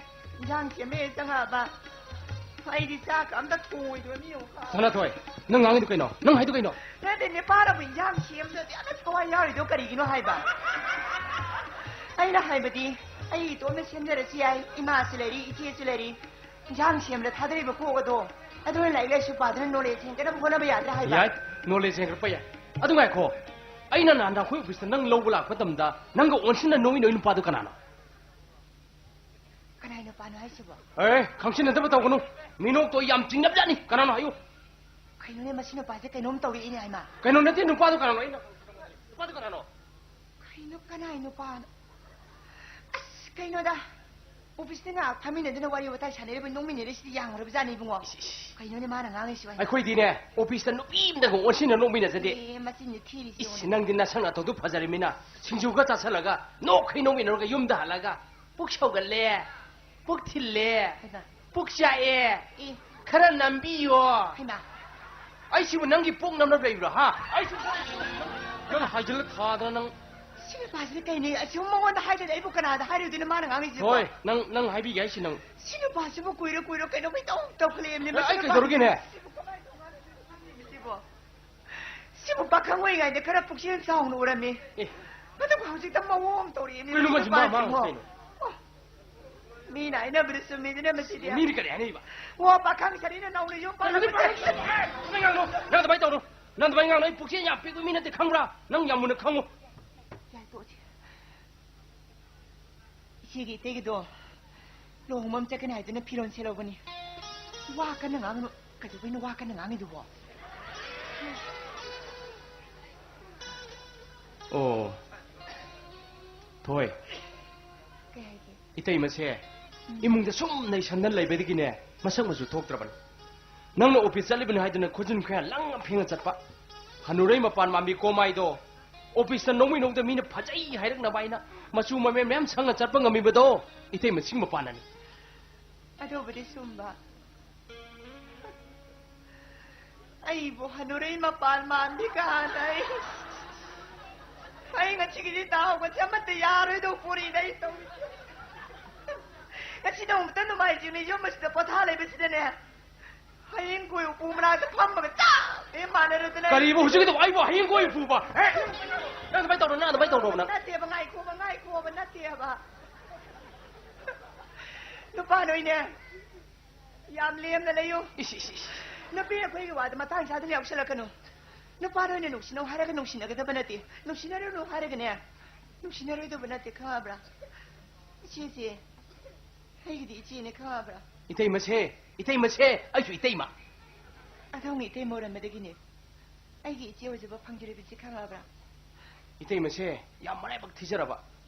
ꯏꯟꯖꯥꯡ ꯁꯦꯝꯃꯦ ꯆꯪꯉꯛꯑꯕ꯫ ꯑꯩꯗꯤ ꯆꯥꯛ ꯑꯝꯇ ꯊꯣꯡꯉꯣꯏꯗꯕ ꯃꯤ ꯑꯃꯨꯛ ꯀꯥꯎ-, ꯁꯅꯥꯊꯣꯏ, ꯅꯪ ꯉꯥꯡꯉꯤꯗꯨ ꯀꯩꯅꯣ? ꯅꯪ ꯍꯥꯏꯗꯨ ꯀꯩꯅꯣ? ꯅꯠꯇꯦ, ꯅꯦꯄꯥꯅꯕꯨ ꯏꯟꯖꯥꯡ ꯁꯦꯝꯗ꯭ꯔꯗꯤ ꯑꯝꯇ ꯊꯋꯥꯏ ꯌꯥꯎꯔꯤꯗꯣ ꯀꯔꯤꯒꯤꯅꯣ ꯍꯥꯏꯕ? ꯑꯩꯅ ꯍꯥꯏꯕꯗꯤ, ꯑꯩ ꯏꯇꯣꯝꯅ ꯁꯦꯝꯖꯔꯁꯨ ꯌꯥꯏ꯫ ꯏꯃꯥꯁꯨ ꯂꯩꯔꯤ, ꯏꯆꯦꯁꯨ ꯂꯩꯔꯤ꯫ ꯏꯟꯁꯥꯡ ꯁꯦꯝꯕꯗ ꯊꯥꯗꯔꯤꯕ ꯀꯣꯛ ꯑꯗꯣ, ꯑꯗꯨꯅ ꯂꯥꯏꯔꯤꯛ ꯂꯥꯏꯁꯨ ꯄꯥꯗꯅ ꯅꯣꯂꯦꯖ ꯍꯦꯟꯒꯠꯅꯕ ꯍꯣꯠꯅꯕ ꯌꯥꯗ꯭ꯔꯥ ꯍꯥꯏꯕ? ꯌꯥꯏ, ꯅꯣꯂꯦꯖ ꯍꯦꯟꯒꯠꯄ ꯌꯥꯏ꯫ ꯑꯗꯨ ꯉꯥꯏꯈꯣ, ꯑꯩꯅ ꯅꯍꯥꯟ ꯑꯩꯈꯣꯏ ꯑꯣꯐꯤꯁꯇ ꯅꯪ ꯂꯧꯕ ꯂꯥꯛꯄ ꯃꯇꯝꯗ ꯅꯪꯒ ꯑꯣꯟꯁꯤꯟꯅ ꯅꯣꯡꯏ ꯅꯣꯏ ꯅꯨꯄꯥꯗꯣ ꯀꯅꯥꯅꯣ? ꯀꯅꯥꯏ ꯅꯨꯄꯥꯅꯣ ꯍꯥꯏꯁꯤꯕꯣ? ꯑꯦ, ꯈꯪꯁꯤꯟꯅꯗꯕ ꯇꯧꯒꯅꯨ꯫ ꯃꯤꯅꯣꯛꯇꯣ ꯌꯥꯝ ꯆꯤꯡꯅꯕꯖꯥꯠꯅꯤ꯫ ꯀꯅꯥꯅꯣ ꯍꯥꯏꯌꯨ꯫ ꯀꯩꯅꯣꯅꯦ, ꯃꯁꯤ ꯅꯨꯄꯥꯁꯦ ꯀꯩꯅꯣꯝ ꯇꯧꯔꯛꯏꯅꯦ ꯍꯥꯏꯃ꯫ ꯀꯩꯅꯣ ꯅꯠꯇꯦ, ꯅꯨꯄꯥꯗꯣ ꯀꯅꯥꯅꯣ? ꯑꯩꯅ, ꯅꯨꯄꯥꯗꯣ ꯀꯅꯥꯅꯣ? ꯀꯩꯅꯣ, ꯀꯅꯥꯏ ꯅꯨꯄꯥꯅꯣ? ꯑꯁ, ꯀꯩꯅꯣꯗ, ꯑꯣꯐꯤꯁꯇ ꯉꯥꯏꯍꯥꯛ ꯐꯝꯃꯤꯟꯅꯗꯅ ꯋꯥꯔꯤ ꯋꯥꯇꯥꯏ ꯁꯥꯟꯅꯔꯤꯕ, ꯅꯣꯛꯃꯤꯟꯅꯔꯤꯁꯤꯗꯤ ꯌꯥꯝꯈ꯭ꯔꯕꯖꯥꯠꯅꯤꯕꯨꯡꯉꯣ꯫ ꯏꯁ, ꯏꯁ꯫ ꯀꯩꯅꯣꯅꯦ ꯃꯥꯅ ꯉꯥꯡꯉꯤꯁꯤꯕꯣ? ꯑꯩꯈꯣꯏꯗꯤꯅꯦ, ꯑꯣꯐꯤꯁꯇ ꯅꯨꯄꯤ ꯑꯃꯗꯒ ꯑꯣꯟꯁꯤꯟꯅ ꯅꯣꯛꯃꯤꯟꯅꯖꯗꯦ꯫ ꯑꯦ, ꯃꯆꯤꯟꯁꯦ ꯊꯤꯔꯤꯁꯤ ꯏꯁ, ꯌꯦꯡꯉꯨꯅꯦ꯫ ꯅꯪꯗꯤ ꯅꯁꯛ ꯅꯇꯧꯗꯨ ꯐꯖꯔꯃꯤꯅ, ꯁꯤꯡꯖꯨꯒ ꯆꯥꯁꯜꯂꯒ ꯅꯣꯛꯈꯩ ꯅꯣꯛꯃꯤꯟꯅꯔꯒ ꯌꯨꯝꯗ ꯍꯜꯂꯒ ꯄꯨꯛ ꯁꯧꯒꯠꯂꯦ, ꯄꯨꯛ ꯊꯤꯜꯂꯦ, ꯍꯩꯃꯥ꯫ ꯄꯨꯛ ꯆꯥꯛꯑꯦ, ꯏ꯫ ꯈꯔ ꯅꯝꯕꯤꯌꯣ꯫ ꯍꯩꯃꯥ꯫ ꯑꯩꯁꯤꯕꯨ ꯅꯪꯒꯤ ꯄꯨꯛ ꯅꯝꯅꯕ ꯂꯩꯕ꯭ꯔꯥ, ꯍꯥ? ꯑꯩꯁꯤꯕꯨ ꯅꯪ ꯍꯥꯏꯖꯤꯜꯂ ꯊꯥꯗꯅ ꯅꯪ꯫ ꯁꯤ ꯅꯨꯄꯥꯁꯤꯗꯤ ꯀꯩꯅꯣ? ꯑꯁꯤꯕꯨ ꯃꯉꯣꯟꯗ ꯍꯥꯏꯗ꯭ꯔꯗꯤ ꯑꯩꯕꯨ ꯀꯅꯥꯗ ꯍꯥꯏꯔꯨꯗꯣꯏꯅꯣ ꯃꯥꯅ ꯉꯥꯡꯉꯤꯁꯤꯕꯣ? ꯍꯣꯏ, ꯅꯪ, ꯅꯪ ꯍꯥꯏꯕꯤꯒꯦ ꯍꯥꯏꯁꯤ ꯅꯪ꯫ ꯁꯤ ꯅꯨꯄꯥꯁꯤꯕꯨ ꯀꯨꯏꯔ ꯀꯨꯏꯔ ꯀꯩꯅꯣꯝ ꯏꯇꯧ ꯇꯧꯈꯠꯂꯛꯑꯦꯕꯅꯦ꯫ ꯑꯦ, ꯃꯁꯤ ꯑꯩ ꯅꯨꯄꯥꯁꯤꯕꯨ ꯀꯩꯗꯧꯔꯒꯦꯅꯦ? ꯁꯤꯕꯨ ꯀꯃꯥꯏꯅ ꯇꯧꯕꯅꯣ ꯁꯤꯕꯣ? ꯁꯤꯕꯨ ꯄꯥꯈꯪ ꯑꯣꯏꯔꯤꯉꯩꯗ ꯈꯔ ꯄꯨꯛꯆꯦꯜ ꯆꯥꯎꯅ ꯎꯔꯝꯃꯤ꯫ ꯑꯦ꯫ ꯑꯗꯨꯕꯨ ꯍꯧꯖꯤꯛꯇ ꯃꯑꯣꯡ ꯑꯃ ꯇꯧꯔꯛꯑꯦꯅꯦ ꯀꯩꯅꯣ ꯃꯁꯤ ꯃꯁꯤ ꯃꯥ ꯅꯨꯄꯥꯁꯤꯕꯣ꯫ ꯉꯥꯡꯉꯤꯁꯤ ꯀꯩꯅꯣ? ꯑꯣ, ꯃꯤꯅ ꯍꯥꯏꯅꯕꯗ ꯆꯨꯝꯃꯤꯗꯅ ꯃꯁꯤꯗꯤ꯫ ꯃꯤꯅ ꯀꯔꯤ ꯍꯥꯏꯅꯩꯕ? ꯑꯣ, ꯄꯥꯈꯪ ꯁꯥꯔꯤꯅ ꯅꯧꯅ ꯌꯨꯝ ꯀꯩꯅꯣꯗꯤ ꯄꯥꯜꯂꯛꯄꯁꯦ꯫ ꯄꯥꯈꯪ ꯁꯥꯔꯤ-, ꯑꯗꯨꯃꯥꯏ ꯉꯥꯡꯅꯨ꯫ ꯅꯪ ꯑꯗꯨꯃꯥꯏꯅ ꯇꯧꯅꯨ꯫ ꯅꯪ ꯑꯗꯨꯃꯥꯏꯅ ꯉꯥꯡꯅꯨ꯫ ꯑꯩ ꯄꯨꯛꯆꯦꯜ ꯌꯥꯝ ꯄꯤꯛꯄ ꯃꯤ ꯅꯠꯇꯦ, ꯈꯪꯕ꯭ꯔꯥ? ꯅꯪ ꯌꯥꯝ ꯃꯨꯟꯅ ꯈꯪꯉꯨ꯫ ꯌꯥꯏ, ꯇꯣꯛꯑꯁꯤ꯫ ꯏꯆꯦꯒꯤ ꯏꯇꯩꯒꯤꯗꯣ ꯂꯨꯍꯣꯡꯕ ꯑꯃ ꯆꯠꯀꯅꯤ ꯍꯥꯏꯗꯨꯅ ꯐꯤꯔꯣꯜ ꯁꯦꯠꯍꯧꯕꯅꯤ꯫ ꯋꯥ ꯀꯟꯅ ꯉꯥꯡꯒꯅꯨ꯫ ꯀꯩꯗꯧꯕꯩꯅꯣ ꯋꯥ ꯀꯟꯅ ꯉꯥꯡꯉꯤꯗꯨꯕꯣ? ꯑꯣ, ꯊꯣꯏ꯫ ꯀꯩ ꯍꯥꯏꯒꯦ? ꯏꯇꯩꯃꯁꯦ ꯎꯝ꯫ ꯏꯃꯨꯡꯗ ꯁꯨꯝ ꯅꯩꯁꯟꯗꯅ ꯂꯩꯕꯗꯒꯤꯅꯦ, ꯃꯁꯛ ꯃꯆꯨ ꯊꯣꯛꯇ꯭ꯔꯕꯅꯤ꯫ ꯅꯪꯅ ꯑꯣꯐꯤꯁ ꯆꯠꯂꯤꯕꯅꯤ ꯍꯥꯏꯗꯨꯅ ꯈꯨꯖꯤꯟ ꯈꯨꯌꯥ ꯂꯪ ꯐꯦꯡꯉ ꯆꯠꯄ꯫ ꯍꯅꯨꯔꯩ ꯃꯄꯥꯟ ꯃꯥꯟꯕꯤ ꯀꯣꯃꯥꯏꯗꯣ ꯑꯣꯐꯤꯁꯇ ꯅꯣꯡꯃꯩ ꯅꯣꯡꯗ ꯃꯤꯅ ꯐꯖꯩ ꯍꯥꯏꯔꯛꯅꯕ ꯍꯥꯏꯅ ꯃꯆꯨ ꯃꯃꯦꯟ ꯃꯌꯥꯝ ꯁꯪꯉ ꯆꯠꯄ ꯉꯝꯃꯤꯕꯗꯣ ꯏꯇꯩꯃ ꯆꯤꯡ ꯃꯄꯥꯟꯅꯅꯤ꯫ ꯑꯗꯨꯕꯨꯗꯤ ꯆꯨꯝꯕ꯫ ꯑꯩꯕꯨ ꯍꯅꯨꯔꯩ ꯃꯄꯥꯟ ꯃꯥꯟꯕꯤ ꯀꯥꯟꯗ ꯑꯩ, ꯑꯩ ꯉꯁꯤꯒꯤꯗꯤ ꯇꯥꯍꯧꯕꯁꯦ ꯑꯃꯠꯇ ꯌꯥꯔꯣꯏꯗꯧ ꯄꯣꯔꯤꯗ ꯑꯩ ꯇꯧꯔꯤꯁꯦ꯫ ꯉꯁꯤ ꯅꯣꯡꯃꯇ ꯅꯨꯡꯉꯥꯏꯖꯤꯡꯅ ꯌꯨꯝ ꯑꯁꯤꯗ ꯄꯣꯊꯥ ꯂꯩꯕꯁꯤꯗꯅꯦ, ꯍꯌꯦꯡ ꯀꯣꯏ ꯎꯄꯨ ꯃꯅꯥꯛꯇ ꯐꯝꯃꯒ ꯆꯞ ꯍꯦꯛ ꯃꯥꯟꯅꯔꯗꯅ ꯑꯩ ꯀꯔꯤꯕ ꯍꯧꯖꯤꯛꯀꯤꯗꯣ? ꯑꯩꯕꯨ ꯍꯌꯦꯡ ꯀꯣꯏ ꯎꯄꯨꯕ? ꯑꯦ? ꯅꯪ ꯑꯗꯨꯃꯥꯏꯅ ꯇꯧꯔꯣ, ꯅꯪ ꯑꯗꯨꯃꯥꯏꯅ ꯇꯧꯔꯣ, ꯅꯪ꯫ ꯅꯠꯇꯦꯕ, ꯉꯥꯏꯈꯣꯕ, ꯉꯥꯏꯈꯣꯕ, ꯅꯠꯇꯦꯕ꯫ ꯅꯨꯄꯥ ꯅꯣꯏꯅꯦ, ꯌꯥꯝ ꯂꯦꯝꯅ ꯂꯩꯌꯨ꯫ ꯏꯁ, ꯏꯁ, ꯏꯁ꯫ ꯅꯨꯄꯤ ꯑꯩꯈꯣꯏꯒꯤ ꯋꯥꯗ ꯃꯇꯥꯡ ꯆꯥꯗꯅ ꯌꯥꯎꯁꯜꯂꯛꯀꯅꯨ꯫ ꯅꯨꯄꯥ ꯅꯣꯏꯅ ꯅꯨꯡꯁꯤꯅꯧ ꯍꯥꯏꯔꯒ ꯅꯨꯡꯁꯤꯅꯒꯗꯕ ꯅꯠꯇꯦ, ꯅꯨꯡꯁꯤꯅꯔꯨꯅꯨ ꯍꯥꯏꯔꯒꯅꯦ, ꯅꯨꯡꯁꯤꯅꯔꯣꯏꯗꯧꯕ ꯅꯠꯇꯦ, ꯈꯪꯉꯕ꯭ꯔꯥ? ꯏꯆꯦꯁꯦ ꯑꯩꯒꯤꯗꯤ ꯏꯆꯦꯅꯦ, ꯈꯪꯉꯕ꯭ꯔꯥ? ꯏꯇꯩꯃꯁꯦ, ꯏꯇꯩꯃꯁꯦ, ꯑꯩꯁꯨ ꯏꯇꯩꯃ꯫ ꯑꯗꯣꯝꯒꯤ ꯏꯇꯩꯃ ꯑꯣꯏꯔꯝꯕꯗꯒꯤꯅꯦ ꯑꯩꯒꯤ ꯏꯆꯦ ꯑꯣꯏꯖꯕ ꯐꯪꯖꯔꯤꯕꯁꯤ, ꯈꯪꯉꯕ꯭ꯔꯥ? ꯏꯇꯩꯃꯁꯦ ꯌꯥꯝ ꯃꯔꯥꯏꯕꯛ ꯊꯤꯖꯔꯕ꯫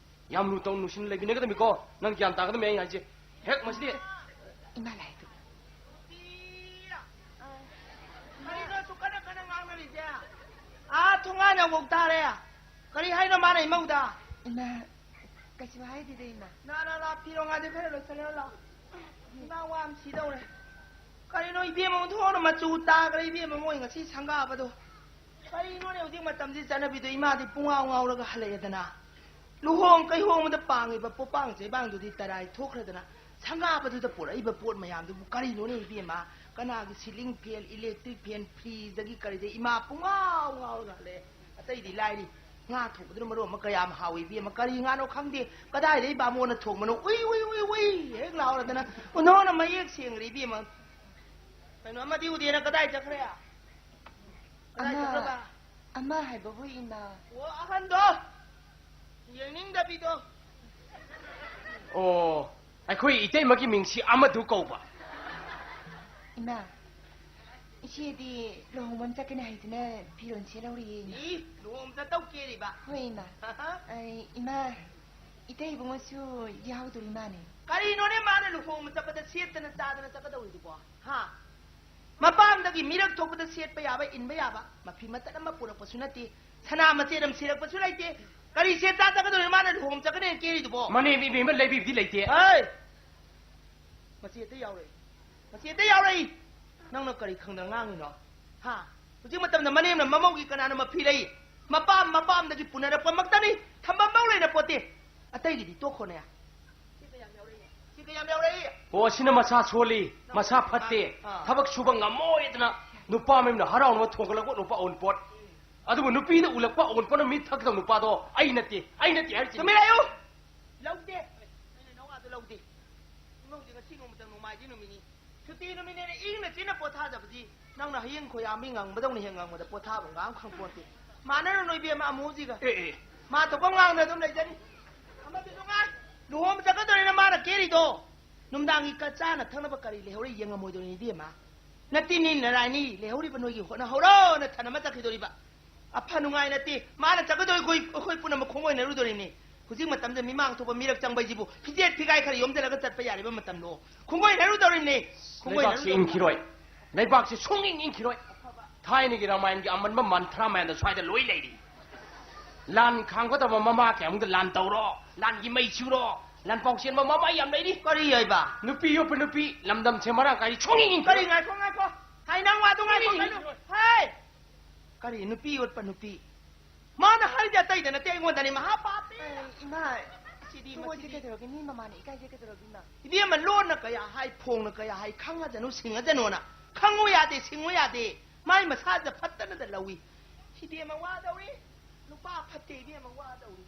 ꯌꯥꯝ ꯂꯨ ꯇꯧ ꯅꯨꯡꯁꯤꯅ ꯂꯩꯃꯤꯟꯅꯒꯗꯕꯅꯤꯀꯣ꯫ ꯅꯪ ꯒ꯭ꯌꯥꯟ ꯇꯥꯒꯗꯕꯅꯤ ꯑꯩ ꯍꯥꯏꯁꯦ꯫ ꯍꯦꯛ ꯃꯁꯤꯗꯤ꯫ ꯏꯃꯥ ꯂꯥꯏꯗꯨ꯫ ꯀꯔꯤꯅꯣ ꯑꯁꯨꯛ ꯀꯟꯅ ꯀꯟꯅ ꯉꯥꯡꯅꯔꯤꯁꯦ? ꯑꯥ ꯊꯣꯡꯒꯥꯟ ꯌꯧꯕꯧ ꯇꯥꯔꯦ꯫ ꯀꯔꯤ ꯍꯥꯏꯅꯣ ꯃꯥꯅ ꯏꯃꯧꯗ? ꯏꯃꯥ, ꯀꯩꯁꯨ ꯍꯥꯏꯗꯦꯗ, ꯏꯃꯥ꯫ ꯂꯥ, ꯂꯥ, ꯂꯥ, ꯐꯤꯔꯣꯟꯒꯥꯗꯤ ꯈꯔ ꯂꯣꯏꯁꯜꯂꯣ, ꯂꯥ꯫ ꯏꯃꯥ ꯋꯥ ꯑꯃ ꯁꯤꯗꯧꯔꯦ꯫ ꯀꯔꯤꯅꯣ ꯏꯕꯦꯝꯃ ꯑꯣꯟꯊꯣꯛꯅ ꯃꯆꯨ ꯇꯥꯈ꯭ꯔꯦ ꯏꯕꯦꯝꯃ, ꯃꯣꯏ ꯉꯁꯤ ꯁꯪꯒꯥꯕꯗꯣ꯫ ꯀꯔꯤꯅꯣꯅꯦ ꯍꯧꯖꯤꯛ ꯃꯇꯝꯁꯤ ꯆꯠꯅꯕꯤꯗꯣ? ꯏꯃꯥꯗꯤ ꯄꯨꯡꯉꯥꯎ ꯉꯥꯎꯔꯒ ꯍꯜꯂꯛꯑꯦꯗꯅ꯫ ꯂꯨꯍꯣꯡ ꯀꯩꯍꯣꯡꯕꯗ ꯄꯥꯡꯉꯤꯕ ꯄꯣꯄꯥꯡ ꯆꯩꯕꯥꯡꯗꯨꯗꯤ ꯇꯔꯥꯏ ꯊꯣꯛꯈ꯭ꯔꯗꯅ, ꯁꯪꯒꯥꯕꯗꯨꯗ ꯄꯨꯔꯛꯏꯕ ꯄꯣꯠ ꯃꯌꯥꯝꯗꯨꯕꯨ ꯀꯔꯤꯅꯣꯅꯦ ꯏꯕꯦꯝꯃ? ꯀꯅꯥꯒꯤ ceiling fan, electric fan, fridgeꯗꯒꯤ ꯀꯔꯤꯗꯒꯤ ꯏꯃꯥ ꯄꯨꯡꯉꯥꯎ ꯉꯥꯎꯔꯒ ꯍꯜꯂꯛꯑꯦ꯫ ꯑꯇꯩꯗꯤ ꯂꯥꯏꯔꯤ, ꯉꯥ ꯊꯣꯡꯕꯗꯨꯅ ꯃꯔꯣꯟ ꯑꯃ ꯀꯌꯥꯝ ꯍꯥꯎꯏ ꯏꯕꯦꯝꯃ꯫ ꯀꯔꯤ ꯉꯥꯅꯣ ꯈꯪꯗꯦ, ꯀꯗꯥꯏꯗꯒꯤ ꯕꯥꯃꯣꯟꯅ ꯊꯣꯡꯕꯅꯣ, ꯎꯏ, ꯎꯏ, ꯎꯏ, ꯎꯏ ꯍꯦꯛ ꯂꯥꯎꯔꯗꯅ꯫ ꯑꯣꯟꯊꯣꯛꯅ ꯃꯌꯦꯛ ꯁꯦꯡꯈ꯭ꯔꯦ ꯏꯕꯦꯝꯃ꯫ ꯀꯩꯅꯣ, ꯑꯃꯗꯤ ꯎꯗꯦꯅ ꯀꯗꯥꯏ ꯆꯠꯈ꯭ꯔꯦ? ꯀꯗꯥꯏ ꯑꯃ, ꯆꯠꯈ꯭ꯔꯕ? ꯑꯃ ꯍꯥꯏꯕꯕꯨ, ꯏꯃꯥ꯫ ꯑꯣ, ꯑꯍꯟꯗꯣ! ꯌꯦꯡꯅꯤꯡꯗꯕꯤꯗꯣ꯫ ꯑꯣ, ꯑꯩꯈꯣꯏ ꯏꯇꯩꯃꯒꯤ ꯃꯤꯡꯁꯤ ꯑꯃꯗꯨ ꯀꯧꯕ꯫ ꯏꯃꯥ, ꯏꯆꯦꯗꯤ ꯂꯨꯍꯣꯡꯕ ꯑꯃ ꯆꯠꯀꯅꯤ ꯍꯥꯏꯗꯨꯅ ꯐꯤꯔꯣꯜ ꯁꯦꯠꯍꯧꯔꯤꯌꯦ, ꯏꯃꯥ꯫ ꯏ, ꯂꯨꯍꯣꯡꯕ ꯆꯠꯇꯧ ꯀꯦꯔꯤꯕ? ꯍꯣꯏ, ꯏꯃꯥ꯫ ꯑꯩ, ꯏꯃꯥ, ꯏꯇꯩ ꯏꯕꯨꯡꯉꯣꯁꯨ ꯌꯥꯎꯗꯣꯔꯤ ꯃꯥꯅꯦ꯫ ꯀꯔꯤꯅꯣꯅꯦ ꯃꯥꯅ ꯂꯨꯍꯣꯡꯕ ꯆꯠꯄꯗ ꯁꯦꯠꯇꯅ ꯆꯥꯗꯅ ꯆꯠꯀꯗꯧꯔꯤꯗꯨꯕꯣ? ꯍꯥ? ꯃꯄꯥꯝꯗꯒꯤ ꯃꯤꯔꯛ ꯊꯣꯛꯄꯗ ꯁꯦꯠꯄ ꯌꯥꯕ, ꯏꯟꯕ ꯌꯥꯕ ꯃꯐꯤ ꯃꯇꯠ ꯑꯃ ꯄꯨꯔꯛꯄꯁꯨ ꯅꯠꯇꯦ, ꯁꯅꯥ ꯃꯆꯦꯠ ꯑꯃ ꯁꯤꯔꯛꯄꯁꯨ ꯂꯩꯇꯦ꯫ ꯀꯔꯤ ꯁꯦꯠ ꯆꯥ ꯆꯠꯀꯗꯧꯔꯤꯅꯣ ꯃꯥꯅ ꯂꯨꯍꯣꯡ ꯆꯠꯀꯅꯦꯅ ꯀꯦꯔꯤꯗꯨꯕꯣ? ꯃꯅꯦꯝ ꯏꯕꯦꯝꯃ ꯂꯩꯕꯤꯕꯗꯤ ꯂꯩꯇꯦ꯫ ꯍꯩ! ꯃꯆꯦꯠꯇ ꯌꯥꯎꯔꯛꯏ, ꯃꯆꯦꯠꯇ ꯌꯥꯎꯔꯛꯏ꯫ ꯅꯪꯅ ꯀꯔꯤ ꯈꯪꯗꯅ ꯉꯥꯡꯉꯤꯅꯣ? ꯍꯥ? ꯍꯧꯖꯤꯛ ꯃꯇꯝꯗ ꯃꯅꯦꯝꯅ ꯃꯃꯧꯒꯤ ꯀꯅꯥꯅ ꯃꯐꯤ ꯂꯩ? ꯃꯄꯥꯝ ꯃꯄꯥꯝꯗꯒꯤ ꯄꯨꯅꯔꯛꯄꯃꯛꯇꯅꯤ, ꯊꯝꯐꯝꯐꯧ ꯂꯩꯔ ꯄꯣꯠꯇꯦ꯫ ꯑꯇꯩꯒꯤꯗꯤ ꯇꯣꯛꯈꯣꯅꯦ꯫ ꯁꯤ ꯀꯌꯥꯝ ꯌꯥꯎꯔꯛꯏ? ꯁꯤ ꯀꯌꯥꯝ ꯌꯥꯎꯔꯛꯏ? ꯑꯣ, ꯁꯤꯅ ꯃꯁꯥ ꯁꯣꯜꯂꯤ, ꯃꯁꯥ ꯐꯠꯇꯦ, ꯑꯥ꯫ ꯊꯕꯛ ꯁꯨꯕ ꯉꯝꯃꯣꯏꯗꯅ ꯅꯨꯄꯥ ꯃꯌꯨꯝꯅ ꯍꯔꯥꯎꯅꯕ ꯊꯣꯡꯒꯠꯂꯛꯄ ꯅꯨꯄꯥ ꯑꯑꯣꯟꯄꯣꯠ꯫ ꯑꯗꯨꯕꯨ ꯅꯨꯄꯤꯗ ꯎꯠꯂꯛꯄ ꯑꯑꯣꯟꯄꯣꯠꯅ ꯃꯤ ꯊꯛꯀꯗꯕ ꯅꯨꯄꯥꯗꯣ ꯑꯩ ꯅꯠꯇꯦ, ꯑꯩ ꯅꯠꯇꯦ ꯍꯥꯏꯔꯤꯁꯤꯅꯤ꯫ ꯇꯨꯃꯤꯟ ꯂꯩꯌꯨ! ꯂꯧꯗꯦ꯫ ꯑꯩꯅ ꯅꯋꯥꯗꯣ ꯂꯧꯗꯦ꯫ ꯏꯃꯧꯗ ꯅꯣꯡꯃꯥꯏꯖꯤꯡ ꯅꯨꯃꯤꯠꯅꯤ꯫ ꯁꯨꯇꯤ ꯅꯨꯃꯤꯠꯅꯦꯅ ꯏꯪꯅ ꯆꯤꯛꯅ ꯄꯣꯊꯥꯖꯕꯗꯤ ꯅꯪꯅ ꯍꯌꯦꯡ ꯈꯣꯏꯌꯥꯝꯕꯤ ꯉꯪꯕꯗꯧꯅ ꯍꯦꯛ ꯉꯪꯕꯗ ꯄꯣꯊꯥꯐꯝꯒ ꯑꯃ ꯈꯪꯄꯣꯟꯇꯦ꯫ ꯃꯥꯟꯅꯔꯨꯅꯨ ꯏꯕꯦꯝꯃ ꯑꯃꯨ ꯍꯧꯖꯤꯛꯒ꯫ ꯑꯦ, ꯑꯦ꯫ ꯃꯥ ꯊꯣꯛꯄ ꯉꯥꯡꯅ ꯑꯗꯨꯝ ꯂꯩꯖꯅꯤ꯫ ꯑꯃꯗꯨꯁꯨ ꯉꯥꯏ꯫ ꯂꯨꯍꯣꯡꯕ ꯆꯠꯀꯗꯧꯔꯦꯅ ꯃꯥꯅ ꯀꯦꯔꯤꯗꯣ꯫ ꯅꯨꯡꯗꯥꯡꯒꯤ ꯀ-, ꯆꯥꯅ ꯊꯛꯅꯕ ꯀꯔꯤ ꯂꯩꯍꯧꯔꯤ ꯌꯦꯡꯉꯝꯃꯣꯏꯗꯧꯔꯤꯅꯤ ꯏꯕꯦꯝꯃ꯫ ꯅꯇꯤꯟꯅꯤ ꯅꯔꯥꯏꯅꯤ ꯂꯩꯍꯧꯔꯤꯕ ꯅꯣꯏꯒꯤ ꯍꯣꯠꯅꯍꯧꯔꯣꯅ ꯊꯅꯝꯃ ꯆꯠꯈꯤꯗꯣꯔꯤꯕ꯫ ꯑꯐ ꯅꯨꯡꯉꯥꯏ ꯅꯠꯇꯦ꯫ ꯃꯥꯅ ꯆꯠꯀꯗꯧꯔꯤ ꯑꯩꯈꯣꯏ, ꯑꯩꯈꯣꯏ ꯄꯨꯝꯅꯃꯛ ꯈꯣꯡꯒꯣꯏꯅꯔꯨꯗꯣꯔꯤꯅꯤ꯫ ꯍꯧꯖꯤꯛ ꯃꯇꯝꯗ ꯃꯤꯃꯥꯡ ꯊꯣꯛꯄ ꯃꯤꯔꯛ ꯆꯪꯕ ꯍꯥꯏꯁꯤꯕꯨ ꯐꯤꯖꯦꯠ ꯐꯤꯒꯥꯏ ꯈꯔ ꯌꯣꯝꯁꯤꯜꯂꯒ ꯆꯠꯄ ꯌꯥꯔꯤꯕ ꯃꯇꯝꯂꯣ? ꯈꯣꯡꯒꯣꯏꯅꯔꯨꯗꯧꯔꯤꯕꯅꯤ꯫ ꯂꯩꯕꯥꯛꯁꯤ ꯈꯣꯡꯒꯣꯏꯅꯔꯨꯗꯧꯔꯤꯕꯅꯤ꯫ ꯏꯪꯈꯤꯔꯣꯏ꯫ ꯂꯩꯕꯥꯛꯁꯤ ꯁꯨꯡꯏꯪ ꯏꯪꯈꯤꯔꯣꯏ꯫ ꯊꯥꯏꯅꯒꯤ ꯔꯥꯃꯥꯌꯟꯒꯤ ꯑꯃꯟꯕ ꯃꯟꯊ꯭ꯔ ꯃꯌꯥꯝꯗꯣ ꯁ꯭ꯋꯥꯏꯗ ꯂꯣꯏ ꯂꯩꯔꯤ꯫ ꯂꯥꯟ ꯈꯥꯡꯒꯗꯕ ꯃꯃꯥ ꯀꯌꯥꯃꯨꯛꯇ ꯂꯥꯟ ꯇꯧꯔꯣ, ꯂꯥꯟꯒꯤ ꯃꯩ ꯆꯤꯔꯣ, ꯂꯥꯟ ꯄꯥꯎꯆꯦꯟꯕ ꯃꯃꯥ ꯌꯥꯝ ꯂꯩꯔꯤ꯫ ꯀꯔꯤ ꯍꯥꯏꯕ? ꯅꯨꯄꯤ ꯌꯣꯛꯄ ꯅꯨꯄꯤ, ꯂꯝꯗꯝꯁꯦ ꯃꯔꯥꯡ ꯀꯥꯏꯔꯤ, ꯁꯨꯡꯏꯪ ꯏꯪꯈꯤꯔꯣꯏ꯫ ꯀꯔꯤ? ꯉꯥꯏꯈꯣ, ꯉꯥꯏꯈꯣ꯫ ꯍꯥꯏ, ꯅꯪ ꯋꯥꯗꯨ ꯉꯥꯏꯈꯣ, ꯁꯨꯡꯏꯪ ꯀꯩꯅꯣ? ꯏꯪꯈꯤꯔꯣꯏ꯫ ꯍꯥꯏ! ꯀꯔꯤ ꯅꯨꯄꯤ ꯌꯣꯠꯄ ꯅꯨꯄꯤ? ꯃꯥꯅ ꯍꯥꯏꯗꯤ ꯑꯇꯩꯗ ꯅꯠꯇꯦ, ꯑꯩꯉꯣꯟꯗꯅꯤ꯫ ꯃꯍꯥ ꯄꯥꯄꯤ! ꯑꯩ, ꯏꯃꯥ, ꯁꯤꯗꯤ ꯊꯣꯡ ꯂꯣꯟꯁꯤ ꯃꯁꯤꯗꯤ꯫ ꯀꯩꯗꯧꯔꯒꯦ? ꯃꯤ ꯃꯃꯥꯅ ꯏꯀꯥꯏꯖꯩ ꯀꯩꯗꯧꯔꯒꯦ, ꯏꯃꯥ? ꯏꯕꯦꯝꯃ, ꯂꯣꯟꯅ ꯀꯌꯥ ꯍꯥꯏ, ꯐꯣꯡꯅ ꯀꯌꯥ ꯍꯥꯏ, ꯈꯪꯉꯖꯅꯨ, ꯁꯤꯡꯉꯖꯅꯨꯅ꯫ ꯈꯪꯉꯨ ꯌꯥꯗꯦ, ꯁꯤꯡꯉꯨ ꯌꯥꯗꯦ꯫ ꯃꯥꯏ ꯃꯁꯥꯁꯤꯗ ꯐꯠꯇꯅꯗ ꯂꯧꯏ꯫ ꯏꯕꯦꯝꯃ, ꯋꯥꯗꯧꯔꯤ꯫ ꯅꯨꯄꯥ ꯐꯠꯇꯦ, ꯏꯕꯦꯝꯃ, ꯋꯥꯗꯧꯔꯤ꯫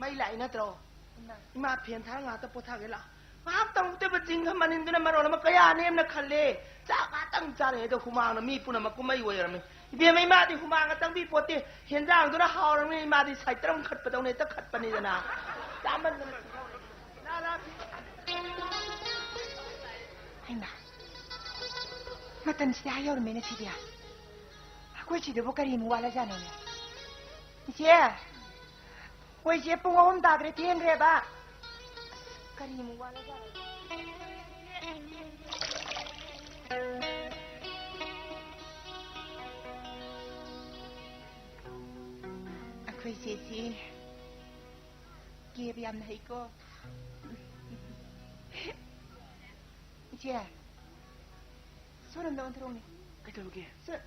ꯃꯩ ꯂꯥꯛꯏ ꯅꯠꯇ꯭ꯔꯣ? ꯏꯃꯥ꯫ ꯏꯃꯥ, ꯐꯦꯟ ꯊꯥꯔ ꯉꯥꯛꯇ ꯄꯣꯊꯥꯒꯦ ꯂꯥꯛꯑꯣ꯫ ꯉꯥꯏꯍꯥꯛꯇꯪ ꯎꯞꯇꯕ ꯆꯤꯡꯒ ꯃꯅꯤꯟꯗꯨꯅ ꯃꯔꯣꯜ ꯑꯃ ꯀꯌꯥ ꯅꯦꯝꯅ ꯈꯜꯂꯦ꯫ ꯆꯥꯛ ꯉꯥꯛꯇꯪ ꯆꯥꯔꯤꯉꯩꯗ ꯍꯨꯃꯥꯡꯅ ꯃꯤ ꯄꯨꯝꯅꯃꯛ ꯀꯨꯝꯍꯩ ꯑꯣꯏꯔꯝꯃꯤ꯫ ꯏꯕꯦꯝꯃ, ꯏꯃꯥꯗꯤ ꯍꯨꯃꯥꯡꯒ ꯆꯪꯕꯤ ꯄꯣꯠꯇꯦ꯫ ꯍꯦꯟꯖꯥꯡꯗꯨꯅ ꯍꯥꯎꯔꯕꯅꯤꯅ ꯏꯃꯥꯗꯤ ꯁꯥꯏꯇ꯭ꯔꯝ ꯈꯠꯄꯗꯧꯅ ꯍꯦꯛꯇ ꯈꯠꯄꯅꯤꯗꯅ꯫ ꯆꯥꯃꯟꯗꯅ ꯁꯤꯗꯧꯔꯦ꯫ ꯂꯥ, ꯂꯥ, ꯐꯤ-, ꯍꯩꯃꯥ, ꯃꯇꯝꯁꯤꯗꯤ ꯑꯥ ꯌꯧꯔꯝꯃꯦꯅꯦ ꯁꯤꯗꯤ꯫ ꯑꯩꯈꯣꯏ ꯁꯤꯗꯕꯨ ꯀꯔꯤꯃꯨꯛ ꯋꯥꯠꯂꯖꯥꯠꯅꯣꯅꯦ? ꯏꯆꯦ! ꯍꯣꯏ, ꯏꯆꯦ, ꯄꯨꯡ ꯑꯍꯨꯝ ꯇꯥꯈ꯭ꯔꯦ, ꯊꯦꯡꯈ꯭ꯔꯦꯕ꯫ ꯑꯁ, ꯀꯔꯤꯃꯨꯛ ꯋꯥꯠꯂꯖꯥꯠꯅꯣ? ꯑꯩꯈꯣꯏ ꯏꯆꯦꯁꯤ ꯀꯦꯕ ꯌꯥꯝꯅ ꯍꯩꯀꯣ꯫ ꯏꯆꯦ, ꯁꯣꯝꯗ ꯑꯣꯟꯊꯣꯔꯛꯎꯅꯦ꯫ ꯀꯩꯗꯧꯔꯒꯦ? ꯁꯣ-,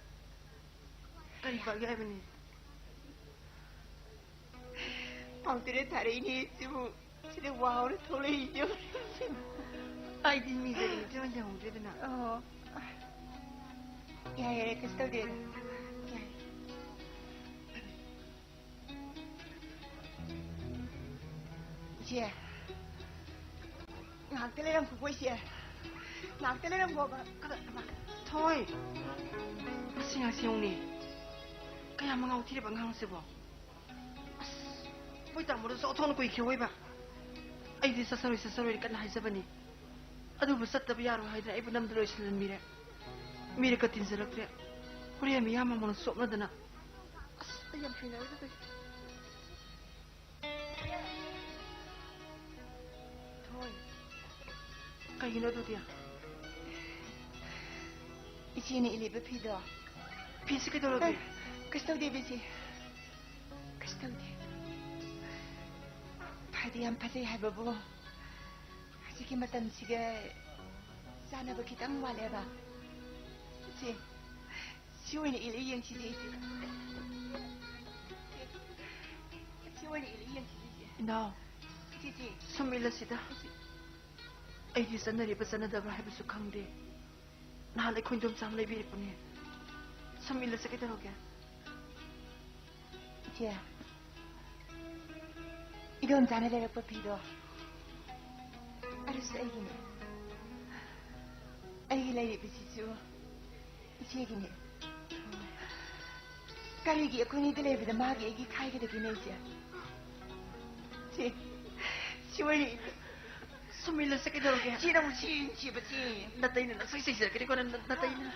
ꯀꯔꯤ ꯄꯥꯛꯒꯦ ꯍꯥꯏꯕꯅꯤ? ꯄꯥꯎꯇꯔꯦ ꯊꯥꯔꯛꯏꯅꯦ ꯁꯤꯕꯨ꯫ ꯁꯤꯗ ꯋꯥ ꯍꯧꯔ ꯊꯣꯛꯂꯛꯏꯁꯦ꯫ ꯑꯩꯗꯤ ꯃꯤꯗ ꯏꯆꯦ ꯑꯣꯏꯅ ꯇꯧꯍꯧꯗ꯭ꯔꯦꯗꯅ꯫ ꯑꯣ꯫ ꯌꯥꯔꯦ, ꯌꯥꯔꯦ, ꯀꯩꯁꯨ ꯇꯧꯗꯦ꯫ ꯌꯥꯔꯦ꯫ ꯏꯆꯦ, ꯉꯥꯏꯍꯥꯛꯇ ꯂꯩꯔꯝꯈꯣꯀꯣ, ꯏꯆꯦ꯫ ꯉꯥꯛꯇ ꯂꯩꯔꯝꯈꯣꯕ꯫ ꯀꯗꯥ-, ꯀꯗꯥ-, ꯊꯣꯏ! ꯃꯁꯤ ꯉꯥꯏꯁꯤ ꯌꯦꯡꯉꯨꯅꯦ꯫ ꯀꯌꯥꯝ ꯉꯥꯎꯊꯤꯔꯕ ꯑꯉꯥꯡꯁꯤꯕꯣ꯫ ꯑꯁ, ꯃꯣꯏ ꯇꯥꯃꯣꯗꯁꯨ ꯑꯣꯟꯊꯣꯛꯅ ꯀꯨꯏꯈ꯭ꯔꯦ ꯑꯣꯏꯕ꯫ ꯑꯩꯗꯤ ꯆꯠꯆꯔꯣꯏ, ꯆꯠꯆꯔꯣꯏ ꯀꯟꯅ ꯍꯥꯏꯖꯕꯅꯤ꯫ ꯑꯗꯨꯕꯨ ꯆꯠꯇꯕ ꯌꯥꯔꯣꯏ ꯍꯥꯏꯗꯅ ꯑꯩꯕꯨ ꯅꯝꯗ ꯂꯣꯏꯁꯤꯜꯍꯟꯕꯤꯔꯦ꯫ ꯃꯤꯔꯛꯀ ꯇꯤꯟꯖꯔꯛꯇ꯭ꯔꯦ꯫ ꯍꯣꯔꯦꯟ ꯃꯤꯌꯥꯝ ꯃꯃꯥꯡꯗ ꯆꯣꯞꯅꯗꯅ꯫ ꯑꯁ, ꯑꯩ ꯌꯥꯝ ꯍꯩꯅꯔꯣꯏꯗ ꯇꯧꯏ꯫ ꯊꯣꯏ꯫ ꯀꯩꯒꯤꯅꯣ ꯑꯗꯨꯗꯤ? ꯏꯆꯦꯅ ꯏꯜꯂꯤꯕ ꯐꯤꯗꯣ꯫ ꯐꯤꯁꯤ ꯀꯩꯗꯧꯔꯒꯦ? ꯑ, ꯀꯩꯁꯨ ꯇꯧꯗꯦ, ꯏꯆꯦ꯫ ꯀꯩꯁꯨ ꯇꯧꯗꯦ꯫ ꯐꯗꯤ ꯌꯥꯝ ꯐꯖꯩ ꯍꯥꯏꯕꯕꯨ, ꯍꯧꯖꯤꯛꯀꯤ ꯃꯇꯝꯁꯤꯒ ꯆꯥꯟꯅꯕ ꯈꯤꯇꯪ ꯋꯥꯠꯂꯦꯕ꯫ ꯏꯆꯦ, ꯁꯤ ꯑꯣꯏꯅ ꯏꯜꯂ ꯌꯦꯡꯁꯤꯁꯦ, ꯏꯆꯦ꯫ ꯁꯤ ꯑꯣꯏꯅ ꯏꯜꯂ ꯌꯦꯡꯁꯤꯁꯦ, ꯏꯆꯦ꯫ ꯏꯅꯥꯎ, ꯏꯆꯦ, ꯏꯆꯦ꯫ ꯁꯨꯝ ꯏꯜꯂꯁꯤꯗ꯫ ꯏꯆꯦ꯫ ꯑꯩꯗꯤ ꯆꯠꯅꯔꯤꯕ ꯆꯠꯅꯗꯕ꯭ꯔꯥ ꯍꯥꯏꯕꯁꯨ ꯈꯪꯗꯦ꯫ ꯅꯍꯥꯟ ꯑꯩꯈꯣꯏ ꯏꯟꯗꯣꯝꯆꯥ ꯑꯃ ꯂꯩꯕꯤꯔꯛꯄꯅꯦ꯫ ꯁꯨꯝ ꯏꯜꯂꯁꯤ ꯀꯩꯗꯧꯔꯒꯦ? ꯏꯆꯦ, ꯏꯗꯣꯝꯆꯥꯅ ꯂꯩꯔꯛꯄ ꯐꯤꯗꯣ, ꯑꯗꯨꯁꯨ ꯑꯩꯒꯤꯅꯦ꯫ ꯑꯩꯒꯤ ꯂꯩꯔꯤꯕꯁꯤꯁꯨ ꯏꯆꯦꯒꯤꯅꯦ꯫ ꯀꯔꯤꯒꯤ ꯑꯩꯈꯣꯏꯅꯤꯗ ꯂꯩꯕꯗ ꯃꯥꯒꯤ ꯑꯩꯒꯤ ꯈꯥꯏꯒꯗꯒꯦꯅꯦ, ꯏꯆꯦ? ꯆꯦ, ꯁꯤ ꯋꯥꯔꯤ ꯁꯨꯝ ꯏꯜꯂꯁꯦ ꯀꯩꯗꯧꯔꯒꯦ? ꯆꯦ, ꯅꯪ ꯁꯤ ꯏꯟꯁꯤꯕ, ꯆꯦ꯫ ꯅꯇꯩꯅ ꯅꯁꯛ ꯆꯩꯖꯔꯛꯀꯅꯤꯀꯣ, ꯅꯪ ꯅꯇꯩꯅ꯫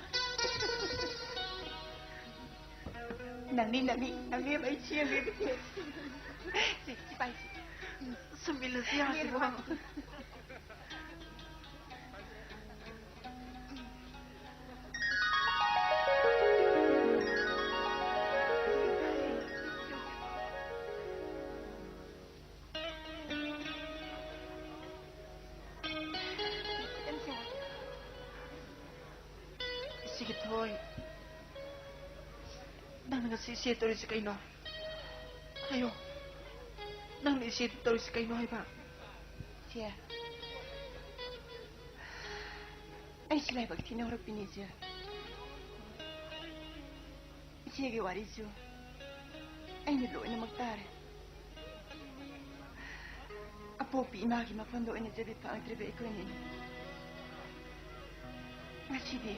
ꯅꯪꯅꯤ, ꯅꯪꯅꯤ, ꯅꯪꯅꯦꯕ ꯑꯩ ꯆꯦꯟꯒ꯭ꯔꯤꯕꯁꯦ꯫ ꯁꯤ, ꯁꯤ ꯄꯥꯏ, ꯁꯤ꯫ ꯁꯨꯝ ꯏꯜꯂꯁꯤ ꯌꯥꯁꯤꯕꯣ? ꯏꯆꯦꯒꯤ ꯊꯣꯏ, ꯅꯪꯅ ꯉꯁꯤ ꯏꯆꯦ ꯇꯧꯔꯤꯁꯦ ꯀꯩꯅꯣ? ꯍꯥꯏꯌꯣ꯫ ꯅꯪꯅ ꯏꯆꯦ ꯇꯧꯔꯤꯁꯦ ꯀꯩꯅꯣ ꯍꯥꯏꯕ? ꯏꯆꯦ, ꯑꯩꯁꯨ ꯂꯥꯏꯕꯛ ꯊꯤꯅ ꯍꯧꯔꯛꯄꯤꯅꯤ, ꯏꯆꯦ꯫ ꯏꯆꯦꯒꯤ ꯋꯥꯔꯤꯁꯨ ꯑꯩꯅ ꯂꯣꯏꯅꯃꯛ ꯇꯥꯔꯦ꯫ ꯑꯄꯣꯛꯄꯤ ꯏꯃꯥꯒꯤ ꯃꯐꯝꯗ ꯑꯣꯏꯅ ꯆꯦꯕꯤ ꯐꯪꯉꯛꯇ꯭ꯔꯤꯕ ꯑꯩꯈꯣꯏꯅꯤ꯫ ꯉꯁꯤꯗꯤ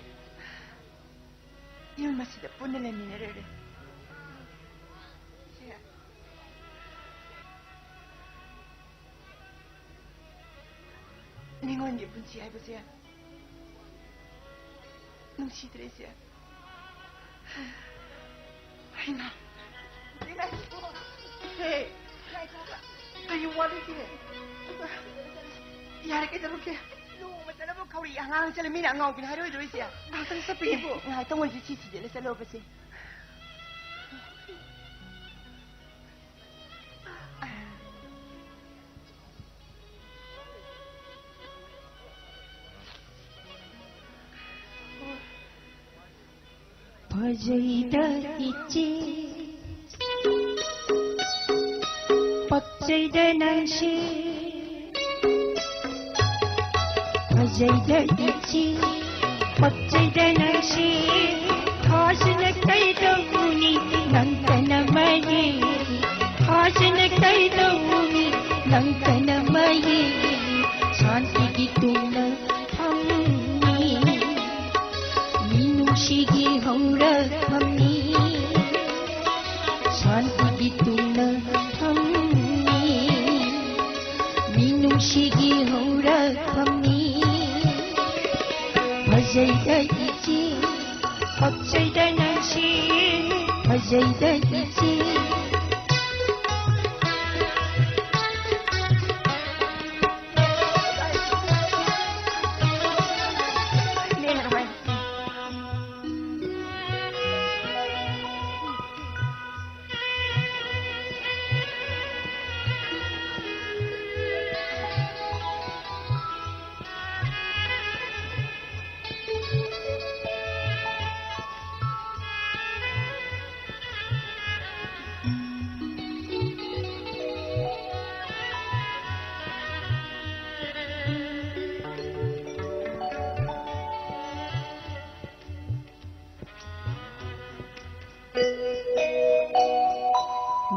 ꯌꯨꯝ ꯑꯁꯤꯗ ꯄꯨꯟꯅ ꯂꯩꯃꯤꯟꯅꯔꯔꯦ꯫ ꯁꯦ, ꯅꯤꯉꯣꯜꯒꯤ ꯄꯨꯟꯁꯤ ꯍꯥꯏꯕꯁꯦ ꯅꯨꯡꯁꯤꯗ꯭ꯔꯦ, ꯏꯆꯦ꯫ ꯍꯩꯃꯥ꯫ ꯍꯦ, ꯀꯔꯤ ꯋꯥꯔꯤꯒꯦ? ꯌꯥꯔꯦ, ꯀꯩꯗꯧꯔꯒꯦ? ꯂꯨꯍꯣꯡꯕ ꯆꯠꯂꯕ ꯈꯧꯔꯤ ꯑꯉꯥꯡ ꯆꯠꯂ ꯃꯤꯅ ꯑꯉꯥꯎꯕꯤꯅ ꯍꯥꯏꯔꯣꯏꯗ꯭ꯔꯣ, ꯏꯆꯦ? ꯉꯥꯏꯍꯥꯛꯇꯪ ꯆꯠꯄꯤꯌꯨ꯫ ꯉꯥꯏꯍꯥꯛꯇꯪ ꯑꯣꯏꯔꯁꯨ ꯁꯤ ꯊꯤꯖꯤꯜꯂ ꯆꯠꯂꯣꯕꯁꯦ꯫ ꯐꯖꯩꯗ ꯏꯆꯦ, ꯄꯛꯆꯩꯗ ꯅꯪꯁꯦ꯫ ꯐꯖꯩꯗ ꯏꯆꯦ, ꯄꯛꯆꯩꯗ ꯅꯪꯁꯦ꯫ ꯊꯥꯖꯅ ꯀꯩꯗꯧꯅꯤ ꯅꯪꯇꯅ ꯃꯌꯦꯛ, ꯊꯥꯖꯅ ꯀꯩꯗꯧꯅꯤ ꯅꯪꯇꯅ ꯃꯌꯦꯛ꯫ ꯁꯥꯟꯇꯤꯒꯤ ꯇꯨꯡꯅ ꯐꯝꯃꯤ, ꯃꯤꯅꯨꯡꯁꯤꯒꯤ ꯍꯧꯔꯛꯐꯝꯅꯤ꯫ ꯁꯥꯟꯇꯤꯒꯤ ꯇꯨꯡꯅ ꯐꯝꯃꯤ, ꯃꯤꯅꯨꯡꯁꯤꯒꯤ ꯍꯧꯔꯛꯐꯝꯅꯤ꯫ ꯐꯖꯩꯗ ꯏꯆꯦ, ꯄꯛꯆꯩꯗ ꯅꯪꯁꯦ꯫ ꯐꯖꯩꯗ ꯏꯆꯦ꯫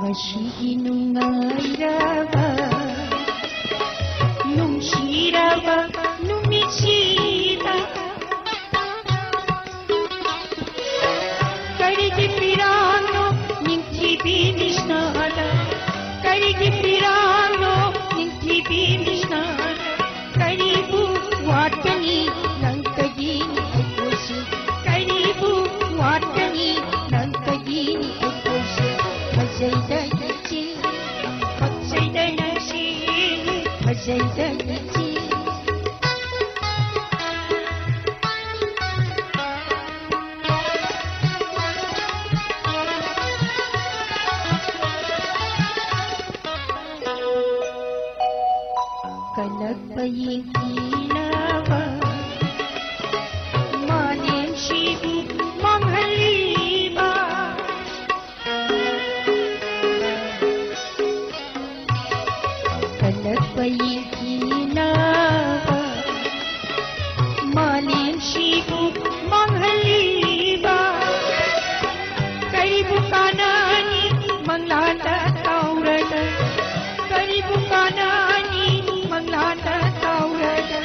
ꯉꯁꯤꯒꯤ ꯅꯨꯡꯉꯥꯏꯔꯕ, ꯅꯨꯡꯁꯤꯔꯕ ꯅꯨꯃꯤꯠꯁꯤꯗ ꯌꯦꯡꯊꯤꯅꯕ ꯃꯥꯂꯦꯝꯁꯤꯕꯨ ꯃꯥꯡꯍꯜꯂꯤꯕ꯫ ꯀꯜꯂꯛꯄ ꯌꯦꯡꯊꯤꯅꯕ ꯃꯥꯂꯦꯝꯁꯤꯕꯨ ꯃꯥꯡꯍꯜꯂꯤꯕ꯫ ꯀꯔꯤꯕꯨ ꯀꯥꯟꯅꯅꯤ ꯃꯪꯂꯥꯟꯗ ꯇꯧꯔꯒ? ꯀꯔꯤꯕꯨ ꯀꯥꯟꯅꯅꯤ ꯃꯪꯂꯥꯟꯗ ꯇꯧꯔꯒ?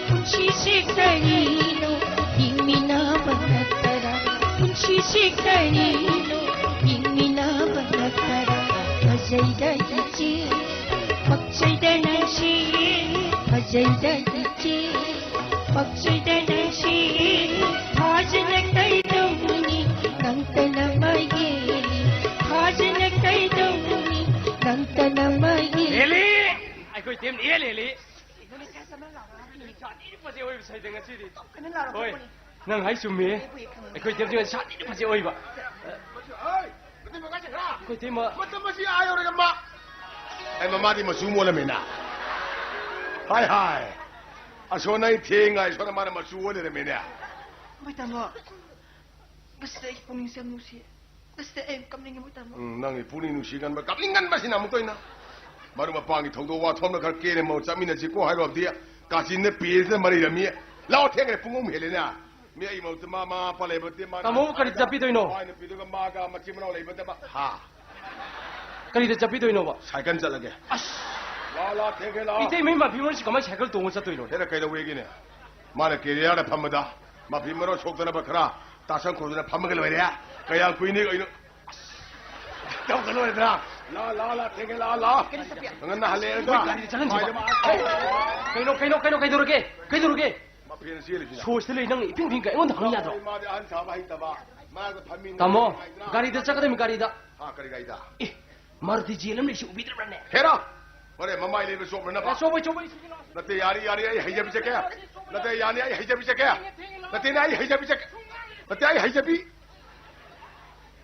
ꯄꯨꯟꯁꯤꯁꯦ ꯀꯔꯤꯅꯣ ꯍꯤꯡꯃꯤꯟꯅꯕ ꯅꯠꯇꯔꯥ? ꯄꯨꯟꯁꯤꯁꯦ ꯀꯔꯤꯅꯣ ꯍꯤꯡꯃꯤꯟꯅꯕ ꯅꯠꯇꯔꯥ? ꯐꯖꯩꯗ ꯏꯆꯦ, ꯄꯛꯆꯩꯗ ꯅꯪꯁꯤ, ꯐꯖꯩꯗ ꯏꯆꯦ, ꯄꯛꯆꯩꯗ ꯅꯪꯁꯤ꯫ ꯐꯥꯖꯅ ꯀꯩꯗꯧꯅꯤ ꯅꯪꯇꯅ ꯃꯥꯒꯤ? ꯐꯥꯖꯅ ꯀꯩꯗꯧꯅꯤ ꯅꯪꯇꯅ ꯃꯥꯒꯤ? ꯍꯦꯂꯤ! ꯑꯩꯈꯣꯏ ꯇꯤꯝ ꯑꯦ ꯍꯦꯂꯤ! ꯁꯥꯊꯤꯅ ꯐꯖꯩ ꯑꯣꯏꯕ ꯁꯩꯗ ꯉꯁꯤꯗꯤ꯫ ꯍꯣꯏ, ꯅꯪ ꯍꯥꯏ ꯆꯨꯝꯃꯤ꯫ ꯑꯩꯈꯣꯏ ꯇꯤꯝꯁꯤ ꯉꯁꯤ ꯁꯥꯊꯤꯅ ꯐꯖꯩ ꯑꯣꯏꯕ꯫ ꯑꯩꯈꯣꯏ ꯇꯤꯝ ꯑꯃ ꯃꯇꯝ ꯑꯁꯤ ꯑꯥ ꯌꯧꯔꯒ ꯃꯥ ꯑꯩ ꯃꯃꯥꯗꯤ ꯃꯆꯨ ꯃꯣꯜꯂꯝꯃꯤꯅ꯫ ꯍꯥꯏ ꯍꯥꯏ꯫ ꯑꯁꯣꯟ ꯑꯩ ꯊꯦꯡꯉꯥꯏ ꯁꯣꯟꯅ ꯃꯥꯅ ꯃꯆꯨ ꯑꯣꯏ ꯂꯩꯔꯝꯃꯤꯅꯦ꯫ ꯃꯣꯏ ꯇꯥꯃꯣ, ꯉꯁꯤꯗꯤ ꯑꯩ ꯄꯨꯛꯅꯤꯡꯁꯦ ꯌꯥꯝ ꯅꯨꯡꯁꯤꯌꯦ꯫ ꯉꯁꯤꯗꯤ ꯑꯩ ꯌꯥꯝ ꯀꯞꯅꯤꯡꯉꯦ, ꯃꯣꯏ ꯇꯥꯃꯣ꯫ ꯎꯝ, ꯅꯪꯒꯤ ꯄꯨꯛꯅꯤꯡ ꯅꯨꯡꯁꯤꯒꯟꯕ, ꯀꯞꯅꯤꯡꯒꯟꯕꯁꯤꯅ ꯑꯃꯨꯛꯇ ꯑꯣꯏꯅ ꯃꯔꯨꯞ ꯃꯄꯥꯡꯒꯤ ꯊꯧꯗꯣꯛ ꯋꯥꯊꯣꯛꯅ ꯈꯔ ꯀꯦꯔꯦ ꯃꯧ ꯆꯠꯃꯤꯟꯅꯁꯤꯀꯣ ꯍꯥꯏꯔꯨꯕꯗꯤ ꯀꯥꯆꯤꯟꯅ ꯄꯦꯁꯤꯅ ꯃꯔꯩꯔꯝꯃꯤ꯫ ꯂꯥꯛꯑꯣ, ꯊꯦꯡꯈ꯭ꯔꯦ, ꯄꯨꯡ ꯑꯍꯨꯝ ꯍꯦꯜꯂꯦꯅꯦ꯫ ꯃꯤ ꯑꯩ ꯃꯧꯇ ꯃꯥ, ꯃꯃꯥ ꯃꯄꯥ ꯂꯩꯕ ꯅꯠꯇꯦ, ꯃꯥ ꯇꯥꯃꯣꯕꯨ ꯀꯔꯤ ꯆꯠꯄꯤꯗꯣꯏꯅꯣ? ꯃꯥꯏ ꯅꯨꯄꯤꯗꯨꯒ ꯃꯥꯒ ꯃꯆꯤꯟ ꯃꯅꯥꯎ ꯂꯩꯕ ꯅꯠꯇꯕ꯫ ꯍꯥ? ꯀꯔꯤꯗ ꯆꯠꯄꯤꯗꯣꯏꯅꯣꯕ? ꯁꯥꯏꯀꯜ ꯆꯠꯂꯒꯦ꯫ ꯑꯁ! ꯂꯥ, ꯂꯥ, ꯊꯦꯡꯈ꯭ꯔꯦ, ꯂꯥ꯫ ꯏꯇꯩ ꯃꯩ ꯃꯥꯐꯤ ꯃꯔꯣꯟꯁꯤ ꯀꯃꯥꯏꯅ ꯁꯥꯏꯀꯜ ꯇꯣꯡꯉ ꯆꯠꯇꯣꯏꯅꯣ? ꯍꯦꯔꯥ, ꯀꯩꯗꯧꯋꯦꯒꯦꯅꯦ? ꯃꯥꯅ ꯀꯦꯔꯤꯌꯔꯗ ꯐꯝꯕꯗ ꯃꯥꯐꯤ ꯃꯔꯣꯟ ꯁꯣꯛꯇꯅꯕ ꯈꯔ ꯇꯥꯁꯟ ꯈꯣꯠꯇꯅ ꯐꯝꯃꯒ ꯂꯣꯏꯔꯦ꯫ ꯀꯌꯥꯝ ꯀꯨꯏꯅꯤ ꯀꯩꯅꯣ? ꯑꯁ! ꯇꯧꯒ ꯂꯣꯏꯔꯦꯗ꯭ꯔꯥ? ꯂꯥ, ꯂꯥ, ꯂꯥ, ꯊꯦꯡꯉꯦ, ꯂꯥ, ꯂꯥ꯫ ꯀꯩꯅꯣ ꯆꯠꯄꯤ? ꯉꯟꯅ ꯍꯜꯂꯛꯑꯦꯗ꯫ ꯃꯣꯏ ꯒꯥꯔꯤꯗ ꯆꯪꯍꯟꯁꯤꯕ? ꯃꯥꯏꯗ ꯃꯥ-, ꯀꯩꯅꯣ, ꯀꯩꯅꯣ, ꯀꯩꯅꯣ, ꯀꯩꯗꯧꯔꯒꯦ? ꯀꯩꯗꯧꯔꯒꯦ? ꯃꯐꯦꯟ ꯆꯦꯜꯂꯤꯁꯤꯅ꯫ ꯁꯣꯏꯁꯤꯗ ꯂꯩ, ꯅꯪ ꯏꯐꯤꯡ ꯐꯤꯡ ꯀꯩ ꯑꯩꯉꯣꯟꯗ ꯍꯪ ꯌꯥꯗ꯭ꯔꯣ? ꯃꯥꯗꯤ ꯑꯍꯟ ꯁꯥꯕ ꯍꯩꯇꯕ꯫ ꯃꯥꯒ ꯐꯝꯃꯤꯟꯅ ꯇꯥꯃꯣ, ꯅꯨꯡꯉꯥꯏꯗ꯭ꯔꯥ? ꯒꯥꯔꯤꯗ ꯆꯠꯀꯗꯕꯅꯤ, ꯒꯥꯔꯤꯗ꯫ ꯍꯥ, ꯀꯔꯤ ꯒꯥꯔꯤꯗ? ꯑꯦ, ꯃꯥꯔꯨꯇꯤ ꯖꯦꯜ ꯑꯃ ꯂꯩꯁꯤ ꯎꯕꯤꯗ꯭ꯔꯕꯅꯦ? ꯍꯦꯔꯥ! ꯍꯣꯔꯦꯟ ꯃꯃꯥꯏ ꯂꯩꯕ ꯆꯣꯞꯅꯅꯕ꯫ ꯑꯦ, ꯆꯣꯞꯄꯣꯏ, ꯆꯣꯞꯄꯣꯏ, ꯆꯣꯞꯄꯣꯏ꯫ ꯅꯠꯇꯦ, ꯌꯥꯅꯤ, ꯌꯥꯅꯤ, ꯑꯩ ꯍꯩꯖꯕꯤ ꯆꯠꯀꯦ꯫ ꯅꯠꯇꯦ, ꯌꯥꯅꯤ, ꯑꯩ ꯍꯩꯖꯕꯤ ꯆꯠꯀꯦ꯫ ꯅꯠꯇꯦꯅꯦ, ꯑꯩ ꯍꯩꯖꯕꯤ ꯆꯠꯀꯦ꯫ ꯅꯠꯇꯦ, ꯑꯩ ꯍꯩꯖꯕꯤ꯫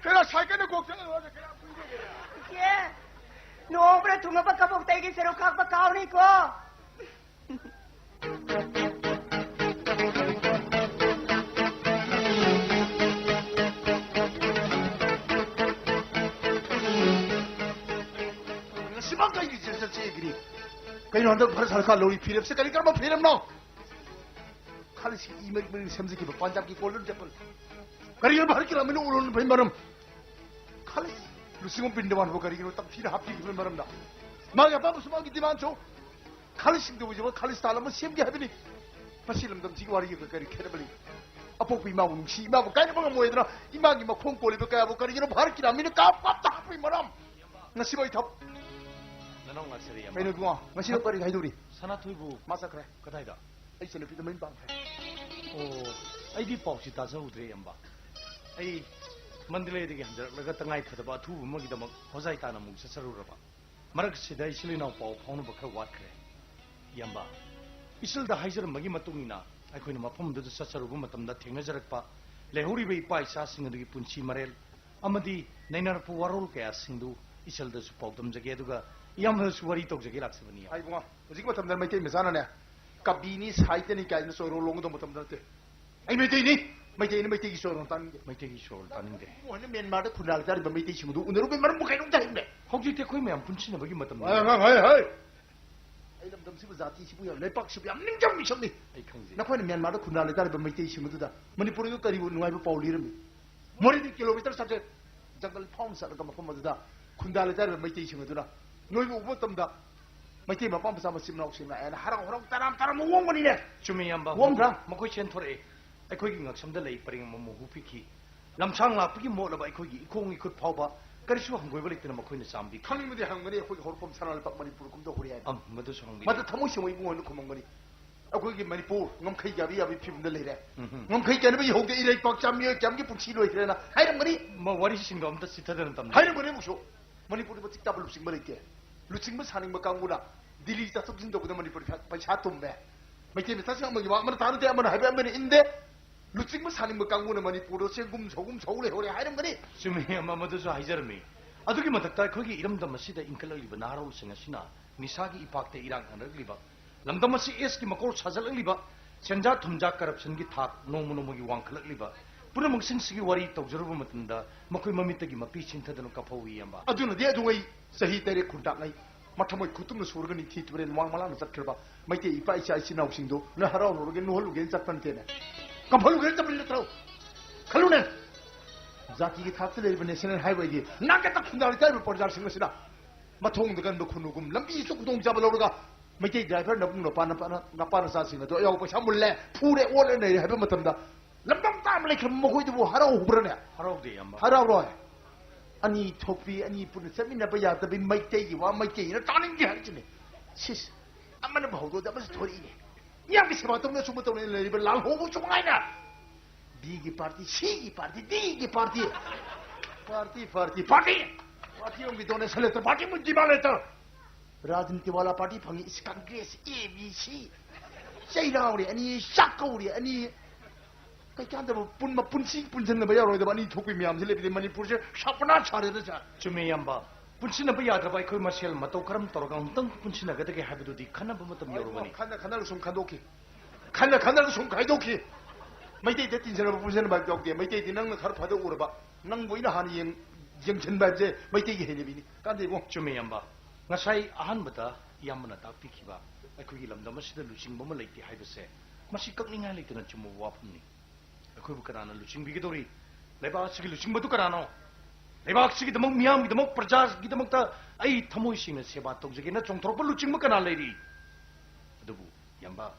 ꯍꯦꯔꯥ, ꯁꯥꯏꯀꯜꯅ ꯀꯣꯛ ꯆꯠꯂ ꯂꯣꯏꯔꯦ, ꯀꯌꯥꯝ ꯀꯨꯏꯗꯣꯏꯒꯦ? ꯏꯆꯦ, ꯂꯨꯍꯣꯡꯕꯗ ꯊꯨꯡꯉꯕ ꯀꯕꯣꯛꯇꯩꯒꯤ ꯁꯔꯨꯛ ꯈꯥꯛꯄ ꯀꯥꯎꯅꯤꯀꯣ꯫ ꯁꯤꯃ ꯀꯩꯒꯤ ꯖꯦꯜꯗ ꯆꯦꯈ꯭ꯔꯤ? ꯀꯩꯅꯣ ꯍꯟꯗꯛ ꯚꯥꯔꯠ ꯁꯔꯀꯥꯔ ꯂꯧꯔꯤ ꯐꯤꯔꯦꯞꯁꯦ ꯀꯔꯤ ꯀꯔꯝꯕ ꯐꯤꯔꯦꯞꯅꯣ? ꯈꯜꯂꯤꯁꯤ ꯏ ꯃꯔꯤꯛ ꯃꯔꯤꯛ ꯁꯦꯝꯖꯈꯤꯕ ꯄꯟꯖꯥꯕꯀꯤ ꯒꯣꯜꯗꯟ ꯇꯦꯝꯄꯜ꯫ ꯀꯔꯤꯒꯤꯅꯣ ꯚꯥꯔꯠꯀꯤ ꯔꯥꯃꯥꯌꯟ ꯎꯠꯂꯣꯟꯕꯒꯤ ꯃꯔꯝ? ꯈꯜꯂꯤꯁꯤ ꯂꯨꯆꯤꯡꯕ ꯕ꯭ꯔꯤꯟꯗꯥꯕꯟꯕꯨ ꯀꯔꯤꯒꯤꯅꯣ ꯇꯝꯊꯤꯅ ꯍꯥꯞꯄꯤꯈꯤꯕꯒꯤ ꯃꯔꯝꯗ? ꯃꯥꯒꯤ ꯑꯄꯥꯝꯕꯁꯨ ꯃꯥꯒꯤ ꯗꯤꯃꯥꯟꯁꯨ꯫ ꯈꯜꯂꯤꯁꯤꯡꯗꯨ ꯎꯖꯕ ꯈꯥꯂꯤꯁꯇꯥꯟ ꯑꯃ ꯁꯦꯝꯒꯦ ꯍꯥꯏꯕꯅꯤ꯫ ꯃꯁꯤ ꯂꯝꯗꯝꯁꯤꯒꯤ ꯋꯥꯔꯤꯒ ꯀꯔꯤ ꯈꯦꯠꯅꯕ ꯂꯩ? ꯑꯄꯣꯛꯄ ꯏꯃꯥꯕꯨ ꯅꯨꯡꯁꯤ, ꯏꯃꯥꯕꯨ ꯀꯥꯏꯅꯕ ꯉꯝꯃꯣꯏꯗꯅ ꯏꯃꯥꯒꯤ ꯃꯈꯣꯡ ꯀꯣꯜꯂꯤꯕ ꯀꯌꯥꯕꯨ ꯀꯔꯤꯒꯤꯅꯣ ꯚꯥꯔꯠꯀꯤ ꯔꯥꯃꯥꯌꯟꯅ ꯀꯥꯞ ꯀꯥꯞꯇ ꯍꯥꯞꯄꯒꯤ ꯃꯔꯝ? ꯉꯁꯤꯕꯨ ꯑꯩ ꯊꯕꯛ ꯅꯅꯥꯎ ꯂꯥꯛꯆꯔꯦ, ꯏꯌꯥꯝꯕ꯫ ꯀꯩꯅꯣ ꯏꯕꯨꯡꯉꯣ, ꯉꯁꯤ ꯅꯪ ꯀꯔꯤ ꯍꯥꯏꯗꯧꯔꯤ? ꯁꯅꯥꯊꯣꯏꯕꯨ ꯃꯥ ꯆꯠꯈ꯭ꯔꯦ꯫ ꯀꯗꯥꯏꯗ? ꯑꯩ ꯏꯆꯟꯅꯨꯄꯤꯗ ꯃꯌꯨꯝ ꯄꯥꯟꯈ꯭ꯔꯦ꯫ ꯑꯣ, ꯑꯩꯗꯤ ꯄꯥꯎꯁꯤ ꯇꯥꯖꯍꯧꯗ꯭ꯔꯦ, ꯏꯌꯥꯝꯕ꯫ ꯑꯩ ꯃꯟꯗꯂꯦꯗꯒꯤ ꯍꯟꯖꯔꯛꯂꯒ ꯇꯉꯥꯏ ꯐꯗꯕ ꯑꯊꯨꯕ ꯑꯃꯒꯤꯗꯃꯛ ꯍꯣꯖꯥꯏ ꯇꯥꯟꯅ ꯑꯃꯨꯛ ꯆꯠꯆꯔꯨꯔꯕ꯫ ꯃꯔꯛꯁꯤꯗ ꯏꯆꯤꯜ ꯏꯅꯥꯎ ꯄꯥꯎ ꯐꯥꯎꯅꯕ ꯈꯔ ꯋꯥꯠꯈ꯭ꯔꯦ꯫ ꯏꯌꯥꯝꯕ, ꯏꯆꯜꯗ ꯍꯥꯏꯖꯔꯝꯕꯒꯤ ꯃꯇꯨꯡ ꯏꯟꯅ ꯑꯩꯈꯣꯏꯅ ꯃꯐꯝꯗꯨꯗ ꯆꯠꯆꯔꯨꯕ ꯃꯇꯝꯗ ꯊꯦꯡꯅꯖꯔꯛꯄ ꯂꯩꯍꯧꯔꯤꯕ ꯏꯄꯥ ꯏꯆꯥꯁꯤꯡ ꯑꯗꯨꯒꯤ ꯄꯨꯟꯁꯤ ꯃꯔꯦꯜ ꯑꯃꯗꯤ ꯅꯩꯅꯔꯛꯄ ꯋꯥꯔꯣꯜ ꯀꯌꯥꯁꯤꯡꯗꯨ ꯏꯆꯜꯗꯁꯨ ꯄꯥꯎꯗꯝꯖꯒꯦ, ꯑꯗꯨꯒ ꯏꯌꯥꯝꯕꯗꯁꯨ ꯋꯥꯔꯤ ꯇꯧꯖꯒꯦ ꯂꯥꯛꯆꯕꯅꯤ, ꯏꯌꯥꯝꯕ꯫ ꯍꯥꯏ ꯏꯕꯨꯡꯉꯣ, ꯍꯧꯖꯤꯛ ꯃꯇꯝꯗ ꯃꯩꯇꯩ ꯃꯆꯥꯅꯅꯦ, ꯀꯕꯤꯅꯤ, ꯁꯥꯍꯤꯇ꯭ꯌꯅꯤ ꯀꯥꯏꯅ ꯆꯣꯏꯔꯣꯜ ꯂꯣꯡꯒꯗꯧꯕ ꯃꯇꯝꯗ ꯅꯠꯇꯦ꯫ ꯑꯩ ꯃꯩꯇꯩꯅꯤ, ꯃꯩꯇꯩꯅꯤ, ꯃꯩꯇꯩꯒꯤ ꯆꯣꯏꯔꯣꯜ ꯇꯥꯅꯤꯡꯗꯦ꯫ ꯃꯩꯇꯩꯒꯤ ꯆꯣꯏꯔꯣꯜ ꯇꯥꯅꯤꯡꯗꯦ꯫ ꯏꯕꯨꯡꯉꯣ, ꯍꯣꯏꯅ ꯃ꯭ꯌꯥꯟꯃꯥꯔꯗ ꯈꯨꯟꯗꯥ ꯂꯩꯇꯥꯔꯤꯕ ꯃꯩꯇꯩꯁꯤꯡꯗꯨ ꯎꯅꯔꯨꯕꯩ ꯃꯔꯝꯕꯨ ꯀꯩꯅꯣꯝꯇ ꯍꯥꯏꯌꯨꯅꯦ꯫ ꯍꯧꯖꯤꯛꯇꯤ ꯑꯩꯈꯣꯏ ꯃꯌꯥꯝ ꯄꯨꯟꯁꯤꯟꯅꯕꯒꯤ ꯃꯇꯝꯅꯤ꯫ ꯍꯣꯏ, ꯍꯣꯏ, ꯍꯣꯏ, ꯍꯣꯏ꯫ ꯑꯩ ꯂꯝꯗꯝꯁꯤꯕꯨ, ꯖꯥꯇꯤꯁꯤꯕꯨ ꯌꯥꯝ, ꯂꯩꯄꯥꯛꯁꯤꯕꯨ ꯌꯥꯝ ꯅꯤꯡꯖꯕ ꯃꯤꯁꯛꯅꯤ꯫ ꯑꯩ ꯈꯪꯖꯩ꯫ ꯅꯈꯣꯏꯅ ꯃ꯭ꯌꯥꯟꯃꯥꯔꯗ ꯈꯨꯟꯗꯥ ꯂꯩꯇꯥꯔꯤꯕ ꯃꯩꯇꯩꯁꯤꯡ ꯑꯗꯨꯗ ꯃꯅꯤꯄꯨꯔꯗ ꯀꯔꯤꯕꯨ ꯅꯨꯡꯉꯥꯏꯕ ꯄꯥꯎ ꯂꯤꯔꯝꯃꯤ? ꯃꯣꯔꯦꯗꯤ ꯀꯤꯂꯣꯃꯤꯇꯔ ꯆꯥꯇ꯭ꯔꯦꯠ ꯖꯪꯒꯜ ꯐꯥꯎꯅ ꯆꯠꯂꯒ ꯃꯐꯝ ꯑꯗꯨꯗ ꯈꯨꯟꯗꯥ ꯂꯩꯇꯥꯔꯤꯕ ꯃꯩꯇꯩꯁꯤꯡ ꯑꯗꯨꯅ ꯅꯣꯏꯕꯨ ꯎꯕ ꯃꯇꯝꯗ ꯃꯩꯇꯩ ꯃꯄꯥ ꯃꯆꯥ ꯃꯆꯤꯟ ꯃꯅꯥꯎꯁꯤꯡꯅ ꯍꯥꯏꯅ ꯍꯔꯥꯎ ꯍꯔꯥꯎ ꯇꯔꯥꯝ ꯇꯔꯥꯝ ꯑꯣꯡꯕꯅꯤꯅꯦ꯫ ꯆꯨꯝꯃꯤ, ꯏꯌꯥꯝꯕ꯫ ꯑꯣꯡꯕ꯭ꯔꯥ? ꯃꯈꯣꯏ ꯆꯦꯟꯊꯣꯔꯛꯑꯦ꯫ ꯑꯩꯈꯣꯏꯒꯤ ꯉꯛꯁꯝꯗ ꯂꯩ ꯄꯔꯦꯡ ꯑꯃꯃꯝ ꯍꯨ ꯄꯤꯈꯤ꯫ ꯂꯝꯁꯥꯡ ꯂꯥꯛꯄꯒꯤ ꯃꯣꯠꯂꯕ ꯑꯩꯈꯣꯏꯒꯤ ꯏꯈꯣꯡ ꯏꯈꯨꯠ ꯐꯥꯎꯕ ꯀꯔꯤꯁꯨ ꯍꯪꯒꯣꯏꯕ ꯂꯩꯇꯅ ꯃꯈꯣꯏꯅ ꯆꯥꯝꯕꯤꯈꯤ꯫ ꯈꯪꯅꯤꯡꯕꯗꯤ ꯍꯪꯒꯅꯤ, ꯑꯩꯈꯣꯏꯒꯤ ꯍꯧꯔꯛꯐꯝ ꯁꯅꯥ ꯂꯩꯄꯥꯛ ꯃꯅꯤꯄꯨꯔ ꯀꯝꯗꯧ ꯍꯧꯔꯦ ꯍꯥꯏꯅ꯫ ꯑꯪ, ꯃꯗꯨꯁꯨ ꯍꯪꯕꯤꯌꯨ꯫ ꯃꯗꯨ ꯊꯃꯣꯏ ꯁꯦꯡꯕ ꯏꯕꯨꯡꯉꯣ ꯍꯣꯏꯅ ꯈꯨꯝꯃꯝꯒꯅꯤ꯫ ꯑꯩꯈꯣꯏꯒꯤ ꯃꯅꯤꯄꯨꯔ ꯉꯝꯈꯩ ꯌꯥꯕꯤ ꯌꯥꯕꯤ ꯐꯤꯕꯝꯗ ꯂꯩꯔꯦ꯫ ꯎꯝ꯫ ꯉꯝꯈꯩ ꯀꯥꯏꯅꯕ ꯏꯍꯧꯗ ꯏꯔꯩꯄꯥꯛ ꯆꯥꯝꯃꯤꯑꯣꯏ ꯀꯌꯥꯝꯒꯤ ꯄꯨꯟꯁꯤ ꯂꯣꯏꯈ꯭ꯔꯦꯅ ꯍꯥꯏꯔꯝꯒꯅꯤ꯫ ꯃ-, ꯋꯥꯔꯤꯁꯤꯡꯗꯣ ꯑꯝꯇ ꯆꯤꯊꯗꯅ ꯇꯝꯖꯧ꯫ ꯍꯥꯏꯔꯝꯒꯅꯤ ꯑꯃꯨꯛꯁꯨ꯫ ꯃꯅꯤꯄꯨꯔꯗ ꯃꯇꯤꯛ ꯆꯥꯕ ꯂꯨꯆꯤꯡꯕ ꯂꯩꯇꯦ꯫ ꯂꯨꯆꯤꯡꯕ ꯁꯥꯅꯤꯡꯕ ꯀꯥꯡꯕꯨꯅ ꯗꯤꯜꯂꯤ ꯆꯠꯊꯣꯛ ꯆꯠꯁꯤꯟ ꯇꯧꯕꯗ ꯃꯅꯤꯄꯨꯔ ꯄꯩꯁꯥ, ꯄꯩꯁꯥ ꯇꯨꯝꯃꯦ꯫ ꯃꯩꯇꯩ ꯃꯆꯥꯁꯤꯡ ꯑꯃꯒꯤ ꯋꯥ ꯑꯃꯅ ꯇꯥꯅꯗꯦ, ꯑꯃꯅ ꯍꯥꯏꯕ ꯑꯃꯅ ꯏꯟꯗꯦ꯫ ꯂꯨꯆꯤꯡꯕ ꯁꯥꯅꯤꯡꯕ ꯀꯥꯡꯕꯨꯅ ꯃꯅꯤꯄꯨꯔꯗ ꯆꯦꯡꯒꯨꯝ ꯁꯧꯒꯨꯝ ꯁꯧ ꯂꯩꯍꯧꯔꯦ ꯍꯥꯏꯔꯝꯒꯅꯤ꯫ ꯆꯨꯝꯃꯤ, ꯑꯃ-, ꯃꯗꯨꯁꯨ ꯍꯥꯏꯖꯔꯝꯃꯤ꯫ ꯑꯗꯨꯒꯤ ꯃꯊꯛꯇ ꯑꯩꯈꯣꯏꯒꯤ ꯏꯔꯝꯗꯝ ꯑꯁꯤꯗ ꯏꯟꯈꯠꯂꯛꯂꯤꯕ ꯅꯍꯥꯔꯣꯜꯁꯤꯡ ꯑꯁꯤꯅ ꯅꯤꯁꯥꯒꯤ ꯏꯄꯥꯛꯇ ꯏꯔꯥꯡ ꯍꯟꯅꯔꯛꯂꯤꯕ, ꯂꯝꯗꯝ ꯑꯁꯤ ꯑꯦꯁꯀꯤ ꯃꯀꯣꯜ ꯁꯥꯖꯤꯜꯂꯛꯂꯤꯕ, ꯁꯦꯟꯖꯥ ꯊꯨꯝꯖꯥ ꯀꯔꯞꯁꯟꯒꯤ ꯊꯥꯛ ꯅꯣꯡꯃ ꯅꯣꯡꯃꯒꯤ ꯋꯥꯡꯈꯠꯂꯛꯂꯤꯕ, ꯄꯨꯝꯅꯃꯛꯁꯤꯡꯁꯤꯒꯤ ꯋꯥꯔꯤ ꯇꯧꯖꯔꯨꯕ ꯃꯇꯝꯗ ꯃꯈꯣꯏ ꯃꯃꯤꯠꯇꯒꯤ ꯃꯄꯤ ꯁꯤꯟꯊꯗꯨꯅ ꯀꯥꯞꯍꯧꯏ, ꯏꯌꯥꯝꯕ꯫ ꯑꯗꯨꯅꯗꯤ ꯑꯗꯨꯉꯩ ꯆꯍꯤ ꯇꯔꯦꯠ ꯈꯨꯟꯇꯥꯛꯉꯩ ꯃꯊꯃꯣꯏ ꯈꯨꯇꯨꯝꯅ ꯁꯨꯔꯒ ꯅꯤꯡꯊꯤ ꯇꯨꯔꯦꯜ ꯋꯥꯡ ꯃꯂꯥꯡꯅ ꯆꯠꯈ꯭ꯔꯕ ꯃꯩꯇꯩ ꯏꯄꯥ ꯏꯆꯥ ꯏꯆꯤꯟ ꯏꯅꯥꯎꯁꯤꯡꯗꯨ ꯅꯣꯏ ꯍꯔꯥꯎꯔꯨꯔꯒꯦ, ꯅꯣꯛꯍꯜꯂꯨꯒꯦꯅ ꯆꯠꯄ ꯅꯠꯇꯦꯅꯦ꯫ ꯀꯝꯍꯜꯂꯨꯒꯦꯅ ꯆꯠꯄꯅꯤ ꯅꯠꯇ꯭ꯔꯣ? ꯈꯜꯂꯨꯅꯦ꯫ ꯖꯥꯇꯤꯒꯤ ꯊꯥꯛꯇ ꯂꯩꯔꯤꯕ ꯅꯦꯁꯅꯦꯜ ꯍꯥꯏꯋꯦꯒꯤ ꯅꯥꯀꯠꯇ ꯈꯨꯟꯗꯥꯔꯤ ꯇꯥꯔꯤꯕ ꯄ꯭ꯔꯖꯥꯁꯤꯡ ꯑꯁꯤꯅ ꯃꯊꯣꯡꯗ ꯀꯟꯕ ꯈꯨꯟꯅꯨꯒꯨꯝ ꯂꯝꯕꯤꯁꯨ ꯈꯨꯗꯣꯡꯆꯥꯕ ꯂꯧꯔꯒ ꯃꯩꯇꯩ ꯗ꯭ꯔꯥꯏꯚꯔ ꯅꯕꯨꯡ ꯅꯄꯥ ꯅꯄꯥ ꯅꯆꯥꯁꯤꯡ ꯑꯗꯨ ꯑꯌꯥꯎꯕ ꯄꯩꯁꯥ ꯃꯨꯜꯂꯦ, ꯐꯨꯔꯦ, ꯑꯣꯠꯂꯦ ꯅꯩꯔꯦ ꯍꯥꯏꯕ ꯃꯇꯝꯗ ꯂꯝꯗꯝ ꯇꯥꯅ ꯂꯩꯈ꯭ꯔꯕ ꯃꯈꯣꯏꯗꯨꯕꯨ ꯍꯔꯥꯎꯕ꯭ꯔꯅꯦ? ꯍꯔꯥꯎꯗꯦ, ꯏꯌꯥꯝꯕ꯫ ꯍꯔꯥꯎꯔꯣꯏ꯫ ꯑꯅꯤ ꯊꯣꯛꯄꯤ, ꯑꯅꯤ ꯄꯨꯟꯅ ꯆꯠꯃꯤꯟꯅꯕ ꯌꯥꯗꯕꯤ ꯃꯩꯇꯩꯒꯤ ꯋꯥ ꯃꯩꯇꯩꯅ ꯇꯥꯅꯤꯡꯗꯦ ꯍꯥꯏꯔꯤꯁꯤꯅꯦ꯫ ꯁꯤꯁ, ꯑꯃꯅꯕꯨ ꯍꯧꯗꯣꯛꯑꯗꯤ ꯑꯃꯁꯨ ꯊꯣꯔꯛꯏꯅꯦ꯫ ꯃꯤꯌꯥꯝꯒꯤ ꯁꯦꯕꯥ ꯇꯧꯅ ꯁꯨꯝꯕ ꯇꯧꯅ ꯂꯩꯔꯤꯕ ꯂꯥꯜꯍꯧꯕꯁꯨ ꯃꯉꯥꯏꯅ꯫ ꯕꯤꯒꯤ ꯄꯥꯔꯇꯤ, ꯁꯤꯒꯤ ꯄꯥꯔꯇꯤ, ꯗꯤꯒꯤ party. Party, party, party. Party ꯑꯃꯒꯤ ꯗꯣꯅꯦꯁꯟ ꯂꯦꯇꯔ, ꯄꯥꯔꯇꯤ ꯑꯃꯒꯤ ꯗꯤꯃꯥꯟ ꯂꯦꯇꯔ꯫ ꯔꯥꯖꯅꯤꯇꯤ ꯋꯥꯂꯥ ꯄꯥꯔꯇꯤ ꯐꯪꯉꯤ, ꯏꯁ ꯀꯪꯒ꯭ꯔꯦꯁ, ꯑꯦ ꯕꯤ ꯁꯤ꯫ ꯆꯩꯔꯥꯎꯔꯦ ꯑꯅꯤ, ꯆꯥꯛꯀꯧꯔꯦ ꯑꯅꯤ꯫ ꯀꯩꯀꯥꯟꯗꯕ ꯄꯨꯟꯕ, ꯄꯨꯟꯁꯤ ꯄꯨꯟꯁꯤꯟꯅꯕ ꯌꯥꯔꯣꯏꯗꯕ ꯑꯅꯤ ꯊꯣꯛꯄꯤ ꯃꯌꯥꯝꯁꯤ ꯂꯩꯕꯗꯤ ꯃꯅꯤꯄꯨꯔꯁꯦ ꯁꯥꯄꯅꯥ ꯁꯥꯔꯦꯗ, ꯁꯥꯔ꯫ ꯆꯨꯝꯃꯦ, ꯏꯌꯥꯝꯕ꯫ ꯄꯨꯟꯁꯤꯟꯅꯕ ꯌꯥꯗ꯭ꯔꯕ ꯑꯩꯈꯣꯏ ꯃꯁꯦꯜ ꯃꯇꯧ ꯀꯔꯝ ꯇꯧꯔꯒ ꯑꯃꯨꯛꯇꯪ ꯄꯨꯟꯁꯤꯟꯅꯒꯗꯒꯦ ꯍꯥꯏꯕꯗꯨꯗꯤ ꯈꯟꯅꯕ ꯃꯇꯝ ꯌꯧꯔꯕꯅꯤ꯫ ꯈꯟꯅ ꯈꯟꯅꯔꯒ ꯁꯨꯝ ꯈꯟꯗꯣꯛꯈꯤ꯫ ꯈꯟꯅ ꯈꯟꯅꯔꯒ ꯁꯨꯝ ꯈꯥꯏꯗꯣꯛꯈꯤ꯫ ꯃꯩꯇꯩꯗ ꯇꯤꯟꯖꯅꯕ ꯄꯨꯟꯁꯤꯟꯅꯕ ꯍꯥꯏꯕ ꯌꯥꯎꯗꯦ꯫ ꯃꯩꯇꯩꯗꯤ ꯅꯪꯅ ꯈꯔ ꯐꯗ ꯎꯔꯕ, ꯅꯪꯕꯨ ꯑꯩꯅ ꯍꯥꯟꯅ ꯌꯦꯡ-, ꯌꯦꯡꯁꯤꯟꯕ ꯍꯥꯏꯕꯁꯦ ꯃꯩꯇꯩꯒꯤ ꯍꯩꯅꯕꯤꯅꯤ꯫ ꯀꯥꯟꯗꯦ ꯏꯕꯨꯡ꯫ ꯆꯨꯝꯃꯦ, ꯏꯌꯥꯝꯕ꯫ ꯉꯁꯥꯏ ꯑꯍꯥꯟꯕꯗ ꯏꯌꯥꯝꯕꯅ ꯇꯥꯛꯄꯤꯈꯤꯕ ꯑꯩꯈꯣꯏꯒꯤ ꯂꯝꯗꯝ ꯑꯁꯤꯗ ꯂꯨꯆꯤꯡꯕ ꯑꯃ ꯂꯩꯇꯦ ꯍꯥꯏꯕꯁꯦ, ꯃꯁꯤ ꯀꯛꯅꯤꯡꯉꯥꯏ ꯂꯩꯇꯅ ꯆꯨꯝꯕ ꯋꯥꯐꯝꯅꯤ꯫ ꯑꯩꯈꯣꯏꯕꯨ ꯀꯅꯥꯅ ꯂꯨꯆꯤꯡꯕꯤꯒꯗꯧꯔꯤ? ꯂꯩꯕꯥꯛ ꯑꯁꯤꯒꯤ ꯂꯨꯆꯤꯡꯕꯗꯨ ꯀꯅꯥꯅꯣ? ꯂꯩꯕꯥꯛ ꯑꯁꯤꯒꯤꯗꯃꯛ, ꯃꯤꯌꯥꯝꯒꯤꯗꯃꯛ, ꯄ꯭ꯔꯖꯥꯒꯤꯗꯃꯛꯇ ꯑꯩ ꯊꯃꯣꯏ ꯁꯦꯡꯅ ꯁꯦꯕꯥ ꯇꯧꯖꯒꯦꯅ ꯆꯣꯡꯊꯣꯔꯛꯄ ꯂꯨꯆꯤꯡꯕ ꯀꯅꯥ ꯂꯩꯔꯤ? ꯑꯗꯨꯕꯨ ꯏꯌꯥꯝꯕ,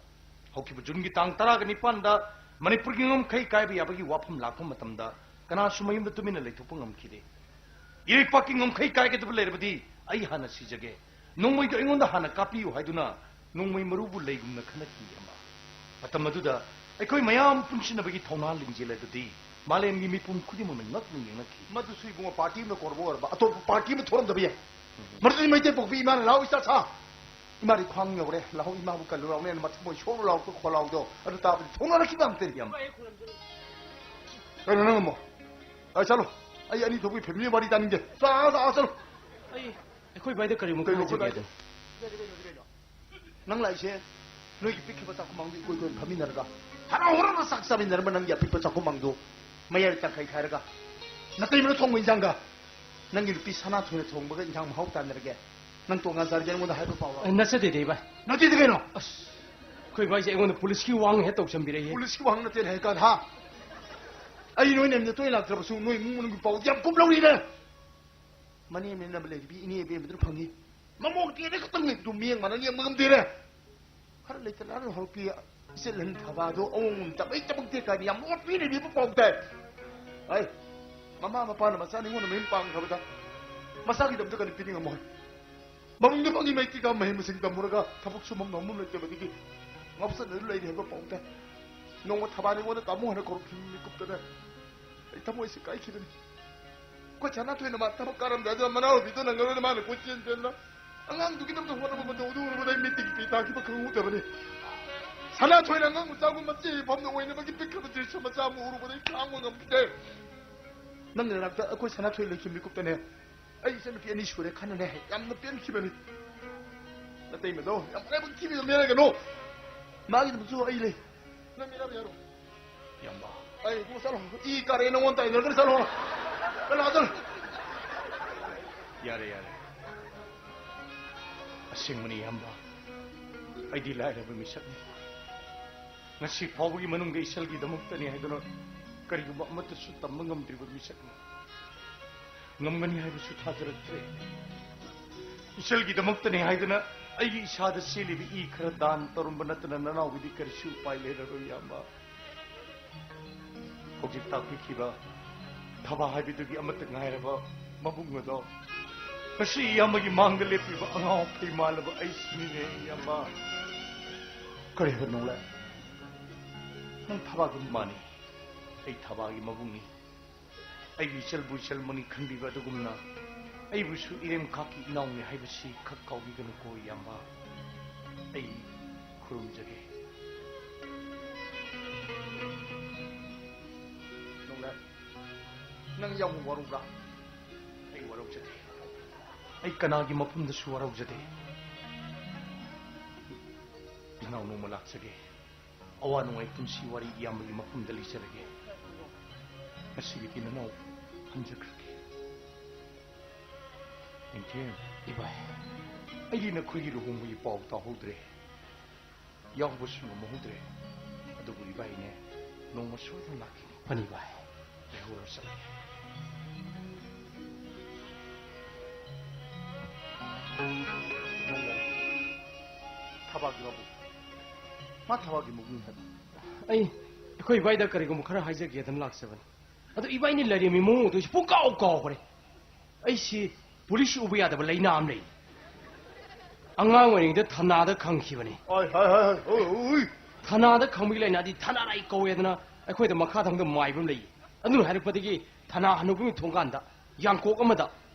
ꯍꯧꯈꯤꯕ ꯖꯨꯟꯒꯤ ꯇꯥꯡ ꯇꯔꯥꯒ ꯅꯤꯄꯥꯟꯗ ꯃꯅꯤꯄꯨꯔꯒꯤ ꯉꯝꯈꯩ ꯀꯥꯏꯕ ꯌꯥꯕꯒꯤ ꯋꯥꯐꯝ ꯂꯥꯛꯄ ꯃꯇꯝꯗ ꯀꯅꯥꯁꯨ ꯃꯌꯨꯝꯗ ꯇꯨꯃꯤꯟꯅ ꯂꯩꯊꯣꯛꯄ ꯉꯝꯈꯤꯗꯦ꯫ ꯏꯔꯩꯄꯥꯛꯀꯤ ꯉꯝꯈꯩ ꯀꯥꯏꯒꯗꯕ ꯂꯩꯔꯕꯗꯤ ꯑꯩ ꯍꯥꯟꯅ ꯁꯤꯖꯒꯦ, ꯅꯣꯡꯃꯩꯗꯨ ꯑꯩꯉꯣꯟꯗ ꯍꯥꯟꯅ ꯀꯥꯞꯄꯤꯌꯨ ꯍꯥꯏꯗꯨꯅ ꯅꯣꯡꯃꯩ ꯃꯔꯨꯕꯨ ꯂꯩꯒꯨꯝꯅ ꯈꯟꯅꯈꯤ, ꯏꯌꯥꯝꯕ꯫ ꯃꯇꯝ ꯑꯗꯨꯗ ꯑꯩꯈꯣꯏ ꯃꯌꯥꯝ ꯄꯨꯟꯁꯤꯟꯅꯕꯒꯤ ꯊꯧꯅꯥ ꯂꯤꯡꯖꯦꯜ ꯑꯗꯨꯗꯤ ꯃꯥꯂꯦꯝꯒꯤ ꯃꯤꯄꯨꯝ ꯈꯨꯗꯤꯡꯃꯛꯅ ꯉꯛꯅ ꯌꯦꯡꯅꯈꯤ꯫ ꯃꯗꯨꯁꯨ ꯏꯕꯨꯡꯉꯣ, ꯄꯥꯔꯇꯤ ꯑꯃꯅ ꯀꯣꯔꯕ ꯑꯣꯏꯔꯕ, ꯑꯇꯣꯞꯄ ꯄꯥꯔꯇꯤ ꯑꯃ ꯊꯣꯛꯂꯝꯗꯕ ꯌꯥꯏ꯫ ꯎꯝ꯫ ꯃꯗꯨꯗꯤ ꯃꯩꯇꯩ ꯄꯣꯛꯄꯤ ꯏꯃꯥꯅ ꯂꯥꯛꯑꯣ ꯏꯆꯥ ꯁꯥ, ꯏꯃꯥꯗꯤ ꯈ꯭ꯋꯥꯡ ꯌꯧꯔꯦ, ꯂꯥꯛꯑꯣ ꯏꯃꯥꯕꯨ ꯀꯜꯂꯨ ꯂꯥꯛꯑꯣꯅꯦ, ꯃꯊꯃꯣꯏ ꯁꯣꯛꯂꯨ ꯂꯥꯛꯑꯣ ꯈꯣꯜꯂꯥꯎꯗꯣ꯫ ꯑꯗꯨ ꯇꯥꯕꯗꯤ ꯊꯣꯛꯅꯔꯛꯈꯤꯕ ꯉꯥꯛꯇꯅꯤ꯫ ꯏꯌꯥꯝꯕ꯫ ꯀꯩꯅꯣ ꯅꯪ ꯑꯃꯨꯛ? ꯑ, ꯆꯠꯂꯣ꯫ ꯑꯩ ꯑꯅꯤ ꯊꯣꯛꯄꯤ ꯐꯦꯃꯤꯂꯤ ꯋꯥꯔꯤ ꯇꯥꯅꯤꯡꯗꯦ꯫ ꯆꯠꯂꯣ, ꯆꯠꯂꯣ, ꯆꯠꯂꯣ꯫ ꯑꯩ, ꯑꯩꯈꯣꯏ ꯚꯥꯏꯗ ꯀꯔꯤꯒꯨꯝꯕ ꯀꯩꯅꯣ ꯍꯥꯏꯖꯒꯦ ꯑꯩꯈꯣꯏ ꯑꯗꯨꯝ꯫ ꯅꯪ ꯂꯥꯛꯏꯁꯦ ꯅꯣꯏꯒꯤ ꯄꯤꯛꯈꯤꯕ ꯆꯥꯛꯈꯨꯃꯥꯡꯗꯨ ꯏꯀꯣꯏ ꯀꯣꯏꯅ ꯐꯝꯃꯤꯟꯅꯔꯒ ꯍꯔꯥꯎ ꯍꯔꯥꯎꯅ ꯆꯥꯛ ꯆꯥꯃꯤꯟꯅꯔꯝꯕ ꯅꯪꯒꯤ ꯑꯄꯤꯛꯄ ꯆꯥꯛꯈꯨꯃꯥꯡꯗꯨ ꯃꯌꯥꯏ ꯇꯪꯈꯥꯏ ꯈꯥꯏꯔꯒ ꯅꯇꯩꯃꯅ ꯊꯣꯡꯕ ꯏꯟꯖꯥꯡꯒ ꯅꯪꯒꯤ ꯅꯨꯄꯤ ꯁꯅꯥꯊꯣꯏꯅ ꯊꯣꯡꯕꯒ ꯏꯟꯖꯥꯡ ꯃꯍꯥꯎ ꯇꯥꯟꯅꯔꯒꯦ꯫ ꯅꯪ ꯇꯣꯉꯥꯟ ꯆꯥꯔꯒꯦ ꯑꯩꯉꯣꯟꯗ ꯍꯥꯏꯕ ꯄꯥꯎꯔꯣ? ꯑꯦ, ꯅꯠꯆꯗꯦꯗ, ꯏꯕꯥꯏ꯫ ꯅꯠꯇꯦꯗꯤ ꯀꯩꯅꯣ? ꯑꯁ, ꯑꯩꯈꯣꯏ ꯏꯕꯥꯏꯁꯦ ꯑꯩꯉꯣꯟꯗ ꯄꯨꯂꯤꯁꯀꯤ ꯋꯥꯡ ꯍꯦꯛ ꯇꯧꯁꯟꯕꯤꯔꯛꯏ꯫ ꯄꯨꯂꯤꯁꯀꯤ ꯋꯥꯡ ꯅꯠꯇꯦꯅꯦ ꯍꯥꯏ ꯀꯥꯟꯗ, ꯍꯥ? ꯑꯩ ꯅꯣꯏ ꯅꯦꯝꯅ ꯇꯣꯏꯅ ꯂꯥꯛꯇ꯭ꯔꯕꯁꯨ ꯅꯣꯏ ꯏꯃꯨꯡ ꯃꯅꯨꯡꯒꯤ ꯄꯥꯎꯗꯤ ꯌꯥꯝ ꯀꯨꯞꯂꯧꯔꯤꯅꯦ꯫ ꯃꯅꯦꯝ ꯅꯦꯝꯅꯕ ꯂꯩꯔꯤꯕꯤ ꯏꯅꯦ ꯏꯕꯦꯝꯕꯗꯨꯅ ꯐꯪꯉꯤ꯫ ꯃꯃꯧ ꯇꯦꯅꯦ ꯈꯛꯇꯪ ꯂꯩꯕꯗꯨ ꯃꯤꯠꯌꯦꯡ ꯃꯥꯟꯅꯅ ꯌꯦꯡꯕ ꯉꯝꯗꯦꯅꯦ꯫ ꯈꯔ ꯂꯩꯇ ꯂꯥꯏꯔ ꯍꯧꯔꯛꯄꯤ ꯏꯆꯜ ꯑꯍꯟ ꯊꯕꯥꯗꯣ ꯑꯋꯣꯡꯕ ꯇꯃꯩ ꯇꯃꯛꯇꯦ ꯀꯥꯏꯅ ꯌꯥꯝ ꯂꯣꯠꯄꯤꯔꯤꯕ ꯄꯥꯎ ꯇꯥꯏ꯫ ꯑꯩ, ꯃꯃꯥ ꯃꯄꯥꯅ ꯃꯆꯥ ꯅꯤꯉꯣꯟꯗ ꯃꯌꯨꯝ ꯄꯥꯡꯈ꯭ꯔꯕꯗ ꯃꯆꯥꯒꯤꯗꯃꯛꯇ ꯀꯔꯤ ꯄꯤꯅꯤꯡꯉꯝꯃꯣꯏ? ꯃꯃꯤꯡꯗ ꯐꯪꯉꯤ ꯃꯩꯇꯩꯒ ꯃꯍꯩ ꯃꯁꯤꯡ ꯇꯝꯃꯨꯔꯒ ꯊꯕꯛ ꯁꯨꯐꯝ ꯅꯣꯝꯐꯝ ꯂꯩꯇꯕꯗꯒꯤ ꯉꯥꯎꯁꯟꯅꯗꯨꯅ ꯂꯩꯔꯤ ꯍꯥꯏꯕ ꯄꯥꯎ ꯇꯥꯏ꯫ ꯅꯣꯡꯃ ꯊꯕꯥ ꯅꯤꯉꯣꯟꯗ ꯇꯥꯃꯣ ꯍꯥꯏꯅ ꯀꯧꯔꯛꯈꯤꯕ ꯃꯤꯀꯨꯞꯇꯅ ꯑꯩ ꯊꯃꯣꯏꯁꯦ ꯀꯥꯏꯈꯤꯕꯅꯤ꯫ ꯑꯩꯈꯣꯏ ꯁꯅꯥꯊꯣꯏꯅ ꯃꯥ ꯊꯕꯛ ꯀꯥꯔꯝꯗꯥꯏꯗ ꯃꯅꯥꯎꯅꯨꯄꯤꯗꯣ ꯅꯪꯉꯔꯣꯏꯅ ꯃꯥꯅ ꯀꯣꯏꯆꯦꯟ ꯆꯦꯟꯅ ꯑꯉꯥꯡꯗꯨꯒꯤꯗꯃꯛꯇ ꯍꯣꯠꯅꯕ ꯃꯇꯧꯗꯨ ꯎꯔꯨꯕꯗ ꯑꯩ ꯃꯤꯠꯇꯒꯤ ꯄꯤ ꯇꯥꯈꯤꯕ ꯈꯪꯍꯧꯗꯕꯅꯤ꯫ ꯁꯅꯥꯊꯣꯏꯅ ꯑꯉꯥꯡ ꯃꯆꯥꯒꯨꯝ ꯃꯆꯦ ꯏꯐꯝꯗ ꯑꯣꯏꯅꯕꯒꯤ ꯄꯤꯛꯈ꯭ꯔꯕ ꯗ꯭ꯔꯤꯁ꯭ꯌ ꯃꯆꯥ ꯑꯃ ꯎꯔꯨꯕꯗ ꯑꯩ ꯈꯥꯡꯕ ꯉꯝꯈꯤꯗꯦ꯫ ꯅꯪꯒꯤ ꯅꯅꯥꯛꯇ ꯑꯩꯈꯣꯏ ꯁꯅꯥꯊꯣꯏ ꯂꯩꯈꯤꯕ ꯃꯤꯀꯨꯞꯇꯅꯦ ꯑꯩ ꯏꯆꯟꯅꯨꯄꯤ ꯑꯅꯤ ꯁꯨꯔꯦ ꯈꯟꯅꯅꯦ ꯌꯥꯝꯅ ꯄꯦꯟꯈꯤꯕꯅꯤ꯫ ꯅꯇꯩꯃꯗꯣ ꯌꯥꯝ ꯂꯥꯏꯕꯛ ꯊꯤꯕꯤꯗꯣ ꯃꯤꯔꯒꯅꯨ꯫ ꯃꯥꯒꯤꯗꯃꯛꯁꯨ ꯑꯩ ꯂꯩ꯫ ꯅꯪ ꯃꯤꯔꯥꯕ ꯌꯥꯔꯣ? ꯏꯌꯥꯝꯕ꯫ ꯑꯩ ꯏꯕꯨꯡ ꯆꯠꯂꯣ꯫ ꯏ ꯀꯥꯔꯦ ꯅꯉꯣꯟ ꯇꯥꯏꯅꯔꯒꯅ ꯆꯠꯂꯣ꯫ ꯆꯠꯂꯣ, ꯆꯠꯂꯣ꯫ ꯌꯥꯔꯦ, ꯌꯥꯔꯦ꯫ ꯑꯁꯦꯡꯕꯅꯤ, ꯏꯌꯥꯝꯕ꯫ ꯑꯩꯗꯤ ꯂꯥꯏꯔꯕ ꯃꯤꯁꯛꯅꯤ꯫ ꯉꯁꯤ ꯐꯥꯎꯕꯒꯤ ꯃꯅꯨꯡꯗ ꯏꯆꯜꯒꯤꯗꯃꯛꯇꯅꯤ ꯍꯥꯏꯗꯨꯅ ꯀꯔꯤꯒꯨꯝꯕ ꯑꯃꯠꯇꯁꯨ ꯇꯝꯕ ꯉꯝꯗ꯭ꯔꯤꯕ ꯃꯤꯁꯛꯅꯤ꯫ ꯉꯝꯒꯅꯤ ꯍꯥꯏꯕꯁꯨ ꯊꯥꯖꯔꯛꯇ꯭ꯔꯦ꯫ ꯏꯆꯜꯒꯤꯗꯃꯛꯇꯅꯤ ꯍꯥꯏꯗꯨꯅ ꯑꯩꯒꯤ ꯏꯁꯥꯗ ꯆꯦꯜꯂꯤꯕ ꯏ ꯈꯔ ꯗꯥꯟ ꯇꯧꯔꯝꯕ ꯅꯠꯇꯅ ꯅꯅꯥꯎꯒꯤꯗꯤ ꯀꯔꯤꯁꯨ ꯎꯄꯥꯏ ꯂꯩꯔꯔꯣꯏ, ꯏꯌꯥꯝꯕ꯫ ꯍꯧꯖꯤꯛ ꯇꯥꯛꯄꯤꯈꯤꯕ ꯊꯕꯥ ꯍꯥꯏꯕꯗꯨꯒꯤ ꯑꯃꯠꯇ ꯉꯥꯏꯔꯕ ꯃꯕꯨꯡ ꯑꯗꯣ ꯉꯁꯤ ꯏꯌꯥꯝꯕꯒꯤ ꯃꯥꯡꯗ ꯂꯦꯞꯄꯤꯕ ꯑꯉꯥꯎ ꯑꯐꯩ ꯃꯥꯜꯂꯕ ꯑꯩꯁꯤꯅꯤꯅꯦ, ꯏꯌꯥꯝꯕ꯫ ꯀꯔꯤ ꯍꯥꯏꯕ ꯅꯣꯡꯂꯥꯏ? ꯅꯪ ꯊꯕꯥꯒꯤ ꯃꯃꯥꯅꯤ, ꯑꯩ ꯊꯕꯥꯒꯤ ꯃꯕꯨꯡꯅꯤ꯫ ꯑꯩꯒꯤ ꯏꯆꯜꯕꯨ ꯏꯆꯜꯃꯛꯅꯤ ꯈꯟꯕꯤꯕ ꯑꯗꯨꯒꯨꯝꯅ ꯑꯩꯕꯨꯁꯨ ꯏꯔꯦꯝꯈꯥꯛꯀꯤ ꯏꯅꯥꯎꯅꯤ ꯍꯥꯏꯕꯁꯤ ꯈꯛ ꯀꯥꯎꯕꯤꯒꯅꯨꯀꯣ, ꯏꯌꯥꯝꯕ꯫ ꯑꯩ ꯈꯨꯔꯨꯝꯖꯒꯦ꯫ ꯅꯣꯡꯂꯥꯏ, ꯅꯪ ꯌꯥꯝ ꯋꯥꯔꯧꯕ꯭ꯔꯥ? ꯑꯩ ꯋꯥꯔꯧꯖꯗꯦ꯫ ꯑꯩ ꯀꯅꯥꯒꯤ ꯃꯐꯝꯗꯁꯨ ꯋꯥꯔꯧꯖꯗꯦ꯫ ꯏꯅꯥꯎ ꯅꯣꯡꯃ ꯂꯥꯛꯆꯒꯦ꯫ ꯑꯋꯥ ꯅꯨꯡꯉꯥꯏ ꯄꯨꯟꯁꯤ ꯋꯥꯔꯤ ꯏꯌꯥꯝꯕꯒꯤ ꯃꯐꯝꯗ ꯂꯤꯖꯔꯒꯦ꯫ ꯉꯁꯤꯒꯤꯗꯤ ꯅꯅꯥꯎ ꯍꯟꯖꯈ꯭ꯔꯒꯦ꯫ ꯅꯤꯡꯊꯦꯝ, ꯏꯕꯥꯏ, ꯑꯩꯗꯤ ꯅꯈꯣꯏꯒꯤ ꯂꯨꯍꯣꯡꯕꯒꯤ ꯄꯥꯎ ꯇꯥꯍꯧꯗ꯭ꯔꯦ꯫ ꯌꯥꯎꯕꯁꯨ ꯉꯝꯍꯧꯗ꯭ꯔꯦ꯫ ꯑꯗꯨꯕꯨ ꯏꯕꯥꯏꯅꯦ, ꯅꯣꯡꯃ ꯁꯣꯏꯗꯅ ꯂꯥꯛꯈꯤꯅꯤ꯫ ꯐꯅꯤ ꯏꯕꯥꯏ꯫ ꯂꯩꯍꯧꯔꯣ, ꯆꯠꯂꯒꯦ꯫ ꯊꯕꯥꯛꯀꯤ ꯃꯕꯨ, ꯃꯥ ꯊꯕꯥꯛꯀꯤ ꯃꯕꯨ ꯍꯥꯏꯕ꯫ ꯑꯩ, ꯑꯩꯈꯣꯏ ꯏꯕꯥꯏꯗ ꯀꯔꯤꯒꯨꯝꯕ ꯈꯔ ꯍꯥꯏꯖꯒꯦꯗꯅ ꯂꯥꯛꯆꯕꯅꯤ꯫ ꯑꯗꯨ ꯏꯕꯥꯏꯅꯤ ꯂꯩꯔꯝꯃꯤ ꯃꯑꯣꯡ ꯑꯗꯨ ꯄꯨꯡꯀꯥꯎ ꯀꯥꯎꯈ꯭ꯔꯦ꯫ ꯑꯩꯁꯤ ꯄꯨꯂꯤꯁ ꯎꯕ ꯌꯥꯗꯕ ꯂꯩꯅꯥ ꯑꯃ ꯂꯩ꯫ ꯑꯉꯥꯡ ꯑꯣꯏꯔꯤꯉꯩꯗ ꯊꯅꯥꯗ ꯈꯪꯈꯤꯕꯅꯤ꯫ ꯍꯣꯏ, ꯍꯣꯏ, ꯍꯣꯏ, ꯍꯣꯏ, ꯍꯣꯏ꯫ ꯊꯅꯥꯗ ꯈꯪꯕꯒꯤ ꯂꯥꯏꯅꯥꯗꯤ ꯊꯅꯥꯔꯥꯏ ꯀꯧꯋꯦꯗꯅ ꯑꯩꯈꯣꯏꯗ ꯃꯈꯥ ꯊꯪꯕꯗ ꯃꯥꯏꯕ ꯑꯃ ꯂꯩ꯫ ꯑꯗꯨꯅ ꯍꯥꯏꯔꯛꯄꯗꯒꯤ ꯊꯅꯥ ꯍꯅꯨꯕꯒꯤ ꯊꯣꯡꯒꯥꯟꯗ ꯌꯥꯡꯀꯣꯛ ꯑꯃꯗ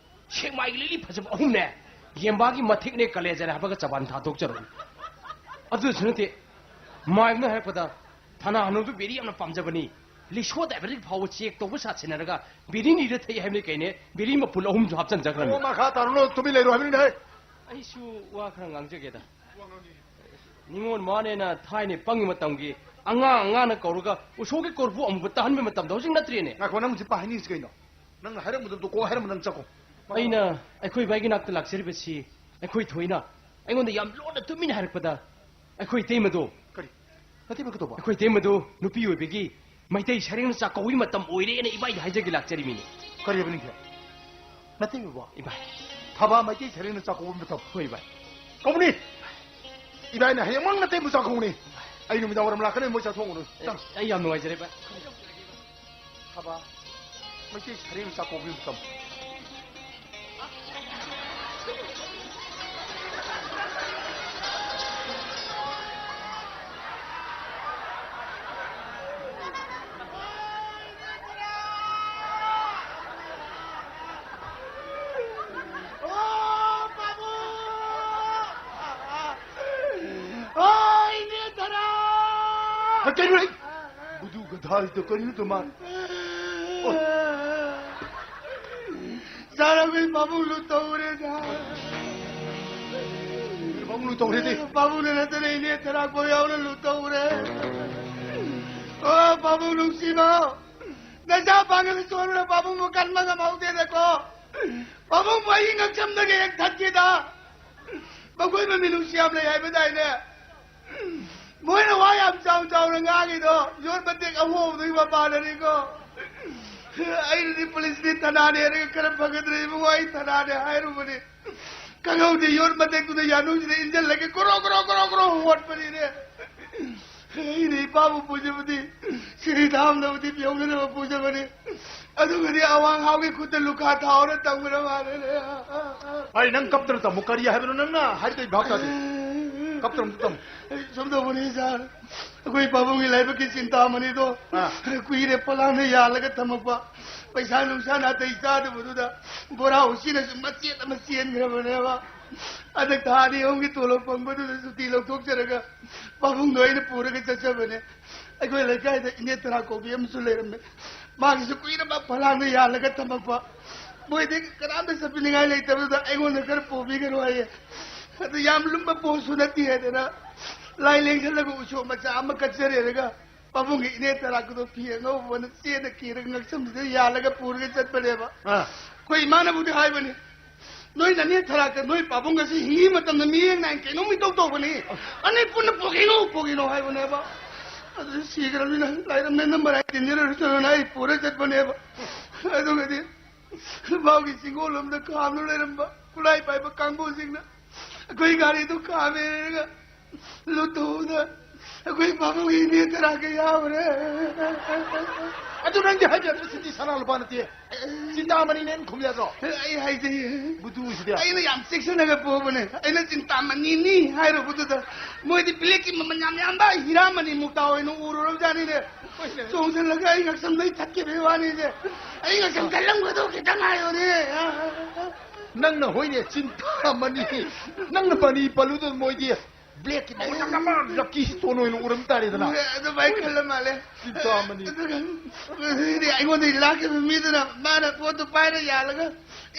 ꯁꯦꯛꯃꯥꯏꯒꯤ ꯂꯤꯛꯂꯤ ꯐꯖꯕ ꯑꯍꯨꯝꯅꯦ, ꯌꯦꯡꯕꯥꯒꯤ ꯃꯊꯤꯛꯅꯦ, ꯀꯂꯦꯖꯅꯦ ꯍꯥꯞꯄꯒ ꯆꯕꯥꯟ ꯊꯥꯗꯣꯛꯆꯔꯨꯏ꯫ ꯑꯗꯨꯁꯨ ꯅꯠꯇꯦ, ꯃꯥꯏꯕꯅ ꯍꯥꯏꯔꯛꯄꯗ ꯊꯅꯥ ꯍꯅꯨꯕꯗꯨ ꯕꯤꯔꯤ ꯌꯥꯝꯅ ꯄꯥꯝꯖꯕꯅꯤ꯫ ꯂꯤꯁꯣ ꯗꯥꯏꯕꯔꯤꯛ ꯐꯥꯎꯕ ꯆꯦꯛ ꯇꯧꯕ ꯁꯥꯠꯁꯤꯟꯅꯔꯒ ꯕꯤꯔꯤ ꯅꯤꯔ ꯊꯛꯏ ꯍꯥꯏꯕꯅꯤ ꯀꯩꯅꯦ꯫ ꯕꯤꯔꯤ ꯃꯄꯨꯜ ꯑꯍꯨꯝꯁꯨ ꯍꯥꯞꯆꯤꯟꯖꯈ꯭ꯔꯅꯤ꯫ ꯑꯣ, ꯃꯈꯥ ꯇꯥꯔꯨꯅꯨ, ꯇꯨꯃꯤꯟ ꯂꯩꯔꯣ ꯍꯥꯏꯕꯅꯤꯅꯦ꯫ ꯑꯩꯁꯨ ꯋꯥ ꯈꯔ ꯉꯥꯡꯖꯒꯦꯗ꯫ ꯅꯤꯉꯣꯜ ꯃꯥꯅꯦꯅ ꯊꯥꯏꯅ ꯄꯪꯉꯤ ꯃꯇꯝꯒꯤ ꯑꯉꯥꯡ ꯑꯉꯥꯡꯅ ꯀꯧꯔꯒ ꯎꯁꯣꯞꯀꯤ ꯀꯣꯔꯐꯨ ꯑꯃꯨꯕ ꯇꯥꯍꯟꯕ ꯃꯇꯝꯗꯣ ꯍꯧꯖꯤꯛ ꯅꯠꯇ꯭ꯔꯦꯅꯦ꯫ ꯉꯥꯏꯈꯣ, ꯅꯪ ꯍꯧꯖꯤꯛ ꯄꯥ ꯍꯥꯏꯅꯤꯡꯉꯤꯁꯤ ꯀꯩꯅꯣ? ꯅꯪꯅ ꯍꯥꯏꯔꯝꯕꯗꯣ ꯇꯣꯛꯑꯣ, ꯍꯥꯏꯔꯝꯕ ꯅꯪ ꯆꯠꯈꯣ꯫ ꯑꯩꯅ ꯑꯩꯈꯣꯏ ꯏꯕꯥꯏꯒꯤ ꯅꯥꯛꯇ ꯂꯥꯛꯆꯔꯤꯕꯁꯤ ꯑꯩꯈꯣꯏ ꯊꯣꯏꯅ ꯑꯩꯉꯣꯟꯗ ꯌꯥꯝ ꯂꯣꯟꯅ ꯇꯨꯃꯤꯟꯅ ꯍꯥꯏꯔꯛꯄꯗ ꯑꯩꯈꯣꯏ ꯏꯇꯩꯃꯗꯣ ꯀꯔꯤ? ꯅꯇꯩꯃ ꯀꯩꯗꯧꯕ? ꯑꯩꯈꯣꯏ ꯏꯇꯩꯃꯗꯣ ꯅꯨꯄꯤ ꯑꯣꯏꯕꯒꯤ ꯃꯩꯇꯩ ꯁꯔꯦꯡꯅ ꯆꯥꯛꯀꯧꯕꯒꯤ ꯃꯇꯝ ꯑꯣꯏꯔꯦꯅ ꯏꯕꯥꯏꯗ ꯍꯥꯏꯖꯒꯦ ꯂꯥꯛꯆꯔꯤꯃꯤꯅꯦ꯫ ꯀꯔꯤ ꯍꯥꯏꯕ ꯅꯤꯡꯊꯦꯝ? ꯅꯇꯩꯃꯕꯣ? ꯏꯕꯥꯏ꯫ ꯊꯕꯥ ꯃꯩꯇꯩ ꯁꯔꯦꯡꯅ ꯆꯥꯛꯀꯧꯕꯒꯤ ꯃꯇꯝ? ꯍꯣꯏ, ꯏꯕꯥꯏ꯫ ꯀꯧꯅꯤ! ꯏꯕꯥꯏꯅ ꯍꯌꯦꯡꯃꯛ ꯅꯇꯩꯃ ꯆꯥꯛꯀꯧꯅꯤ꯫ ꯑꯩ ꯅꯨꯃꯤꯗꯥꯡ ꯋꯥꯏꯔꯝ ꯂꯥꯛꯀꯅꯤ, ꯃꯣꯏ ꯆꯥꯊꯣꯛꯎꯅꯨ꯫ ꯑꯦ, ꯆꯪ꯫ ꯑꯩ ꯌꯥꯝ ꯅꯨꯡꯉꯥꯏꯖꯔꯦ, ꯏꯕꯥꯏ꯫ ꯊꯕꯥ, ꯃꯩꯇꯩ ꯁꯔꯦꯡ ꯆꯥꯛꯀꯧꯕꯒꯤ ꯃꯇꯝ꯫ ꯀꯩꯅꯣ? ꯕꯨꯗꯨ ꯒꯙꯥꯁꯤꯗ ꯀꯔꯤꯅꯣ ꯇꯧ ꯃꯥ? ꯑꯣ꯫ ꯆꯥꯔꯝꯃꯤ ꯄꯥꯕꯨꯡ ꯂꯨ ꯇꯧꯔꯦꯗ꯫ ꯄꯥꯕꯨꯡ ꯂꯨ ꯇꯧꯔꯦꯗꯤ? ꯄꯥꯕꯨꯡꯗ ꯅꯠꯇꯅ ꯏꯅꯦ ꯇꯔꯥꯛꯄ ꯌꯥꯎꯅ ꯂꯨ ꯇꯧꯔꯦ꯫ ꯑꯣ, ꯄꯥꯕꯨꯡ ꯅꯨꯡꯁꯤꯕ꯫ ꯅꯆꯥ ꯄꯥꯡꯒꯜ ꯁꯣꯟꯕꯅ ꯄꯥꯕꯨꯡꯕꯨ ꯀꯟꯕ ꯉꯝꯍꯧꯗꯦꯗꯀꯣ꯫ ꯄꯥꯕꯨꯡꯕꯨ ꯑꯩꯒꯤ ꯉꯛꯁꯝꯗꯒꯤ ꯍꯦꯛ ꯊꯠꯈꯤꯗ꯫ ꯃꯈꯣꯏ ꯃꯃꯤꯅꯨꯡꯁꯤ ꯌꯥꯝ ꯂꯩ ꯍꯥꯏꯕꯗꯥꯏꯅꯦ? ꯃꯣꯏꯅ ꯋꯥ ꯌꯥꯝ ꯆꯥꯎ ꯆꯥꯎꯅ ꯉꯥꯡꯉꯤꯗꯣ ꯌꯣꯠ ꯃꯇꯦꯛ ꯑꯍꯣꯕꯗꯨꯒꯤ ꯃꯄꯥꯟꯅꯅꯤꯀꯣ꯫ ꯑꯩꯅꯗꯤ ꯄꯨꯂꯤꯁꯅꯤ ꯊꯅꯥꯅꯦ ꯍꯥꯏꯔꯒ ꯈꯔ ꯐꯒꯗ꯭ꯔꯦ ꯏꯕꯨꯡꯉꯣ, ꯑꯩ ꯊꯅꯥꯅꯦ ꯍꯥꯏꯔꯨꯕꯅꯤ꯫ ꯈꯪꯍꯧꯗꯦ, ꯌꯣꯠ ꯃꯇꯦꯛꯇꯨꯗ ꯌꯥꯅꯨꯁꯤꯗ ꯏꯟꯁꯤꯜꯂꯒ ꯀꯣꯔꯣ ꯀꯣꯔꯣ ꯀꯣꯔꯣ ꯀꯣꯔꯣ ꯍꯣꯠꯄꯅꯤꯅꯦ꯫ ꯑꯩꯅ ꯏꯄꯥꯕꯨ ꯄꯨꯖꯕꯗꯤ ꯁꯤꯔꯤ ꯊꯥꯝꯅꯕꯗꯤ ꯄꯤꯍꯧꯅꯅꯕ ꯄꯨꯖꯕꯅꯤ꯫ ꯑꯗꯨꯒꯗꯤ ꯑꯋꯥꯡ ꯍꯥꯎꯒꯤ ꯈꯨꯠꯇ ꯂꯨꯈꯥ ꯊꯥꯎꯅ ꯇꯝꯒꯗꯕ ꯃꯥꯜꯂꯦꯅꯦ꯫ ꯑꯩ ꯅꯪ ꯀꯞꯇꯅ ꯇꯝꯃꯨ꯫ ꯀꯔꯤ ꯍꯥꯏꯕꯅꯣ ꯅꯪꯅ ꯍꯥꯏꯔꯤꯗꯣ? ꯑꯩ ꯚꯥꯞ ꯇꯥꯗꯦ꯫ ꯀꯞꯇꯅ ꯑꯝꯇ ꯇꯝꯃꯨ꯫ ꯑꯩ ꯁꯨꯝ ꯇꯧꯕꯅꯤ ꯁꯥꯔ, ꯑꯩꯈꯣꯏ ꯄꯥꯕꯨꯡꯒꯤ ꯂꯥꯏꯕꯛꯀꯤ ꯆꯤꯟꯇꯥꯃꯅꯤꯗꯣ ꯑꯥ꯫ ꯀꯨꯏꯔꯦ ꯄꯣꯂꯥꯡꯗ ꯌꯥꯜꯂꯒ ꯊꯝꯃꯛꯄ꯫ ꯄꯩꯁꯥ ꯅꯨꯡꯁꯥ ꯅꯥꯇꯩ ꯆꯥꯗꯕꯗꯨꯗ ꯕꯣꯔꯥ ꯎꯆꯤꯅꯁꯨ ꯃꯆꯦꯠ ꯑꯃ ꯆꯦꯟꯈ꯭ꯔꯕꯅꯦꯕ꯫ ꯍꯟꯗꯛ ꯊꯥ ꯑꯅꯤ ꯑꯍꯨꯝꯒꯤ ꯇꯣꯂꯣꯞ ꯐꯪꯕꯗꯨꯗ ꯁꯨꯇꯤ ꯂꯧꯊꯣꯛꯆꯔꯒ ꯄꯥꯕꯨꯡꯗꯣ ꯑꯩꯅ ꯄꯨꯔꯒ ꯆꯠꯆꯕꯅꯦ꯫ ꯑꯩꯈꯣꯏ ꯂꯩꯀꯥꯏꯗ ꯏꯅꯦ ꯇꯔꯥ ꯀꯧꯕꯤ ꯑꯃꯁꯨ ꯂꯩꯔꯝꯃꯦ꯫ ꯃꯥꯒꯤꯁꯨ ꯀꯨꯏꯔꯕ ꯐꯂꯥꯡꯗ ꯌꯥꯜꯂꯒ ꯊꯝꯃꯛꯄ꯫ ꯃꯣꯏꯗꯤ ꯀꯅꯥꯝꯇ ꯆꯠꯄꯤꯅꯤꯡꯉꯥꯏ ꯂꯩꯇꯕꯗꯨꯗ ꯑꯩꯉꯣꯟꯗ ꯈꯔ ꯄꯨꯕꯤꯒꯅꯨ ꯍꯥꯏꯌꯦ꯫ ꯑꯗꯨ ꯌꯥꯝ ꯂꯨꯝꯕ ꯄꯣꯠꯁꯨ ꯅꯠꯇꯦ ꯍꯥꯏꯗꯅ ꯂꯥꯏ ꯂꯦꯡꯁꯜꯂꯒ ꯎꯁꯣꯞ ꯃꯆꯥ ꯑꯃ ꯀꯠꯆꯔꯦꯔꯒ ꯄꯥꯕꯨꯡꯒꯤ ꯏꯅꯦ ꯇꯔꯥꯛꯀꯗꯣ ꯐꯤ ꯑꯉꯧꯕꯅ ꯆꯦꯅ ꯀꯤꯔꯒ ꯉꯛꯁꯝꯁꯤꯗ ꯌꯥꯜꯂꯒ ꯄꯨꯔꯒ ꯆꯠꯄꯅꯦꯕ꯫ ꯑꯥ꯫ ꯑꯩꯈꯣꯏ ꯏꯃꯥꯅꯕꯨꯗꯤ ꯍꯥꯏꯕꯅꯤ, "ꯅꯣꯏ ꯅꯅꯦ ꯊꯔꯥꯛꯀ ꯅꯣꯏ ꯄꯥꯕꯨꯡꯒꯁꯤ ꯍꯤꯡꯉꯤ ꯃꯇꯝꯗ ꯃꯤꯠꯌꯦꯡ ꯅꯥꯏꯅ ꯀꯩꯅꯣꯝ ꯏꯇꯧ ꯇꯧꯕꯅꯤ꯫ ꯑꯅꯤ ꯄꯨꯟꯅ ꯄꯨꯈꯤꯅꯣ, ꯄꯨꯈꯤꯅꯣ" ꯍꯥꯏꯕꯅꯦꯕ꯫ ꯑꯗꯨ ꯁꯤꯈ꯭ꯔꯕꯅꯤꯅ ꯂꯥꯏꯔꯝꯅꯦꯅ ꯃꯔꯥꯏ ꯇꯤꯟꯖꯔꯁꯅꯨꯅ ꯑꯩ ꯄꯨꯔ ꯆꯠꯄꯅꯦꯕ꯫ ꯑꯗꯨꯒꯗꯤ ꯃꯥꯒꯤ ꯆꯤꯡꯒꯣꯜ ꯑꯃꯗ ꯈꯥꯝꯗꯨꯅ ꯂꯩꯔꯝꯕ ꯈꯨꯠꯂꯥꯏ ꯄꯥꯏꯕ ꯀꯥꯡꯕꯨꯁꯤꯡꯅ ꯑꯩꯈꯣꯏ ꯒꯥꯔꯤꯗꯨ ꯈꯥꯝꯃꯦꯔꯒ ꯂꯨꯠꯊꯣꯛꯎꯗ ꯑꯩꯈꯣꯏ ꯄꯥꯕꯨꯡꯒꯤ ꯏꯅꯦ ꯇꯔꯥꯒ ꯌꯥꯎꯔꯦ꯫ ꯑꯗꯨ ꯅꯪꯗꯤ ꯍꯥꯏꯕ ꯌꯥꯗ꯭ꯔꯣ? ꯁꯤꯗꯤ ꯁꯅꯥ ꯂꯨꯄꯥ ꯅꯠꯇꯦ꯫ ꯆꯤꯟꯇꯥꯃꯅꯤꯅꯦꯅ ꯈꯨꯝ ꯌꯥꯗ꯭ꯔꯣ? ꯑꯩ ꯍꯥꯏꯖꯩꯌꯦ꯫ ꯕꯨꯗꯨꯁꯤꯗꯤ꯫ ꯑꯩꯅ ꯌꯥꯝ ꯆꯦꯛꯁꯤꯟꯅꯒ ꯄꯨꯕꯅꯦ꯫ ꯑꯩꯅ ꯆꯤꯟꯇꯥꯃꯅꯤꯅꯤ ꯍꯥꯏꯔꯨꯕꯗꯨꯗ ꯃꯣꯏꯗꯤ ꯕ꯭ꯂꯦꯛꯀꯤ ꯃꯃꯜ ꯌꯥꯝ ꯌꯥꯝꯕ ꯍꯤꯔꯥꯃꯅꯤ ꯃꯨꯛꯇꯥ ꯑꯣꯏꯅ ꯎꯔꯨꯔꯕꯖꯥꯠꯅꯤꯅꯦ꯫ ꯍꯣꯏꯅꯦ꯫ ꯆꯣꯡꯁꯤꯜꯂꯒ ꯑꯩ ꯉꯛꯁꯝꯗꯩ ꯊꯠꯈꯤꯕꯒꯤ ꯋꯥꯅꯤꯁꯦ꯫ ꯑꯩ ꯉꯛꯁꯝ ꯀꯜꯂꯝꯒꯗꯧ ꯈꯤꯇꯪ ꯉꯥꯏꯔꯨꯔꯦ꯫ ꯅꯪꯅ ꯍꯣꯏꯅꯦ ꯆꯤꯟꯇꯥꯃꯅꯤ꯫ ꯅꯪꯅ ꯃꯅꯤ ꯄꯜꯂꯨꯗ ꯃꯣꯏꯗꯤ ꯕ꯭ꯂꯦꯛꯀꯤ ꯃꯃꯜ ꯌꯥꯝ ꯌꯥꯝꯕ ꯂꯛꯀꯤ ꯁ꯭ꯇꯣꯟ ꯑꯣꯏꯅ ꯎꯔꯝ ꯇꯥꯔꯦꯗꯅ꯫ ꯑꯗꯨꯃꯥꯏꯅ ꯈꯜꯂ ꯃꯥꯜꯂꯦ꯫ ꯆꯤꯟꯇꯥꯃꯅꯤ꯫ ꯑꯗꯨꯒ ꯑꯗꯨꯗꯤ ꯑꯩꯉꯣꯟꯗꯒꯤ ꯂꯥꯛꯈꯤꯕ ꯃꯤꯗꯨꯅ ꯃꯥꯅ ꯄꯣꯠꯇꯨ ꯄꯥꯏꯔ ꯌꯥꯜꯂꯒ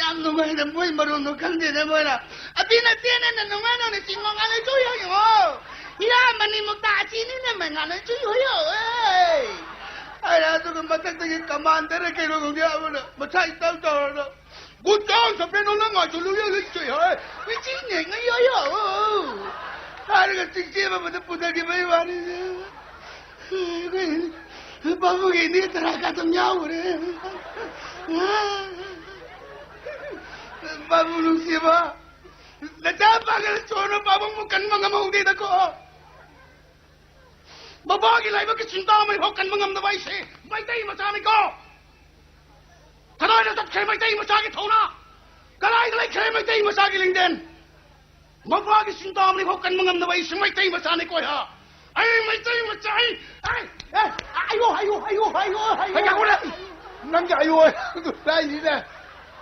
ꯌꯥꯝ ꯅꯨꯡꯉꯥꯏꯅ ꯃꯣꯏ ꯃꯔꯣꯟꯗꯣ ꯈꯪꯗꯦꯅꯦ ꯃꯣꯏꯅ꯫ ꯑꯇꯤꯅ ꯇꯦꯅꯦꯅ ꯅꯨꯡꯉꯥꯏꯅ ꯆꯤꯡꯉꯣ ꯉꯥꯅ ꯆꯨꯏ ꯍꯣꯏꯌꯣ꯫ ꯍꯤꯔꯥ ꯃꯅꯤ ꯃꯨꯛꯇ ꯑꯁꯤꯅꯤꯅ ꯃꯩ ꯉꯥꯅ ꯆꯨꯏ ꯍꯣꯏꯌꯣ꯫ ꯑꯦ꯫ ꯑꯩꯅ ꯑꯗꯨꯒ ꯃꯊꯛꯇꯒꯤ ꯀꯃꯥꯟꯗꯔ ꯀꯩꯅꯣ ꯈꯪꯗꯦ, ꯑꯃꯅ ꯃꯁꯥ ꯏꯇꯧ ꯇꯧꯔꯒ, "Good job, ꯁꯣꯄ꯭ꯔꯦꯟ, ꯅꯪ ꯉꯥꯏꯁꯨ ꯂꯨꯏ ꯂꯨꯏ ꯆꯨꯏ ꯍꯣꯏ, ꯋꯤꯆꯤꯡ ꯅꯦ ꯉꯩ ꯌꯣ ꯌꯣ꯫ ꯍꯥꯏꯔꯒ ꯆꯤꯡꯆꯦ ꯑꯃꯗ ꯄꯨꯊꯈꯤꯕꯩ ꯋꯥꯔꯤꯅꯤ꯫ ꯑꯩꯈꯣꯏ ꯄꯥꯕꯨꯡꯒꯤ ꯏꯅꯦ ꯇꯔꯥ ꯀꯥ ꯑꯗꯨꯝ ꯌꯥꯎꯈ꯭ꯔꯦ꯫ ꯄꯥꯕꯨꯡ ꯅꯨꯡꯁꯤꯕ, ꯅꯆꯥ ꯄꯥꯒꯜ ꯆꯣꯔꯅ ꯄꯥꯕꯨꯡꯕꯨ ꯀꯟꯕ ꯉꯝꯍꯧꯗꯦꯗꯀꯣ꯫ ꯃꯄꯥꯒꯤ ꯂꯥꯏꯕꯛꯀꯤ ꯆꯤꯟꯇꯥ ꯑꯃ ꯐꯥꯎ ꯀꯟꯕ ꯉꯝꯗꯕ ꯑꯩꯁꯦ ꯃꯩꯇꯩ ꯃꯆꯥꯅꯤꯀꯣ꯫ ꯀꯗꯥꯏꯗ ꯆꯠꯈ꯭ꯔꯦ ꯃꯩꯇꯩ ꯃꯆꯥꯒꯤ ꯊꯧꯅꯥ? ꯀꯗꯥꯏꯗ ꯂꯩꯈ꯭ꯔꯦ ꯃꯩꯇꯩ ꯃꯆꯥꯒꯤ ꯂꯤꯡꯖꯦꯜ? ꯃꯄꯥꯒꯤ ꯆꯤꯟꯇꯥ ꯑꯃ ꯐꯥꯎ ꯀꯟꯕ ꯉꯝꯗꯕ ꯑꯩꯁꯦ ꯃꯩꯇꯩ ꯃꯆꯥꯅꯤꯀꯣ꯫ ꯍꯥ? ꯑꯩ ꯃꯩꯇꯩ ꯃꯆꯥ, ꯑꯩ, ꯑꯩ, ꯑꯩ, ꯑꯌꯣ, ꯑꯌꯣ, ꯑꯌꯣ, ꯑꯌꯣ, ꯑꯌꯣ, ꯑꯩ, ꯑꯌꯣ꯫ ꯀꯥꯀꯨꯅ, ꯅꯪꯒꯤ ꯑꯌꯣ ꯍꯥꯏꯗꯨ ꯂꯥꯏꯅꯤꯅꯦ꯫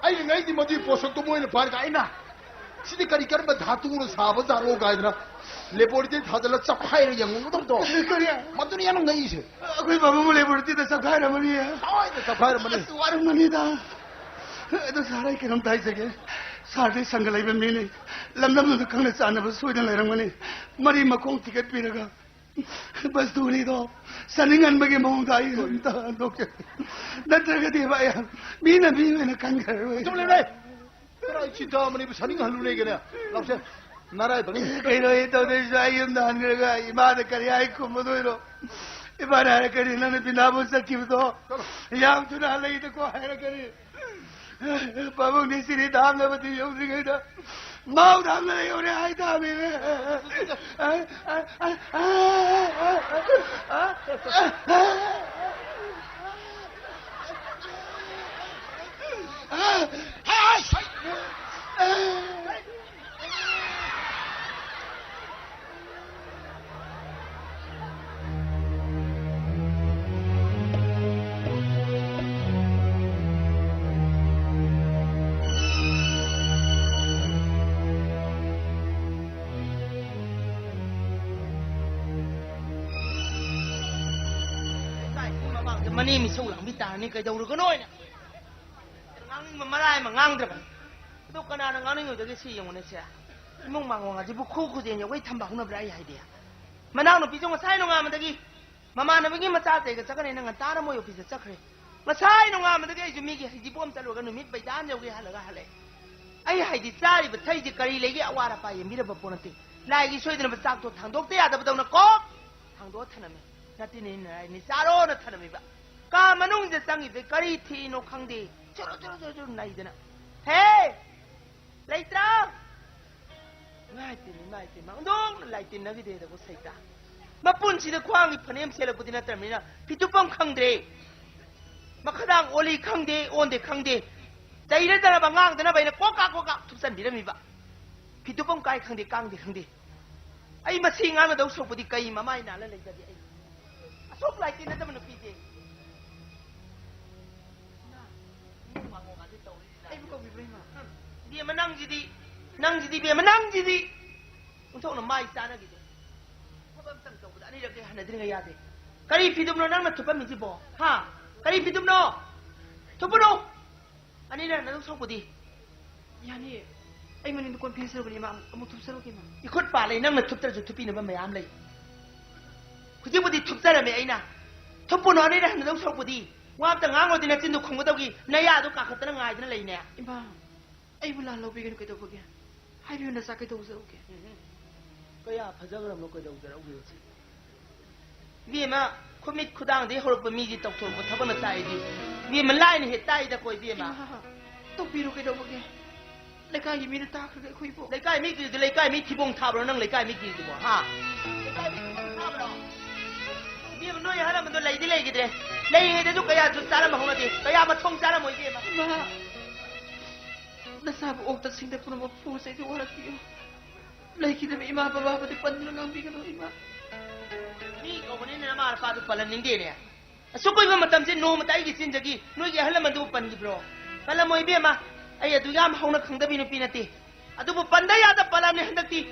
ꯑꯩꯅ ꯉꯛꯏꯗꯤ ꯃꯗꯨꯒꯤ ꯄꯣꯠꯁꯛꯇꯣ ꯃꯣꯏꯅ ꯐꯥꯔꯒ ꯑꯩꯅ, "ꯁꯤꯗꯤ ꯀꯔꯤ ꯀꯔꯝꯕ ꯙꯥꯇꯨꯅ ꯁꯥꯕ ꯖꯥꯠꯅꯣ?" ꯀꯥꯏꯗꯅ laboratory ꯊꯥꯖꯤꯜꯂ ꯆꯞꯈꯥꯏꯔ ꯌꯦꯡꯉꯨꯒꯗꯕꯗꯣ꯫ ꯀꯔꯤ? ꯃꯗꯨꯅꯤ ꯌꯥꯝꯅ ꯉꯛꯏꯁꯦ꯫ ꯑꯩꯈꯣꯏ ꯕꯥꯕꯨꯡꯕꯨ laboratoryꯗ ꯆꯞꯈꯥꯏꯔꯝꯃꯅꯤ꯫ ꯁꯣꯏꯗꯅ ꯆꯞꯈꯥꯏꯔꯝꯃꯅꯤ꯫ ꯑꯁ, ꯋꯥꯔꯝꯃꯅꯤꯗ꯫ ꯑꯗꯣ ꯁꯥꯔ, ꯑꯩ ꯀꯩꯅꯣꯝꯇ ꯍꯥꯏꯖꯒꯦ꯫ ꯁꯥꯔꯗꯤ ꯁꯪꯒ ꯂꯩꯕ ꯃꯤꯅꯤ꯫ ꯂꯝꯗꯝꯗꯨꯗ ꯈꯪꯅ ꯆꯥꯟꯅꯕ ꯁꯣꯏꯗꯅ ꯂꯩꯔꯝꯒꯅꯤ꯫ ꯃꯔꯤ ꯃꯈꯣꯡ ꯊꯤꯒꯠꯄꯤꯔꯒ ꯕꯁꯇꯨꯅꯤꯗꯣ ꯆꯥꯅꯤꯡꯍꯟꯕꯒꯤ ꯃꯑꯣꯡꯗ ꯑꯩ ꯑꯝꯇ ꯍꯟꯗꯣꯛꯀꯦ꯫ ꯅꯠꯇ꯭ꯔꯒꯗꯤ ꯚꯥꯏ, ꯃꯤꯅ ꯃꯤ ꯑꯣꯏꯅ ꯈꯟꯈ꯭ꯔꯔꯣꯏ꯫ ꯆꯨꯝꯂꯦ ꯚꯥꯏ꯫ ꯀꯗꯥꯏ ꯆꯤꯟꯇꯥ ꯑꯃꯅꯤꯕꯨ ꯁꯥꯅꯤꯡꯍꯜꯂꯨꯅꯦꯒꯦꯅꯦ? ꯂꯥꯎꯁꯦ, ꯅꯔꯥꯏꯕꯛꯅꯤ꯫ ꯀꯩꯅꯣ ꯑꯩ ꯇꯧꯗꯣꯏꯁꯦ? ꯑꯩ ꯌꯨꯝꯗ ꯍꯟꯈ꯭ꯔꯒ ꯏꯃꯥꯗ ꯀꯔꯤ ꯍꯥꯏ ꯈꯨꯝꯃꯗꯣꯏꯅꯣ? ꯏꯃꯥꯅ ꯍꯥꯏꯔꯛꯀꯅꯤ, "ꯅꯪꯅ ꯕꯤꯅꯥꯕꯨ ꯆꯠꯈꯤꯕꯗꯣ ꯌꯥꯝ ꯊꯨꯅ ꯍꯜꯂꯛꯏꯗꯀꯣ" ꯍꯥꯏꯔꯛꯀꯅꯤ꯫ ꯄꯥꯕꯨꯡꯗꯤ ꯁꯤꯔꯤ ꯊꯥꯡꯅꯕꯗꯤ ꯌꯧꯗ꯭ꯔꯤꯉꯩꯗ ꯃꯥꯎ ꯊꯥꯡꯅ ꯌꯧꯔꯦ ꯍꯥꯏꯇꯥꯕꯅꯤꯅꯦ꯫ ꯃꯅꯦ ꯃꯤꯁꯧ ꯂꯥꯡꯕꯤ ꯇꯥꯔꯅꯤ, ꯀꯩꯗꯧꯔꯒꯅꯣ ꯍꯥꯏꯅ꯫ ꯉꯥꯡꯅꯤꯡꯕ ꯃꯔꯥꯏ ꯑꯃ ꯉꯥꯡꯗ꯭ꯔꯕꯅꯤ꯫ ꯑꯗꯣ ꯀꯅꯥꯅ ꯉꯥꯡꯅꯤꯡꯉꯣꯏꯗꯒꯦ ꯁꯤ ꯌꯦꯡꯉꯨꯅꯦ ꯁꯦ꯫ ꯏꯃꯨꯡ ꯃꯥꯡꯒꯣꯜ ꯑꯁꯤꯕꯨ ꯈꯨ ꯈꯨꯖꯦꯟ ꯌꯧꯒꯩ ꯊꯝꯕ ꯍꯧꯅꯕ꯭ꯔꯥ ꯑꯩ ꯍꯥꯏꯗꯤ? ꯃꯅꯥꯎꯅꯨꯄꯤꯁꯨ ꯉꯁꯥꯏ ꯅꯣꯡꯉꯥꯟꯕꯗꯒꯤ ꯃꯃꯥꯟꯅꯕꯒꯤ ꯃꯆꯥꯇꯩꯒ ꯆꯠꯀꯅꯦꯅ ꯉꯟꯇꯥꯅ ꯃꯣꯏ ꯑꯣꯐꯤꯁꯇ ꯆꯠꯈ꯭ꯔꯦ꯫ ꯉꯁꯥꯏ ꯅꯣꯡꯉꯥꯟꯕꯗꯒꯤ ꯑꯩꯁꯨ ꯃꯤꯒꯤ ꯍꯩꯖꯤꯡꯄꯣꯠ ꯑꯃ ꯆꯠꯂꯨꯔꯒ ꯅꯨꯃꯤꯠ ꯕꯩꯗꯥꯟ ꯌꯧꯒꯦ ꯍꯜꯂꯒ ꯍꯜꯂꯛꯑꯦ꯫ ꯑꯩ ꯍꯥꯏꯗꯤ ꯆꯥꯔꯤꯕ ꯊꯛꯏꯁꯦ ꯀꯔꯤ ꯂꯩꯒꯦ, ꯑꯋꯥꯠ ꯑꯄꯥ ꯌꯦꯡꯕꯤꯔꯕ ꯄꯣꯠ ꯅꯠꯇꯦ꯫ ꯂꯥꯏꯒꯤ ꯁꯣꯏꯗꯅꯕ ꯆꯥꯛꯇꯣ ꯊꯥꯡꯗꯣꯛꯇ ꯌꯥꯗꯕꯗꯧꯅ ꯀꯣꯛ ꯊꯥꯡꯗꯣꯛꯑ ꯊꯅꯝꯃꯦ꯫ ꯅꯠꯇꯦꯅꯦ, ꯅꯔꯥꯏꯅꯤ ꯆꯥꯔꯣꯅ ꯊꯅꯝꯃꯤꯕ꯫ ꯀꯥ ꯃꯅꯨꯡꯁꯤꯗ ꯆꯪꯉꯤꯕꯗꯩ ꯀꯔꯤ ꯊꯤꯔꯤꯅꯣ ꯈꯪꯗꯦ꯫ ꯆꯨꯔꯨ ꯆꯨꯔꯨ ꯆꯨꯔꯨ ꯆꯨꯔꯨ ꯅꯩꯗꯅ꯫ ꯍꯦ! ꯂꯩꯇ꯭ꯔꯥ? ꯏꯃꯥꯏ ꯄꯦꯝꯃ, ꯏꯃꯥꯏ ꯄꯦꯝꯃ, ꯑꯣꯟꯊꯣꯛꯅ ꯂꯥꯏꯇꯤꯟꯅꯈꯤꯗꯦꯗꯀꯣ ꯁꯩꯇꯥ꯫ ꯃꯄꯨꯟꯁꯤꯗ ꯈ꯭ꯋꯥꯡꯒꯤ ꯐꯅꯦꯛ ꯑꯃ ꯁꯦꯠꯂꯛꯄꯗꯤ ꯅꯠꯇ꯭ꯔꯕꯅꯤꯅ ꯐꯤꯇꯨꯞꯐꯝ ꯈꯪꯗ꯭ꯔꯦ꯫ ꯃꯈꯗꯥꯡ ꯑꯣꯜꯂꯤ ꯈꯪꯗꯦ, ꯑꯣꯟꯗꯦ ꯈꯪꯗꯦ꯫ ꯆꯩꯅꯗꯅꯕ, ꯉꯥꯡꯗꯅꯕ ꯑꯩꯅ ꯀꯣꯛ ꯀꯥ ꯀꯣꯛ ꯀꯥ ꯊꯨꯞꯆꯟꯕꯤꯔꯝꯃꯤꯕ꯫ ꯐꯤꯇꯨꯞꯐꯝ ꯀꯥꯏ ꯈꯪꯗꯦ, ꯀꯥꯡꯗꯦ ꯈꯪꯗꯦ꯫ ꯑꯩ ꯃꯁꯤ ꯉꯥꯡꯅꯗꯧ ꯁꯔꯨꯛꯄꯨꯗꯤ ꯀꯩ ꯃꯃꯥꯏ ꯅꯥꯜꯂ ꯂꯩꯖꯒꯦ ꯑꯩ? ꯑꯁꯨꯛ ꯂꯥꯏꯇꯤꯟꯅꯗꯕ ꯅꯨꯄꯤꯁꯦ꯫ ꯑꯩꯕꯨ ꯀꯧꯕꯤꯕ꯭ꯔꯣ, ꯏꯃꯥ? ꯏꯕꯦꯝꯃ, ꯅꯪꯁꯤꯗꯤ, ꯅꯪꯁꯤꯗꯤ, ꯏꯕꯦꯝꯃ, ꯅꯪꯁꯤꯗꯤ ꯑꯣꯟꯊꯣꯛꯅ ꯃꯥꯏ ꯆꯥꯅꯈꯤꯗꯦ꯫ ꯊꯕꯛ ꯑꯝꯇꯪ ꯇꯧꯕꯗ ꯑꯅꯤꯔꯛꯇꯤ ꯍꯟꯅꯗ꯭ꯔꯤꯉꯩ ꯌꯥꯗꯦ꯫ ꯀꯔꯤ ꯐꯤꯗꯨꯝꯅꯣ ꯅꯪꯅ ꯊꯨꯞꯄꯝꯃꯤꯁꯤꯕꯣ? ꯍꯥ? ꯀꯔꯤ ꯐꯤꯗꯨꯝꯅꯣ? ꯊꯨꯞꯄꯨꯅꯣ! ꯑꯅꯤꯔꯛ ꯍꯟꯅꯗꯧ ꯁꯔꯨꯛꯄꯨꯗꯤ꯫ ꯌꯥꯅꯤꯌꯦ꯫ ꯑꯩ ꯃꯅꯤꯡꯗ ꯀꯣꯟ ꯐꯦꯡꯖꯔꯨꯕꯅꯦ, ꯏꯃꯥ꯫ ꯑꯃꯨꯛ ꯊꯨꯞꯆꯔꯨꯒꯦ, ꯏꯃꯥ꯫ ꯏꯈꯨꯠ ꯄꯥꯜꯂꯦ, ꯅꯪꯅ ꯊꯨꯞꯇ꯭ꯔꯁꯨ ꯊꯨꯞꯄꯤꯅꯕ ꯃꯌꯥꯝ ꯂꯩ꯫ ꯍꯧꯖꯤꯛꯄꯨꯗꯤ ꯊꯨꯞꯆꯔꯝꯃꯦ ꯑꯩꯅ꯫ ꯊꯨꯞꯄꯨꯅꯣ, ꯑꯅꯤꯔꯛ ꯍꯟꯅꯗꯧ ꯁꯔꯨꯛꯄꯨꯗꯤ꯫ ꯋꯥ ꯑꯝꯇ ꯉꯥꯡꯉꯣꯗꯤ ꯅꯆꯤꯟꯗꯣ ꯈꯨꯝꯒꯗꯧꯒꯤ ꯅꯌꯥꯗꯣ ꯀꯥꯈꯠꯇꯅ ꯉꯥꯏꯗꯅ ꯂꯩꯅꯦ꯫ ꯏꯃꯥ, ꯑꯩꯕꯨ ꯂꯥꯟ ꯂꯧꯕꯤꯒꯅꯨ ꯀꯩꯗꯧꯕꯒꯦ? ꯍꯥꯏꯕꯤꯌꯨ, ꯅꯆꯥ ꯀꯩꯗꯧꯖꯔꯛꯎꯒꯦ? ꯎꯝ꯫ ꯀꯌꯥ ꯐꯖꯈ꯭ꯔꯕꯅꯣ ꯀꯩꯗꯧꯖꯔꯛꯎꯒꯦ ꯁꯤ? ꯏꯕꯦꯝꯃ, ꯈꯨꯃꯤꯠ ꯈꯨꯗꯥꯡꯗꯒꯤ ꯍꯧꯔꯛꯄ ꯃꯤꯗꯤ ꯇꯧꯊꯣꯔꯛꯄ ꯊꯕꯛꯅ ꯇꯥꯛꯏꯗꯤ꯫ ꯏꯕꯦꯝꯃ, ꯂꯥꯏꯅ ꯍꯦꯛ ꯇꯥꯛꯏꯗꯀꯣ, ꯏꯕꯦꯝꯃ꯫ ꯏꯃꯥ, ꯇꯧꯕꯤꯔꯨ ꯀꯩꯗꯧꯕꯒꯦ? ꯂꯩꯀꯥꯏꯒꯤ ꯃꯤꯅ ꯇꯥꯈ꯭ꯔꯒ ꯑꯩꯈꯣꯏꯕꯨ꯫ ꯂꯩꯀꯥꯏ ꯃꯤ ꯀꯤꯔꯤꯗꯨ ꯂꯩꯀꯥꯏ ꯃꯤ ꯊꯤꯕꯣꯡ ꯊꯥꯕ꯭ꯔꯣ ꯅꯪ ꯂꯩꯀꯥꯏ ꯃꯤ ꯀꯤꯔꯤꯗꯨꯕꯣ, ꯍꯥ? ꯂꯩꯀꯥꯏ ꯃꯤ ꯊꯤꯕꯣꯡ ꯊꯥꯕ꯭ꯔꯣ? ꯏꯕꯦꯝꯃ, ꯅꯣꯏ ꯑꯍꯜ ꯂꯃꯟꯗꯣ ꯂꯩꯗꯤ ꯂꯩꯈꯤꯗ꯭ꯔꯦ꯫ ꯂꯩꯔꯤꯉꯩꯗꯁꯨ ꯀꯌꯥꯁꯨ ꯆꯥꯔꯝꯕ ꯍꯧꯅꯗꯦ꯫ ꯀꯌꯥ ꯃꯊꯣꯡ ꯆꯥꯔꯝꯃꯣꯏ, ꯏꯕꯦꯝꯃ꯫ ꯏꯃꯥ, ꯅꯆꯥꯕꯨ ꯑꯣꯛꯇ ꯁꯤꯡꯗ ꯄꯨꯝꯅꯃꯛ ꯐꯨꯁꯦ ꯑꯩꯗꯤ ꯋꯥꯔꯛꯄꯤꯌꯨ꯫ ꯂꯩꯈꯤꯗꯕ ꯏꯃꯥ ꯕꯕꯥꯕꯨꯗꯤ ꯄꯟꯗꯨꯅ ꯉꯥꯡꯕꯤꯒꯅꯨ, ꯏꯃꯥ꯫ ꯃꯤ ꯀꯧꯕꯅꯤꯅ ꯅꯃꯥ ꯅꯄꯥꯗꯨ ꯄꯜꯍꯟꯅꯤꯡꯗꯦꯅꯦ꯫ ꯑꯁꯨꯛ ꯀꯨꯏꯕ ꯃꯇꯝꯁꯦ ꯅꯣꯡꯃꯇ ꯑꯩꯒꯤ ꯆꯤꯟꯗꯒꯤ ꯅꯣꯏꯒꯤ ꯑꯍꯜ ꯂꯃꯟꯗꯨꯕꯨ ꯄꯟꯈꯤꯕ꯭ꯔꯣ? ꯄꯜꯂꯝꯃꯣꯏ, ꯏꯕꯦꯝꯃ꯫ ꯑꯩ ꯑꯗꯨ ꯌꯥꯝ ꯍꯧꯅ ꯈꯪꯗꯕꯤ ꯅꯨꯄꯤ ꯅꯠꯇꯦ꯫ ꯑꯗꯨꯕꯨ ꯄꯟꯗ ꯌꯥꯗ ꯄꯜꯂꯝꯅꯤ ꯍꯟꯗꯛꯇꯤ꯫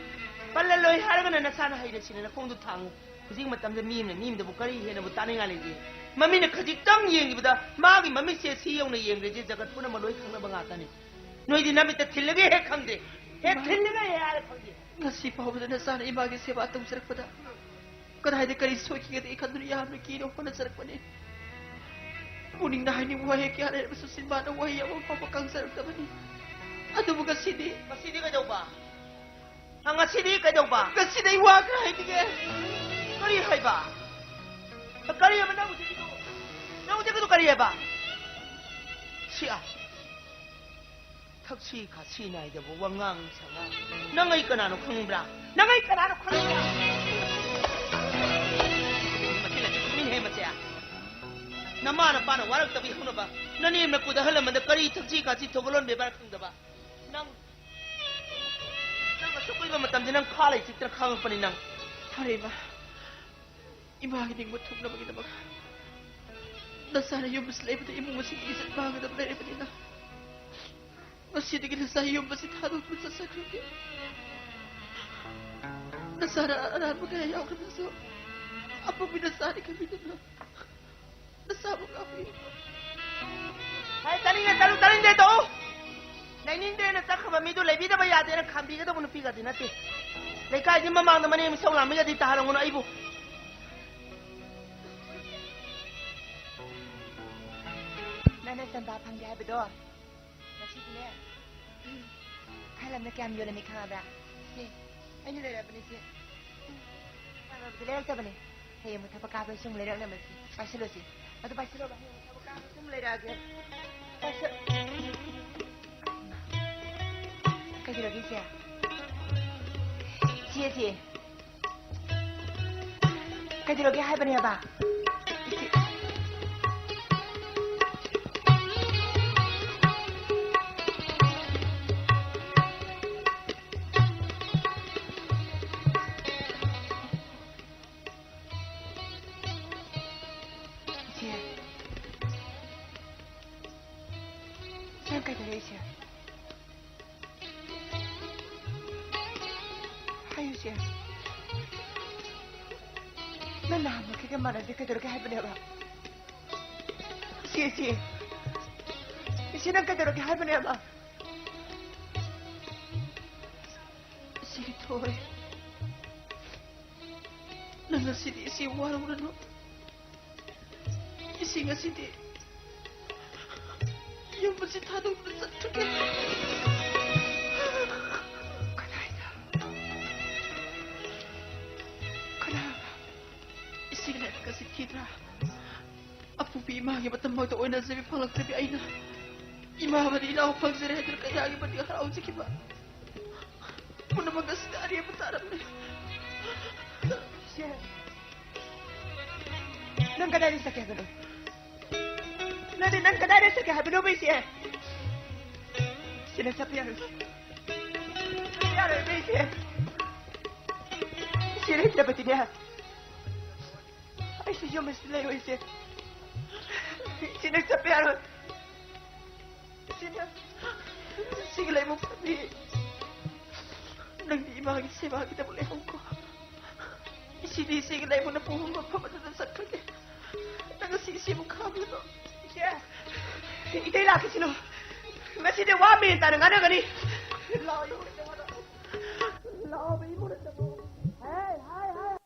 ꯄꯜꯂꯂꯣꯏ ꯍꯥꯏꯔꯒꯅ ꯅꯁꯥꯅ ꯍꯩꯅ ꯁꯤꯅ ꯅꯈꯣꯡꯗꯨ ꯊꯥꯡꯉꯨ꯫ ꯍꯧꯖꯤꯛ ꯃꯇꯝꯗ ꯃꯤ ꯑꯃꯅ ꯃꯤ ꯑꯃꯗꯕꯨ ꯀꯔꯤ ꯍꯦꯟꯅꯕꯨ ꯇꯥꯅꯤꯡꯉꯥꯏ ꯂꯩꯒꯦ? ꯃꯃꯤꯠꯅ ꯈꯖꯤꯛꯇꯪ ꯌꯦꯡꯈꯤꯕꯗ ꯃꯥꯒꯤ ꯃꯃꯤꯠꯁꯦ ꯁꯤ ꯌꯧꯅ ꯌꯦꯡꯈ꯭ꯔꯗꯤ ꯖꯒꯠ ꯄꯨꯝꯅꯃꯛ ꯂꯣꯏ ꯈꯪꯅꯕ ꯉꯥꯛꯇꯅꯤ꯫ ꯅꯣꯏꯗꯤ ꯅꯃꯤꯠꯇ ꯊꯤꯜꯂꯒ ꯍꯦꯛ ꯈꯪꯗꯦ, ꯍꯦꯛ ꯏꯃꯥ, ꯊꯤꯜꯂꯒ ꯍꯦꯛ ꯍꯥꯏꯔ ꯈꯪꯗꯦ꯫ ꯉꯁꯤ ꯐꯥꯎꯕꯗ ꯅꯆꯥꯅ ꯏꯃꯥꯒꯤ ꯁꯦꯕꯥ ꯇꯧꯖꯔꯛꯄꯗ ꯀꯗꯥꯏꯗ ꯀꯔꯤ ꯁꯣꯏꯈꯤꯒꯗꯒꯦ ꯈꯟꯗꯨꯅ ꯌꯥꯝꯅ ꯀꯤꯅ ꯍꯣꯠꯅꯖꯔꯛꯄꯅꯤ꯫ ꯄꯨꯛꯅꯤꯡꯗ ꯍꯥꯏꯅꯤꯡꯕ ꯋꯥꯍꯩ ꯀꯌꯥ ꯂꯩꯔꯕꯁꯨ ꯆꯤꯟꯕꯥꯟꯗ ꯋꯥꯍꯩ ꯑꯃ ꯐꯥꯎꯕ ꯈꯪꯖꯔꯛꯇꯕꯅꯤ꯫ ꯑꯗꯨꯕꯨ ꯉꯁꯤꯗꯤ, ꯉꯁꯤꯗꯤ ꯀꯩꯗꯧꯕ? ꯑ, ꯉꯁꯤꯗꯤ ꯀꯩꯗꯧꯕ? ꯉꯁꯤꯗꯤ ꯑꯩ ꯋꯥ ꯈꯔ ꯍꯥꯏꯅꯤꯡꯉꯦ꯫ ꯀꯔꯤ ꯍꯥꯏꯕ? ꯀꯔꯤ ꯍꯥꯏꯕ ꯅꯪ ꯍꯧꯖꯤꯛꯀꯤꯗꯣ? ꯅꯪ ꯍꯧꯖꯤꯛꯀꯤꯗꯣ ꯀꯔꯤ ꯍꯥꯏꯕ? ꯁꯤ ꯑ, ꯊꯛꯁꯤ ꯈꯥꯁꯤ ꯅꯥꯏꯗꯕ ꯋꯥꯉꯥꯡ ꯁꯉꯥꯡ꯫ ꯅꯪ ꯑꯩ ꯀꯅꯥꯅꯣ ꯈꯪꯕ꯭ꯔꯥ? ꯅꯪ ꯑꯩ ꯀꯅꯥꯅꯣ ꯈꯪꯕ꯭ꯔꯥ? ꯃꯁꯤ ꯂꯥꯏꯔꯤꯛ ꯇꯨꯃꯤꯟ ꯍꯦ ꯃꯁꯦ꯫ ꯅꯃꯥ ꯅꯄꯥꯅ ꯋꯥꯔꯛꯇꯕꯤ ꯍꯧꯅꯕ ꯅꯅꯦꯝ ꯅꯀꯨꯗ ꯑꯍꯜ ꯂꯃꯟꯗ ꯀꯔꯤ ꯊꯛꯁꯤ ꯈꯥꯁꯤ ꯊꯧꯒꯜꯂꯣꯟ ꯕꯦꯕꯥꯔ ꯈꯪꯗꯕ? ꯅꯪ, ꯅꯪ ꯑꯁꯨꯛ ꯀꯨꯏꯕ ꯃꯇꯝꯁꯦ ꯅꯪ ꯈꯥ ꯂꯩ ꯆꯤꯛꯇꯅ ꯈꯥꯡꯉꯛꯄꯅꯤ ꯅꯪ꯫ ꯐꯔꯦ, ꯏꯃꯥ꯫ ꯏꯃꯥꯒꯤ ꯅꯤꯡꯕ ꯊꯨꯡꯅꯕꯒꯤꯗꯃꯛ ꯅꯆꯥꯅ ꯌꯨꯝꯗꯁꯨ ꯂꯩꯕꯗ ꯏꯃꯨꯡ ꯃꯁꯤꯡ ꯏꯖꯠ ꯃꯥꯡꯒꯗꯕ ꯂꯩꯔꯕꯅꯤꯅ, ꯉꯁꯤꯗꯒꯤ ꯅꯆꯥ ꯌꯨꯝ ꯑꯁꯤ ꯊꯥꯗꯣꯛꯇꯨꯅ ꯆꯠꯆꯈ꯭ꯔꯒꯦ꯫ ꯅꯆꯥꯅ ꯑꯔꯥꯟꯕ ꯀꯌꯥ ꯌꯥꯎꯈ꯭ꯔꯕꯁꯨ, ꯑꯄꯪꯕꯤ ꯅꯆꯥꯅꯤ ꯈꯟꯕꯤꯗꯨꯅ ꯅꯆꯥꯕꯨ ꯉꯥꯛꯄꯤꯌꯨ꯫ ꯍꯥꯏ, ꯇꯥꯅꯤꯡꯗꯦ, ꯇꯥꯅꯤꯡ-, ꯇꯥꯅꯤꯡꯗꯦ, ꯇꯣꯛꯎ꯫ ꯂꯩꯅꯤꯡꯗ꯭ꯔꯦꯅ ꯆꯠꯈ꯭ꯔꯕ ꯃꯤꯗꯨ ꯂꯩꯕꯤꯗꯕ ꯌꯥꯗꯦꯅ ꯈꯥꯝꯕꯤꯒꯗꯧꯕ ꯅꯨꯄꯤꯒꯗꯤ ꯅꯠꯇꯦ꯫ ꯂꯩꯀꯥꯏꯗꯤ ꯃꯃꯥꯡꯗ ꯃꯅꯦꯝ ꯏꯁꯧ ꯂꯥꯡꯕꯤꯒꯗꯤ ꯇꯥꯍꯜꯂꯝꯒꯅꯨ ꯑꯩꯕꯨ꯫ ꯅꯪꯅ ꯆꯟꯗꯥ ꯐꯪꯒꯦ ꯍꯥꯏꯕꯗꯣ ꯉꯁꯤꯗꯤꯅꯦ, ꯈꯜ ꯑꯃꯅ ꯀꯌꯥꯝ ꯌꯣꯜꯂꯝꯃꯤ ꯈꯪꯉꯕ꯭ꯔꯥ? ꯁꯤ, ꯑꯩꯅ ꯂꯩꯔꯕꯅꯤ ꯁꯤ꯫ ꯀꯥꯟꯅꯕꯗꯤ ꯂꯩꯔꯛꯇꯕꯅꯤ꯫ ꯍꯌꯦꯡ ꯑꯃꯨꯛ ꯊꯕꯛ ꯀꯥꯕꯗ ꯁꯨꯝ ꯂꯩꯔꯛꯅꯕ ꯁꯤ꯫ ꯄꯥꯏꯁꯤꯜꯂꯣ ꯁꯤ꯫ ꯑꯗꯨ ꯄꯥꯏꯁꯤꯜꯂꯣꯕ, ꯍꯌꯦꯡ ꯑꯃꯨꯛ ꯊꯕꯛ ꯀꯥꯕꯗ ꯁꯨꯝ ꯂꯩꯔꯛꯑꯒꯦ꯫ ꯄꯥꯏꯁꯤꯜ-, ꯀꯩꯗꯧꯔꯒꯦ ꯏꯆꯦ? ꯏꯆꯦ, ꯏꯆꯦ꯫ ꯀꯩꯗꯧꯔꯒꯦ ꯍꯥꯏꯕꯅꯦꯕ? ꯏꯆꯦ, ꯅꯪ ꯀꯩꯗꯧꯔꯦ ꯏꯆꯦ? ꯍꯥꯏꯌꯨ, ꯏꯆꯦ꯫ ꯅꯪ ꯅꯍꯥꯟꯃꯨꯛꯀꯤꯒ ꯃꯥꯟꯅꯗꯦ, ꯀꯩꯗꯧꯔꯒꯦ ꯍꯥꯏꯕꯅꯦꯕ? ꯏꯆꯦ, ꯏꯆꯦ꯫ ꯏꯆꯦ, ꯅꯪ ꯀꯩꯗꯧꯔꯒꯦ ꯍꯥꯏꯕꯅꯦꯕ? ꯏꯆꯦ ꯊꯣꯏ꯫ ꯅꯪ ꯉꯁꯤꯗꯤ ꯏꯆꯦ ꯋꯥꯔꯧꯔꯅꯨ꯫ ꯏꯆꯦ ꯉꯁꯤꯗꯤ ꯌꯨꯝ ꯑꯁꯤ ꯊꯥꯗꯣꯛꯇꯨꯅ ꯆꯠꯈ꯭ꯔꯒꯦ꯫ ꯀꯗꯥꯏꯗ? ꯀꯅꯥ? ꯏꯆꯦꯒꯤ ꯂꯥꯏꯕꯛ ꯑꯁꯤ ꯊꯤꯗ꯭ꯔꯥ? ꯑꯄꯣꯛꯄꯤ ꯏꯃꯥꯒꯤ ꯃꯇꯝꯐꯥꯎꯗ ꯑꯣꯏꯅꯖꯕꯤ ꯐꯪꯂꯛꯇꯕꯤ ꯑꯩꯅ ꯏꯃꯥ ꯑꯃꯗꯤ ꯏꯅꯥꯎ ꯐꯪꯖꯔꯦ ꯍꯥꯏꯗꯨꯅ ꯀꯌꯥꯒꯤ ꯃꯇꯤꯛ ꯍꯔꯥꯎꯖꯈꯤꯕ꯫ ꯄꯨꯝꯅꯃꯛ ꯑꯁꯤꯗ ꯑꯔꯦꯝꯕ ꯇꯥꯔꯝꯂꯦ꯫ ꯏꯆꯦ, ꯅꯪ ꯀꯗꯥꯏꯗ ꯆꯠꯀꯦ ꯍꯥꯏꯕꯅꯣ? ꯅꯪꯗꯤ ꯅꯪ ꯀꯗꯥꯏꯗ ꯆꯠꯀꯦ ꯍꯥꯏꯕꯅꯣꯕ, ꯏꯆꯦ? ꯏꯆꯦ, ꯅꯪ ꯆꯠꯄ ꯌꯥꯔꯣꯏ꯫ ꯆꯠꯄ ꯌꯥꯔꯣꯏꯕ, ꯏꯆꯦ꯫ ꯏꯆꯦ ꯂꯩꯇ꯭ꯔꯕꯗꯤꯅꯦ, ꯑꯩꯁꯨ ꯌꯨꯝ ꯑꯁꯤꯗ ꯂꯩꯔꯣꯏ, ꯏꯆꯦ꯫ ꯏꯆꯦ, ꯅꯪ ꯆꯠꯄ ꯌꯥꯔꯣꯏ꯫ ꯁꯤꯅ, ꯁꯤꯒꯤ ꯂꯥꯏꯕꯛ ꯐꯕꯤ꯫ ꯅꯪꯗꯤ ꯏꯃꯥꯒꯤ ꯁꯦꯕꯥꯒꯤꯗꯃꯛ ꯂꯩꯍꯧꯀꯣ꯫ ꯏꯆꯦꯗꯤ ꯏꯆꯦꯒꯤ ꯂꯥꯏꯕꯛꯅ ꯄꯨꯍꯣꯡꯕ ꯐꯕꯗꯨꯗ ꯆꯠꯈ꯭ꯔꯒꯦ꯫ ꯅꯪ ꯉꯁꯤ ꯏꯆꯦꯕꯨ ꯈꯥꯝꯒꯅꯨ꯫ ꯏꯆꯦ, ꯏꯇꯩ ꯂꯥꯛꯈꯤꯁꯤꯅꯨ꯫ ꯉꯁꯤꯗꯤ ꯋꯥ ꯃꯦꯟ ꯇꯥꯅ ꯉꯥꯡꯅꯒꯅꯤ꯫ ꯂꯥꯛꯑꯣ, ꯂꯥꯛꯑꯣ, ꯏꯃꯨꯡꯗ ꯆꯪꯉꯣ꯫ ꯍꯦ, ꯍꯥꯏ,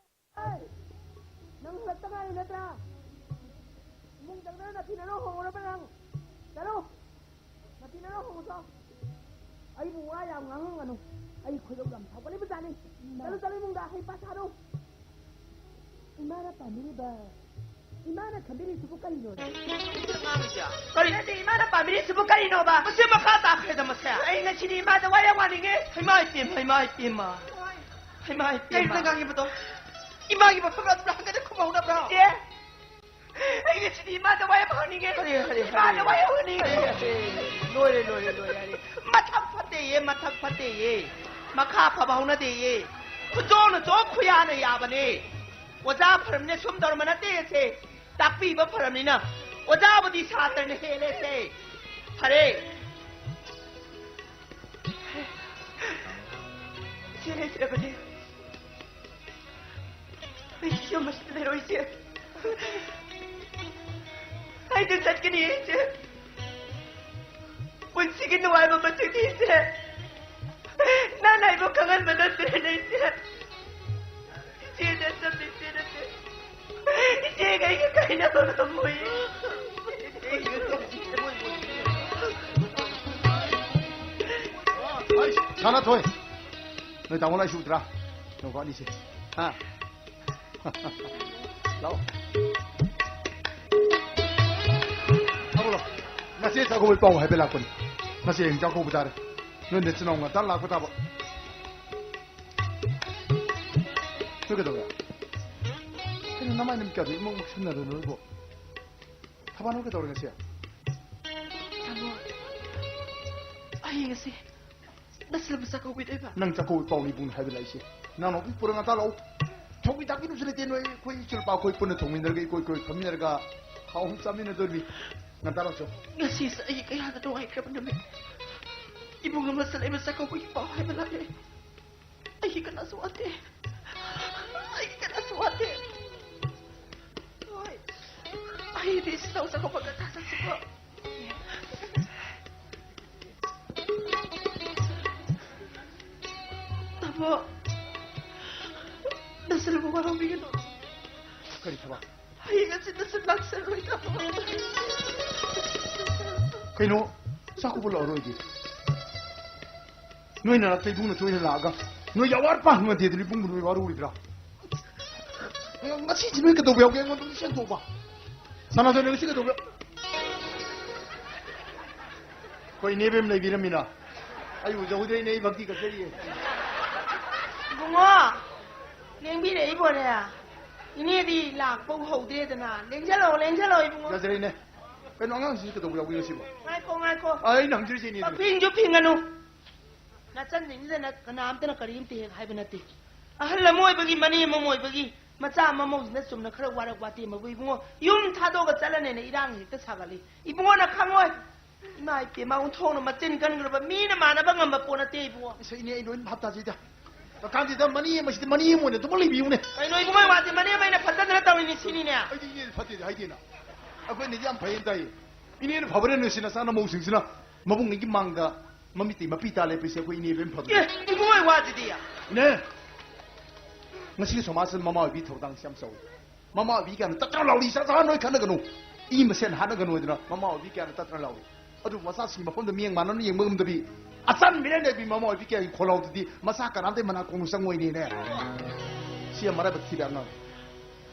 ꯍꯥꯏ꯫ ꯅꯪ ꯍꯜꯂꯛꯇ ꯉꯥꯏꯔꯤ ꯅꯠꯇ꯭ꯔꯥ? ꯏꯃꯨꯡ ꯆꯪꯗꯅ ꯅꯥꯄꯤ ꯅꯔꯣ ꯍꯣꯡꯉꯨꯔꯕ ꯅꯪ? ꯆꯠꯂꯣ! ꯅꯥꯄꯤ ꯅꯔꯣ ꯍꯣꯡꯉꯨ ꯆꯣ! ꯑꯩꯕꯨ ꯋꯥ ꯌꯥꯝ ꯉꯥꯡꯍꯟꯒꯅꯨ꯫ ꯑꯩ ꯈꯣꯏꯗꯧ ꯌꯥꯝ ꯁꯥꯎꯒꯠꯂꯤꯕꯖꯥꯠꯅꯤ꯫ ꯏꯃꯥ꯫ ꯆꯠꯂꯨ, ꯆꯠꯂꯨ, ꯏꯃꯨꯡꯗ ꯍꯩ ꯄꯥ ꯁꯥꯔꯨ꯫ ꯏꯃꯥꯅ ꯄꯥꯝꯕꯤꯔꯤꯕ, ꯏꯃꯥꯅ ꯈꯟꯕꯤꯔꯤꯁꯤꯕꯨ ꯀꯔꯤꯅꯣ? ꯀꯔꯤ? ꯅꯠꯇꯦ, ꯏꯃꯥꯅ ꯄꯥꯝꯕꯤꯔꯤꯁꯤꯕꯨ ꯀꯔꯤꯅꯣꯕ? ꯃꯁꯤ ꯃꯈꯥ ꯇꯥꯈ꯭ꯔꯦꯗ ꯃꯁꯦ꯫ ꯑꯩ ꯉꯁꯤꯗꯤ ꯏꯃꯥꯗ ꯋꯥ ꯌꯥꯝ ꯉꯥꯡꯅꯤꯡꯉꯦ꯫ ꯍꯩꯃꯥ ꯏꯄꯦꯝꯃ, ꯍꯩꯃꯥ ꯏꯄꯦꯝꯃ꯫ ꯍꯩꯃꯥ ꯏꯄꯦꯝꯃ꯫ ꯀꯩꯅꯣ ꯅꯪ ꯉꯥꯡꯉꯤꯕꯗꯣ? ꯏꯃꯥꯒꯤ ꯃꯐꯝ ꯑꯗꯨꯗ ꯍꯪꯒꯗ ꯈꯨꯝꯍꯧꯅꯕ꯭ꯔꯣ? ꯏꯆꯦ! ꯑꯩ ꯉꯁꯤꯗꯤ ꯏꯃꯥꯗ ꯋꯥ ꯌꯥꯝ ꯍꯪꯅꯤꯡꯉꯦ꯫ ꯀꯔꯤ, ꯀꯔꯤ, ꯏꯃꯥꯗ ꯀꯔꯤ? ꯋꯥ ꯌꯥꯝ ꯍꯪꯅꯤꯡꯉꯦ꯫ ꯀꯔꯤ, ꯀꯔꯤ? ꯂꯣꯏꯔꯦ, ꯂꯣꯏꯔꯦ, ꯂꯣꯏꯔꯦ, ꯌꯥꯔꯦ꯫ ꯃꯊꯛ ꯐꯠꯇꯦꯌꯦ, ꯃꯊꯛ ꯐꯠꯇꯦꯌꯦ꯫ ꯃꯈꯥ ꯐꯕ ꯍꯧꯅꯗꯦꯌꯦ꯫ ꯈꯨꯖꯣꯛꯅ ꯆꯣꯛ ꯈꯨꯌꯥꯅ ꯌꯥꯕꯅꯦ꯫ ꯑꯣꯖꯥ ꯐꯔꯝꯅꯦ ꯁꯨꯝ ꯇꯧꯔꯝꯕ ꯅꯠꯇꯦ ꯑꯁꯦ꯫ ꯇꯥꯛꯄꯤꯕ ꯐꯔꯝꯅꯤꯅ ꯑꯣꯖꯥꯕꯨꯗꯤ ꯁꯥꯇ꯭ꯔꯅ ꯍꯦꯜꯂꯦꯁꯦ꯫ ꯐꯔꯦ꯫ ꯏꯆꯦ ꯂꯩꯇ꯭ꯔꯕꯗꯤ ꯑꯩ ꯌꯨꯝ ꯑꯁꯤꯗ ꯂꯩꯔꯣꯏ, ꯏꯆꯦ꯫ ꯑꯩꯗꯤ ꯆꯠꯀꯅꯤ, ꯏꯆꯦ꯫ ꯄꯨꯟꯁꯤꯒꯤ ꯅꯨꯡꯉꯥꯏꯕ ꯃꯆꯨꯗꯤ, ꯏꯆꯦ, ꯅꯪ ꯑꯩꯕꯨ ꯈꯪꯍꯟꯕ ꯅꯠꯇ꯭ꯔꯦꯅꯦ, ꯏꯆꯦ꯫ ꯏꯆꯦ, ꯅꯆꯟꯅꯨꯄꯤ ꯏꯆꯦꯒ ꯑꯩꯒ ꯀꯥꯏꯅꯕ ꯉꯝꯃꯣꯏ꯫ ꯍꯩ, ꯁꯅꯥꯊꯣꯏ, ꯅꯣꯏ ꯇꯥꯃꯣ ꯂꯥꯏꯁꯨ ꯎꯗ꯭ꯔꯥ? ꯅꯣꯡꯐꯥ ꯑꯅꯤꯁꯦ꯫ ꯍꯥ? ꯂꯥꯛꯑꯣ꯫ ꯂꯥꯛꯑꯣ, ꯂꯥꯛꯑꯣ꯫ ꯅꯆꯦ ꯆꯥꯛꯀꯧꯕꯩ ꯄꯥꯎ ꯍꯥꯏꯕ ꯂꯥꯛꯄꯅꯤ꯫ ꯅꯆꯦ ꯍꯌꯦꯡ ꯆꯥꯛꯀꯧꯕ ꯇꯥꯔꯦ꯫ ꯅꯣꯏ ꯅꯆꯤꯟ ꯅꯅꯥꯎ ꯉꯟꯇꯥ ꯂꯥꯛꯄ ꯇꯥꯕ꯫ ꯅꯣꯏ ꯀꯩꯗꯧꯔꯦ? ꯀꯩꯅꯣ ꯅꯃꯥꯏ ꯅꯃꯤꯠꯀꯗꯣ ꯏꯃꯨꯛ ꯃꯨꯛꯁꯟꯅꯗꯅ ꯅꯣꯏꯕꯣ? ꯊꯕꯥ, ꯅꯪ ꯀꯩꯗꯧꯔꯦ ꯉꯁꯤ? ꯇꯥꯃꯣ, ꯑꯩ ꯉꯁꯤ ꯅꯁꯂꯕ ꯆꯥꯛꯀꯧꯕꯤꯗꯣꯏꯕ꯫ ꯅꯪ ꯆꯥꯛꯀꯧꯕ ꯄꯥꯎꯅꯤ ꯏꯕꯨꯡꯅ ꯍꯥꯏꯕ ꯂꯥꯛꯏꯁꯦ꯫ ꯅꯅꯥꯎꯅꯨꯄꯤ ꯄꯨꯔ ꯉꯟꯇꯥ ꯂꯥꯛꯑꯣ꯫ ꯊꯣꯡꯕꯤ ꯊꯥꯛꯄꯤꯗꯨꯁꯨ ꯂꯩꯇꯦ ꯅꯣꯏ꯫ ꯑꯩꯈꯣꯏ ꯏꯆꯤꯜ ꯏꯄꯥ ꯑꯩꯈꯣꯏ ꯄꯨꯟꯅ ꯊꯣꯡꯃꯤꯟꯅꯔꯒ ꯏꯀꯣꯏ ꯀꯣꯏ ꯐꯝꯃꯤꯟꯅꯔꯒ ꯍꯥꯎꯅ ꯆꯥꯃꯤꯟꯅꯗꯣꯔꯤꯕꯅꯤ꯫ ꯉꯟꯇꯥ ꯂꯥꯛꯆꯧ꯫ ꯉꯁꯤꯁꯦ ꯑꯩ ꯀꯌꯥꯗ ꯅꯨꯡꯉꯥꯏꯈ꯭ꯔꯕ ꯅꯨꯃꯤꯠ꯫ ꯏꯕꯨꯡ ꯑꯃ ꯆꯠꯂꯛꯏꯕ ꯆꯥꯛꯀꯧꯕꯒꯤ ꯄꯥꯎ ꯍꯥꯏꯕ ꯂꯥꯛꯑꯦ꯫ ꯑꯩꯒꯤ ꯀꯅꯥꯁꯨ ꯋꯥꯠꯇꯦ꯫ ꯑꯩꯒꯤ ꯀꯅꯥꯁꯨ ꯋꯥꯠꯇꯦ꯫ ꯍꯣꯏ꯫ ꯑꯩꯗꯤ ꯏꯆꯤꯜ ꯏꯅꯥꯎ ꯆꯥꯛꯀꯧꯕ ꯉꯟꯇꯥ ꯆꯠꯁꯤꯀꯣ꯫ ꯇꯥꯃꯣ, ꯅꯆꯜꯕꯨ ꯋꯥꯔꯧꯕꯤꯒꯅꯨ꯫ ꯀꯔꯤ ꯊꯕꯛ? ꯍꯌꯦꯡ ꯑꯁꯤ ꯅꯆꯜ ꯂꯥꯛꯆꯔꯣꯏ, ꯇꯥꯃꯣ꯫ ꯀꯩꯅꯣ? ꯆꯥꯛꯀꯧꯕ ꯂꯥꯛꯑꯔꯣꯏꯗꯤ? ꯅꯣꯏ ꯅꯅꯥꯛꯇ ꯏꯕꯨꯡꯅ ꯇꯣꯏꯅ ꯂꯥꯛꯑꯒ ꯅꯣꯏ ꯑꯋꯥꯠ ꯑꯄꯥ ꯍꯪꯉꯗꯦꯗꯨꯅ ꯏꯕꯨꯡꯕꯨ ꯅꯣꯏ ꯋꯥꯔꯧꯔꯤꯕ꯭ꯔꯥ? ꯉꯁꯤꯁꯤ ꯅꯣꯏ ꯀꯩꯗꯧꯕ ꯌꯥꯎꯒꯦ? ꯑꯩꯉꯣꯟꯗ ꯂꯣꯏ ꯁꯦꯡꯗꯣꯛꯄ꯫ ꯁꯅꯥꯇꯣꯟ, ꯉꯁꯤ ꯀꯩꯗꯧꯕ ꯌꯥꯎ-, ꯑꯩꯈꯣꯏ ꯏꯅꯦꯕꯦꯝ ꯂꯩꯕꯤꯔꯝꯃꯤꯅ ꯑꯩ ꯎꯖꯍꯧꯗ꯭ꯔꯦꯅꯦ, ꯑꯩ ꯚꯛꯇꯤ ꯀꯠꯆꯔꯤꯌꯦ꯫ ꯏꯕꯨꯡꯉꯣ, ꯂꯦꯡꯕꯤꯔꯛꯏꯕꯣꯔꯦ? ꯏꯅꯦꯗꯤ ꯂꯥꯛꯄ ꯎꯍꯧꯗ꯭ꯔꯦꯗꯅ꯫ ꯂꯦꯡꯖꯜꯂꯣ, ꯂꯦꯡꯖꯜꯂꯣ, ꯏꯕꯨꯡꯉꯣ꯫ ꯌꯥꯖꯔꯦꯅꯦ꯫ ꯀꯩꯅꯣ, ꯑꯉꯥꯡꯁꯤ ꯀꯩꯗꯧꯕ ꯌꯥꯎꯒꯦ ꯉꯁꯤꯕꯣ? ꯉꯥꯏꯈꯣ, ꯉꯥꯏꯈꯣ꯫ ꯑꯩꯅ ꯍꯪꯖꯔꯤꯁꯦ ꯏꯅꯦꯗꯨꯅꯤ꯫ ꯄꯛꯐꯤꯡꯁꯨ ꯐꯤꯡꯒꯅꯨ꯫ ꯅꯆꯟꯁꯤꯡꯁꯤꯗꯅ ꯀꯅꯥꯝꯇꯅ ꯀꯔꯤꯝꯇ ꯍꯦꯛ ꯍꯥꯏꯕ ꯅꯠꯇꯦ꯫ ꯑꯍꯜ ꯑꯃ ꯑꯣꯏꯕꯒꯤ, ꯃꯅꯦꯝ ꯑꯃ ꯑꯣꯏꯕꯒꯤ, ꯃꯆꯥ ꯑꯃ ꯃꯧꯁꯤꯅ ꯆꯨꯝꯅ ꯈꯔ ꯋꯥꯔꯛ ꯋꯥꯇꯦꯝꯕꯕꯨ, ꯏꯕꯨꯡꯉꯣ, ꯌꯨꯝ ꯊꯥꯗꯣꯛꯑꯒ ꯆꯠꯂꯅꯦꯅ ꯏꯔꯥꯡ ꯍꯦꯛꯇ ꯁꯥꯒꯠꯂꯤ꯫ ꯏꯕꯨꯡꯉꯣꯅ ꯈꯪꯉꯣꯏ꯫ ꯏꯃꯥ ꯏꯄꯦꯝꯃ, ꯑꯣꯟꯊꯣꯛꯅ ꯃꯆꯤꯟ ꯀꯟꯈ꯭ꯔꯕ ꯃꯤꯅ ꯃꯥꯟꯅꯕ ꯉꯝꯕ ꯄꯣꯠ ꯅꯠꯇꯦ, ꯏꯕꯨꯡꯉꯣ꯫ ꯏꯁ, ꯏꯅꯦ, ꯑꯩ ꯂꯣꯏꯅ ꯚꯥꯞ ꯇꯥꯖꯩꯗ꯫ ꯀꯥꯟꯗꯦꯗ, ꯃꯅꯦꯝ ꯑꯃꯁꯤꯗꯤ ꯃꯅꯦꯝ ꯑꯃ ꯑꯣꯏꯅ ꯑꯗꯨꯃꯛ ꯂꯩꯕꯤꯌꯨꯅꯦ꯫ ꯀꯩꯅꯣ ꯏꯕꯨꯡꯉꯣ, ꯋꯥꯗꯤ ꯃꯅꯦꯝ ꯑꯩꯅ ꯐꯠꯇꯗꯅ ꯇꯧꯔꯤꯅꯤ ꯁꯤꯅꯤꯅꯦ꯫ ꯑꯩꯗꯤ ꯏꯅꯦꯗꯤ ꯐꯠꯇꯦꯗꯤ ꯍꯥꯏꯗꯦꯅ꯫ ꯑꯩꯈꯣꯏꯅꯗꯤ ꯌꯥꯝ ꯐꯩꯌꯦꯅ ꯇꯥꯏꯌꯦ꯫ ꯏꯅꯦꯅ ꯐꯕꯅꯦ, ꯅꯣꯏ ꯁꯤ ꯅꯆꯥ ꯅꯃꯧꯁꯤꯡꯁꯤꯅ ꯃꯕꯨꯡꯉꯩꯒꯤ ꯃꯥꯡꯗ ꯃꯃꯤꯠꯇꯩ ꯃꯄꯤ ꯇꯥ ꯂꯦꯞꯄꯤꯁꯦ ꯑꯩꯈꯣꯏ ꯏꯅꯦ ꯏꯕꯦꯝ ꯐꯕꯅꯦ꯫ ꯑꯦ, ꯏꯕꯨꯡꯉꯣ ꯋꯥꯁꯤꯗꯤ꯫ ꯏꯅꯦ, ꯉꯁꯤꯒꯤ ꯁꯃꯥꯖꯁꯤꯗ ꯃꯃꯥ ꯑꯣꯏꯕꯤ ꯊꯧꯗꯥꯡꯁꯤ ꯌꯥꯝ ꯆꯥꯎꯏ꯫ ꯃꯃꯥ ꯑꯣꯏꯕꯤ ꯀꯌꯥꯅ ꯇꯠꯇꯅ ꯂꯥꯎꯔꯤ, "ꯏꯆꯥ ꯆꯥ ꯅꯣꯏ ꯈꯠꯅꯒꯅꯨ, ꯏ ꯃꯁꯦꯟ ꯍꯥꯠꯅꯒꯅꯨ" ꯍꯥꯏꯗꯅ ꯃꯃꯥ ꯑꯣꯏꯕꯤ ꯀꯌꯥꯅ ꯇꯠꯇꯅ ꯂꯥꯎꯔꯤ꯫ ꯑꯗꯨ ꯃꯆꯥꯁꯤꯡꯒꯤ ꯃꯐꯝꯗ ꯃꯤꯠꯌꯦꯡ ꯃꯥꯟꯅꯅ ꯌꯦꯡꯕ ꯉꯝꯗꯕꯤ, ꯑꯆꯝ ꯃꯤꯔꯦꯟ ꯂꯩꯕꯤ ꯃꯃꯥ ꯑꯣꯏꯕꯤ ꯀꯌꯥꯒꯤ ꯈꯣꯜꯂꯥꯎꯗꯨꯗꯤ ꯃꯆꯥ ꯀꯅꯥꯝꯇ ꯃꯅꯥ ꯈꯣꯡꯅ ꯆꯪꯉꯣꯏꯅꯦꯅꯦ꯫ ꯁꯤ ꯌꯥꯝ ꯃꯔꯥꯏꯕꯛ ꯊꯤꯕ ꯑꯉꯥꯡ꯫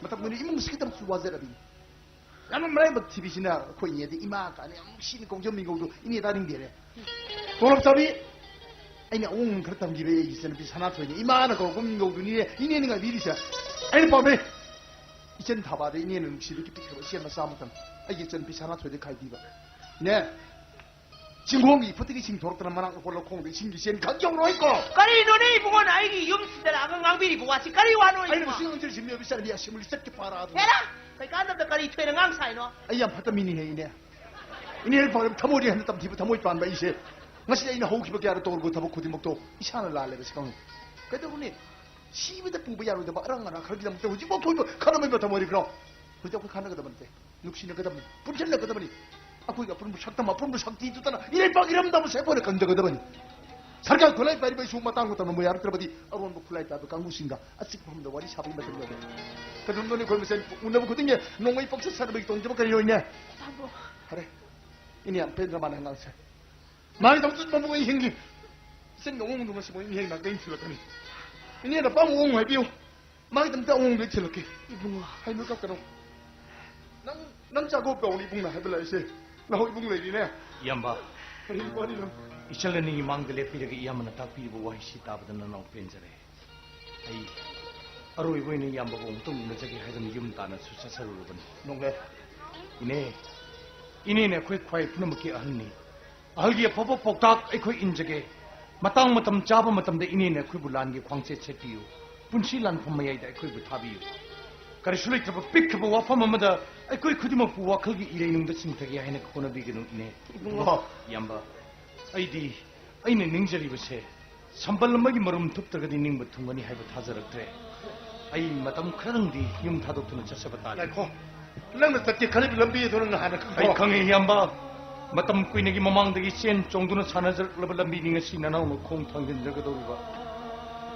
ꯃꯇꯝ ꯀꯨꯏꯅ ꯏꯃꯨꯡꯁꯤꯒꯤꯗꯃꯛꯁꯨ ꯋꯥꯖꯔꯕꯤ꯫ ꯌꯥꯝꯅ ꯃꯔꯥꯏꯕꯛ ꯊꯤꯕꯤꯁꯤꯅ ꯑꯩꯈꯣꯏ ꯏꯅꯦꯗꯤ ꯏꯃꯥ ꯀꯥꯏꯅ ꯌꯥꯝ ꯅꯨꯡꯁꯤꯅ ꯀꯧꯖꯕ ꯃꯤꯡꯒꯧꯗꯣ ꯏꯅꯦ ꯇꯥꯅꯤꯡꯗꯦꯅꯦ꯫ ꯇꯣꯂꯣꯞ ꯆꯥꯕꯤ, ꯑꯩꯅ ꯑꯋꯣꯡ ꯈꯔ ꯇꯝꯈꯤꯕ ꯑꯩꯒꯤ ꯏꯆꯟꯅꯨꯄꯤ ꯁꯅꯥꯊꯣꯏꯅ ꯏꯃꯥꯅ ꯀꯧꯔꯛꯄ ꯃꯤꯡꯒꯧꯗꯨꯅꯤꯅꯦ ꯏꯅꯦꯅ ꯉꯥꯏꯕꯤꯔꯤꯁꯦ꯫ ꯑꯩꯅ ꯄꯥꯝꯃꯦ꯫ ꯏꯆꯟ ꯊꯥꯕꯥꯗ ꯏꯅꯦꯅ ꯅꯨꯡꯁꯤꯕꯒꯤ ꯄꯤꯛꯈ꯭ꯔꯕ ꯏꯆꯦ ꯃꯆꯥ ꯑꯃꯇꯪ ꯑꯩꯒꯤ ꯏꯆꯟꯅꯨꯄꯤ ꯁꯅꯥꯊꯣꯏꯗ ꯈꯥꯏꯕꯤꯕ꯫ ꯏꯅꯦ, ꯆꯤꯡꯈꯣꯡꯒꯤ ꯏꯐꯨꯠꯇꯒꯤ ꯏꯁꯤꯡ ꯊꯣꯔꯛꯇꯅ ꯃꯅꯥꯛ ꯅꯛꯄ ꯂꯧꯈꯣꯡꯗ ꯏꯁꯤꯡꯒꯤ ꯆꯦꯟ ꯈꯛ ꯌꯧꯔꯣꯏꯀꯣ꯫ ꯀꯔꯤꯅꯣꯅꯦ ꯏꯕꯨꯡꯉꯣꯅ ꯑꯩꯒꯤ ꯌꯨꯝꯁꯤꯗ ꯂꯥꯛꯑꯒ ꯉꯥꯡꯕꯤꯔꯤꯕ ꯋꯥꯁꯤ? ꯀꯔꯤ ꯋꯥꯅꯣ ꯑꯩꯅ ꯏꯕꯨꯡꯉꯣ? ꯃꯁꯤ ꯉꯝꯖꯔꯤꯁꯤ ꯃꯤꯑꯣꯏꯕ ꯏꯆꯟꯅꯨꯄꯤ ꯑꯁꯦꯝꯕꯂꯤ ꯆꯠꯀꯦ ꯄꯥꯔꯛꯑꯗꯨꯅ꯫ ꯍꯦꯔꯥ! ꯀꯩꯀꯥꯟꯗꯕꯗ ꯀꯔꯤ ꯊꯣꯏꯅ ꯉꯥꯡ ꯁꯥꯏꯅꯣ? ꯑꯩ ꯌꯥꯝ ꯐꯠꯇ ꯃꯤꯅꯤꯍꯦ ꯏꯅꯦ꯫ ꯏꯅꯦ ꯐꯥꯎꯔꯦ ꯊꯃꯣꯏꯗꯤ ꯍꯟꯅ ꯇꯝꯊꯤꯕ ꯊꯃꯣꯏ ꯄꯥꯟꯕ ꯑꯩꯁꯦ꯫ ꯉꯁꯤ ꯑꯩꯅ ꯍꯧꯈꯤꯕ ꯀꯌꯥꯗ ꯇꯧꯔꯨꯕ ꯊꯕꯛ ꯈꯨꯗꯤꯡꯃꯛꯇꯣ ꯏꯁꯥꯅ ꯂꯥꯜꯂꯦꯕ ꯁꯤ ꯈꯪꯉꯨ꯫ ꯀꯩꯗꯧꯔꯨꯅꯤ? ꯁꯤꯕꯗ ꯄꯨꯕ ꯌꯥꯔꯣꯏꯗꯕ ꯑꯔꯪ ꯑꯔꯥꯛ ꯈꯔꯒꯤꯗꯃꯛꯇ ꯍꯧꯖꯤꯛꯐꯥꯎ ꯊꯣꯏꯕ ꯈꯠꯅꯕꯒꯤ ꯃꯇꯝ ꯑꯣꯏꯔꯤꯕ꯭ꯔꯣ? ꯍꯧꯖꯤꯛ ꯑꯩꯈꯣꯏ ꯈꯠꯅꯒꯗꯕ ꯅꯠꯇꯦ꯫ ꯅꯨꯡꯁꯤꯅꯒꯗꯕꯅꯤ꯫ ꯄꯨꯟꯁꯤꯟꯅꯒꯗꯕꯅꯤ꯫ ꯑꯩꯈꯣꯏꯒꯤ ꯑꯄꯨꯟꯕ ꯁꯛꯇꯝ, ꯑꯄꯨꯟꯕ ꯁꯛꯇꯤꯗꯨꯇꯅ ꯏꯔꯩꯄꯥꯛ ꯏꯔꯝꯗꯝ ꯑꯁꯤ ꯑꯩꯈꯣꯏꯅ ꯀꯟꯖꯒꯗꯕꯅꯤ꯫ ꯁꯔꯀꯥꯔ ꯈꯨꯠꯂꯥꯏ ꯄꯥꯏꯔꯤꯕ ꯑꯩꯁꯨ ꯃꯇꯥꯡ ꯃꯇꯝꯅ ꯌꯥꯔꯛꯇ꯭ꯔꯕꯗꯤ ꯑꯔꯣꯟꯕ ꯈꯨꯠꯂꯥꯏ ꯄꯥꯏꯕ ꯀꯥꯡꯕꯨꯁꯤꯡꯒ ꯑꯆꯤꯛꯄ ꯃꯐꯝꯗ ꯋꯥꯔꯤ ꯁꯥꯕꯒꯤ ꯃꯇꯝ ꯌꯧꯔꯦ꯫ ꯀꯩꯗꯧꯅꯗꯣꯏꯅꯣ ꯑꯩꯈꯣꯏ ꯃꯁꯦꯟ ꯎꯅꯕ ꯈꯨꯗꯤꯡꯒꯤ ꯅꯣꯡꯃꯩ ꯄꯪꯆꯠ ꯁꯥꯟꯅꯕꯒꯤ ꯇꯧꯗꯕ ꯀꯔꯤ ꯑꯣꯏꯅꯦ? ꯇꯥꯃꯣ꯫ ꯐꯔꯦ꯫ ꯏꯅꯦ ꯌꯥꯝ ꯄꯦꯟꯗ꯭ꯔ ꯃꯥꯜꯂꯦ ꯑꯉꯥꯡꯁꯦ꯫ ꯃꯥꯒꯤꯗꯃꯛꯇ ꯃꯕꯨꯛ ꯑꯩ ꯍꯤꯡꯒꯤ꯫ ꯏꯆꯟꯒꯤ ꯑꯑꯣꯟꯕꯗꯨ ꯉꯁꯤ ꯃꯣꯏ ꯏꯍꯦꯡ ꯅꯥꯀꯩ ꯊꯤꯜꯂꯛꯀꯅꯤ꯫ ꯏꯅꯦꯅ ꯑꯄꯥꯝꯕ ꯑꯑꯣꯟꯕ ꯍꯥꯏꯕꯤꯌꯨ꯫ ꯃꯥꯒꯤꯗꯃꯛꯇ ꯑꯑꯣꯟꯕ ꯊꯤꯜꯂꯛꯀꯦ꯫ ꯏꯕꯨꯡꯉꯣ꯫ ꯍꯥꯏꯅꯨ ꯀꯞꯀꯅꯨ꯫ ꯅꯪ, ꯅꯪ ꯆꯥꯒꯣ ꯀꯧꯅꯤ ꯏꯕꯨꯡꯅ ꯍꯥꯏꯕ ꯂꯥꯛꯏꯁꯦ꯫ ꯅꯍꯣꯏ ꯏꯕꯨꯡ ꯂꯩꯔꯤꯅꯦ꯫ ꯏꯌꯥꯝꯕ꯫ ꯀꯔꯤ ꯋꯥꯔꯤꯅꯣ? ꯏꯆꯜ ꯑꯅꯤꯒꯤ ꯃꯥꯡꯗ ꯂꯦꯞꯄꯤꯔꯒ ꯏꯌꯥꯝꯕꯅ ꯇꯥꯛꯄꯤꯔꯤꯕ ꯋꯥꯍꯩꯁꯤ ꯇꯥꯕꯗ ꯅꯅꯥꯎ ꯄꯦꯟꯖꯔꯦ꯫ ꯑꯩ ꯑꯔꯣꯏꯕ ꯑꯣꯏꯅ ꯏꯌꯥꯝꯕꯕꯨ ꯑꯃꯨꯛꯇꯪ ꯎꯅꯖꯒꯦ ꯍꯥꯏꯗꯨꯅ ꯌꯨꯝ ꯇꯥꯟꯅꯁꯨ ꯆꯠꯆꯔꯨꯔꯕꯅꯤ꯫ ꯅꯣꯡꯂꯦ꯫ ꯏꯅꯦ, ꯏꯅꯦꯅ ꯑꯩꯈꯣꯏ ꯈ꯭ꯋꯥꯏ ꯄꯨꯝꯅꯃꯛꯀꯤ ꯑꯍꯜꯅꯤ꯫ ꯑꯍꯜꯒꯤ ꯑꯐꯕ ꯄꯥꯎꯇꯥꯛ ꯑꯩꯈꯣꯏ ꯏꯟꯖꯒꯦ꯫ ꯃꯇꯥꯡ ꯃꯇꯝ ꯆꯥꯕ ꯃꯇꯝꯗ ꯏꯅꯦꯅ ꯑꯩꯈꯣꯏꯕꯨ ꯂꯥꯟꯒꯤ ꯈ꯭ꯋꯥꯡꯆꯦꯠ ꯁꯦꯠꯄꯤꯌꯨ꯫ ꯄꯨꯟꯁꯤ ꯂꯥꯟꯐꯝ ꯃꯌꯥꯏꯗ ꯑꯩꯈꯣꯏꯕꯨ ꯊꯥꯕꯤꯌꯨ꯫ ꯀꯔꯤꯁꯨ ꯂꯩꯇ꯭ꯔꯕ ꯄꯤꯛꯈ꯭ꯔꯕ ꯋꯥꯐꯝ ꯑꯃꯗ ꯑꯩꯈꯣꯏ ꯈꯨꯗꯤꯡꯃꯛꯄꯨ ꯋꯥꯈꯜꯒꯤ ꯏꯔꯩꯅꯨꯡꯗ ꯆꯤꯡꯊꯒꯦ ꯍꯥꯏꯅ ꯍꯣꯠꯅꯕꯤꯒꯅꯨ, ꯏꯅꯦ꯫ ꯏꯕꯨꯡꯉꯣ꯫ ꯏꯌꯥꯝꯕ, ꯑꯩꯗꯤ ꯑꯩꯅ ꯅꯤꯡꯖꯔꯤꯕꯁꯦ ꯁꯝꯕꯜ ꯑꯃꯒꯤ ꯃꯔꯨꯝ ꯊꯨꯞꯇ꯭ꯔꯒꯗꯤ ꯅꯤꯡꯕ ꯊꯨꯡꯒꯅꯤ ꯍꯥꯏꯕ ꯊꯥꯖꯔꯛꯇ꯭ꯔꯦ꯫ ꯑꯩ ꯃꯇꯝ ꯈꯔꯗꯪꯗꯤ ꯌꯨꯝ ꯊꯥꯗꯣꯛꯇꯨꯅ ꯆꯠꯆꯕ ꯇꯥꯔꯦ꯫ ꯉꯥꯏꯈꯣ, ꯅꯪꯅ ꯆꯠꯀꯦ ꯈꯜꯂꯤꯕ ꯂꯝꯕꯤ ꯑꯗꯨ ꯅꯪꯅ ꯍꯥꯟꯅ ꯈꯪꯕ꯭ꯔꯣ? ꯑꯩ ꯈꯪꯉꯦ, ꯏꯌꯥꯝꯕ꯫ ꯃꯇꯝ ꯀꯨꯏꯅꯒꯤ ꯃꯃꯥꯡꯗꯒꯤ ꯆꯦꯟ ꯆꯣꯡꯗꯨꯅ ꯁꯥꯟꯅꯖꯔꯛꯂꯕ ꯂꯝꯕꯤꯅꯤ ꯉꯁꯤ ꯅꯅꯥꯎꯅ ꯈꯣꯡ ꯊꯥꯡꯖꯤꯟꯖꯒꯗꯧꯔꯤꯕ꯫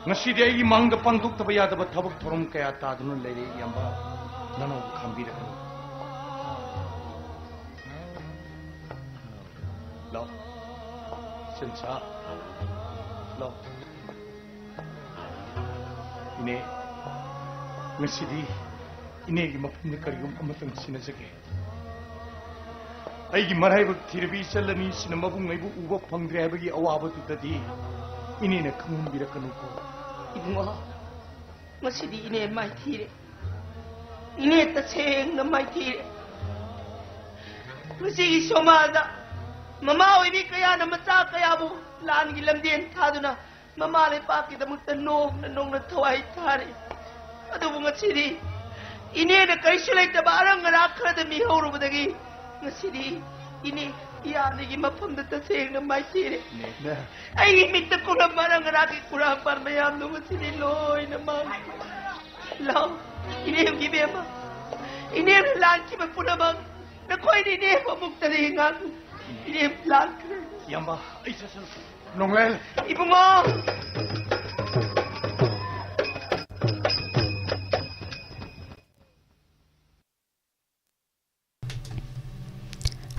ꯉꯁꯤꯗꯤ ꯑꯩꯒꯤ ꯃꯥꯡꯗ ꯄꯥꯡꯊꯣꯛꯇꯕ ꯌꯥꯗꯕ ꯊꯕꯛ ꯊꯧꯔꯝ ꯀꯌꯥ ꯇꯥꯗꯨꯅ ꯂꯩꯔꯦ, ꯏꯌꯥꯝꯕ꯫ ꯅꯅꯥꯎꯕꯨ ꯈꯥꯝꯕꯤꯔꯛꯀꯅꯨ꯫ ꯂꯥꯎ, ꯁꯦꯟꯁꯥ, ꯂꯥꯎ꯫ ꯏꯅꯦ, ꯉꯁꯤꯗꯤ ꯏꯅꯦꯒꯤ ꯃꯐꯝꯗ ꯀꯔꯤꯒꯨꯝꯕ ꯑꯃꯇꯪ ꯁꯤꯟꯅꯖꯒꯦ꯫ ꯑꯩꯒꯤ ꯃꯔꯥꯏꯕꯛ ꯊꯤꯔꯕꯤ ꯏꯆꯜ ꯑꯅꯤꯁꯤꯅ ꯃꯕꯨꯡ ꯑꯩꯕꯨ ꯎꯕ ꯐꯪꯗ꯭ꯔꯦ ꯍꯥꯏꯕꯒꯤ ꯑꯋꯥꯕꯗꯨꯗꯗꯤ ꯏꯅꯦꯅ ꯈꯪꯍꯟꯕꯤꯔꯛꯀꯅꯨꯀꯣ꯫ ꯏꯕꯨꯡꯉꯣ, ꯉꯁꯤꯗꯤ ꯏꯅꯦ ꯃꯥꯏꯊꯤꯔꯦ꯫ ꯏꯅꯦ ꯇꯁꯦꯡꯅ ꯃꯥꯏꯊꯤꯔꯦ꯫ ꯉꯁꯤꯒꯤ ꯁꯣꯃꯥꯗ ꯃꯃꯥ ꯑꯣꯏꯕꯤ ꯀꯌꯥꯅ ꯃꯆꯥ ꯀꯌꯥꯕꯨ ꯂꯥꯟꯒꯤ ꯂꯝꯖꯦꯟ ꯊꯥꯗꯨꯅ ꯃꯃꯥ ꯂꯩꯄꯥꯛꯀꯤꯗꯃꯛꯇ ꯅꯣꯡꯅ ꯅꯣꯡꯅ ꯊꯋꯥꯏ ꯊꯥꯔꯤ꯫ ꯑꯗꯨꯕꯨ ꯉꯁꯤꯗꯤ ꯏꯅꯦꯅ ꯀꯔꯤꯁꯨ ꯂꯩꯇꯕ ꯑꯔꯪ ꯑꯔꯥꯛ ꯈꯔꯗ ꯃꯤꯍꯧꯔꯨꯕꯗꯒꯤ ꯉꯁꯤꯗꯤ ꯏꯅꯦ ꯏꯌꯥꯅꯤꯒꯤ ꯃꯐꯝꯗ ꯇꯁꯦꯡꯅ ꯃꯥꯏꯊꯤꯔꯦ꯫ ꯏꯅꯦ꯫ ꯑꯩꯒꯤ ꯃꯤꯠꯇ ꯀꯨꯔꯝꯕ ꯑꯔꯪ ꯑꯔꯥꯛꯀꯤ ꯀꯨꯔꯥꯡꯄꯥꯟ ꯃꯌꯥꯝꯗꯣ ꯉꯁꯤꯗꯤ ꯂꯣꯏꯅ ꯃꯥꯡꯈ꯭ꯔꯦ꯫ ꯂꯥꯎ, ꯏꯅꯦꯝꯒꯤ ꯏꯕꯦꯝꯃ, ꯏꯅꯦꯝꯅ ꯂꯥꯟꯈꯤꯕ ꯄꯨꯝꯅꯃꯛ ꯅꯈꯣꯏꯅ ꯏꯅꯦꯝ ꯑꯃꯨꯛꯇꯗꯤ ꯉꯥꯡꯉꯨ꯫ ꯏꯅꯦꯝ ꯂꯥꯟꯈ꯭ꯔꯦ꯫ ꯏꯌꯥꯝꯕ, ꯑꯩ ꯆꯠꯁꯅꯨ꯫ ꯅꯣꯡꯂꯦꯜ! ꯏꯕꯨꯡꯉꯣ!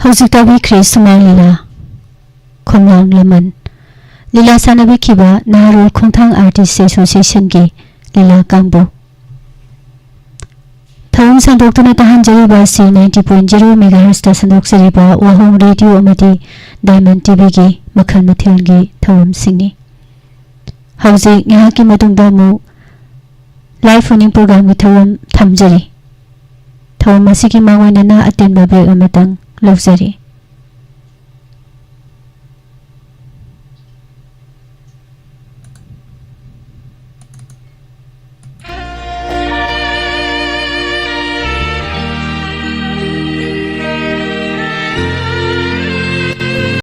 ꯍꯧꯖꯤꯛ ꯇꯥꯕꯤꯈ꯭ꯔꯦ ꯁꯨꯃꯥꯡ ꯂꯤꯂꯥ, ꯈꯣꯡꯂꯥꯡ ꯂꯃꯟ꯫ ꯂꯤꯂꯥ ꯁꯥꯟꯅꯕꯤꯈꯤꯕ ꯅꯍꯥꯔꯣꯜ ꯈꯣꯡꯊꯥꯡ ꯑꯥꯔꯇꯤꯁ ꯑꯦꯁꯣꯁꯤꯌꯦꯁꯟꯒꯤ ꯂꯤꯂꯥ ꯀꯥꯡꯕꯨ꯫ ꯊꯧꯔꯝ ꯁꯟꯗꯣꯛꯇꯨꯅ ꯇꯥꯍꯟꯖꯔꯤꯕ ꯑꯁꯤ ninety point zero megahertzꯇ ꯁꯟꯗꯣꯛꯆꯔꯤꯕ ꯋꯥꯍꯣꯡ ꯔꯦꯗꯤꯑꯣ ꯑꯃꯗꯤ ꯗꯥꯏꯃꯟ ꯇꯤꯚꯤꯒꯤ ꯃꯈꯜ ꯃꯊꯦꯜꯒꯤ ꯊꯧꯔꯝꯁꯤꯡꯅꯤ꯫ ꯍꯧꯖꯤꯛ ꯉꯥꯏꯍꯥꯛꯀꯤ ꯃꯇꯨꯡꯗ ꯑꯃꯨꯛ ꯂꯥꯏꯐ ꯐꯣꯟ ꯏꯟ ꯄ꯭ꯔꯣꯒ꯭ꯔꯥꯝꯒꯤ ꯊꯧꯔꯝ ꯊꯝꯖꯔꯤ꯫ ꯊꯧꯔꯝ ꯑꯁꯤꯒꯤ ꯃꯥꯡꯑꯣꯏꯅꯅ ꯑꯇꯦꯟꯕ ꯕ꯭ꯔꯦꯛ ꯑꯃꯇꯪ ꯂꯧꯖꯔꯤ꯫